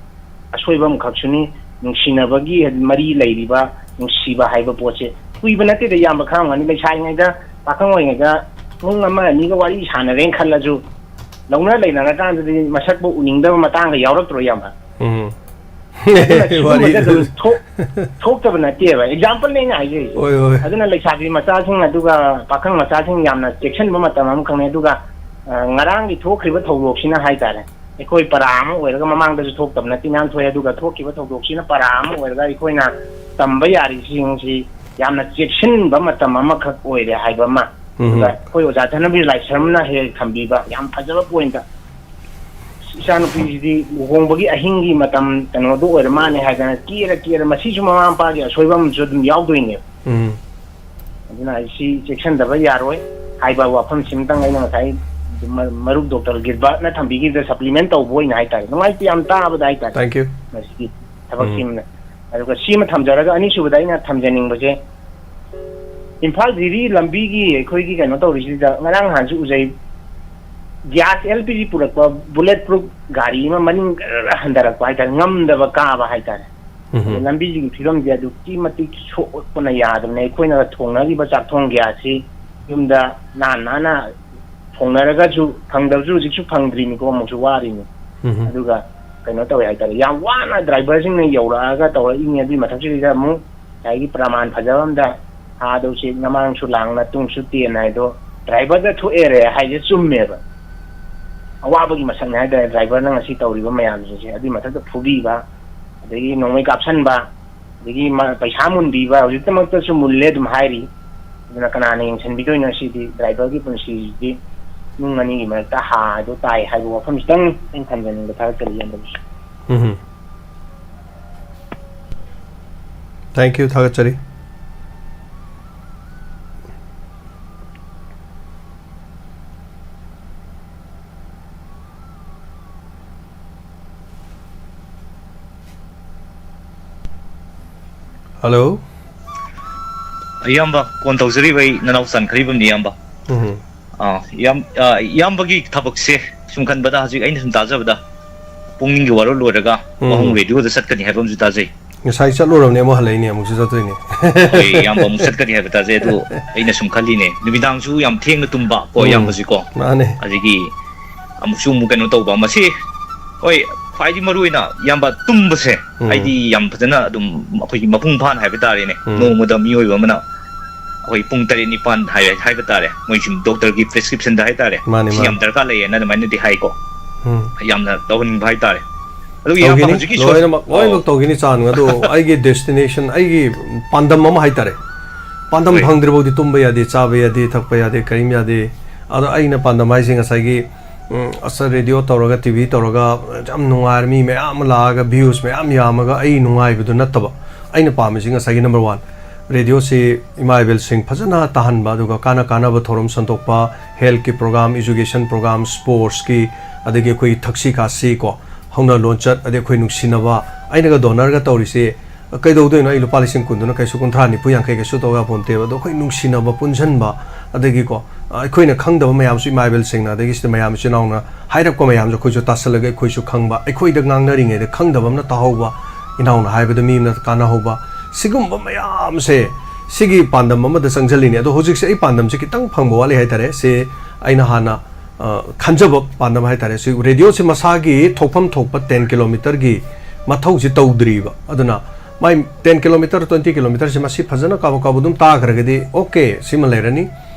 ꯑꯁꯣꯏꯕ ꯑꯃꯈꯛꯁꯨꯅꯤ꯫ ꯅꯨꯡꯁꯤꯅꯕꯒꯤ ꯃꯔꯤ ꯂꯩꯔꯤꯕ ꯅꯨꯡꯁꯤꯕ ꯍꯥꯏꯕ ꯄꯣꯠꯁꯦ ꯀꯨꯏꯕ ꯅꯠꯇꯦꯗ, ꯏꯌꯥꯝꯕ ꯈꯪꯉꯝꯒꯅꯤ꯫ ꯂꯩꯁꯥꯔꯤꯉꯩꯗ, ꯄꯥꯈꯪ ꯑꯣꯏꯔꯤꯉꯩꯗ ꯄꯨꯡ ꯑꯃ ꯑꯅꯤꯒ ꯋꯥꯔꯤ ꯁꯥꯟꯅꯔꯦꯅ ꯈꯜꯂꯁꯨ, ꯂꯧꯅ ꯂꯩꯅꯔꯀꯥꯟꯗꯗꯤ ꯃꯁꯛꯄꯨ ꯎꯅꯤꯡꯗꯕ ꯃꯇꯥꯡꯒ ꯌꯥꯎꯔꯛꯇ꯭ꯔꯣ, ꯏꯌꯥꯝꯕ? ꯎꯝ꯫ ꯑꯗꯨꯅ ꯁꯤꯒꯨꯝꯕꯁꯦ ꯋꯥꯔꯤꯗꯨ꯫ ꯑꯗꯨꯝ ꯊꯣꯛ-, ꯊꯣꯛꯇꯕ ꯅꯠꯇꯦꯕ꯫ ꯑꯦꯛꯖꯥꯝꯄꯜꯅꯦ ꯑꯩꯅ ꯍꯥꯏꯖꯔꯤꯁꯦ꯫ ꯍꯣꯏ, ꯍꯣꯏ꯫ ꯑꯗꯨꯅ ꯂꯩꯁꯥꯕꯤ ꯃꯆꯥꯁꯤꯡ ꯑꯗꯨꯒ ꯄꯥꯈꯪ ꯃꯆꯥꯁꯤꯡ ꯌꯥꯝꯅ ꯆꯦꯛꯁꯤꯟꯕ ꯃꯇꯝ ꯑꯃ ꯈꯪꯅꯩ꯫ ꯑꯗꯨꯒ, ꯑ, ꯉꯔꯥꯡꯒꯤ ꯊꯣꯛꯈ꯭ꯔꯤꯕ ꯊꯧꯗꯣꯛꯁꯤꯅ ꯍꯥꯏꯇꯥꯔꯦ, ꯑꯩꯈꯣꯏ ꯄꯔꯥ ꯑꯃ ꯑꯣꯏꯔꯒ, ꯃꯃꯥꯡꯗꯁꯨ ꯊꯣꯛꯇꯕ ꯅꯠꯇꯦ, ꯃꯌꯥꯝ ꯊꯣꯛꯑꯦ꯫ ꯑꯗꯨꯒ ꯊꯣꯛꯈꯤꯕ ꯊꯧꯗꯣꯛꯁꯤꯅ ꯄꯔꯥ ꯑꯃ ꯑꯣꯏꯔꯒ ꯑꯩꯈꯣꯏꯅ ꯇꯝꯕ ꯌꯥꯔꯤꯁꯤꯡꯁꯤ ꯌꯥꯝꯅ ꯆꯦꯛꯁꯤꯟꯕ ꯃꯇꯝ ꯑꯃꯈꯛ ꯑꯣꯏꯔꯦ ꯍꯥꯏꯕ ꯑꯃ꯫ ꯎꯝ꯫ ꯑꯗꯨꯒ ꯑꯩꯈꯣꯏ ꯑꯣꯖꯥ ꯙꯅꯕꯤꯔ ꯂꯥꯏꯁ꯭ꯔꯝꯅ ꯍꯦꯛ ꯍꯦꯛ ꯊꯝꯕꯤꯕ ꯌꯥꯝ ꯐꯖꯕ ꯄꯣꯏꯟꯠ꯫ ꯏꯆꯥꯅꯨꯄꯤꯁꯤꯗꯤ ꯂꯨꯍꯣꯡꯕꯒꯤ ꯑꯍꯤꯡꯒꯤ ꯃꯇꯝ ꯀꯩꯅꯣꯗꯣ ꯑꯣꯏꯔ ꯃꯥꯅꯦ ꯍꯥꯏꯗꯅ ꯀꯦꯔ ꯀꯦꯔ, ꯃꯁꯤꯁꯨ ꯃꯃꯥ ꯃꯄꯥꯒꯤ ꯑꯁꯣꯏꯕ ꯑꯃꯁꯨ ꯑꯗꯨꯝ ꯌꯥꯎꯗꯣꯏꯅꯦꯕ꯫ ꯎꯝ꯫ ꯑꯗꯨꯅ ꯑꯩ ꯁꯤ ꯆꯦꯛꯁꯤꯟꯗꯕ ꯌꯥꯔꯣꯏ ꯍꯥꯏꯕ ꯋꯥꯐꯝꯁꯤꯃꯇꯪ ꯑꯩꯅ ꯉꯁꯥꯏ ꯃ-, ꯃꯔꯨꯞ ꯗꯣꯛꯇꯔ ꯒꯤꯜꯕꯔꯠꯅ ꯊꯝꯕꯤꯈꯤꯕꯗ ꯁꯄ꯭ꯂꯤꯃꯦꯟ ꯇꯧꯕ ꯑꯣꯏꯅ ꯍꯥꯏꯇꯥꯔꯦ꯫ ꯅꯨꯡꯉꯥꯏꯇꯦ, ꯌꯥꯝ ꯇꯥꯕꯗ ꯍꯥꯏꯇꯥꯔꯦ꯫ Thank you꯫ ꯃꯁꯤꯒꯤ ꯊꯕꯛꯁꯤ ꯎꯝ꯫ ꯑꯃꯅ꯫ ꯑꯗꯨꯒ ꯁꯤꯃ ꯊꯝꯖꯔꯒ, ꯑꯅꯤꯁꯨꯕꯗ ꯑꯩꯅ ꯊꯝꯖꯅꯤꯡꯕꯁꯦ, ꯏꯝꯐꯥꯜ ꯖꯤꯔꯤ ꯂꯝꯕꯤꯒꯤ ꯑꯩꯈꯣꯏꯒꯤ ꯀꯩꯅꯣ ꯇꯧꯔꯤꯁꯤꯗ ꯉꯔꯥꯡ ꯅꯍꯥꯟꯁꯨ ꯎꯖꯩ, ꯒ꯭ꯌꯥꯁ ꯑꯦꯜ ꯄꯤ ꯖꯤ ꯄꯨꯔꯛꯄ ꯕꯨꯂꯦꯠ ꯄ꯭ꯔꯨꯐ ꯒꯥꯔꯤ ꯑꯃ ꯃꯅꯤꯡ ꯒꯔ ꯍꯟꯊꯔꯛꯄ ꯍꯥꯏꯇꯥꯔꯦ, ꯉꯝꯗꯕ ꯀꯥꯕ ꯍꯥꯏꯇꯥꯔꯦ꯫ ꯑꯗꯣ ꯎꯝ꯫ ꯂꯝꯕꯤꯁꯤꯒꯤ ꯐꯤꯕꯝꯁꯦ ꯑꯗꯨꯛꯀꯤ ꯃꯇꯤꯛ ꯁꯣꯛꯄꯅ ꯌꯥꯗꯕꯅꯦ꯫ ꯑꯩꯈꯣꯏꯅ ꯊꯣꯡꯅꯈꯤꯕ ꯆꯥꯛꯊꯣꯡ ꯒ꯭ꯌꯥꯁꯁꯤ ꯌꯨꯝꯗ ꯅꯥꯟ ꯅꯥꯟꯅ ꯊꯣꯡꯅꯔꯒꯁꯨ ꯐꯪꯗꯕꯁꯨ ꯍꯧꯖꯤꯛꯁꯨ ꯐꯪꯗ꯭ꯔꯤꯅꯤꯀꯣ, ꯑꯃꯨꯛꯁꯨ ꯋꯥꯔꯤꯅꯤ꯫ ꯎꯝ꯫ ꯑꯗꯨꯒ ꯀꯩꯅꯣ ꯇꯧꯋꯦ ꯍꯥꯏꯇꯥꯔꯦ, ꯌꯥꯝ ꯋꯥꯅ ꯗ꯭ꯔꯥꯏꯚꯔꯁꯤꯡꯅ ꯌꯧꯔꯛꯑꯒ ꯇꯧꯔꯛꯏꯅꯤ꯫ ꯑꯗꯨꯒꯤ ꯃꯊꯛꯁꯤꯗ ꯑꯃꯨꯛ ꯉꯁꯥꯏꯒꯤ ꯄ꯭ꯔꯃꯥꯟ ꯐꯖꯕ ꯑꯃꯗ, "ꯊꯥꯗꯧ ꯎꯆꯦꯛ ꯃꯃꯥꯡꯁꯨ ꯂꯥꯡꯅ ꯇꯨꯡꯁꯨ ꯇꯦꯟ" ꯍꯥꯏꯗꯣ ꯗ꯭ꯔꯥꯏꯚꯔꯗ ꯊꯣꯛꯑꯦꯔꯦ ꯍꯥꯏꯁꯦ ꯆꯨꯝꯃꯦꯕ꯫ ꯑꯋꯥꯕꯒꯤ ꯃꯁꯛꯅꯦ ꯍꯥꯏꯇꯥꯔꯦ ꯗ꯭ꯔꯥꯏꯚꯔꯅ ꯉꯁꯤ ꯇꯧꯔꯤꯕ ꯃꯌꯥꯝꯁꯤꯡꯁꯦ꯫ ꯑꯗꯨꯒꯤ ꯃꯊꯛꯇ ꯐꯨꯕꯤꯕ, ꯑꯗꯒꯤ ꯅꯣꯡꯃꯩ ꯀꯥꯞꯁꯟꯕ, ꯑꯗꯒꯤ ꯃ-, ꯄꯩꯁꯥ ꯃꯨꯟꯕꯤꯕ, ꯍꯧꯖꯤꯛꯇꯃꯛꯇꯁꯨ ꯃꯨꯜꯂꯦ ꯑꯗꯨꯝ ꯍꯥꯏꯔꯤ꯫ ꯑꯗꯨꯅ ꯀꯅꯥꯅ ꯌꯦꯡꯁꯤꯟꯕꯤꯗꯣꯏꯅꯣ? ꯁꯤꯗꯤ ꯗ꯭ꯔꯥꯏꯚꯔꯒꯤ ꯄꯨꯟꯁꯤꯁꯤꯗꯤ ꯏꯃꯨꯡ ꯑꯅꯤꯒꯤ ꯃꯔꯛꯇ ꯍꯥ ꯍꯥꯏꯗꯣ ꯇꯥꯏ ꯍꯥꯏꯕ ꯋꯥꯐꯝꯁꯤꯇꯪ ꯑꯩꯅ ꯊꯝꯖꯅꯤꯡꯕ꯫ ꯊꯥꯒꯠꯆꯔꯤ, ꯏꯌꯥꯝꯕꯒꯤꯁꯨ꯫ ꯎꯝ꯫ Thank you, ꯊꯥꯒꯠꯆꯔꯤ꯫ Hello꯫ ꯏꯌꯥꯝꯕ, ꯀꯣꯟ ꯇꯧꯖꯔꯤꯕ ꯑꯩ ꯅꯅꯥꯎ ꯆꯥꯟꯈ꯭ꯔꯤꯕꯝꯅꯤ, ꯏꯌꯥꯝꯕ꯫ ꯎꯝ꯫ ꯑꯥ, ꯏꯌꯥꯝ-, ꯑꯥ, ꯏꯌꯥꯝꯕꯒꯤ ꯊꯕꯛꯁꯦ ꯁꯨꯝ ꯈꯟꯕꯗ, ꯍꯧꯖꯤꯛ ꯑꯩꯅ ꯁꯨꯝ ꯇꯥꯖꯕꯗ, ꯄꯨꯡꯒꯤ ꯋꯥꯔꯣꯜ ꯂꯣꯏꯔꯒ ꯎꯝ꯫ ꯋꯥꯍꯪ ꯔꯦꯗꯤꯑꯣꯗ ꯆꯠꯀꯅꯤ ꯍꯥꯏꯕ ꯑꯃꯁꯨ ꯇꯥꯖꯩ꯫ ꯉꯁꯥꯏ ꯆꯠꯂꯨꯔꯕꯅꯦ, ꯑꯃꯨꯛ ꯍꯜꯂꯛꯏꯅꯦ, ꯑꯃꯨꯛꯁꯨ ꯆꯠꯇꯣꯏꯅꯦ꯫ ꯍꯣꯏ, ꯏꯌꯥꯝꯕ ꯑꯃꯨꯛ ꯆꯠꯀꯅꯤ ꯍꯥꯏꯕ ꯇꯥꯖꯩ꯫ ꯑꯗꯨ ꯑꯩꯅ ꯁꯨꯝ ꯈꯜꯂꯤꯅꯦ, ꯅꯨꯃꯤꯗꯥꯡꯁꯨ ꯌꯥꯝ ꯊꯦꯡꯅ ꯇꯨꯝꯕ ꯀꯣ, ꯎꯝ, ꯏꯌꯥꯝꯕꯁꯤꯀꯣ꯫ ꯃꯥꯅꯦ꯫ ꯑꯗꯒꯤ ꯑꯃꯨꯛꯁꯨ ꯑꯃꯨꯛ ꯀꯩꯅꯣ ꯇꯧꯕ, ꯃꯁꯤ, ꯍꯣꯏ, ꯈ꯭ꯋꯥꯏꯗꯒꯤ ꯃꯔꯨ ꯑꯣꯏꯅ, ꯏꯌꯥꯝꯕ, ꯇꯨꯝꯕꯁꯦ, ꯎꯝ꯫ ꯍꯥꯏꯗꯤ ꯌꯥꯝ ꯐꯖꯅ ꯑꯗꯨꯝ ꯑꯩꯈꯣꯏꯒꯤ ꯃꯄꯨꯡ ꯐꯥꯅ ꯍꯥꯏꯕ ꯇꯥꯔꯦꯅꯦ, ꯎꯝ꯫ ꯅꯣꯡꯃꯗ ꯃꯤꯑꯣꯏꯕ ꯑꯃꯅ ꯑꯩꯈꯣꯏ ꯄꯨꯡ ꯇꯔꯦꯠ ꯅꯤꯄꯥꯟ ꯍꯥꯏ-, ꯍꯥꯏꯕ ꯇꯥꯔꯦ, ꯃꯣꯏ ꯁꯨꯝ ꯗꯣꯛꯇꯔꯒꯤ ꯄ꯭ꯔꯦꯁꯀ꯭ꯔꯤꯞꯁꯟꯗ ꯍꯥꯏ ꯇꯥꯔꯦ, ꯃꯥꯅꯦ, ꯁꯤ ꯌꯥꯝ ꯃꯥꯅꯦ꯫ ꯗꯔꯀꯥꯔ ꯂꯩꯌꯦꯅ ꯑꯗꯨꯃꯥꯏꯅꯗꯤ ꯍꯥꯏꯀꯣ꯫ ꯎꯝ꯫ ꯌꯥꯝꯅ ꯇꯧꯍꯟꯅꯤꯡꯕ ꯍꯥꯏ ꯇꯥꯔꯦ꯫ ꯑꯗꯨ ꯏꯌꯥꯝꯕ ꯇꯧꯈꯤꯅꯤ꯫ ꯍꯧꯖꯤꯛꯀꯤ ꯁꯣ-, ꯂꯣꯏꯅꯃꯛ, ꯑꯣ꯫ ꯂꯣꯏꯅꯃꯛ ꯇꯧꯈꯤꯅꯤ, ꯆꯥꯟ꯫ ꯑꯗꯣ ꯑꯩꯒꯤ destination, ꯑꯩꯒꯤ ꯄꯥꯟꯗꯝ ꯑꯃ ꯍꯥꯏ ꯇꯥꯔꯦ, ꯄꯥꯟꯗꯝ ꯍꯣꯏ꯫ ꯐꯪꯗ꯭ꯔꯤꯐꯥꯎꯗꯤ ꯇꯨꯝꯕ ꯌꯥꯗꯦ, ꯆꯥꯕ ꯌꯥꯗꯦ, ꯊꯛꯄ ꯌꯥꯗꯦ, ꯀꯔꯤꯝ ꯌꯥꯗꯦ꯫ ꯑꯗꯣ ꯑꯩꯅ ꯄꯥꯟꯗꯝ ꯍꯥꯏꯁꯦ ꯉꯁꯥꯏꯒꯤ, ꯎꯝ, ꯑꯁ, ꯔꯦꯗꯤꯑꯣ ꯇꯧꯔꯒ, ꯇꯤ ꯚꯤ ꯇꯧꯔꯒ, ꯌꯥꯝ ꯅꯨꯡꯉꯥꯏꯔ, ꯃꯤ ꯃꯌꯥꯝ ꯑꯃ ꯂꯥꯛꯑꯒ, views ꯃꯌꯥꯝ ꯌꯥꯝꯃꯒ ꯑꯩ ꯅꯨꯡꯉꯥꯏꯕꯗꯨ ꯅꯠꯇꯕ꯫ ꯑꯩꯅ ꯄꯥꯝꯃꯤꯁꯤ ꯉꯁꯥꯏꯒꯤ number one, ꯔꯦꯗꯤꯑꯣꯁꯤ ꯏꯃꯥ ꯏꯕꯦꯜꯁꯤꯡ ꯐꯖꯅ ꯇꯥꯍꯟꯕ, ꯑꯗꯨꯒ ꯀꯥꯟꯅ ꯀꯥꯟꯅꯕ ꯊꯧꯔꯝ ꯁꯟꯗꯣꯛꯄ, healthꯀꯤ program, education program, sportsꯀꯤ, ꯑꯗꯒꯤ ꯑꯩꯈꯣꯏ ꯊꯛꯁꯤ ꯈꯥꯁꯤ ꯀꯣ, ꯍꯧꯅ ꯂꯣꯟꯆꯠ, ꯑꯗꯩ ꯑꯩꯈꯣꯏ ꯅꯨꯡꯁꯤꯅꯕ, ꯑꯩꯅꯒ ꯗꯣꯅꯔꯒ ꯇꯧꯔꯤꯁꯦ, ꯀꯩꯗꯧꯗꯣꯏꯅꯣ? ꯑꯩ ꯂꯨꯄꯥ ꯂꯤꯁꯤꯡ ꯀꯨꯟꯗꯨꯅ ꯀꯩꯁꯨ ꯀꯨꯟꯊ꯭ꯔꯥ, ꯅꯤꯐꯨ, ꯌꯥꯡꯈꯩ ꯀꯩꯁꯨ ꯇꯧ ꯌꯥꯄꯣꯟꯇꯦꯕ꯫ ꯑꯗꯣ ꯑꯩꯈꯣꯏ ꯅꯨꯡꯁꯤꯅꯕ, ꯄꯨꯟꯁꯤꯟꯕ, ꯑꯗꯒꯤꯀꯣ, ꯑ, ꯑꯩꯈꯣꯏꯅ ꯈꯪꯗꯕ ꯃꯌꯥꯝꯁꯨ, ꯏꯃꯥ ꯏꯕꯦꯜꯁꯤꯡꯅ, ꯑꯗꯒꯤ ꯁꯤꯗ ꯃꯌꯥꯝ ꯏꯆꯤꯜ ꯏꯅꯥꯎꯅ ꯍꯥꯏꯔꯛꯄ ꯃꯌꯥꯝꯁꯨ ꯑꯩꯈꯣꯏꯁꯨ ꯇꯥꯁꯜꯂꯒ, ꯑꯩꯈꯣꯏꯁꯨ ꯈꯪꯕ, ꯑꯩꯈꯣꯏꯗ ꯉꯥꯡꯅꯔꯤꯉꯩꯗ ꯈꯪꯗꯕ ꯑꯃꯅ ꯇꯥꯍꯧꯕ, ꯏꯅꯥꯎꯅ ꯍꯥꯏꯕꯗ ꯃꯤ ꯑꯃꯅ ꯀꯥꯟꯅꯍꯧꯕ, ꯁꯤꯒꯨꯝꯕ ꯃꯌꯥꯝꯁꯦ ꯁꯤꯒꯤ ꯄꯥꯟꯗꯝ ꯑꯃꯗ ꯆꯪꯁꯤꯜꯂꯤꯅꯦ꯫ ꯑꯗꯣ ꯍꯧꯖꯤꯛꯁꯦ ꯑꯩ ꯄꯥꯟꯗꯝꯁꯦ ꯈꯤꯇꯪ ꯐꯪꯕ ꯋꯥꯠꯂꯤ ꯍꯥꯏꯇꯥꯔꯦ꯫ ꯁꯤ ꯑꯩꯅ ꯍꯥꯟꯅ, ꯑ, ꯈꯟꯖꯕ ꯄꯥꯟꯗꯝ ꯍꯥꯏꯇꯥꯔꯦ꯫ ꯁꯤ ꯔꯦꯗꯤꯑꯣꯁꯤ ꯃꯁꯥꯒꯤ ꯊꯣꯛꯐꯝ ꯊꯣꯛꯄ ꯇꯦꯟ ꯀꯤꯂꯣꯃꯤꯇꯔꯒꯤ ꯃꯊꯧꯁꯤ ꯇꯧꯗ꯭ꯔꯤꯕ꯫ ꯑꯗꯨꯅ ꯃꯥꯏ ꯇꯦꯟ ꯀꯤꯂꯣꯃꯤꯇꯔ, ꯇ꯭ꯋꯦꯟꯇꯤ ꯀꯤꯂꯣꯃꯤꯇꯔꯁꯤ ꯃꯁꯤ ꯐꯖꯅ ꯀꯥꯕꯛ ꯀꯥꯕꯛ ꯑꯗꯨꯝ ꯇꯥꯈ꯭ꯔꯒꯗꯤ, ꯑꯣꯀꯦ, ꯁꯤꯃ ꯂꯩꯔꯅꯤ꯫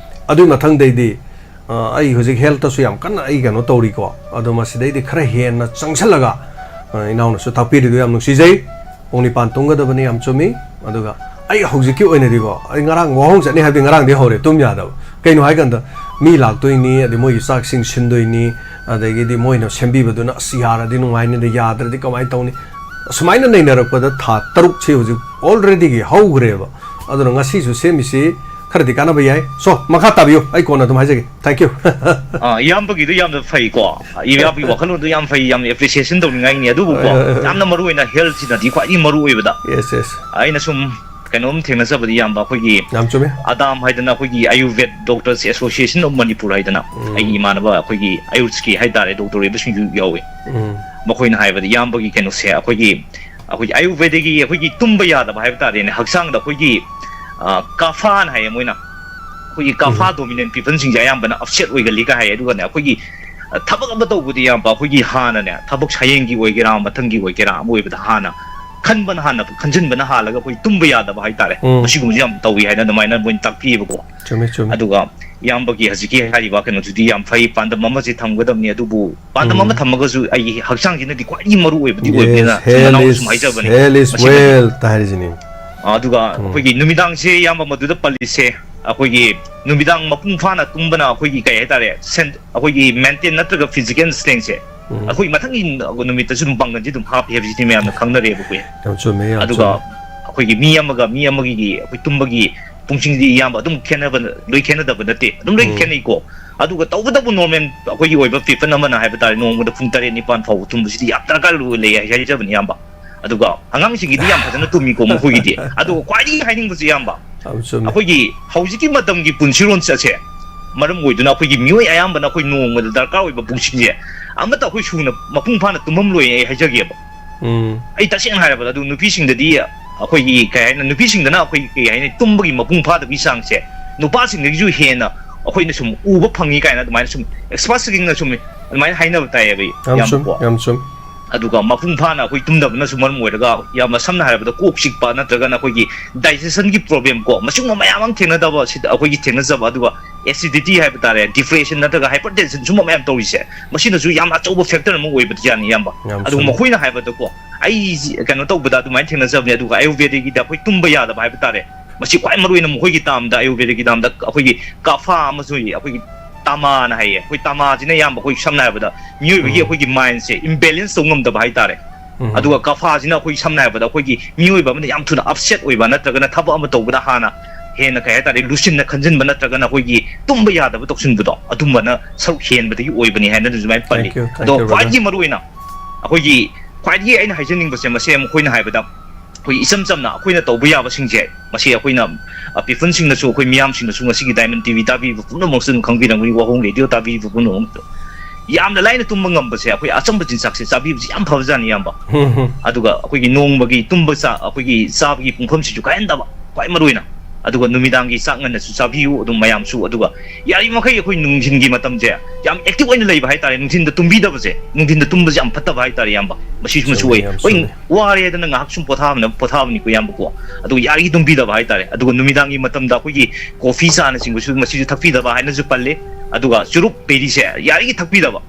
ꯑꯗꯨꯒꯤ ꯃꯊꯪꯗꯩꯗꯤ, ꯑ, ꯑꯩ ꯍꯧꯖꯤꯛ ꯍꯦꯜꯠꯇꯁꯨ ꯌꯥꯝ ꯀꯟꯅ ꯑꯩ ꯀꯩꯅꯣ ꯇꯧꯔꯤꯀꯣ꯫ ꯑꯗꯣ ꯃꯁꯤꯗꯩꯗꯤ ꯈꯔ ꯍꯦꯟꯅ ꯆꯪꯁꯜꯂꯒ, ꯑ, ꯏꯅꯥꯎꯅꯁꯨ ꯇꯥꯛꯄꯤꯔꯤꯗꯣ ꯌꯥꯝ ꯅꯨꯡꯁꯤꯖꯩ꯫ ꯄꯨꯡ ꯅꯤꯄꯥꯟ ꯇꯨꯝꯒꯗꯕꯅꯤ, ꯌꯥꯝ ꯆꯨꯝꯃꯤ꯫ ꯑꯗꯨꯒ ꯑꯩ ꯍꯧꯖꯤꯛꯀꯤ ꯑꯣꯏꯅꯗꯤꯀꯣ, ꯑꯩ ꯉꯔꯥꯡ ꯋꯥꯍꯣꯡ ꯆꯠꯅꯤ ꯍꯥꯏꯕꯗꯤ ꯉꯔꯥꯡꯗꯤ ꯍꯧꯔꯦ, ꯇꯨꯝ ꯌꯥꯗꯕ꯫ ꯀꯩꯅꯣ ꯍꯥꯏꯀꯥꯟꯗ, ꯃꯤ ꯂꯥꯛꯇꯣꯏꯅꯤ, ꯑꯗꯩ ꯃꯣꯏꯒꯤ ꯆꯥꯛꯁꯤꯡ ꯁꯤꯟꯗꯣꯏꯅꯤ, ꯑꯗꯒꯤꯗꯤ ꯃꯣꯏꯅ ꯁꯦꯝꯕꯤꯕꯗꯨꯅ, "ꯑꯁ, ꯌꯥꯔꯗꯤ ꯅꯨꯡꯉꯥꯏꯅꯤꯗ, ꯌꯥꯗ꯭ꯔꯗꯤ ꯀꯃꯥꯏꯅ ꯇꯧꯅꯤ?" ꯑꯁꯨꯃꯥꯏꯅ ꯅꯩꯅꯔꯛꯄꯗ ꯊꯥ ꯇꯔꯨꯛꯁꯤ ꯍꯧꯖꯤꯛ ꯑꯣꯜꯔꯦꯗꯤꯒꯤ ꯍꯧꯈ꯭ꯔꯦꯕ꯫ ꯑꯗꯨꯅ ꯉꯁꯤꯁꯨ ꯁꯦꯝꯃꯤꯁꯤ ꯈꯔꯗꯤ ꯀꯥꯟꯅꯕ ꯌꯥꯏ꯫ ꯁꯣ, ꯃꯈꯥ ꯇꯥꯕꯤꯌꯨ, ꯑꯩ ꯀꯣꯟꯅ ꯑꯗꯨꯝ ꯍꯥꯏꯖꯒꯦ꯫ Thank you꯫ ꯑꯥ, ꯏꯌꯥꯝꯕꯒꯤꯗꯣ ꯌꯥꯝꯅ ꯐꯩꯀꯣ꯫ ꯏꯌꯥꯝꯕꯒꯤ ꯋꯥꯈꯜꯂꯣꯟꯗꯣ ꯌꯥꯝ ꯐꯩ, ꯌꯥꯝꯅ ꯑꯦꯄ꯭ꯔꯤꯁꯤꯌꯦꯁꯟ ꯇꯧꯅꯤꯡꯉꯥꯏꯅꯤ꯫ ꯑꯗꯨꯕꯨꯀꯣ, ꯍꯣꯏ, ꯍꯣꯏ, ꯍꯣꯏ꯫ ꯌꯥꯝꯅ ꯃꯔꯨ ꯑꯣꯏꯅ ꯍꯦꯜꯠꯁꯤꯅꯗꯤ ꯈ꯭ꯋꯥꯏꯗꯒꯤ ꯃꯔꯨ ꯑꯣꯏꯕꯗ꯫ Yes, yes꯫ ꯑꯩꯅ ꯁꯨꯝ ꯀꯩꯅꯣꯝ ꯊꯦꯡꯅꯖꯕꯗꯤ, ꯏꯌꯥꯝꯕ, ꯑꯩꯈꯣꯏꯒꯤ ꯌꯥꯝ ꯆꯨꯝꯃꯦ꯫ ꯑꯗꯥꯝ ꯍꯥꯏꯗꯅ ꯑꯩꯈꯣꯏꯒꯤ ꯑꯌꯨꯔꯚꯦꯗ ꯗꯣꯛꯇꯔꯁ ꯑꯦꯁꯣꯁꯤꯌꯦꯁꯟ ꯑꯣꯐ ꯃꯅꯤꯄꯨꯔ ꯍꯥꯏꯗꯅ ꯎꯝ꯫ ꯑꯩꯒꯤ ꯏꯃꯥꯟꯅꯕ ꯑꯩꯈꯣꯏꯒꯤ ꯑꯌꯨꯔꯁꯀꯤ ꯍꯥꯏꯇꯥꯔꯦ, ꯗꯣꯛꯇꯔ ꯑꯣꯏꯕꯁꯤꯡꯁꯨ ꯌꯥꯎꯋꯤ꯫ ꯎꯝ꯫ ꯃꯈꯣꯏꯅ ꯍꯥꯏꯕꯗ ꯏꯌꯥꯝꯕꯒꯤ ꯀꯩꯅꯣꯁꯦ ꯑꯩꯈꯣꯏꯒꯤ, ꯑꯩꯈꯣꯏꯒꯤ ꯑꯌꯨꯔꯚꯦꯗꯒꯤ ꯑꯩꯈꯣꯏꯒꯤ ꯇꯨꯝꯕ ꯌꯥꯗꯕ ꯍꯥꯏꯕ ꯇꯥꯔꯦꯅꯦ, ꯍꯛꯆꯥꯡꯗ ꯑꯩꯈꯣꯏꯒꯤ, ꯑ, ꯀꯥꯐꯥꯅ ꯍꯥꯏꯌꯦ ꯃꯣꯏꯅ, ꯑꯩꯈꯣꯏꯒꯤ ꯎꯝ꯫ ꯀꯥꯐꯥ ꯗꯣꯃꯤꯅꯦꯟ ꯄꯤꯄꯜꯁꯤꯡꯁꯦ ꯑꯌꯥꯝꯕꯅ ꯑꯞꯁꯦꯠ ꯑꯣꯏꯒꯜꯂꯤꯒ ꯍꯥꯏꯌꯦ꯫ ꯑꯗꯨꯒꯅꯦ, ꯑꯩꯈꯣꯏꯒꯤ, ꯑ, ꯊꯕꯛ ꯑꯃ ꯇꯧꯕꯗ, ꯏꯌꯥꯝꯕ, ꯑꯩꯈꯣꯏꯒꯤ ꯍꯥꯟꯅꯅꯦ, ꯊꯕꯛ ꯍꯌꯦꯡꯒꯤ ꯑꯣꯏꯒꯦꯔꯥ, ꯃꯊꯪꯒꯤ ꯑꯣꯏꯒꯦꯔꯥ, ꯑꯃ ꯑꯣꯏꯕꯗ ꯍꯥꯟꯅ ꯈꯟꯕꯅ ꯍꯥꯟꯅ, ꯈꯟꯖꯤꯟꯕꯅ ꯍꯥꯜꯂꯒ ꯑꯩꯈꯣꯏ ꯇꯨꯝꯕ ꯌꯥꯗꯕ ꯍꯥꯏꯇꯥꯔꯦ꯫ ꯎꯝ꯫ ꯃꯁꯤꯒꯨꯝꯕꯁꯦ ꯌꯥꯝ ꯇꯧꯏ ꯍꯥꯏꯅ ꯑꯗꯨꯃꯥꯏꯅ ꯃꯣꯏꯅ ꯇꯥꯛꯄꯤꯌꯦꯕꯀꯣ꯫ ꯆꯨꯝꯃꯦ, ꯆꯨꯝꯃꯦ꯫ ꯑꯗꯨꯒ ꯏꯌꯥꯝꯕꯒꯤ ꯍꯧꯖꯤꯛꯀꯤ ꯍꯥꯏꯔꯤꯕ ꯀꯩꯅꯣꯗꯨꯗꯤ ꯌꯥꯝ ꯐꯩ, ꯄꯥꯟꯗꯝ ꯑꯃꯁꯦ ꯊꯝꯒꯗꯕꯅꯤ꯫ ꯑꯗꯨꯕꯨ ꯄꯥꯟꯗꯝ ꯑꯃ ꯎꯝ꯫ ꯊꯝꯃꯒꯁꯨ ꯑꯩꯒꯤ ꯍꯛꯆꯥꯡꯁꯤꯅꯗꯤ ꯈ꯭ꯋꯥꯏꯗꯒꯤ ꯃꯔꯨ ꯑꯣꯏꯕꯗꯤ ꯑꯣꯏꯕꯅꯤꯅ, Yes, ꯁꯨꯝ health ꯅꯅꯥꯎꯅ ꯁꯨꯝ is, ꯍꯥꯏꯖꯕꯅꯤ꯫ health is ꯃꯁꯤꯅ wealth ꯍꯥꯏꯔꯤꯁꯤꯅꯤ꯫ ꯑꯗꯨꯒ ꯎꯝ꯫ ꯑꯩꯈꯣꯏꯒꯤ ꯅꯨꯃꯤꯗꯥꯡꯁꯦ, ꯏꯌꯥꯝꯕ, ꯃꯗꯨꯗ ꯄꯜꯂꯤꯁꯦ, ꯑꯩꯈꯣꯏꯒꯤ ꯅꯨꯃꯤꯗꯥꯡ ꯃꯄꯨꯡ ꯐꯥꯅ ꯇꯨꯝꯕꯅ ꯑꯩꯈꯣꯏꯒꯤ, ꯀꯩ ꯍꯥꯏꯇꯥꯔꯦ, ꯁꯦꯟ-, ꯑꯩꯈꯣꯏꯒꯤ ꯃꯦꯟꯇꯦꯟ ꯅꯠꯇ꯭ꯔꯒ ꯐꯤꯖꯤꯀꯦꯜ ꯁ꯭ꯇꯔꯦꯡꯁꯦ ꯎꯝ꯫ ꯑꯩꯈꯣꯏ ꯃꯊꯪꯒꯤ ꯅꯨꯃꯤꯠꯇꯁꯨ ꯑꯗꯨꯝ ꯄꯥꯡꯒꯜꯁꯦ ꯑꯗꯨꯝ ꯍꯥꯞꯄꯤ ꯍꯥꯏꯕꯁꯤꯗꯤ ꯃꯌꯥꯝꯅ ꯈꯪꯅꯔꯦꯕꯀꯣ꯫ ꯌꯥꯝ ꯆꯨꯝꯃꯦ, ꯌꯥꯝ ꯑꯗꯨꯒ ꯆꯨꯝꯃꯦ꯫ ꯑꯩꯈꯣꯏꯒꯤ ꯃꯤ ꯑꯃꯒ ꯃꯤ ꯑꯃꯒꯤ ꯑꯩꯈꯣꯏ ꯇꯨꯝꯕꯒꯤ ꯄꯨꯡꯁꯤꯡꯗꯤ ꯏꯌꯥꯝꯕ ꯑꯗꯨꯝ ꯈꯦꯠꯅꯕ, ꯂꯣꯏ ꯈꯦꯠꯅꯗꯕ ꯅꯠꯇꯦ, ꯑꯗꯨꯝ ꯂꯣꯏ ꯎꯝ꯫ ꯈꯦꯠꯅꯩꯀꯣ꯫ ꯑꯗꯨꯒ ꯇꯧꯕꯇꯕꯨ ꯅꯣꯔꯃꯦꯜ ꯑꯩꯈꯣꯏꯒꯤ ꯑꯣꯏꯕ ꯄꯤꯄꯜ ꯑꯃꯅ ꯍꯥꯏꯕ ꯇꯥꯔꯦ, ꯅꯣꯡꯃꯗ ꯄꯨꯡ ꯇꯔꯦꯠ ꯅꯤꯄꯥꯟ ꯐꯥꯎꯕ ꯇꯨꯝꯕꯁꯤꯗꯤ ꯌꯥꯝ ꯗꯔꯀꯥꯔ ꯂꯩ ꯍꯥꯏꯖꯕꯅꯤ, ꯏꯌꯥꯝꯕ꯫ ꯑꯗꯨꯒ ꯑꯉꯥꯡꯁꯤꯡꯒꯤꯗꯤ ꯌꯥꯝ ꯐꯖꯅ ꯇꯨꯝꯃꯤꯀꯣ ꯃꯈꯣꯏꯒꯤꯗꯤ꯫ ꯑꯗꯨꯒ ꯈ꯭ꯋꯥꯏꯗꯒꯤ ꯍꯥꯏꯅꯤꯡꯕꯁꯦ, ꯏꯌꯥꯝꯕ, ꯌꯥꯝ ꯆꯨꯝꯃꯦ꯫ ꯑꯩꯈꯣꯏꯒꯤ ꯍꯧꯖꯤꯛꯀꯤ ꯃꯇꯝꯒꯤ ꯄꯨꯟꯁꯤꯔꯣꯟꯁꯦ ꯃꯔꯝ ꯑꯣꯏꯗꯨꯅ ꯑꯩꯈꯣꯏꯒꯤ ꯃꯤꯑꯣꯏ ꯑꯌꯥꯝꯕꯅ ꯑꯩꯈꯣꯏ ꯅꯣꯡꯃꯗ ꯗꯔꯀꯥꯔ ꯑꯣꯏꯕ ꯄꯨꯡꯁꯤꯡꯁꯦ ꯑꯃꯠꯇ ꯑꯩꯈꯣꯏ ꯁꯨꯅ ꯃꯄꯨꯡ ꯐꯥꯅ ꯇꯨꯝꯃꯝꯂꯣꯏ, ꯑꯩ ꯍꯥꯏꯖꯒꯦꯕ꯫ ꯎꯝ ꯑꯩ ꯇꯁꯦꯡꯅ ꯍꯥꯏꯔꯕꯗ, ꯑꯗꯨ ꯅꯨꯄꯤꯁꯤꯡꯗꯗꯤ ꯑꯩꯈꯣꯏꯒꯤ ꯀꯩ ꯍꯥꯏꯅꯤ, ꯅꯨꯄꯤꯁꯤꯡꯗꯅ ꯑꯩꯈꯣꯏ ꯀꯩ ꯍꯥꯏꯅꯤ, ꯇꯨꯝꯕꯒꯤ ꯃꯄꯨꯡ ꯐꯥꯗꯕꯒꯤ ꯆꯥꯡꯁꯦ ꯅꯨꯄꯥꯁꯤꯡꯗꯒꯤꯁꯨ ꯍꯦꯟꯅ ꯑꯩꯈꯣꯏꯅ ꯁꯨꯝ ꯎꯕ ꯐꯪꯉꯤ ꯀꯥꯏꯅ ꯑꯗꯨꯃꯥꯏꯅ ꯁꯨꯝ ꯑꯦꯛꯁꯄꯔꯠꯁꯤꯡꯅ ꯁꯨꯝ ꯑꯗꯨꯃꯥꯏꯅ ꯍꯥꯏꯅꯕ ꯇꯥꯏꯌꯦꯕ, ꯌꯥꯝ ꯆꯨꯝ ꯏꯌꯥꯝꯕꯀꯣ꯫ ꯌꯥꯝ ꯆꯨꯝ꯫ ꯑꯗꯨꯒ ꯃꯄꯨꯡ ꯐꯥꯅ ꯑꯩꯈꯣꯏ ꯇꯨꯝꯗꯕꯅꯁꯨ ꯃꯔꯝ ꯑꯣꯏꯔꯒ, ꯌꯥꯝꯅ ꯁꯝꯅ ꯍꯥꯏꯔꯕꯗ, ꯀꯣꯛ ꯆꯤꯛꯄ ꯅꯠꯇ꯭ꯔꯒꯅ ꯑꯩꯈꯣꯏꯒꯤ ꯗꯥꯏꯖꯦꯁꯟꯒꯤ ꯄ꯭ꯔꯣꯕ꯭ꯂꯦꯝ ꯀꯣ, ꯃꯁꯤꯒꯨꯝꯕ ꯃꯌꯥꯝ ꯑꯃ ꯊꯦꯡꯅꯗꯕ ꯁꯤꯗ ꯑꯩꯈꯣꯏꯒꯤ ꯊꯦꯡꯅꯖꯕ, ꯑꯗꯨꯒ ꯑꯦꯁꯤꯗꯤꯇꯤ ꯍꯥꯏꯕ ꯇꯥꯔꯦ, ꯗꯤꯄ꯭ꯔꯦꯁꯟ ꯅꯠꯇ꯭ꯔꯒ ꯍꯥꯏꯄꯔ ꯇꯦꯟꯁꯟ, ꯁꯨꯝꯕ ꯃꯌꯥꯝ ꯇꯧꯔꯤꯁꯦ, ꯃꯁꯤꯅꯁꯨ ꯌꯥꯝꯅ ꯑꯆꯧꯕ ꯐꯦꯛꯇꯔ ꯑꯃ ꯑꯣꯏꯕꯗꯤ ꯌꯥꯅꯤ, ꯏꯌꯥꯝꯕ꯫ ꯌꯥꯝ ꯑꯗꯨꯒ ꯆꯨꯝꯃꯤ꯫ ꯃꯈꯣꯏꯅ ꯍꯥꯏꯕꯗꯀꯣ, ꯑꯩ ꯀꯩꯅꯣ ꯇꯧꯕꯗ ꯑꯗꯨꯃꯥꯏꯅ ꯊꯦꯡꯅꯖꯕꯅꯦ꯫ ꯑꯗꯨꯒ ꯑꯌꯨꯔꯕꯦꯗꯒꯤꯗ ꯑꯩꯈꯣꯏ ꯇꯨꯝꯕ ꯌꯥꯗꯕ ꯍꯥꯏꯕ ꯇꯥꯔꯦ, ꯃꯁꯤ ꯈ꯭ꯋꯥꯏ ꯃꯔꯨꯑꯣꯏꯅ ꯃꯈꯣꯏꯒꯤ ꯇꯥꯝꯗ, ꯑꯌꯨꯔꯕꯦꯗꯒꯤ ꯇꯥꯝꯗ ꯑꯩꯈꯣꯏꯒꯤ ꯀꯥꯐꯥ ꯑꯃꯁꯨ ꯂꯩ, ꯑꯩꯈꯣꯏꯒꯤ ꯇꯥꯃꯥꯅ ꯍꯥꯏꯌꯦ꯫ ꯑꯩꯈꯣꯏ ꯇꯥꯃꯥꯁꯤꯅ ꯑꯌꯥꯝꯕ ꯑꯩꯈꯣꯏ ꯁꯝꯅ ꯍꯥꯏꯔꯕꯗ ꯃꯤꯑꯣꯏꯕꯒꯤ ꯎꯝ꯫ ꯑꯩꯈꯣꯏꯒꯤ ꯃꯥꯏꯟꯁꯦ ꯏꯝꯕꯦꯂꯦꯟꯁ ꯇꯧ ꯉꯝꯗꯕ ꯍꯥꯏꯇꯥꯔꯦ꯫ ꯎꯝ꯫ ꯑꯗꯨꯒ ꯀꯥꯐꯥꯁꯤꯅ ꯑꯩꯈꯣꯏ ꯁꯝꯅ ꯍꯥꯏꯔꯕꯗ ꯑꯩꯈꯣꯏꯒꯤ ꯃꯤꯑꯣꯏꯕ ꯑꯃꯅ ꯌꯥꯝ ꯊꯨꯅ ꯑꯞꯁꯦꯠ ꯑꯣꯏꯕ ꯅꯠꯇ꯭ꯔꯒꯅ ꯊꯕꯛ ꯑꯃ ꯇꯧꯕꯗ ꯍꯥꯟꯅ ꯍꯦꯟꯅ ꯀꯩ ꯍꯥꯏꯇꯥꯔꯦ, ꯂꯨꯁꯤꯟꯅ ꯈꯟꯖꯤꯟꯕ ꯅꯠꯇ꯭ꯔꯒꯅ ꯑꯩꯈꯣꯏꯒꯤ ꯇꯨꯝꯕ ꯌꯥꯗꯕ ꯇꯧꯁꯤꯟꯕꯗꯣ, ꯑꯗꯨꯝꯕꯅ ꯁꯔꯨꯛ ꯍꯦꯟꯕꯗꯒꯤ ꯑꯣꯏꯕꯅꯤ ꯍꯥꯏꯅ ꯑꯗꯨꯃꯥꯏꯅ ꯄꯜꯂꯤ꯫ Thank you, thank ꯑꯗꯣ you, brother. ꯈ꯭ꯋꯥꯏꯗꯒꯤ ꯃꯔꯨꯑꯣꯏꯅ ꯑꯩꯈꯣꯏꯒꯤ ꯈ꯭ꯋꯥꯏꯗꯒꯤ ꯑꯩꯅ ꯍꯥꯏꯖꯅꯤꯡꯕꯁꯦ, ꯃꯁꯦ ꯃꯈꯣꯏꯅ ꯍꯥꯏꯕꯗ ꯑꯩꯈꯣꯏ ꯏꯆꯝ ꯆꯝꯅ ꯑꯩꯈꯣꯏꯅ ꯇꯧꯕ ꯌꯥꯕꯁꯤꯡꯁꯦ, ꯃꯁꯤ ꯑꯩꯈꯣꯏꯅ, ꯑ, ꯄꯤꯄꯜꯁꯤꯡꯅꯁꯨ, ꯑꯩꯈꯣꯏ ꯃꯤꯌꯥꯝꯁꯤꯡꯅꯁꯨ, ꯉꯁꯤꯒꯤ ꯗꯥꯏꯃꯟ ꯇꯤꯚꯤ ꯇꯥꯕꯤꯔꯤꯕ ꯄꯨꯝꯅꯃꯛꯁꯨ ꯑꯗꯨꯝ ꯈꯪꯕꯤꯔꯝꯒꯅꯤ, ꯋꯥꯍꯣꯡ ꯔꯦꯗꯤꯑꯣ ꯇꯥꯕꯤꯔꯤꯕ ꯄꯨꯝꯅꯃꯛꯁꯨ, ꯌꯥꯝꯅ ꯂꯥꯏꯅ ꯇꯨꯝꯕ ꯉꯝꯕꯁꯦ ꯑꯩꯈꯣꯏ ꯑꯆꯝꯕ ꯆꯤꯟꯖꯥꯛꯁꯦ ꯆꯥꯕꯤꯕꯁꯦ ꯌꯥꯝ ꯐꯕꯖꯥꯠꯅꯤ, ꯏꯌꯥꯝꯕ꯫ ꯑꯗꯨꯒ ꯑꯩꯈꯣꯏꯒꯤ ꯅꯣꯡꯃꯒꯤ ꯇꯨꯝꯕ ꯆꯥ-, ꯑꯩꯈꯣꯏꯒꯤ ꯆꯥꯕꯒꯤ ꯄꯨꯡꯐꯝꯁꯤꯁꯨ ꯀꯥꯏꯍꯟꯗꯕ, ꯈ꯭ꯋꯥꯏ ꯃꯔꯨꯑꯣꯏꯅ꯫ ꯑꯗꯨꯒ ꯅꯨꯃꯤꯗꯥꯡꯒꯤ ꯆꯥꯛ ꯉꯟꯅꯁꯨ ꯆꯥꯕꯤꯌꯨ ꯑꯗꯨꯝ ꯃꯌꯥꯝꯁꯨ꯫ ꯑꯗꯨꯒ ꯌꯥꯔꯤꯕꯃꯈꯩ ꯑꯩꯈꯣꯏ ꯅꯨꯡꯊꯤꯟꯒꯤ ꯃꯇꯝꯁꯦ ꯌꯥꯝ ꯑꯦꯛꯇꯤꯚ ꯑꯣꯏꯅ ꯂꯩꯕ ꯍꯥꯏꯇꯥꯔꯦ, ꯅꯨꯡꯊꯤꯟꯗ ꯇꯨꯝꯕꯤꯗꯕꯁꯦ, ꯅꯨꯡꯊꯤꯟꯗ ꯇꯨꯝꯕꯁꯦ ꯌꯥꯝ ꯐꯠꯇꯕ ꯍꯥꯏꯇꯥꯔꯦ, ꯏꯌꯥꯝꯕ꯫ ꯃꯁꯤꯁꯨ ꯃꯁꯨ ꯆꯨꯝꯃꯤ, ꯑꯣꯏ꯫ ꯌꯥꯝ ꯍꯣꯏ, ꯆꯨꯝꯃꯤ꯫ ꯋꯥꯔꯦꯗꯅ ꯉꯥꯏꯍꯥꯛ ꯁꯨꯝ ꯄꯣꯊꯥꯕꯅ, ꯄꯣꯊꯥꯕꯅꯤꯀꯣ, ꯏꯌꯥꯝꯕꯀꯣ꯫ ꯑꯗꯨꯒ ꯌꯥꯔꯤꯒꯩ ꯇꯨꯝꯕꯤꯗꯕ ꯍꯥꯏꯇꯥꯔꯦ꯫ ꯑꯗꯨꯒ ꯅꯨꯃꯤꯗꯥꯡꯒꯤ ꯃꯇꯝꯗ ꯑꯩꯈꯣꯏꯒꯤ ꯀꯣꯐꯤ ꯆꯥꯅꯆꯤꯡꯕꯁꯨ ꯃꯁꯤꯁꯨ ꯊꯛꯄꯤꯗꯕ ꯍꯥꯏꯅꯁꯨ ꯄꯜꯂꯤ꯫ ꯑꯗꯨꯒ ꯆꯨꯔꯨꯞ ꯕꯦꯔꯤꯁꯦ ꯌꯥꯔꯤꯒꯩ ꯊꯛꯄꯤꯗꯕ꯫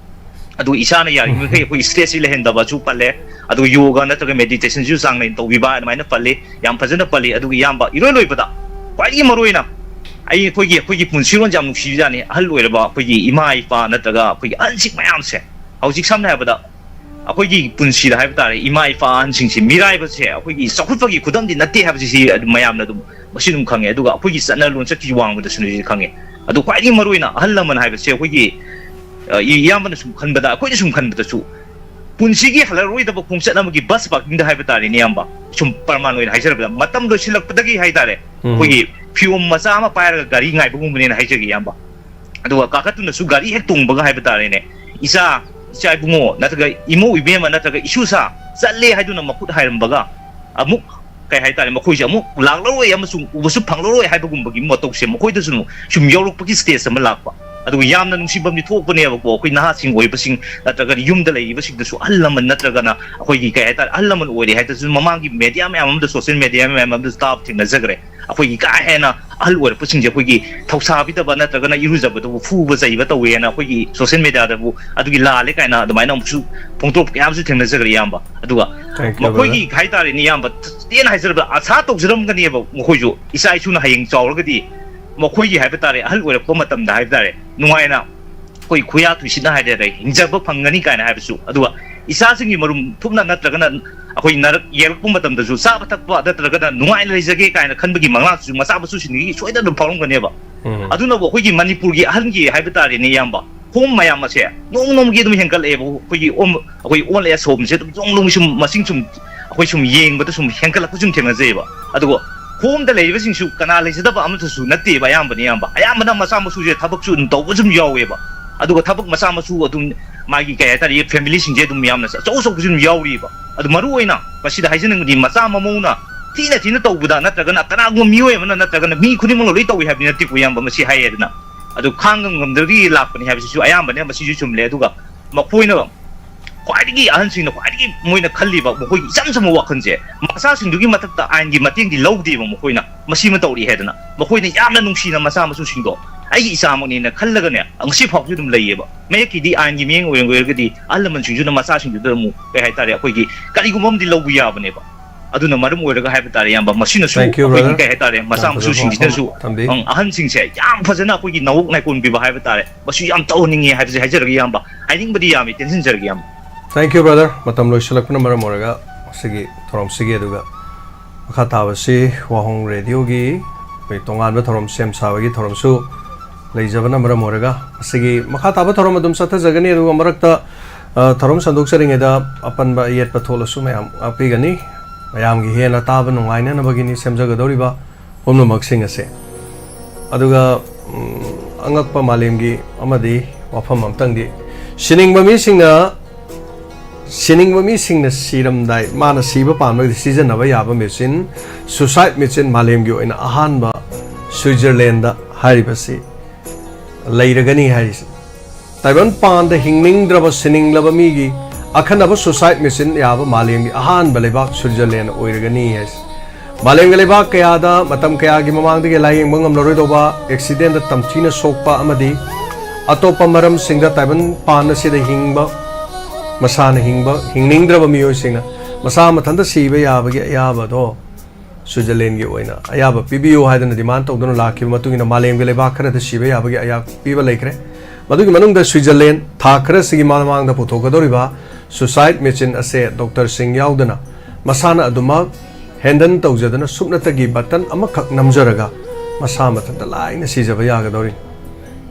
ꯑꯗꯨꯒ ꯏꯁꯥꯅ ꯌꯥꯔꯤꯕꯃꯈꯩ ꯑꯩꯈꯣꯏ ꯁ꯭ꯇ꯭ꯔꯦꯁꯁꯤ ꯂꯩꯍꯟꯗꯕꯁꯨ ꯄꯜꯂꯦ꯫ ꯑꯗꯨꯒ ꯌꯣꯒꯥ ꯅꯠꯇ꯭ꯔꯒ ꯃꯦꯗꯤꯇꯦꯁꯟꯁꯨ ꯆꯥꯡ ꯅꯥꯏꯅ ꯇꯧꯕꯤꯕ, ꯑꯗꯨꯃꯥꯏꯅ ꯄꯜꯂꯤ꯫ ꯌꯥꯝ ꯐꯖꯅ ꯄꯜꯂꯤ꯫ ꯑꯗꯨꯒ ꯏꯌꯥꯝꯕ, ꯏꯔꯣꯏ ꯂꯣꯏꯕꯗ ꯈ꯭ꯋꯥꯏꯗꯒꯤ ꯃꯔꯨꯑꯣꯏꯅ ꯑꯩ, ꯑꯩꯈꯣꯏꯒꯤ, ꯑꯩꯈꯣꯏꯒꯤ ꯄꯨꯟꯁꯤꯔꯣꯟꯁꯦ ꯌꯥꯝ ꯅꯨꯡꯁꯤꯕꯖꯥꯠꯅꯤ꯫ ꯑꯍꯜ ꯑꯣꯏꯔꯕ ꯑꯩꯈꯣꯏꯒꯤ ꯏꯃꯥ ꯏꯄꯥ ꯅꯠꯇ꯭ꯔꯒ ꯑꯩꯈꯣꯏꯒꯤ ꯑꯍꯟꯁꯤꯡ ꯃꯌꯥꯝꯁꯦ, ꯍꯧꯖꯤꯛ ꯁꯝꯅ ꯍꯥꯏꯔꯕꯗ ꯑꯩꯈꯣꯏꯒꯤ ꯄꯨꯟꯁꯤꯗ ꯍꯥꯏꯕ ꯇꯥꯔꯦ, ꯏꯃꯥ ꯏꯄꯥ ꯑꯍꯟꯁꯤꯡꯁꯦ ꯃꯤꯔꯥꯏꯕꯁꯦ ꯑꯩꯈꯣꯏꯒꯤ ꯆꯥꯎꯈꯠꯄꯒꯤ ꯈꯨꯗꯝꯗꯤ ꯅꯠꯇꯦ ꯍꯥꯏꯕꯁꯤ ꯁꯤ ꯑꯗꯨꯝ ꯃꯌꯥꯝꯅ ꯑꯗꯨꯝ ꯃꯁꯤ ꯑꯗꯨꯝ ꯈꯪꯉꯦ꯫ ꯑꯗꯨꯒ ꯑꯩꯈꯣꯏꯒꯤ ꯆꯠꯅ ꯂꯣꯟꯆꯠꯀꯤ ꯋꯥꯡꯃꯗꯁꯨ ꯁꯤ ꯈꯪꯉꯦ꯫ ꯑꯗꯨ ꯈ꯭ꯋꯥꯏꯗꯒꯤ ꯃꯔꯨꯑꯣꯏꯅ ꯑꯍꯜ ꯂꯃꯟ ꯍꯥꯏꯕꯁꯦ ꯑꯩꯈꯣꯏꯒꯤ, ꯑ, ꯏꯌꯥꯝꯕꯅ ꯁꯨꯝ ꯈꯟꯕꯗ, ꯑꯩꯈꯣꯏꯅ ꯁꯨꯝ ꯈꯟꯕꯗꯁꯨ ꯄꯨꯟꯁꯤꯒꯤ ꯍꯜꯂꯔꯣꯏꯗꯕ ꯈꯣꯡꯆꯠ ꯑꯃꯒꯤ ꯕꯁ ꯄꯥꯔꯀꯤꯡꯗ ꯍꯥꯏꯕ ꯇꯥꯔꯦꯅꯦ, ꯏꯌꯥꯝꯕ꯫ ꯁꯨꯝ ꯄ꯭ꯔꯃꯥꯟ ꯑꯣꯏꯅ ꯍꯥꯏꯖꯔꯕꯗ, ꯃꯇꯝ ꯂꯣꯏꯁꯤꯜꯂꯛꯄꯗꯒꯤ ꯍꯥꯏꯇꯥꯔꯦ, ꯎꯝ꯫ ꯑꯩꯈꯣꯏꯒꯤ ꯐꯤꯌꯣꯝ ꯃꯆꯥ ꯑꯃ ꯄꯥꯏꯔꯒ ꯒꯥꯔꯤ ꯉꯥꯏꯕꯒꯨꯝꯕꯅꯦꯅ ꯍꯥꯏꯖꯒꯦ, ꯏꯌꯥꯝꯕ꯫ ꯑꯗꯨꯒ ꯀꯥꯈꯠꯇꯨꯅꯁꯨ ꯒꯥꯔꯤ ꯍꯦꯛ ꯇꯣꯡꯕꯒ ꯍꯥꯏꯕ ꯇꯥꯔꯦꯅꯦ, "ꯏꯆꯥ, ꯏꯆꯥ ꯏꯕꯨꯡꯉꯣ, ꯅꯠꯇ꯭ꯔꯒ ꯏꯃꯧ ꯏꯕꯦꯝꯃ, ꯅꯠꯇ꯭ꯔꯒ ꯏꯁꯨꯁꯥ, ꯆꯠꯂꯦ" ꯍꯥꯏꯗꯨꯅ ꯃꯈꯨꯠ ꯍꯥꯏꯔꯝꯕꯒ, ꯑꯃꯨꯛ, ꯀꯩ ꯍꯥꯏꯇꯥꯔꯦ, ꯃꯈꯣꯏꯁꯦ ꯑꯃꯨꯛ ꯂꯥꯛꯂꯔꯣꯏ ꯑꯃꯁꯨꯡ ꯎꯕꯁꯨ ꯐꯪꯂꯔꯣꯏ ꯍꯥꯏꯕꯒꯨꯝꯕꯒꯤ ꯃꯇꯧꯁꯦ ꯃꯈꯣꯏꯗꯁꯨ ꯁꯨꯝ ꯌꯧꯔꯛꯄꯒꯤ ꯁ꯭ꯇꯦꯖ ꯑꯃ ꯂꯥꯛꯄ꯫ ꯑꯗꯨꯒ ꯌꯥꯝꯅ ꯅꯨꯡꯁꯤꯐꯝꯗꯤ ꯊꯣꯛꯄꯅꯦꯕꯀꯣ, ꯑꯩꯈꯣꯏ ꯅꯍꯥꯁꯤꯡ ꯑꯣꯏꯕꯁꯤꯡ ꯅꯠꯇ꯭ꯔꯒ ꯌꯨꯝꯗ ꯂꯩꯔꯤꯕꯁꯤꯡꯗꯁꯨ, ꯑꯍꯜ ꯂꯃꯟ ꯅꯠꯇ꯭ꯔꯒꯅ ꯑꯩꯈꯣꯏꯒꯤ, ꯀꯩ ꯍꯥꯏꯇꯥꯔꯦ, ꯑꯍꯜ ꯂꯃꯟ ꯑꯣꯏꯔꯦ ꯍꯥꯏꯗꯁꯨ, ꯃꯃꯥꯡꯒꯤ ꯃꯦꯗꯤꯌꯥ ꯃꯌꯥꯝ ꯑꯃꯗ, ꯁꯣꯁꯤꯌꯦꯜ ꯃꯦꯗꯤꯌꯥ ꯃꯌꯥꯝ ꯑꯃꯗꯁꯨ ꯇꯥꯕ ꯊꯦꯡꯅꯖꯈ꯭ꯔꯦ꯫ ꯑꯩꯈꯣꯏꯒꯤ ꯀꯥ ꯍꯦꯟꯅ ꯑꯍꯜ ꯑꯣꯏꯔꯛꯄꯁꯤꯡꯁꯦ ꯑꯩꯈꯣꯏꯒꯤ ꯊꯧꯁꯥꯕꯤꯗꯕ ꯅꯠꯇ꯭ꯔꯒꯅ ꯏꯔꯨꯖꯕꯗꯕꯨ ꯐꯨꯕ ꯆꯩꯕ ꯇꯧꯋꯦꯅ ꯑꯩꯈꯣꯏꯒꯤ ꯁꯣꯁꯤꯌꯦꯜ ꯃꯦꯗꯤꯌꯥꯗꯕꯨ ꯑꯗꯨꯒꯤ ꯂꯥꯜꯂꯦ ꯀꯥꯏꯅ ꯑꯗꯨꯃꯥꯏꯅ ꯑꯃꯨꯛꯁꯨ ꯐꯣꯡꯗꯣꯔꯛꯄ ꯀꯌꯥ ꯑꯃꯁꯨ ꯊꯦꯡꯅꯖꯈ꯭ꯔꯦ, ꯏꯌꯥꯝꯕ꯫ ꯑꯗꯨꯒ Thank you, ꯃꯈꯣꯏꯒꯤ brother. ꯍꯥꯏꯇꯥꯔꯦꯅꯦ, ꯏꯌꯥꯝꯕ, ꯇꯦꯟꯅ ꯍꯥꯏꯖꯔꯕꯗ, ꯑꯁꯥ ꯇꯧꯖꯔꯝꯒꯅꯦꯕ ꯃꯈꯣꯏꯁꯨ, ꯏꯆꯥ ꯏꯁꯨꯅ ꯍꯌꯦꯡ ꯆꯥꯎꯔꯒꯗꯤ ꯃꯈꯣꯏꯒꯤ ꯍꯥꯏꯕ ꯇꯥꯔꯦ, ꯑꯍꯜ ꯑꯣꯏꯔꯛꯄ ꯃꯇꯝꯗ ꯍꯥꯏꯕ ꯇꯥꯔꯦ, ꯅꯨꯡꯉꯥꯏꯅ ꯑꯩꯈꯣꯏ ꯈꯨꯌꯥ ꯊꯨꯏꯁꯤꯠꯅ ꯍꯥꯏꯇꯥꯔꯦ, ꯍꯤꯡꯖꯕ ꯐꯪꯒꯅꯤ ꯀꯥꯏꯅ ꯍꯥꯏꯕꯁꯨ꯫ ꯑꯗꯨꯒ ꯏꯆꯥꯁꯤꯡꯒꯤ ꯃꯔꯨꯝ ꯊꯨꯞꯅ ꯅꯠꯇ꯭ꯔꯒꯅ ꯑꯩꯈꯣꯏ ꯅꯔꯛ ꯌꯦꯛꯂꯛꯄ ꯃꯇꯝꯗꯁꯨ ꯆꯥꯕ ꯊꯛꯄ ꯅꯠꯇ꯭ꯔꯒꯅ ꯅꯨꯡꯉꯥꯏꯅ ꯂꯩꯖꯒꯦ ꯀꯥꯏꯅ ꯈꯟꯕꯒꯤ ꯃꯪꯂꯥꯟꯁꯤꯁꯨ ꯃꯆꯥ ꯃꯁꯨꯁꯤꯡꯗꯒꯤ ꯁꯣꯏꯗꯅ ꯑꯗꯨꯝ ꯐꯥꯎꯔꯝꯒꯅꯦꯕ꯫ ꯎꯝ꯫ ꯑꯗꯨꯅꯕꯨ ꯑꯩꯈꯣꯏꯒꯤ ꯃꯅꯤꯄꯨꯔꯒꯤ ꯑꯍꯜꯒꯤ ꯍꯥꯏꯕ ꯇꯥꯔꯦꯅꯦ, ꯏꯌꯥꯝꯕ, ꯍꯣꯝ ꯃꯌꯥꯝ ꯑꯁꯦ ꯅꯣꯡꯃ ꯅꯣꯡꯃꯒꯤ ꯑꯗꯨꯝ ꯍꯦꯟꯒꯠꯂꯛꯑꯦꯕ꯫ ꯑꯩꯈꯣꯏꯒꯤ ꯑꯣꯝ-, ꯑꯩꯈꯣꯏ ꯑꯣꯜ ꯑꯦꯖ ꯍꯣꯝꯁꯦ ꯑꯗꯨꯝ ꯅꯣꯡꯃ ꯅꯣꯡꯃꯒꯤ ꯁꯨꯝ ꯃꯁꯤꯡ ꯁꯨꯝ, ꯑꯩꯈꯣꯏ ꯁꯨꯝ ꯌꯦꯡꯕꯗ ꯁꯨꯝ ꯍꯦꯟꯒꯠꯂꯛꯄ ꯁꯨꯝ ꯊꯦꯡꯅꯖꯩꯑꯕ꯫ ꯑꯗꯨꯒ ꯍꯣꯝꯗ ꯂꯩꯔꯤꯕꯁꯤꯡꯁꯨ ꯀꯅꯥ ꯂꯩꯖꯗꯕ ꯑꯃꯠꯇꯁꯨ ꯅꯠꯇꯦꯕ, ꯑꯌꯥꯝꯕꯅ, ꯏꯌꯥꯝꯕ꯫ ꯑꯌꯥꯝꯕꯅ ꯃꯆꯥ ꯃꯁꯨꯁꯦ ꯊꯕꯛꯁꯨ ꯑꯗꯨꯝ ꯇꯧꯕ ꯁꯨꯝ ꯌꯥꯎꯋꯦꯕ꯫ ꯑꯗꯨꯒ ꯊꯕꯛ ꯃꯆꯥ ꯃꯁꯨ ꯑꯗꯨꯝ ꯃꯥꯒꯤ, ꯀꯩ ꯍꯥꯏꯇꯥꯔꯦ, ꯐꯦꯃꯤꯂꯤꯁꯤꯡꯁꯦ ꯑꯗꯨꯝ ꯌꯥꯝꯅ ꯑꯆꯧ ꯑꯆꯧꯕꯁꯨ ꯑꯗꯨꯝ ꯌꯥꯎꯔꯤꯕ꯫ ꯑꯗꯨ ꯃꯔꯨ ꯑꯣꯏꯅ ꯃꯁꯤꯗ ꯍꯥꯏꯖꯅꯤꯡꯕꯗꯤ, ꯃꯆꯥ ꯃꯃꯧꯅ ꯊꯤꯅ ꯊꯤꯅ ꯇꯧꯕꯗ ꯅꯠꯇ꯭ꯔꯒꯅ ꯀꯅꯥꯒꯨꯝꯕ ꯃꯤꯑꯣꯏ ꯑꯃꯅ ꯅꯠꯇ꯭ꯔꯒꯅ ꯃꯤ ꯈꯨꯗꯤꯡꯃꯛꯅ ꯂꯣꯏ ꯇꯧꯏ ꯍꯥꯏꯕꯗꯤ ꯅꯠꯇꯦꯀꯣ, ꯏꯌꯥꯝꯕ, ꯃꯁꯤ ꯍꯥꯏꯌꯦꯗꯅ꯫ ꯑꯗꯨ ꯈꯥꯡꯕ ꯉꯝꯗꯕꯒꯤ ꯂꯥꯛꯄꯅꯤ ꯍꯥꯏꯕꯁꯤꯁꯨ ꯑꯌꯥꯝꯕꯅ ꯃꯁꯤꯁꯨ ꯆꯨꯝꯂꯦ꯫ ꯑꯗꯨꯒ ꯃꯈꯣꯏꯅ ꯈ꯭ꯋꯥꯏꯗꯒꯤ, ꯑꯍꯟꯁꯤꯡꯅ ꯈ꯭ꯋꯥꯏꯗꯒꯤ ꯃꯣꯏꯅ ꯈꯜꯂꯤꯕ ꯃꯈꯣꯏꯒꯤ ꯏꯆꯝ ꯆꯝꯕ ꯋꯥꯈꯜꯁꯦ, ꯃꯆꯥꯁꯤꯡꯗꯨꯒꯤ ꯃꯊꯛꯇ ꯑꯥꯏꯟꯒꯤ ꯃꯇꯦꯡꯗꯤ ꯂꯧꯗꯦꯕ ꯃꯈꯣꯏꯅ꯫ ꯃꯁꯤꯃ ꯇꯧꯔꯤ ꯍꯥꯏꯗꯅ ꯃꯈꯣꯏꯅ ꯌꯥꯝꯅ ꯅꯨꯡꯁꯤꯅ ꯃꯆꯥ ꯃꯁꯨꯁꯤꯡꯗꯣ ꯑꯩꯒꯤ ꯏꯆꯥꯃꯛꯅꯦꯅ ꯈꯜꯂꯒꯅꯦ, ꯉꯁꯤ ꯐꯥꯎꯁꯨ ꯑꯗꯨꯝ ꯂꯩꯌꯦꯕ꯫ ꯃꯌꯦꯛꯀꯤꯗꯤ ꯑꯥꯏꯟꯒꯤ ꯃꯤꯠꯌꯦꯡ ꯑꯣꯏꯔꯒꯗꯤ ꯑꯍꯜ ꯂꯃꯟꯁꯤꯡꯗꯨꯅ ꯃꯆꯥꯁꯤꯡꯗꯨꯗ ꯑꯃꯨꯛ, ꯀꯩ ꯍꯥꯏꯇꯥꯔꯦ, ꯑꯩꯈꯣꯏꯒꯤ ꯀꯔꯤꯒꯨꯝꯕ ꯑꯃꯗꯤ ꯂꯧꯕ ꯌꯥꯕꯅꯦꯕ꯫ ꯑꯗꯨꯅ ꯃꯔꯝ ꯑꯣꯏꯔꯒ ꯍꯥꯏꯕ ꯇꯥꯔꯦ, ꯏꯌꯥꯝꯕ, ꯃꯁꯤꯅꯁꯨ Thank you, ꯑꯩꯈꯣꯏꯒꯤ, brother. ꯀꯩ ꯍꯥꯏꯇꯥꯔꯦ, ꯃꯆꯥ ꯌꯥꯝ ꯐꯖꯕ ꯃꯁꯨꯁꯤꯡꯁꯤꯅꯁꯨ, ꯋꯥꯐꯝ ꯊꯝꯕꯤ꯫ ꯑꯪ, ꯑꯍꯟꯁꯤꯡꯁꯦ ꯌꯥꯝ ꯐꯖꯅ ꯑꯩꯈꯣꯏꯒꯤ ꯅꯧ-, ꯅꯥꯏꯀꯣꯟ ꯄꯤꯕ ꯍꯥꯏꯕ ꯇꯥꯔꯦ, ꯃꯁꯤ ꯌꯥꯝ ꯇꯧꯍꯟꯅꯤꯡꯉꯦ ꯍꯥꯏꯕꯁꯦ ꯍꯥꯏꯖꯔꯒꯦ, ꯏꯌꯥꯝꯕ꯫ ꯍꯥꯏꯅꯤꯡꯕꯗꯤ ꯌꯥꯝꯃꯤ, ꯇꯦꯟꯁꯤꯟꯖꯔꯒꯦ, ꯏꯌꯥꯝꯕ꯫ Thank you, brother. ꯃꯇꯝ ꯂꯣꯏꯁꯤꯜꯂꯛꯄꯅ ꯃꯔꯝ ꯑꯣꯏꯔꯒ ꯃꯁꯤꯒꯤ ꯊꯧꯔꯝꯁꯤꯒꯤ, ꯑꯗꯨꯒ ꯃꯈꯥ ꯇꯥꯕꯁꯤ ꯋꯥꯍꯣꯡ ꯔꯦꯗꯤꯑꯣꯒꯤ ꯑꯩꯈꯣꯏ ꯇꯣꯉꯥꯟꯕ ꯊꯧꯔꯝ, ꯁꯦꯝ ꯁꯥꯕꯒꯤ ꯊꯧꯔꯝꯁꯨ ꯂꯩꯖꯕꯅ ꯃꯔꯝ ꯑꯣꯏꯔꯒ ꯃꯁꯤꯒꯤ ꯃꯈꯥ ꯇꯥꯕ ꯊꯧꯔꯝ ꯑꯗꯨꯝ ꯆꯠꯊꯖꯒꯅꯤ꯫ ꯑꯗꯨꯒ ꯃꯔꯛꯇ ꯑ, ꯊꯧꯔꯝ ꯁꯟꯗꯣꯛꯆꯔꯤꯉꯩꯗ ꯑꯄꯟꯕ ꯑꯌꯦꯠꯄ ꯊꯣꯛꯂꯁꯨ ꯃꯌꯥꯝ ꯉꯥꯛꯄꯤꯒꯅꯤ꯫ ꯃꯌꯥꯝꯒꯤ ꯍꯦꯟꯅ ꯇꯥꯕ ꯅꯨꯡꯉꯥꯏꯅꯅꯕꯒꯤꯅꯤ ꯁꯦꯝꯖꯒꯗꯧꯔꯤꯕ ꯄꯨꯝꯅꯃꯛꯁꯤꯡ ꯑꯁꯦ꯫ ꯑꯗꯨꯒ, ꯎꯝ, ꯑꯉꯛꯄ ꯃꯥꯂꯦꯝꯒꯤ ꯑꯃꯗꯤ ꯋꯥꯐꯝ ꯑꯝꯇꯪꯗꯤ, ꯁꯤꯅꯤꯡꯕ ꯃꯤꯁꯤꯡꯅ, ꯁꯤꯅꯤꯡꯕ ꯃꯤꯁꯤꯡꯅ ꯁꯤꯔꯝꯗꯥꯏ, ꯃꯥꯅ ꯁꯤꯕ ꯄꯥꯝꯂꯒꯗꯤ ꯁꯤꯖꯤꯟꯅꯕ ꯌꯥꯕ ꯃꯦꯆꯤꯟ, suicide machine ꯃꯥꯂꯦꯝꯒꯤ ꯑꯣꯏꯅ ꯑꯍꯥꯟꯕ ꯁ꯭ꯋꯤꯖꯔꯂꯦꯟꯗ ꯍꯥꯏꯔꯤꯕꯁꯤ ꯂꯩꯔꯒꯅꯤ ꯍꯥꯏꯔꯤꯁꯤ꯫ ꯇꯥꯏꯕꯪ ꯄꯥꯟꯗ ꯍꯤꯡꯅꯤꯡꯗ꯭ꯔꯕ ꯁꯤꯅꯤꯡꯂꯕ ꯃꯤꯒꯤ ꯑꯈꯟꯅꯕ suicide machine ꯌꯥꯕ ꯃꯥꯂꯦꯝꯒꯤ ꯑꯍꯥꯟꯕ ꯂꯩꯕꯥꯛ ꯁ꯭ꯋꯤꯖꯔꯂꯦꯟ ꯑꯣꯏꯔꯒꯅꯤ ꯍꯥꯏꯁꯤ꯫ ꯃꯥꯂꯦꯝꯒꯤ ꯂꯩꯕꯥꯛ ꯀꯌꯥꯗ ꯃꯇꯝ ꯀꯌꯥꯒꯤ ꯃꯃꯥꯡꯗꯒꯤ ꯂꯥꯌꯦꯡꯕ ꯉꯝꯂꯔꯣꯏꯗꯧꯕ accidentꯗ ꯇꯝꯊꯤꯅ ꯁꯣꯛꯄ ꯑꯃꯗꯤ ꯑꯇꯣꯞꯄ ꯃꯔꯝꯁꯤꯡꯗ ꯇꯥꯏꯕꯪ ꯄꯥꯟ ꯑꯁꯤꯗ ꯍꯤꯡꯕ, ꯃꯁꯥꯅ ꯍꯤꯡꯕ, ꯍꯤꯡꯅꯤꯡꯗ꯭ꯔꯕ ꯃꯤꯑꯣꯏꯁꯤꯡꯅ ꯃꯁꯥ ꯃꯊꯟꯇ ꯁꯤꯕ ꯌꯥꯕꯒꯤ ꯑꯌꯥꯕꯗꯣ ꯁ꯭ꯋꯤꯖꯔꯂꯦꯟꯒꯤ ꯑꯣꯏꯅ ꯑꯌꯥꯕ ꯄꯤꯕꯤꯌꯨ ꯍꯥꯏꯗꯅ demand ꯇꯧꯗꯨꯅ ꯂꯥꯛꯈꯤꯕ ꯃꯇꯨꯡ ꯏꯟꯅ ꯃꯥꯂꯦꯝꯒꯤ ꯂꯩꯕꯥꯛ ꯈꯔꯗ ꯁꯤꯕ ꯌꯥꯕꯒꯤ ꯑꯌꯥꯕ ꯄꯤꯕ ꯂꯩꯈ꯭ꯔꯦ꯫ ꯃꯗꯨꯒꯤ ꯃꯅꯨꯡꯗ ꯁ꯭ꯋꯤꯖꯔꯂꯦꯟ ꯊꯥ ꯈꯔꯁꯤꯒꯤ ꯃꯃꯥꯡꯗ ꯄꯨꯊꯣꯛꯀꯗꯧꯔꯤꯕ suicide machine ꯑꯁꯦ doctorꯁꯤꯡ ꯌꯥꯎꯗꯅ ꯃꯁꯥꯅ ꯑꯗꯨꯃꯛ handle ꯇꯧꯖꯗꯅ ꯁꯨꯞꯅꯇꯒꯤ button ꯑꯃꯈꯛ ꯅꯝꯖꯔꯒ ꯃꯁꯥ ꯃꯊꯟꯇ ꯂꯥꯏꯅ ꯁꯤꯖꯕ ꯌꯥꯒꯗꯧꯔꯤ꯫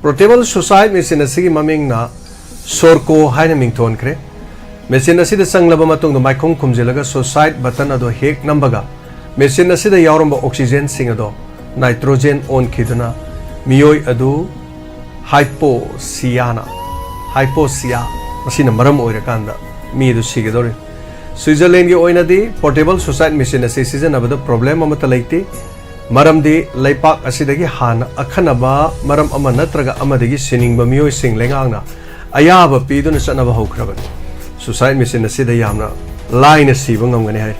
Portable suicide machine ꯑꯁꯤꯒꯤ ꯃꯃꯤꯡꯅ ꯁꯣꯔꯀꯣ ꯍꯥꯏꯅ ꯃꯤꯡꯊꯣꯟꯈ꯭ꯔꯦ꯫ Machine ꯑꯁꯤꯗ ꯆꯪꯂꯕ ꯃꯇꯨꯡꯗ ꯃꯥꯏꯈꯨꯝ ꯈꯨꯝꯖꯤꯜꯂꯒ suicide button ꯑꯗꯨ ꯍꯦꯛ ꯅꯝꯕꯒ machine ꯑꯁꯤꯗ ꯌꯥꯎꯔꯝꯕ oxygenꯁꯤꯡ ꯑꯗꯣ nitrogen ꯑꯣꯟꯈꯤꯗꯨꯅ ꯃꯤꯑꯣꯏ ꯑꯗꯨ hypoxiaꯅ, hypoxia ꯃꯁꯤꯅ ꯃꯔꯝ ꯑꯣꯏꯔꯀꯥꯟꯗ ꯃꯤ ꯑꯗꯨ ꯁꯤꯒꯗꯧꯔꯤ꯫ ꯁ꯭ꯋꯤꯖꯔꯂꯦꯟꯒꯤ ꯑꯣꯏꯅꯗꯤ portable suicide machine ꯑꯁꯤ ꯁꯤꯖꯤꯟꯅꯕꯗ problem ꯑꯃꯠꯇ ꯂꯩꯇꯦ꯫ ꯃꯔꯝꯗꯤ ꯂꯩꯄꯥꯛ ꯑꯁꯤꯗꯒꯤ ꯍꯥꯟꯅ ꯑꯈꯟꯅꯕ ꯃꯔꯝ ꯑꯃ ꯅꯠꯇ꯭ꯔꯒ ꯑꯃꯗꯒꯤ ꯁꯤꯅꯤꯡꯕ ꯃꯤꯑꯣꯏꯁꯤꯡ ꯂꯩꯉꯥꯛꯅ ꯑꯌꯥꯕ ꯄꯤꯗꯨꯅ ꯆꯠꯅꯕ ꯍꯧꯈ꯭ꯔꯕꯅꯤ꯫ Suicide machine ꯑꯁꯤꯗ ꯌꯥꯝꯅ ꯂꯥꯏꯅ ꯁꯤꯕ ꯉꯝꯒꯅꯤ ꯍꯥꯏꯔꯤ꯫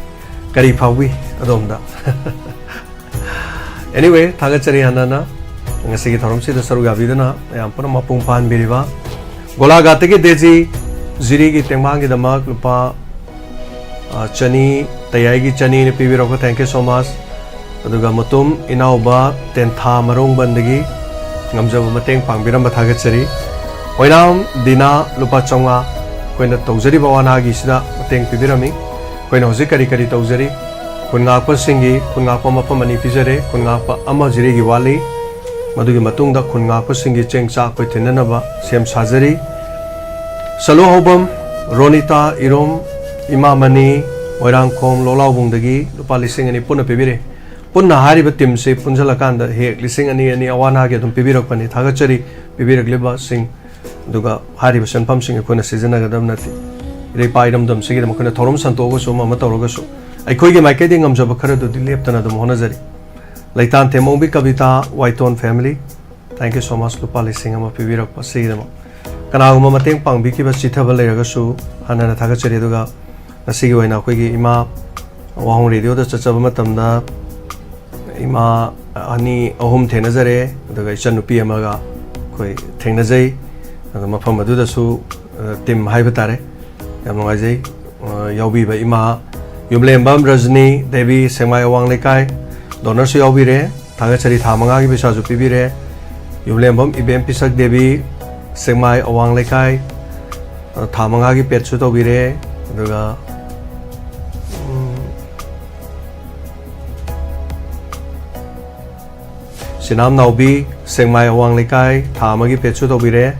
ꯀꯔꯤ ꯐꯥꯎꯕꯤ ꯑꯗꯣꯝꯗ? Anyway, ꯊꯥꯒꯠꯆꯔꯤ ꯍꯟꯅ ꯍꯟꯅ ꯉꯁꯤꯒꯤ ꯊꯧꯔꯝꯁꯤꯗ ꯁꯔꯨꯛ ꯌꯥꯕꯤꯗꯨꯅ ꯃꯌꯥꯝ ꯄꯨꯝꯅꯃꯛ ꯃꯄꯨꯡ ꯐꯥꯍꯟꯕꯤꯔꯤꯕ꯫ ꯒꯣꯂꯥꯘꯥꯠꯇꯒꯤ ꯗꯦꯖꯤ ꯖꯤꯔꯤꯒꯤ ꯇꯦꯡꯕꯥꯡꯒꯤꯗꯃꯛ ꯂꯨꯄꯥ, ꯑ, ꯆꯅꯤ, ꯇꯌꯥꯏꯒꯤ ꯆꯅꯤꯅ ꯄꯤꯕꯤꯔꯛꯄ, thank you so much꯫ ꯑꯗꯨꯒ ꯃꯇꯨꯝ ꯏꯅꯥꯎꯕ ꯇꯦꯟꯊꯥ ꯃꯔꯣꯡꯕꯟꯗꯒꯤ ꯉꯝꯖꯕ ꯃꯇꯦꯡ ꯄꯥꯡꯕꯤꯔꯝꯕ ꯊꯥꯒꯠꯆꯔꯤ꯫ ꯑꯣꯏꯅꯥꯝ ꯗꯤꯅꯥ ꯂꯨꯄꯥ ꯆꯥꯝꯃꯉꯥ ꯑꯩꯈꯣꯏꯅ ꯇꯧꯖꯔꯤꯕ ꯋꯥꯅꯥꯒꯤꯁꯤꯗ ꯃꯇꯦꯡ ꯄꯤꯕꯤꯔꯝꯃꯤ꯫ ꯑꯩꯈꯣꯏꯅ ꯍꯧꯖꯤꯛ ꯀꯔꯤ ꯀꯔꯤ ꯇꯧꯖꯔꯤ? ꯈꯨꯟ ꯉꯥꯛꯄꯁꯤꯡꯒꯤ, ꯈꯨꯟ ꯉꯥꯛꯄ ꯃꯐꯝ ꯑꯅꯤ ꯄꯤꯖꯔꯦ꯫ ꯈꯨꯟ ꯉꯥꯛꯄ ꯑꯃ ꯖꯤꯔꯤꯒꯤ ꯋꯥꯠꯂꯤ꯫ ꯃꯗꯨꯒꯤ ꯃꯇꯨꯡꯗ ꯈꯨꯟ ꯉꯥꯛꯄꯁꯤꯡꯒꯤ ꯆꯦꯡ ꯆꯥꯛ ꯑꯩꯈꯣꯏ ꯊꯤꯟꯅꯅꯕ ꯁꯦꯝ ꯁꯥꯖꯔꯤ꯫ ꯁꯂꯨ ꯍꯧꯕꯝ, ꯔꯣꯅꯤꯇꯥ ꯏꯔꯣꯝ, ꯏꯃꯥ ꯃꯅꯤ, ꯃꯣꯏꯔꯥꯡꯈꯣꯝ ꯂꯣꯛꯂꯥꯎꯕꯨꯡꯗꯒꯤ ꯂꯨꯄꯥ ꯂꯤꯁꯤꯡ ꯑꯅꯤ ꯄꯨꯟꯅ ꯄꯤꯕꯤꯔꯦ꯫ ꯄꯨꯟꯅ ꯍꯥꯏꯔꯤꯕ ꯇꯤꯝꯁꯤ ꯄꯨꯟꯁꯤꯜꯂꯀꯥꯟꯗ ꯍꯦꯛ ꯂꯤꯁꯤꯡ ꯑꯅꯤ ꯑꯅꯤ ꯑꯋꯥ ꯑꯅꯥꯒꯤ ꯑꯗꯨꯝ ꯄꯤꯕꯤꯔꯛꯄꯅꯤ꯫ ꯊꯥꯒꯠꯆꯔꯤ ꯄꯤꯕꯤꯔꯛꯂꯤꯕꯁꯤꯡ꯫ ꯑꯗꯨꯒ ꯍꯥꯏꯔꯤꯕ ꯁꯦꯟꯐꯝꯁꯤꯡ ꯑꯩꯈꯣꯏꯅ ꯁꯤꯖꯤꯟꯅꯒꯗꯕ ꯅꯠꯇꯦ꯫ ꯏꯔꯩꯄꯥꯛ ꯏꯔꯝꯗꯝꯁꯤꯒꯤꯗꯃꯛ ꯑꯩꯈꯣꯏꯅ ꯊꯧꯔꯝ ꯁꯟꯗꯣꯛꯑꯒꯁꯨ ꯑꯃ ꯑꯃ ꯇꯧꯔꯒꯁꯨ ꯑꯩꯈꯣꯏꯒꯤ ꯃꯥꯏꯀꯩꯗꯒꯤ ꯉꯝꯖꯕ ꯈꯔꯗꯨꯗꯤ ꯂꯦꯞꯇꯅ ꯑꯗꯨꯝ ꯍꯣꯠꯅꯖꯔꯤ꯫ ꯂꯩꯇꯥꯟ ꯊꯦꯝꯃꯧꯕꯤ ꯀꯕꯤꯇꯥ, ꯋꯥꯏꯇꯣꯟ family, thank you so much, ꯂꯨꯄꯥ ꯂꯤꯁꯤꯡ ꯑꯃ ꯄꯤꯕꯤꯔꯛꯄ ꯁꯤꯒꯤꯗꯃꯛ꯫ ꯀꯅꯥꯒꯨꯝꯕ ꯃꯇꯦꯡ ꯄꯥꯡꯕꯤꯈꯤꯕ ꯆꯤꯊꯕ ꯂꯩꯔꯒꯁꯨ ꯍꯟꯅ ꯍꯟꯅ ꯊꯥꯒꯠꯆꯔꯤ꯫ ꯑꯗꯨꯒ ꯉꯁꯤꯒꯤ ꯑꯣꯏꯅ ꯑꯩꯈꯣꯏꯒꯤ ꯏꯃꯥ ꯋꯥꯍꯣꯡ ꯔꯦꯗꯤꯑꯣꯗ ꯆꯠꯆꯕ ꯃꯇꯝꯗ ꯏꯃꯥ ꯑꯅꯤ ꯑꯍꯨꯝ ꯊꯦꯡꯅꯖꯔꯦ, ꯑꯗꯨꯒ ꯏꯆꯟꯅꯨꯄꯤ ꯑꯃꯒ ꯑꯩꯈꯣꯏ ꯊꯦꯡꯅꯖꯩ꯫ ꯑꯗꯣ ꯃꯐꯝ ꯑꯗꯨꯗꯁꯨ, ꯑ, ꯇꯤꯝ ꯍꯥꯏꯕ ꯇꯥꯔꯦ, ꯌꯥꯝ ꯅꯨꯡꯉꯥꯏꯖꯩ꯫ ꯑ, ꯌꯥꯎꯕꯤꯕ ꯏꯃꯥ ꯌꯨꯝꯂꯦꯝꯕꯝ ꯔꯖꯅꯤ ꯗꯦꯕꯤ, ꯁꯦꯡꯃꯥꯏ ꯑꯋꯥꯡ ꯂꯩꯀꯥꯏ, ꯗꯣꯅꯔꯁꯨ ꯌꯥꯎꯕꯤꯔꯦ꯫ ꯊꯥꯒꯠꯆꯔꯤ, ꯊꯥ ꯃꯉꯥꯒꯤ ꯄꯩꯁꯥꯁꯨ ꯄꯤꯕꯤꯔꯦ꯫ ꯌꯨꯝꯂꯦꯝꯕꯝ ꯏꯕꯦꯝ ꯄꯤꯁꯛ ꯗꯦꯕꯤ, ꯁꯦꯡꯃꯥꯏ ꯑꯋꯥꯡ ꯂꯩꯀꯥꯏ, ꯑ, ꯊꯥ ꯃꯉꯥꯒꯤ ꯄꯦꯠꯁꯨ ꯇꯧꯕꯤꯔꯦ꯫ ꯑꯗꯨꯒ, ꯎꯝ, ꯁꯤꯅꯥꯝ ꯅꯥꯎꯕꯤ, ꯁꯦꯡꯃꯥꯏ ꯑꯋꯥꯡ ꯂꯩꯀꯥꯏ, ꯊꯥ ꯑꯃꯒꯤ ꯄꯦꯠꯁꯨ ꯇꯧꯕꯤꯔꯦ꯫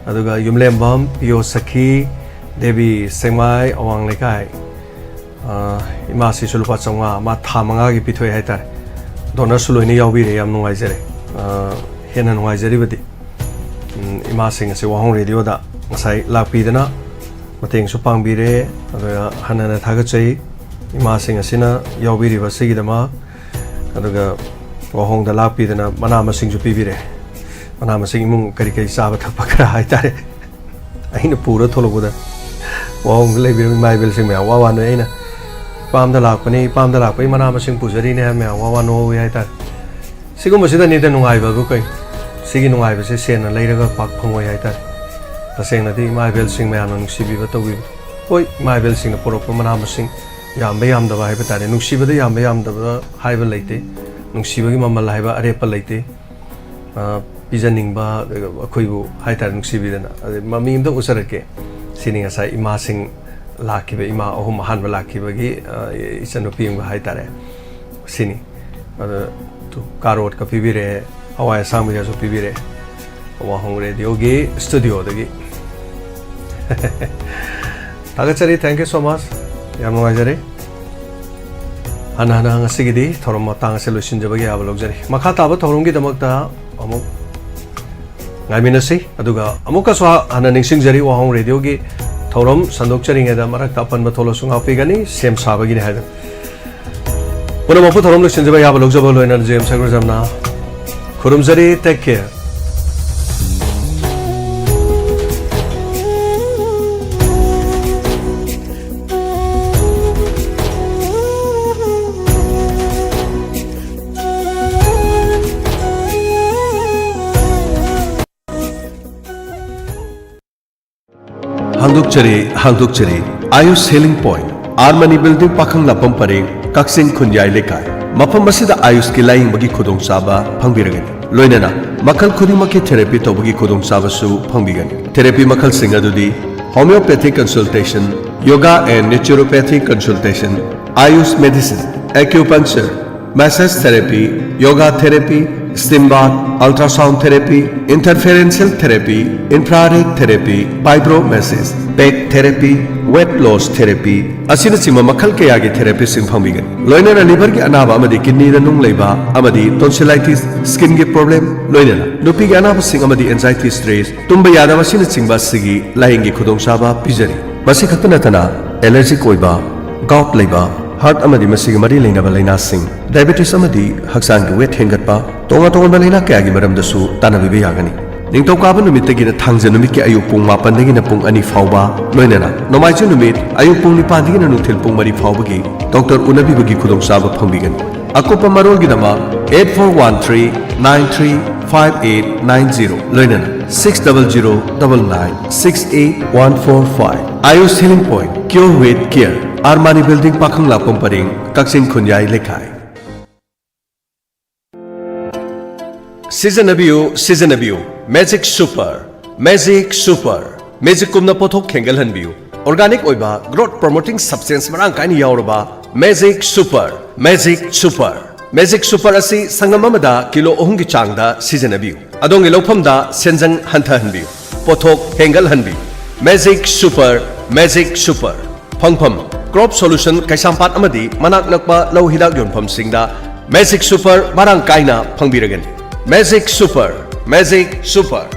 ꯑꯗꯨꯒ ꯌꯨꯝꯂꯦꯝꯕꯝ ꯄꯤꯌꯣ ꯁꯈꯤ ꯗꯦꯕꯤ, ꯁꯦꯡꯃꯥꯏ ꯑꯋꯥꯡ ꯂꯩꯀꯥꯏ, ꯑ, ꯏꯃꯥꯁꯤꯁꯨ ꯂꯨꯄꯥ ꯆꯥꯝꯃꯉꯥ, ꯃꯥ ꯊꯥ ꯃꯉꯥꯒꯤ ꯄꯤꯊꯣꯛꯑꯦ ꯍꯥꯏꯇꯥꯔꯦ꯫ ꯗꯣꯅꯔꯁꯨ ꯂꯣꯏꯅ ꯌꯥꯎꯕꯤꯔꯦ, ꯌꯥꯝ ꯅꯨꯡꯉꯥꯏꯖꯔꯦ꯫ ꯑ, ꯍꯦꯟꯅ ꯅꯨꯡꯉꯥꯏꯖꯔꯤꯕꯗꯤ, ꯎꯝ, ꯏꯃꯥꯁꯤꯡ ꯑꯁꯤ ꯋꯥꯍꯣꯡ ꯔꯦꯗꯤꯑꯣꯗ ꯉꯁꯥꯏ ꯂꯥꯛꯄꯤꯗꯅ ꯃꯇꯦꯡꯁꯨ ꯄꯥꯡꯕꯤꯔꯦ꯫ ꯑꯗꯨꯒ ꯍꯟꯅ ꯍꯟꯅ ꯊꯥꯒꯠꯆꯩ ꯏꯃꯥꯁꯤꯡ ꯑꯁꯤꯅ ꯌꯥꯎꯕꯤꯔꯤꯕ ꯑꯁꯤꯒꯤꯗꯃꯛ꯫ ꯑꯗꯨꯒ ꯋꯥꯍꯣꯡꯗ ꯂꯥꯛꯄꯤꯗꯅ ꯃꯅꯥ ꯃꯁꯤꯡꯁꯨ ꯄꯤꯕꯤꯔꯦ꯫ ꯃꯅꯥ ꯃꯁꯤꯡ, ꯏꯃꯨꯡ ꯀꯔꯤ ꯀꯔꯤ ꯆꯥꯕ ꯊꯛꯄ ꯈꯔ ꯍꯥꯏꯇꯥꯔꯦ꯫ ꯑꯩꯅ ꯄꯨꯔ ꯊꯣꯛꯂꯛꯄꯗ ꯋꯥꯍꯣꯡꯗ ꯂꯩꯕꯤꯔꯝꯕ ꯏꯃꯥ ꯏꯕꯦꯜꯁꯤꯡ ꯃꯌꯥꯝ ꯋꯥ ꯋꯥꯅ ꯑꯩꯅ ꯏꯄꯥꯝꯗ ꯂꯥꯛꯄꯅꯤ, ꯏꯄꯥꯝꯗ ꯂꯥꯛꯄꯒꯤ ꯃꯅꯥ ꯃꯁꯤꯡ ꯄꯨꯖꯔꯤꯅꯦ ꯍꯥꯏꯕ ꯃꯌꯥꯝ ꯋꯥ ꯋꯥ ꯅꯣꯛꯍꯧꯋꯤ ꯍꯥꯏꯇꯥꯔꯦ꯫ ꯁꯤꯒꯨꯝꯕꯁꯤꯗꯅꯤꯗ ꯅꯨꯡꯉꯥꯏꯕꯕꯨ ꯀꯩ? ꯁꯤꯒꯤ ꯅꯨꯡꯉꯥꯏꯕꯁꯦ ꯁꯦꯟꯅ ꯂꯩꯔꯒ ꯄꯥꯛ ꯐꯪꯉꯣꯏ ꯍꯥꯏꯇꯥꯔꯦ꯫ ꯇꯁꯦꯡꯅꯗꯤ ꯏꯃꯥ ꯏꯕꯦꯜꯁꯤꯡ ꯃꯌꯥꯝꯅ ꯅꯨꯡꯁꯤꯕꯤꯕ ꯇꯧꯕꯤꯕ꯫ ꯍꯣꯏ, ꯏꯃꯥ ꯏꯕꯦꯜꯁꯤꯡꯅ ꯄꯨꯔꯛꯄ ꯃꯅꯥ ꯃꯁꯤꯡ ꯌꯥꯝꯕ ꯌꯥꯝꯗꯕ ꯍꯥꯏꯕ ꯇꯥꯔꯦ, ꯅꯨꯡꯁꯤꯕꯗ ꯌꯥꯝꯕ ꯌꯥꯝꯗꯕ ꯍꯥꯏꯕ ꯂꯩꯇꯦ, ꯅꯨꯡꯁꯤꯕꯒꯤ ꯃꯃꯜ ꯍꯥꯏꯕ ꯑꯔꯦꯞꯄ ꯂꯩꯇꯦ꯫ ꯑ, ꯄꯤꯖꯅꯤꯡꯕ, ꯑꯗꯨꯒ ꯑꯩꯈꯣꯏꯕꯨ ꯍꯥꯏꯇꯥꯔꯦ ꯅꯨꯡꯁꯤꯕꯤꯗꯅ꯫ ꯑꯗꯩ ꯃꯃꯤ ꯑꯝꯇ ꯎꯠꯆꯔꯛꯀꯦ꯫ ꯁꯤꯅꯤ ꯉꯁꯥꯏ ꯏꯃꯥꯁꯤꯡ ꯂꯥꯛꯈꯤꯕ, ꯏꯃꯥ ꯑꯍꯨꯝ ꯑꯍꯥꯟꯕ ꯂꯥꯛꯈꯤꯕꯒꯤ, ꯑ, ꯏꯆꯟꯅꯨꯄꯤ ꯑꯃꯒ ꯍꯥꯏꯇꯥꯔꯦ꯫ ꯁꯤꯅꯤ꯫ ꯑꯗ ꯇꯨ, ꯀꯥꯔꯣꯠꯀ ꯄꯤꯕꯤꯔꯛꯑꯦ, ꯍꯋꯥꯏ ꯑꯁꯥꯡꯕꯤꯒꯁꯨ ꯄꯤꯕꯤꯔꯛꯑꯦ꯫ ꯋꯥꯍꯣꯡ ꯔꯦꯗꯤꯑꯣꯒꯤ ꯁ꯭ꯇꯨꯗꯤꯑꯣꯗꯒꯤ꯫ ꯊꯥꯒꯠꯆꯔꯤ꯫ Thank you so much꯫ ꯌꯥꯝ ꯅꯨꯡꯉꯥꯏꯖꯔꯦ꯫ ꯍꯟꯅ ꯍꯟꯅ ꯉꯁꯤꯒꯤꯗꯤ ꯊꯧꯔꯝ ꯃꯇꯥꯡ ꯑꯁꯤ ꯂꯣꯏꯁꯤꯟꯖꯕꯒꯤ ꯑꯌꯥꯕ ꯂꯧꯖꯔꯤ꯫ ꯃꯈꯥ ꯇꯥꯕ ꯊꯧꯔꯝꯒꯤꯗꯃꯛꯇ ꯑꯃꯨꯛ ꯉꯥꯏꯃꯤꯟꯅꯁꯤ꯫ ꯑꯗꯨꯒ ꯑꯃꯨꯛꯀꯁꯨ ꯍꯟꯅ ꯅꯤꯡꯁꯤꯡꯖꯔꯤ, ꯋꯥꯍꯣꯡ ꯔꯦꯗꯤꯑꯣꯒꯤ ꯊꯧꯔꯝ ꯁꯟꯗꯣꯛꯆꯔꯤꯉꯩꯗ ꯃꯔꯛꯇ ꯑꯄꯟꯕ ꯊꯣꯛꯂꯁꯨ ꯉꯥꯛꯄꯤꯒꯅꯤ, ꯁꯦꯝ ꯁꯥꯕꯒꯤꯅꯤ ꯍꯥꯏꯗꯨꯅ꯫ ꯄꯨꯝꯅꯃꯛꯄꯨ ꯊꯧꯔꯝ ꯂꯣꯏꯁꯤꯟꯖꯕ ꯌꯥꯕ ꯂꯧꯖꯕ ꯂꯣꯏꯅꯅ ꯖꯦꯝꯁ ꯑꯦꯒ꯭ꯔꯣꯖꯝꯅ ꯈꯨꯔꯨꯝꯖꯔꯤ꯫ Take care꯫ ꯍꯥꯡꯗꯣꯛꯆꯔꯤ, ꯍꯥꯡꯗꯣꯛꯆꯔꯤ꯫ Ayush healing point, R Mani building, ꯄꯥꯈꯪ ꯂꯥꯄꯝ ꯄꯔꯦꯡ, ꯀꯛꯆꯤꯡ ꯈꯨꯟꯌꯥꯏ ꯂꯩꯀꯥꯏ꯫ ꯃꯐꯝ ꯑꯁꯤꯗ ꯑꯥꯌꯨꯁꯀꯤ ꯂꯥꯌꯦꯡꯕꯒꯤ ꯈꯨꯗꯣꯡꯆꯥꯕ ꯐꯪꯕꯤꯔꯒꯅꯤ꯫ ꯂꯣꯏꯅꯅ ꯃꯈꯜ ꯈꯨꯗꯤꯡꯃꯛꯀꯤ ꯊꯦꯔꯥꯄꯤ ꯇꯧꯕꯒꯤ ꯈꯨꯗꯣꯡꯆꯥꯕꯁꯨ ꯐꯪꯕꯤꯒꯅꯤ꯫ ꯊꯦꯔꯥꯄꯤ ꯃꯈꯜꯁꯤꯡ ꯑꯗꯨꯗꯤ homeopathic consultation, yoga and naturopathic consultation, Ayush medicine, acupuncture, massage therapy, yoga therapy, steam bath, ultrasound therapy, interferential therapy, infrared therapy, fibromassage, pet therapy, weight loss therapy ꯑꯁꯤꯅꯆꯤꯡꯕ ꯃꯈꯜ ꯀꯌꯥꯒꯤ ꯊꯦꯔꯥꯄꯤꯁꯤꯡ ꯐꯪꯕꯤꯒꯅꯤ꯫ ꯂꯣꯏꯅꯅ ꯂꯤꯚꯔꯒꯤ ꯑꯅꯥꯕ ꯑꯃꯗꯤ ꯀꯤꯗꯅꯤꯗ ꯅꯨꯡ ꯂꯩꯕ ꯑꯃꯗꯤ ꯇꯣꯟꯁꯤꯂꯥꯏꯇꯤꯁ, ꯁ꯭ꯀꯤꯟꯒꯤ ꯄ꯭ꯔꯣꯕ꯭ꯂꯦꯝ, ꯂꯣꯏꯅꯅ ꯅꯨꯄꯤꯒꯤ ꯑꯅꯥꯕꯁꯤꯡ ꯑꯃꯗꯤ ꯑꯦꯟꯖꯥꯏꯇꯤ, ꯁ꯭ꯇ꯭ꯔꯦꯁ, ꯇꯨꯝꯕ ꯌꯥꯗꯕ ꯑꯁꯤꯅꯆꯤꯡꯕ ꯑꯁꯤꯒꯤ ꯂꯥꯌꯦꯡꯒꯤ ꯈꯨꯗꯣꯡꯆꯥꯕ ꯄꯤꯖꯔꯤ꯫ ꯃꯁꯤ ꯈꯛꯇ ꯅꯠꯇꯅ ꯑꯦꯂꯔꯖꯤꯛ ꯑꯣꯏꯕ, ꯒꯥꯎꯠ ꯂꯩꯕ, ꯍꯥꯔꯠ ꯑꯃꯗꯤ ꯃꯁꯤꯒꯤ ꯃꯔꯤ ꯂꯩꯅꯕ ꯂꯥꯏꯅꯥꯁꯤꯡ, ꯗꯥꯏꯕꯦꯇꯤꯁ ꯑꯃꯗꯤ ꯍꯛꯆꯥꯡꯒꯤ ꯋꯦꯠ ꯍꯦꯟꯒꯠꯄ, ꯇꯣꯉꯥꯟ ꯇꯣꯉꯥꯟꯕ ꯂꯥꯏꯅꯥ ꯀꯌꯥꯒꯤ ꯃꯔꯝꯗꯁꯨ ꯇꯥꯟꯅꯕꯤꯕ ꯌꯥꯒꯅꯤ꯫ ꯅꯤꯡꯊꯧꯀꯥꯕ ꯅꯨꯃꯤꯠꯇꯒꯤꯅ ꯊꯥꯡꯖ ꯅꯨꯃꯤꯠꯀꯤ ꯑꯌꯨꯛ ꯄꯨꯡ ꯃꯥꯄꯟꯗꯒꯤꯅ ꯄꯨꯡ ꯑꯅꯤ ꯐꯥꯎꯕ, ꯂꯣꯏꯅꯅ ꯅꯣꯡꯃꯥꯏꯖꯤꯡ ꯅꯨꯃꯤꯠ ꯑꯌꯨꯛ ꯄꯨꯡ ꯅꯤꯄꯥꯟꯗꯒꯤꯅ ꯅꯨꯡꯊꯤꯜ ꯄꯨꯡ ꯃꯔꯤ ꯐꯥꯎꯕꯒꯤ ꯗꯣꯛꯇꯔ ꯎꯅꯕꯤꯕꯒꯤ ꯈꯨꯗꯣꯡꯆꯥꯕ ꯐꯪꯕꯤꯒꯅꯤ꯫ ꯑꯀꯨꯞꯄ ꯃꯔꯣꯜꯒꯤꯗꯃꯛ eight four one three nine three five eight nine zero, ꯂꯣꯏꯅꯅ six double zero double nine six eight one four five꯫ Ayush Healing Point, Cure with Care, R Mani building, ꯄꯥꯈꯪ ꯂꯥꯛꯄꯝ ꯄꯔꯦꯡ, ꯀꯛꯆꯤꯡ ꯈꯨꯟꯌꯥꯏ ꯂꯩꯀꯥꯏ꯫ ꯁꯤꯖꯤꯟꯅꯕꯤꯌꯨ, ꯁꯤꯖꯤꯟꯅꯕꯤꯌꯨ꯫ Magic super, magic super. ꯃꯦꯖꯤꯛꯀꯨꯝꯅ ꯄꯣꯠꯊꯣꯛ ꯍꯦꯟꯒꯠꯍꯟꯕꯤꯌꯨ꯫ ꯑꯣꯔꯒꯥꯅꯤꯛ ꯑꯣꯏꯕ, ꯒ꯭ꯔꯣꯠ ꯄ꯭ꯔꯣꯃꯣꯇꯤꯡ ꯁꯕꯁꯇꯦꯟꯁ ꯃꯔꯥꯡ ꯀꯥꯏꯅ ꯌꯥꯎꯔꯕ magic super, magic super. Magic super ꯑꯁꯤ ꯁꯪꯒꯝ ꯑꯃꯗ ꯀꯤꯂꯣ ꯑꯍꯨꯝꯒꯤ ꯆꯥꯡꯗ ꯁꯤꯖꯤꯟꯅꯕꯤꯌꯨ꯫ ꯑꯗꯣꯝꯒꯤ ꯂꯧꯐꯝꯗ ꯁꯦꯟꯖꯪ ꯍꯟꯊꯍꯟꯕꯤꯌꯨ, ꯄꯣꯠꯊꯣꯛ ꯍꯦꯟꯒꯠꯍꯟꯕꯤꯌꯨ꯫ Magic Super, Magic Super꯫ ꯐꯪꯐꯝ: Crop Solution ꯀꯩꯁꯥꯝꯄꯥꯠ ꯑꯃꯗꯤ ꯃꯅꯥꯛ ꯅꯛꯄ ꯂꯧ ꯍꯤꯗꯥꯛ ꯌꯣꯟꯐꯝꯁꯤꯡꯗ Magic Super ꯃꯔꯥꯡ ꯀꯥꯏꯅ ꯐꯪꯕꯤꯔꯒꯅꯤ꯫ Magic Super, Magic Super꯫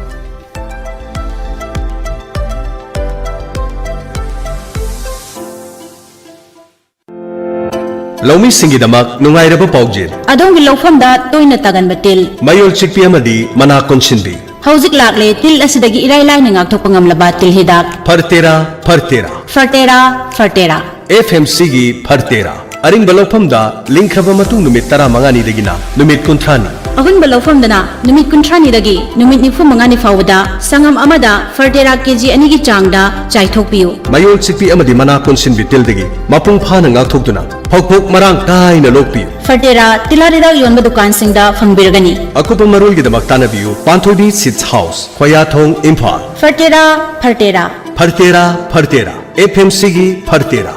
ꯂꯧꯃꯤꯁꯤꯡꯒꯤꯗꯃꯛ ꯅꯨꯡꯉꯥꯏꯔꯕ ꯄꯥꯎꯖꯦꯜ꯫ ꯑꯗꯣꯝꯒꯤ ꯂꯧꯐꯝꯗ ꯇꯣꯏꯅ ꯇꯥꯒꯟꯕ ꯇꯤꯜ꯫ ꯃꯌꯣꯜ ꯆꯤꯛꯄꯤ ꯑꯃꯗꯤ ꯃꯅꯥ ꯀꯣꯟꯁꯤꯟꯕꯤ꯫ ꯍꯧꯖꯤꯛ ꯂꯥꯛꯂꯦ ꯇꯤꯜ ꯑꯁꯤꯗꯒꯤ ꯏꯔꯥꯏ ꯂꯥꯏꯅ ꯉꯥꯛꯊꯣꯛꯄ ꯉꯝꯂꯕ ꯇꯤꯜ ꯍꯤꯗꯥꯛ꯫ ꯐꯔꯇꯦꯔꯥ, Fertera. Fertera, Fertera. F M ꯁꯤꯒꯤ ꯐꯔꯇꯦꯔꯥ꯫ ꯑꯔꯤꯡꯕ ꯂꯧꯐꯝꯗ ꯂꯤꯡꯈ꯭ꯔꯕ ꯃꯇꯨꯡ ꯅꯨꯃꯤꯠ ꯇꯔꯥꯃꯉꯥꯅꯤꯗꯒꯤꯅ ꯅꯨꯃꯤꯠ ꯀꯨꯟꯊ꯭ꯔꯥꯅꯤ꯫ ꯑꯍꯨꯟꯕ ꯂꯧꯐꯝꯗꯅ ꯅꯨꯃꯤꯠ ꯀꯨꯟꯊ꯭ꯔꯥꯅꯤꯗꯒꯤ ꯅꯨꯃꯤꯠ ꯅꯤꯐꯨ ꯃꯉꯥꯅꯤ ꯐꯥꯎꯕꯗ ꯁꯪꯉꯝ ꯑꯃꯗ ꯐꯔꯇꯦꯔꯥ ꯀꯦꯖꯤ ꯑꯅꯤꯒꯤ ꯆꯥꯡꯗ ꯆꯥꯏꯊꯣꯛꯄꯤꯌꯨ꯫ ꯃꯌꯣꯜ ꯆꯤꯛꯄꯤ ꯑꯃꯗꯤ ꯃꯅꯥ ꯀꯣꯟꯁꯤꯟꯕꯤ ꯇꯤꯜꯗꯒꯤ ꯃꯄꯨꯡ ꯐꯥꯅ ꯉꯥꯛꯊꯣꯛꯇꯨꯅ ꯐꯧꯊꯣꯛ ꯃꯔꯥꯡ ꯀꯥꯏꯅ ꯂꯣꯛꯄꯤꯌꯨ꯫ ꯐꯔꯇꯦꯔꯥ ꯇꯤꯜꯍꯥꯠ ꯍꯤꯗꯥꯛ ꯌꯣꯟꯕ ꯗꯨꯀꯥꯟꯁꯤꯡꯗ ꯐꯪꯕꯤꯔꯒꯅꯤ꯫ ꯑꯀꯨꯞꯄ ꯃꯔꯣꯜꯒꯤꯗꯃꯛ ꯇꯥꯟꯅꯕꯤꯌꯨ ꯄꯥꯟꯊꯣꯏꯕꯤ Seeds House, Khoyathong, Imphal. Fertera, Fertera. Fertera, Fertera. F M ꯁꯤꯒꯤ ꯐꯔꯇꯦꯔꯥ꯫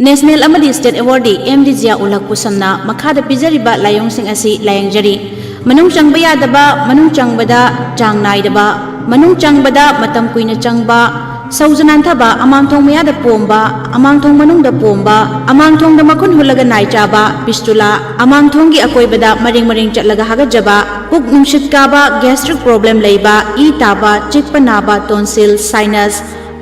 National ꯑꯃꯗꯤ State Award M D Ziya Ulak ꯄꯨꯁꯝꯅ ꯃꯈꯥꯗ ꯄꯤꯖꯔꯤꯕ ꯂꯥꯏꯑꯣꯡꯁꯤꯡ ꯑꯁꯤ ꯂꯥꯌꯦꯡꯖꯔꯤ꯫ ꯃꯅꯨꯡ ꯆꯪꯕ ꯌꯥꯗꯕ, ꯃꯅꯨꯡ ꯆꯪꯕꯗ ꯆꯥꯡ ꯅꯥꯏꯗꯕ, ꯃꯅꯨꯡ ꯆꯪꯕꯗ ꯃꯇꯝ ꯀꯨꯏꯅ ꯆꯪꯕ, ꯁꯧꯖ ꯅꯥꯟꯊꯕ, ꯑꯃꯥꯡꯊꯣꯡ ꯃꯌꯥꯗ ꯄꯣꯝꯕ, ꯑꯃꯥꯡꯊꯣꯡ ꯃꯅꯨꯡꯗ ꯄꯣꯝꯕ, ꯑꯃꯥꯡꯊꯣꯡꯗ ꯃꯈꯨꯟ ꯍꯨꯜꯂꯒ ꯅꯥꯏ ꯆꯥꯕ, fistula, ꯑꯃꯥꯡꯊꯣꯡꯒꯤ ꯑꯀꯣꯏꯕꯗ ꯃꯔꯦꯡ ꯃꯔꯦꯡ ꯆꯠꯂꯒ ꯍꯥꯒꯠꯆꯕ, ꯄꯨꯛ ꯅꯨꯡꯁꯤꯠ ꯀꯥꯕ, gastric problem ꯂꯩꯕ, ꯏ ꯇꯥꯕ, ꯆꯤꯛꯄ ꯅꯥꯕ, tonsil, sinus,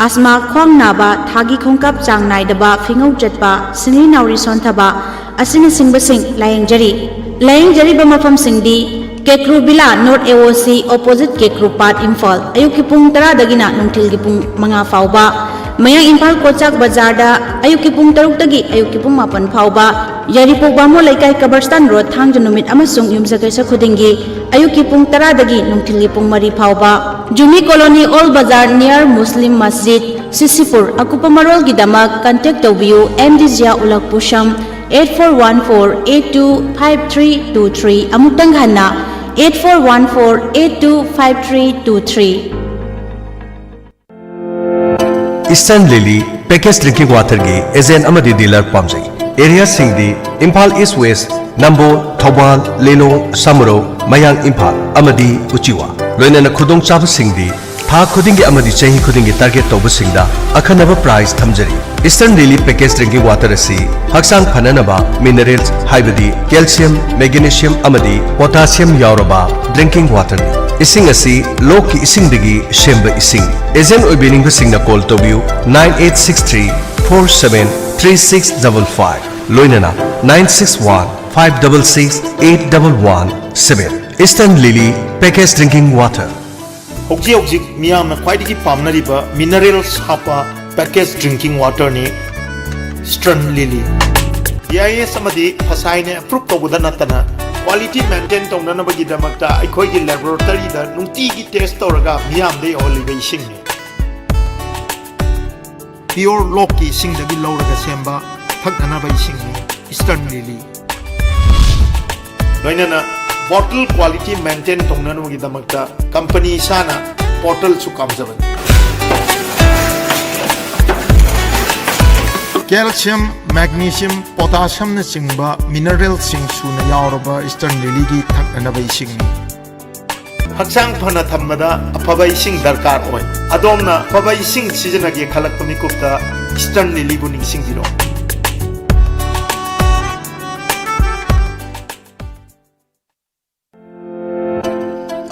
asthma, ꯈ꯭ꯋꯥꯡ ꯅꯥꯕ, ꯊꯥꯒꯤ ꯈꯣꯡꯀꯥꯞ ꯆꯥꯡ ꯅꯥꯏꯗꯕ, ꯐꯤꯉꯧ ꯆꯠꯄ, ꯁꯤꯡꯂꯤ ꯅꯥꯎꯔꯤ ꯁꯣꯟꯊꯕ, ꯑꯁꯤꯅꯆꯤꯡꯕꯁꯤꯡ ꯂꯥꯌꯦꯡꯖꯔꯤ꯫ ꯂꯥꯌꯦꯡꯖꯔꯤꯕ ꯃꯐꯝꯁꯤꯡꯗꯤ: ꯀꯦꯀ꯭ꯔꯨ ꯕꯤꯂꯥ, North A O C, opposite ꯀꯦꯀ꯭ꯔꯨ ꯄꯥꯠ, ꯏꯝꯐꯥꯜ꯫ ꯑꯌꯨꯛꯀꯤ ꯄꯨꯡ ꯇꯔꯥꯗꯒꯤꯅ ꯅꯨꯡꯊꯤꯜꯒꯤ ꯄꯨꯡ ꯃꯉꯥ ꯐꯥꯎꯕ꯫ ꯃꯌꯥꯡ ꯏꯝꯐꯥꯜ ꯀꯣꯆꯥꯛ ꯕꯖꯥꯔꯗ ꯑꯌꯨꯛꯀꯤ ꯄꯨꯡ ꯇꯔꯨꯛꯇꯒꯤ ꯑꯌꯨꯛꯀꯤ ꯄꯨꯡ ꯃꯥꯄꯟ ꯐꯥꯎꯕ꯫ ꯌꯥꯏꯔꯤꯄꯣꯛ ꯕꯥꯃꯣꯟ ꯂꯩꯀꯥꯏ, ꯀꯕꯔꯁꯇꯥꯟ ꯔꯣꯗ, ꯊꯥꯡꯖ ꯅꯨꯃꯤꯠ ꯑꯃꯁꯨꯡ ꯌꯨꯝꯁꯀꯩꯁ ꯈꯨꯗꯤꯡꯒꯤ ꯑꯌꯨꯛꯀꯤ ꯄꯨꯡ ꯇꯔꯥꯗꯒꯤ ꯅꯨꯡꯊꯤꯜꯒꯤ ꯄꯨꯡ ꯃꯔꯤ ꯐꯥꯎꯕ꯫ Jumi colony, old bazaar, near Muslim Masjid, Sishipur. ꯑꯀꯨꯞꯄ ꯃꯔꯣꯜꯒꯤꯗꯃꯛ contact ꯇꯧꯕꯤꯌꯨ M D Ziya Ulak Pusam, eight four one four eight two five three two three꯫ ꯑꯃꯨꯛꯇꯪ ꯍꯟꯅ, eight four one four eight two five three two three꯫ Eastern Lily Packaged Drinking Waterꯒꯤ agent ꯑꯃꯗꯤ dealer ꯄꯥꯝꯖꯩ꯫ Areaꯁꯤꯡꯗꯤ Imphal East West, ꯅꯝꯕꯣꯜ, ꯊꯧꯕꯥꯜ, ꯂꯤꯂꯣꯡ, ꯁꯃꯨꯔꯧ, ꯃꯌꯥꯡ ꯏꯝꯐꯥꯜ ꯑꯃꯗꯤ ꯎꯆꯤꯋꯥ꯫ ꯂꯣꯏꯅꯅ ꯈꯨꯗꯣꯡꯆꯥꯕꯁꯤꯡꯗꯤ ꯊꯥ ꯈꯨꯗꯤꯡꯒꯤ ꯑꯃꯗꯤ ꯆꯍꯤ ꯈꯨꯗꯤꯡꯒꯤ ꯇꯥꯔꯒꯦꯠ ꯇꯧꯕꯁꯤꯡꯗ ꯑꯈꯟꯅꯕ ꯄ꯭ꯔꯥꯏꯖ ꯊꯝꯖꯔꯤ꯫ ꯏꯁꯇꯔꯟ ꯂꯤꯂꯤ ꯄꯦꯀꯦꯖ ꯗ꯭ꯔꯤꯡꯀꯤꯡ ꯋꯥꯇꯔ ꯑꯁꯤ ꯍꯛꯆꯥꯡ ꯐꯅꯅꯕ ꯃꯤꯅꯔꯦꯜꯁ, ꯍꯥꯏꯕꯗꯤ ꯀꯦꯜꯁꯤꯌꯝ, ꯃꯦꯒꯅꯦꯁꯤꯌꯝ ꯑꯃꯗꯤ ꯄꯣꯇꯥꯁꯤꯌꯝ ꯌꯥꯎꯔꯕ ꯗ꯭ꯔꯤꯡꯀꯤꯡ ꯋꯥꯇꯔꯅꯤ꯫ ꯏꯁꯤꯡ ꯑꯁꯤ ꯂꯣꯛꯀꯤ ꯏꯁꯤꯡꯗꯒꯤ ꯁꯦꯝꯕ ꯏꯁꯤꯡ꯫ ꯑꯦꯖꯦꯟ ꯑꯣꯏꯕꯤꯅꯤꯡꯕꯁꯤꯡꯅ ꯀꯣꯜ ꯇꯧꯕꯤꯌꯨ, nine eight six three four seven three six double five, ꯂꯣꯏꯅꯅ nine six one five double six eight double one seven꯫ Eastern Lily Packaged Drinking Water꯫ ꯍꯧꯖꯤꯛ ꯍꯧꯖꯤꯛ ꯃꯤꯌꯥꯝꯅ ꯈ꯭ꯋꯥꯏꯗꯒꯤ ꯄꯥꯝꯅꯔꯤꯕ ꯃꯤꯅꯔꯦꯜꯁ ꯍꯥꯞꯄ ꯄꯦꯀꯦꯖ ꯗ꯭ꯔꯤꯡꯀꯤꯡ ꯋꯥꯇꯔꯅꯤ ꯏꯁꯇꯔꯟ ꯂꯤꯂꯤ꯫ B ꯑꯥꯏ ꯑꯦꯁ ꯑꯃꯗꯤ ꯐꯁꯥꯏꯅ approve ꯇꯧꯕꯗ ꯅꯠꯇꯅ, ꯀ꯭ꯋꯥꯂꯤꯇꯤ ꯃꯦꯟꯇꯦꯟ ꯇꯧꯅꯅꯕꯒꯤꯗꯃꯛꯇ ꯑꯩꯈꯣꯏꯒꯤ ꯂꯦꯕꯣꯔꯦꯇꯔꯤꯗ ꯅꯨꯡꯇꯤꯒꯤ ꯇꯦꯁ ꯇꯧꯔꯒ ꯃꯤꯌꯥꯝꯗ ꯌꯧꯍꯜꯂꯤꯕ ꯏꯁꯤꯡꯅꯤ꯫ ꯄꯤꯌꯣꯔ ꯂꯣꯛꯀꯤ ꯏꯁꯤꯡꯗꯒꯤ ꯂꯧꯔꯒ ꯁꯦꯝꯕ ꯊꯛꯅꯅꯕ ꯏꯁꯤꯡꯅꯤ ꯏꯁꯇꯔꯟ ꯂꯤꯂꯤ꯫ ꯂꯣꯏꯅꯅ ꯕꯣꯇꯜ ꯀ꯭ꯋꯥꯂꯤꯇꯤ ꯃꯦꯟꯇꯦꯟ ꯇꯧꯅꯅꯕꯒꯤꯗꯃꯛꯇ ꯀꯝꯄꯅꯤ ꯏꯁꯥꯅ ꯕꯣꯇꯜꯁꯨ ꯀꯥꯝꯖꯕꯅꯤ꯫ ꯀꯦꯜꯁꯤꯌꯝ, ꯃꯦꯒꯅꯤꯁꯤꯌꯝ, ꯄꯣꯇꯥꯁꯤꯌꯝꯅꯆꯤꯡꯕ ꯃꯤꯅꯔꯦꯜꯁꯤꯡ ꯁꯨꯅ ꯌꯥꯎꯔꯕ ꯏꯁꯇꯔꯟ ꯂꯤꯂꯤꯒꯤ ꯊꯛꯅꯅꯕ ꯏꯁꯤꯡꯅꯤ꯫ ꯍꯛꯆꯥꯡ ꯐꯅ ꯊꯝꯕꯗ ꯑꯐꯕ ꯏꯁꯤꯡ ꯗꯔꯀꯥꯔ ꯑꯣꯏ꯫ ꯑꯗꯣꯝꯅ ꯑꯐꯕ ꯏꯁꯤꯡ ꯁꯤꯖꯤꯟꯅꯒꯦ ꯈꯜꯂꯛꯄ ꯃꯤꯀꯨꯞꯇ ꯏꯁꯇꯔꯟ ꯂꯤꯂꯤꯕꯨ ꯅꯤꯡꯁꯤꯡꯕꯤꯔꯣ꯫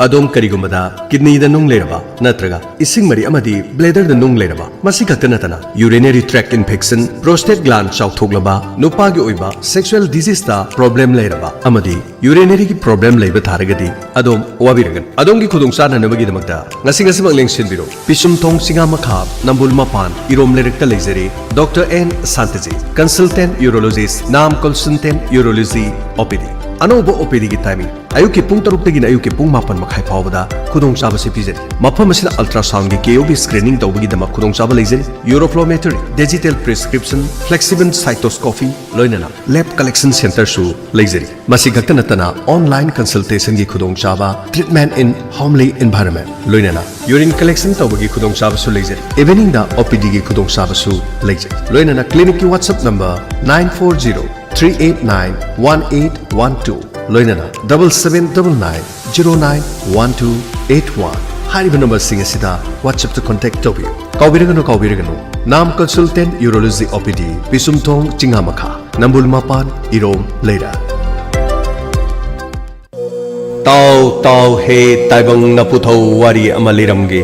ꯑꯗꯣꯝ ꯀꯔꯤꯒꯨꯝꯕꯗ ꯀꯤꯗꯅꯤꯗ ꯅꯨꯡ ꯂꯩꯔꯕ ꯅꯠꯇ꯭ꯔꯒ ꯏꯁꯤꯡ ꯃꯔꯤ ꯑꯃꯗꯤ ꯕ꯭ꯂꯦꯗꯔꯗ ꯅꯨꯡ ꯂꯩꯔꯕ, ꯃꯁꯤ ꯈꯛꯇ ꯅꯠꯇꯅ urinary tract infection, prostate gland ꯆꯥꯎꯊꯣꯛꯂꯕ, ꯅꯨꯄꯥꯒꯤ ꯑꯣꯏꯕ sexual diseaseꯇ problem ꯂꯩꯔꯕ ꯑꯃꯗꯤ urinearyꯒꯤ problem ꯂꯩꯕ ꯇꯥꯔꯒꯗꯤ ꯑꯗꯣꯝ ꯋꯥꯕꯤꯔꯒꯅꯨ꯫ ꯑꯗꯣꯝꯒꯤ ꯈꯨꯗꯣꯡꯆꯥꯅꯅꯕꯒꯤꯗꯃꯛꯇ ꯉꯁꯤ ꯉꯁꯤꯃꯛ ꯂꯦꯡꯁꯤꯟꯕꯤꯔꯣ꯫ ꯄꯤꯁꯨꯝꯊꯣꯡ ꯆꯤꯉꯥ ꯃꯈꯥ, ꯅꯝꯕꯨꯜ ꯃꯄꯥꯟ, ꯏꯔꯣꯝ ꯂꯩꯔꯛꯇ ꯂꯩꯖꯔꯤ ꯗꯣꯛꯇꯔ ꯑꯦꯟ ꯁꯥꯟꯇꯖꯤ, consultant urologist, ꯅꯥꯝ consultant urology, OPD꯫ ꯑꯅꯧꯕ OPDꯒꯤ timing ꯑꯌꯨꯛꯀꯤ ꯄꯨꯡ ꯇꯔꯨꯛꯇꯒꯤꯅ ꯑꯌꯨꯛꯀꯤ ꯄꯨꯡ ꯃꯥꯄꯟ ꯃꯈꯥꯏ ꯐꯥꯎꯕꯗ ꯈꯨꯗꯣꯡꯆꯥꯕꯁꯤ ꯄꯤꯖꯔꯤ꯫ ꯃꯐꯝ ꯑꯁꯤꯗ ultrasoundꯒꯤ KOB screening ꯇꯧꯕꯒꯤꯗꯃꯛ ꯈꯨꯗꯣꯡꯆꯥꯕ ꯂꯩꯖꯔꯤ꯫ Uroflowmetry, digital prescription, flexible cystoscopy, ꯂꯣꯏꯅꯅ lab collection centreꯁꯨ ꯂꯩꯖꯔꯤ꯫ ꯃꯁꯤ ꯈꯛꯇ ꯅꯠꯇꯅ online consultationꯒꯤ ꯈꯨꯗꯣꯡꯆꯥꯕ, treatment in homely environment, ꯂꯣꯏꯅꯅ urine collection ꯇꯧꯕꯒꯤ ꯈꯨꯗꯣꯡꯆꯥꯕꯁꯨ ꯂꯩꯖꯔꯤ꯫ Eveningꯗ OPDꯒꯤ ꯈꯨꯗꯣꯡꯆꯥꯕꯁꯨ ꯂꯩꯖꯩ꯫ ꯂꯣꯏꯅꯅ clinicꯀꯤ WhatsApp number nine four zero three eight nine one eight one two, ꯂꯣꯏꯅꯅ double seven double nine zero nine one two eight one꯫ ꯍꯥꯏꯔꯤꯕ ꯅꯝꯕꯔꯁꯤꯡ ꯑꯁꯤꯗ WhatsApp-ꯇ contact ꯇꯧꯕꯤꯌꯨ꯫ ꯀꯥꯎꯕꯤꯔꯒꯅꯨ, ꯀꯥꯎꯕꯤꯔꯒꯅꯨ, ꯅꯥꯝ Consultant Urology OPD, ꯄꯤꯁꯨꯝꯊꯣꯡ, ꯆꯤꯡꯉꯥꯃꯈꯥ, ꯅꯝꯕꯨꯜ ꯃꯄꯥꯟ, ꯏꯔꯣꯝ, ꯂꯩꯔꯛ꯫ ꯇꯥꯎ ꯇꯥꯎ ꯍꯦ ꯇꯥꯏꯕꯪ ꯅꯄꯨꯊꯧ, ꯋꯥꯔꯤ ꯑꯃ ꯂꯤꯔꯝꯒꯦ,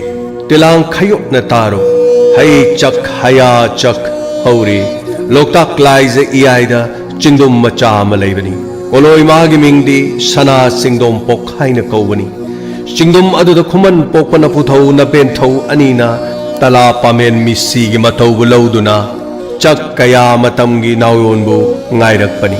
ꯇꯤꯂꯥꯡ ꯈꯌꯣꯛꯅ ꯇꯥꯔꯣ꯫ ꯍꯩ ꯆꯛ ꯍꯌꯥ ꯆꯛ ꯍꯧꯔꯤ꯫ ꯂꯣꯛꯇꯥꯛ ꯂꯥꯏꯖ ꯏꯌꯥꯏꯗ ꯆꯤꯡꯗꯨꯝ ꯃꯆꯥ ꯑꯃ ꯂꯩꯕꯅꯤ꯫ ꯀꯣꯂꯣꯏ ꯃꯥꯒꯤ ꯃꯤꯡꯗꯤ ꯁꯅꯥ ꯆꯤꯡꯗꯣꯝꯄꯣꯛ ꯍꯥꯏꯅ ꯀꯧꯕꯅꯤ꯫ ꯆꯤꯡꯗꯨꯝ ꯑꯗꯨꯗ ꯈꯨꯃꯟ ꯄꯣꯛꯄ ꯅꯄꯨꯊꯧ ꯅꯄꯦꯟꯊꯧ ꯑꯅꯤꯅ ꯇꯂꯥ ꯄꯥꯃꯦꯟ ꯃꯤꯁꯤꯒꯤ ꯃꯇꯧꯕꯨ ꯂꯧꯗꯨꯅ ꯆꯛ ꯀꯌꯥ ꯃꯇꯝꯒꯤ ꯅꯥꯎꯌꯣꯟꯕꯨ ꯉꯥꯏꯔꯛꯄꯅꯤ꯫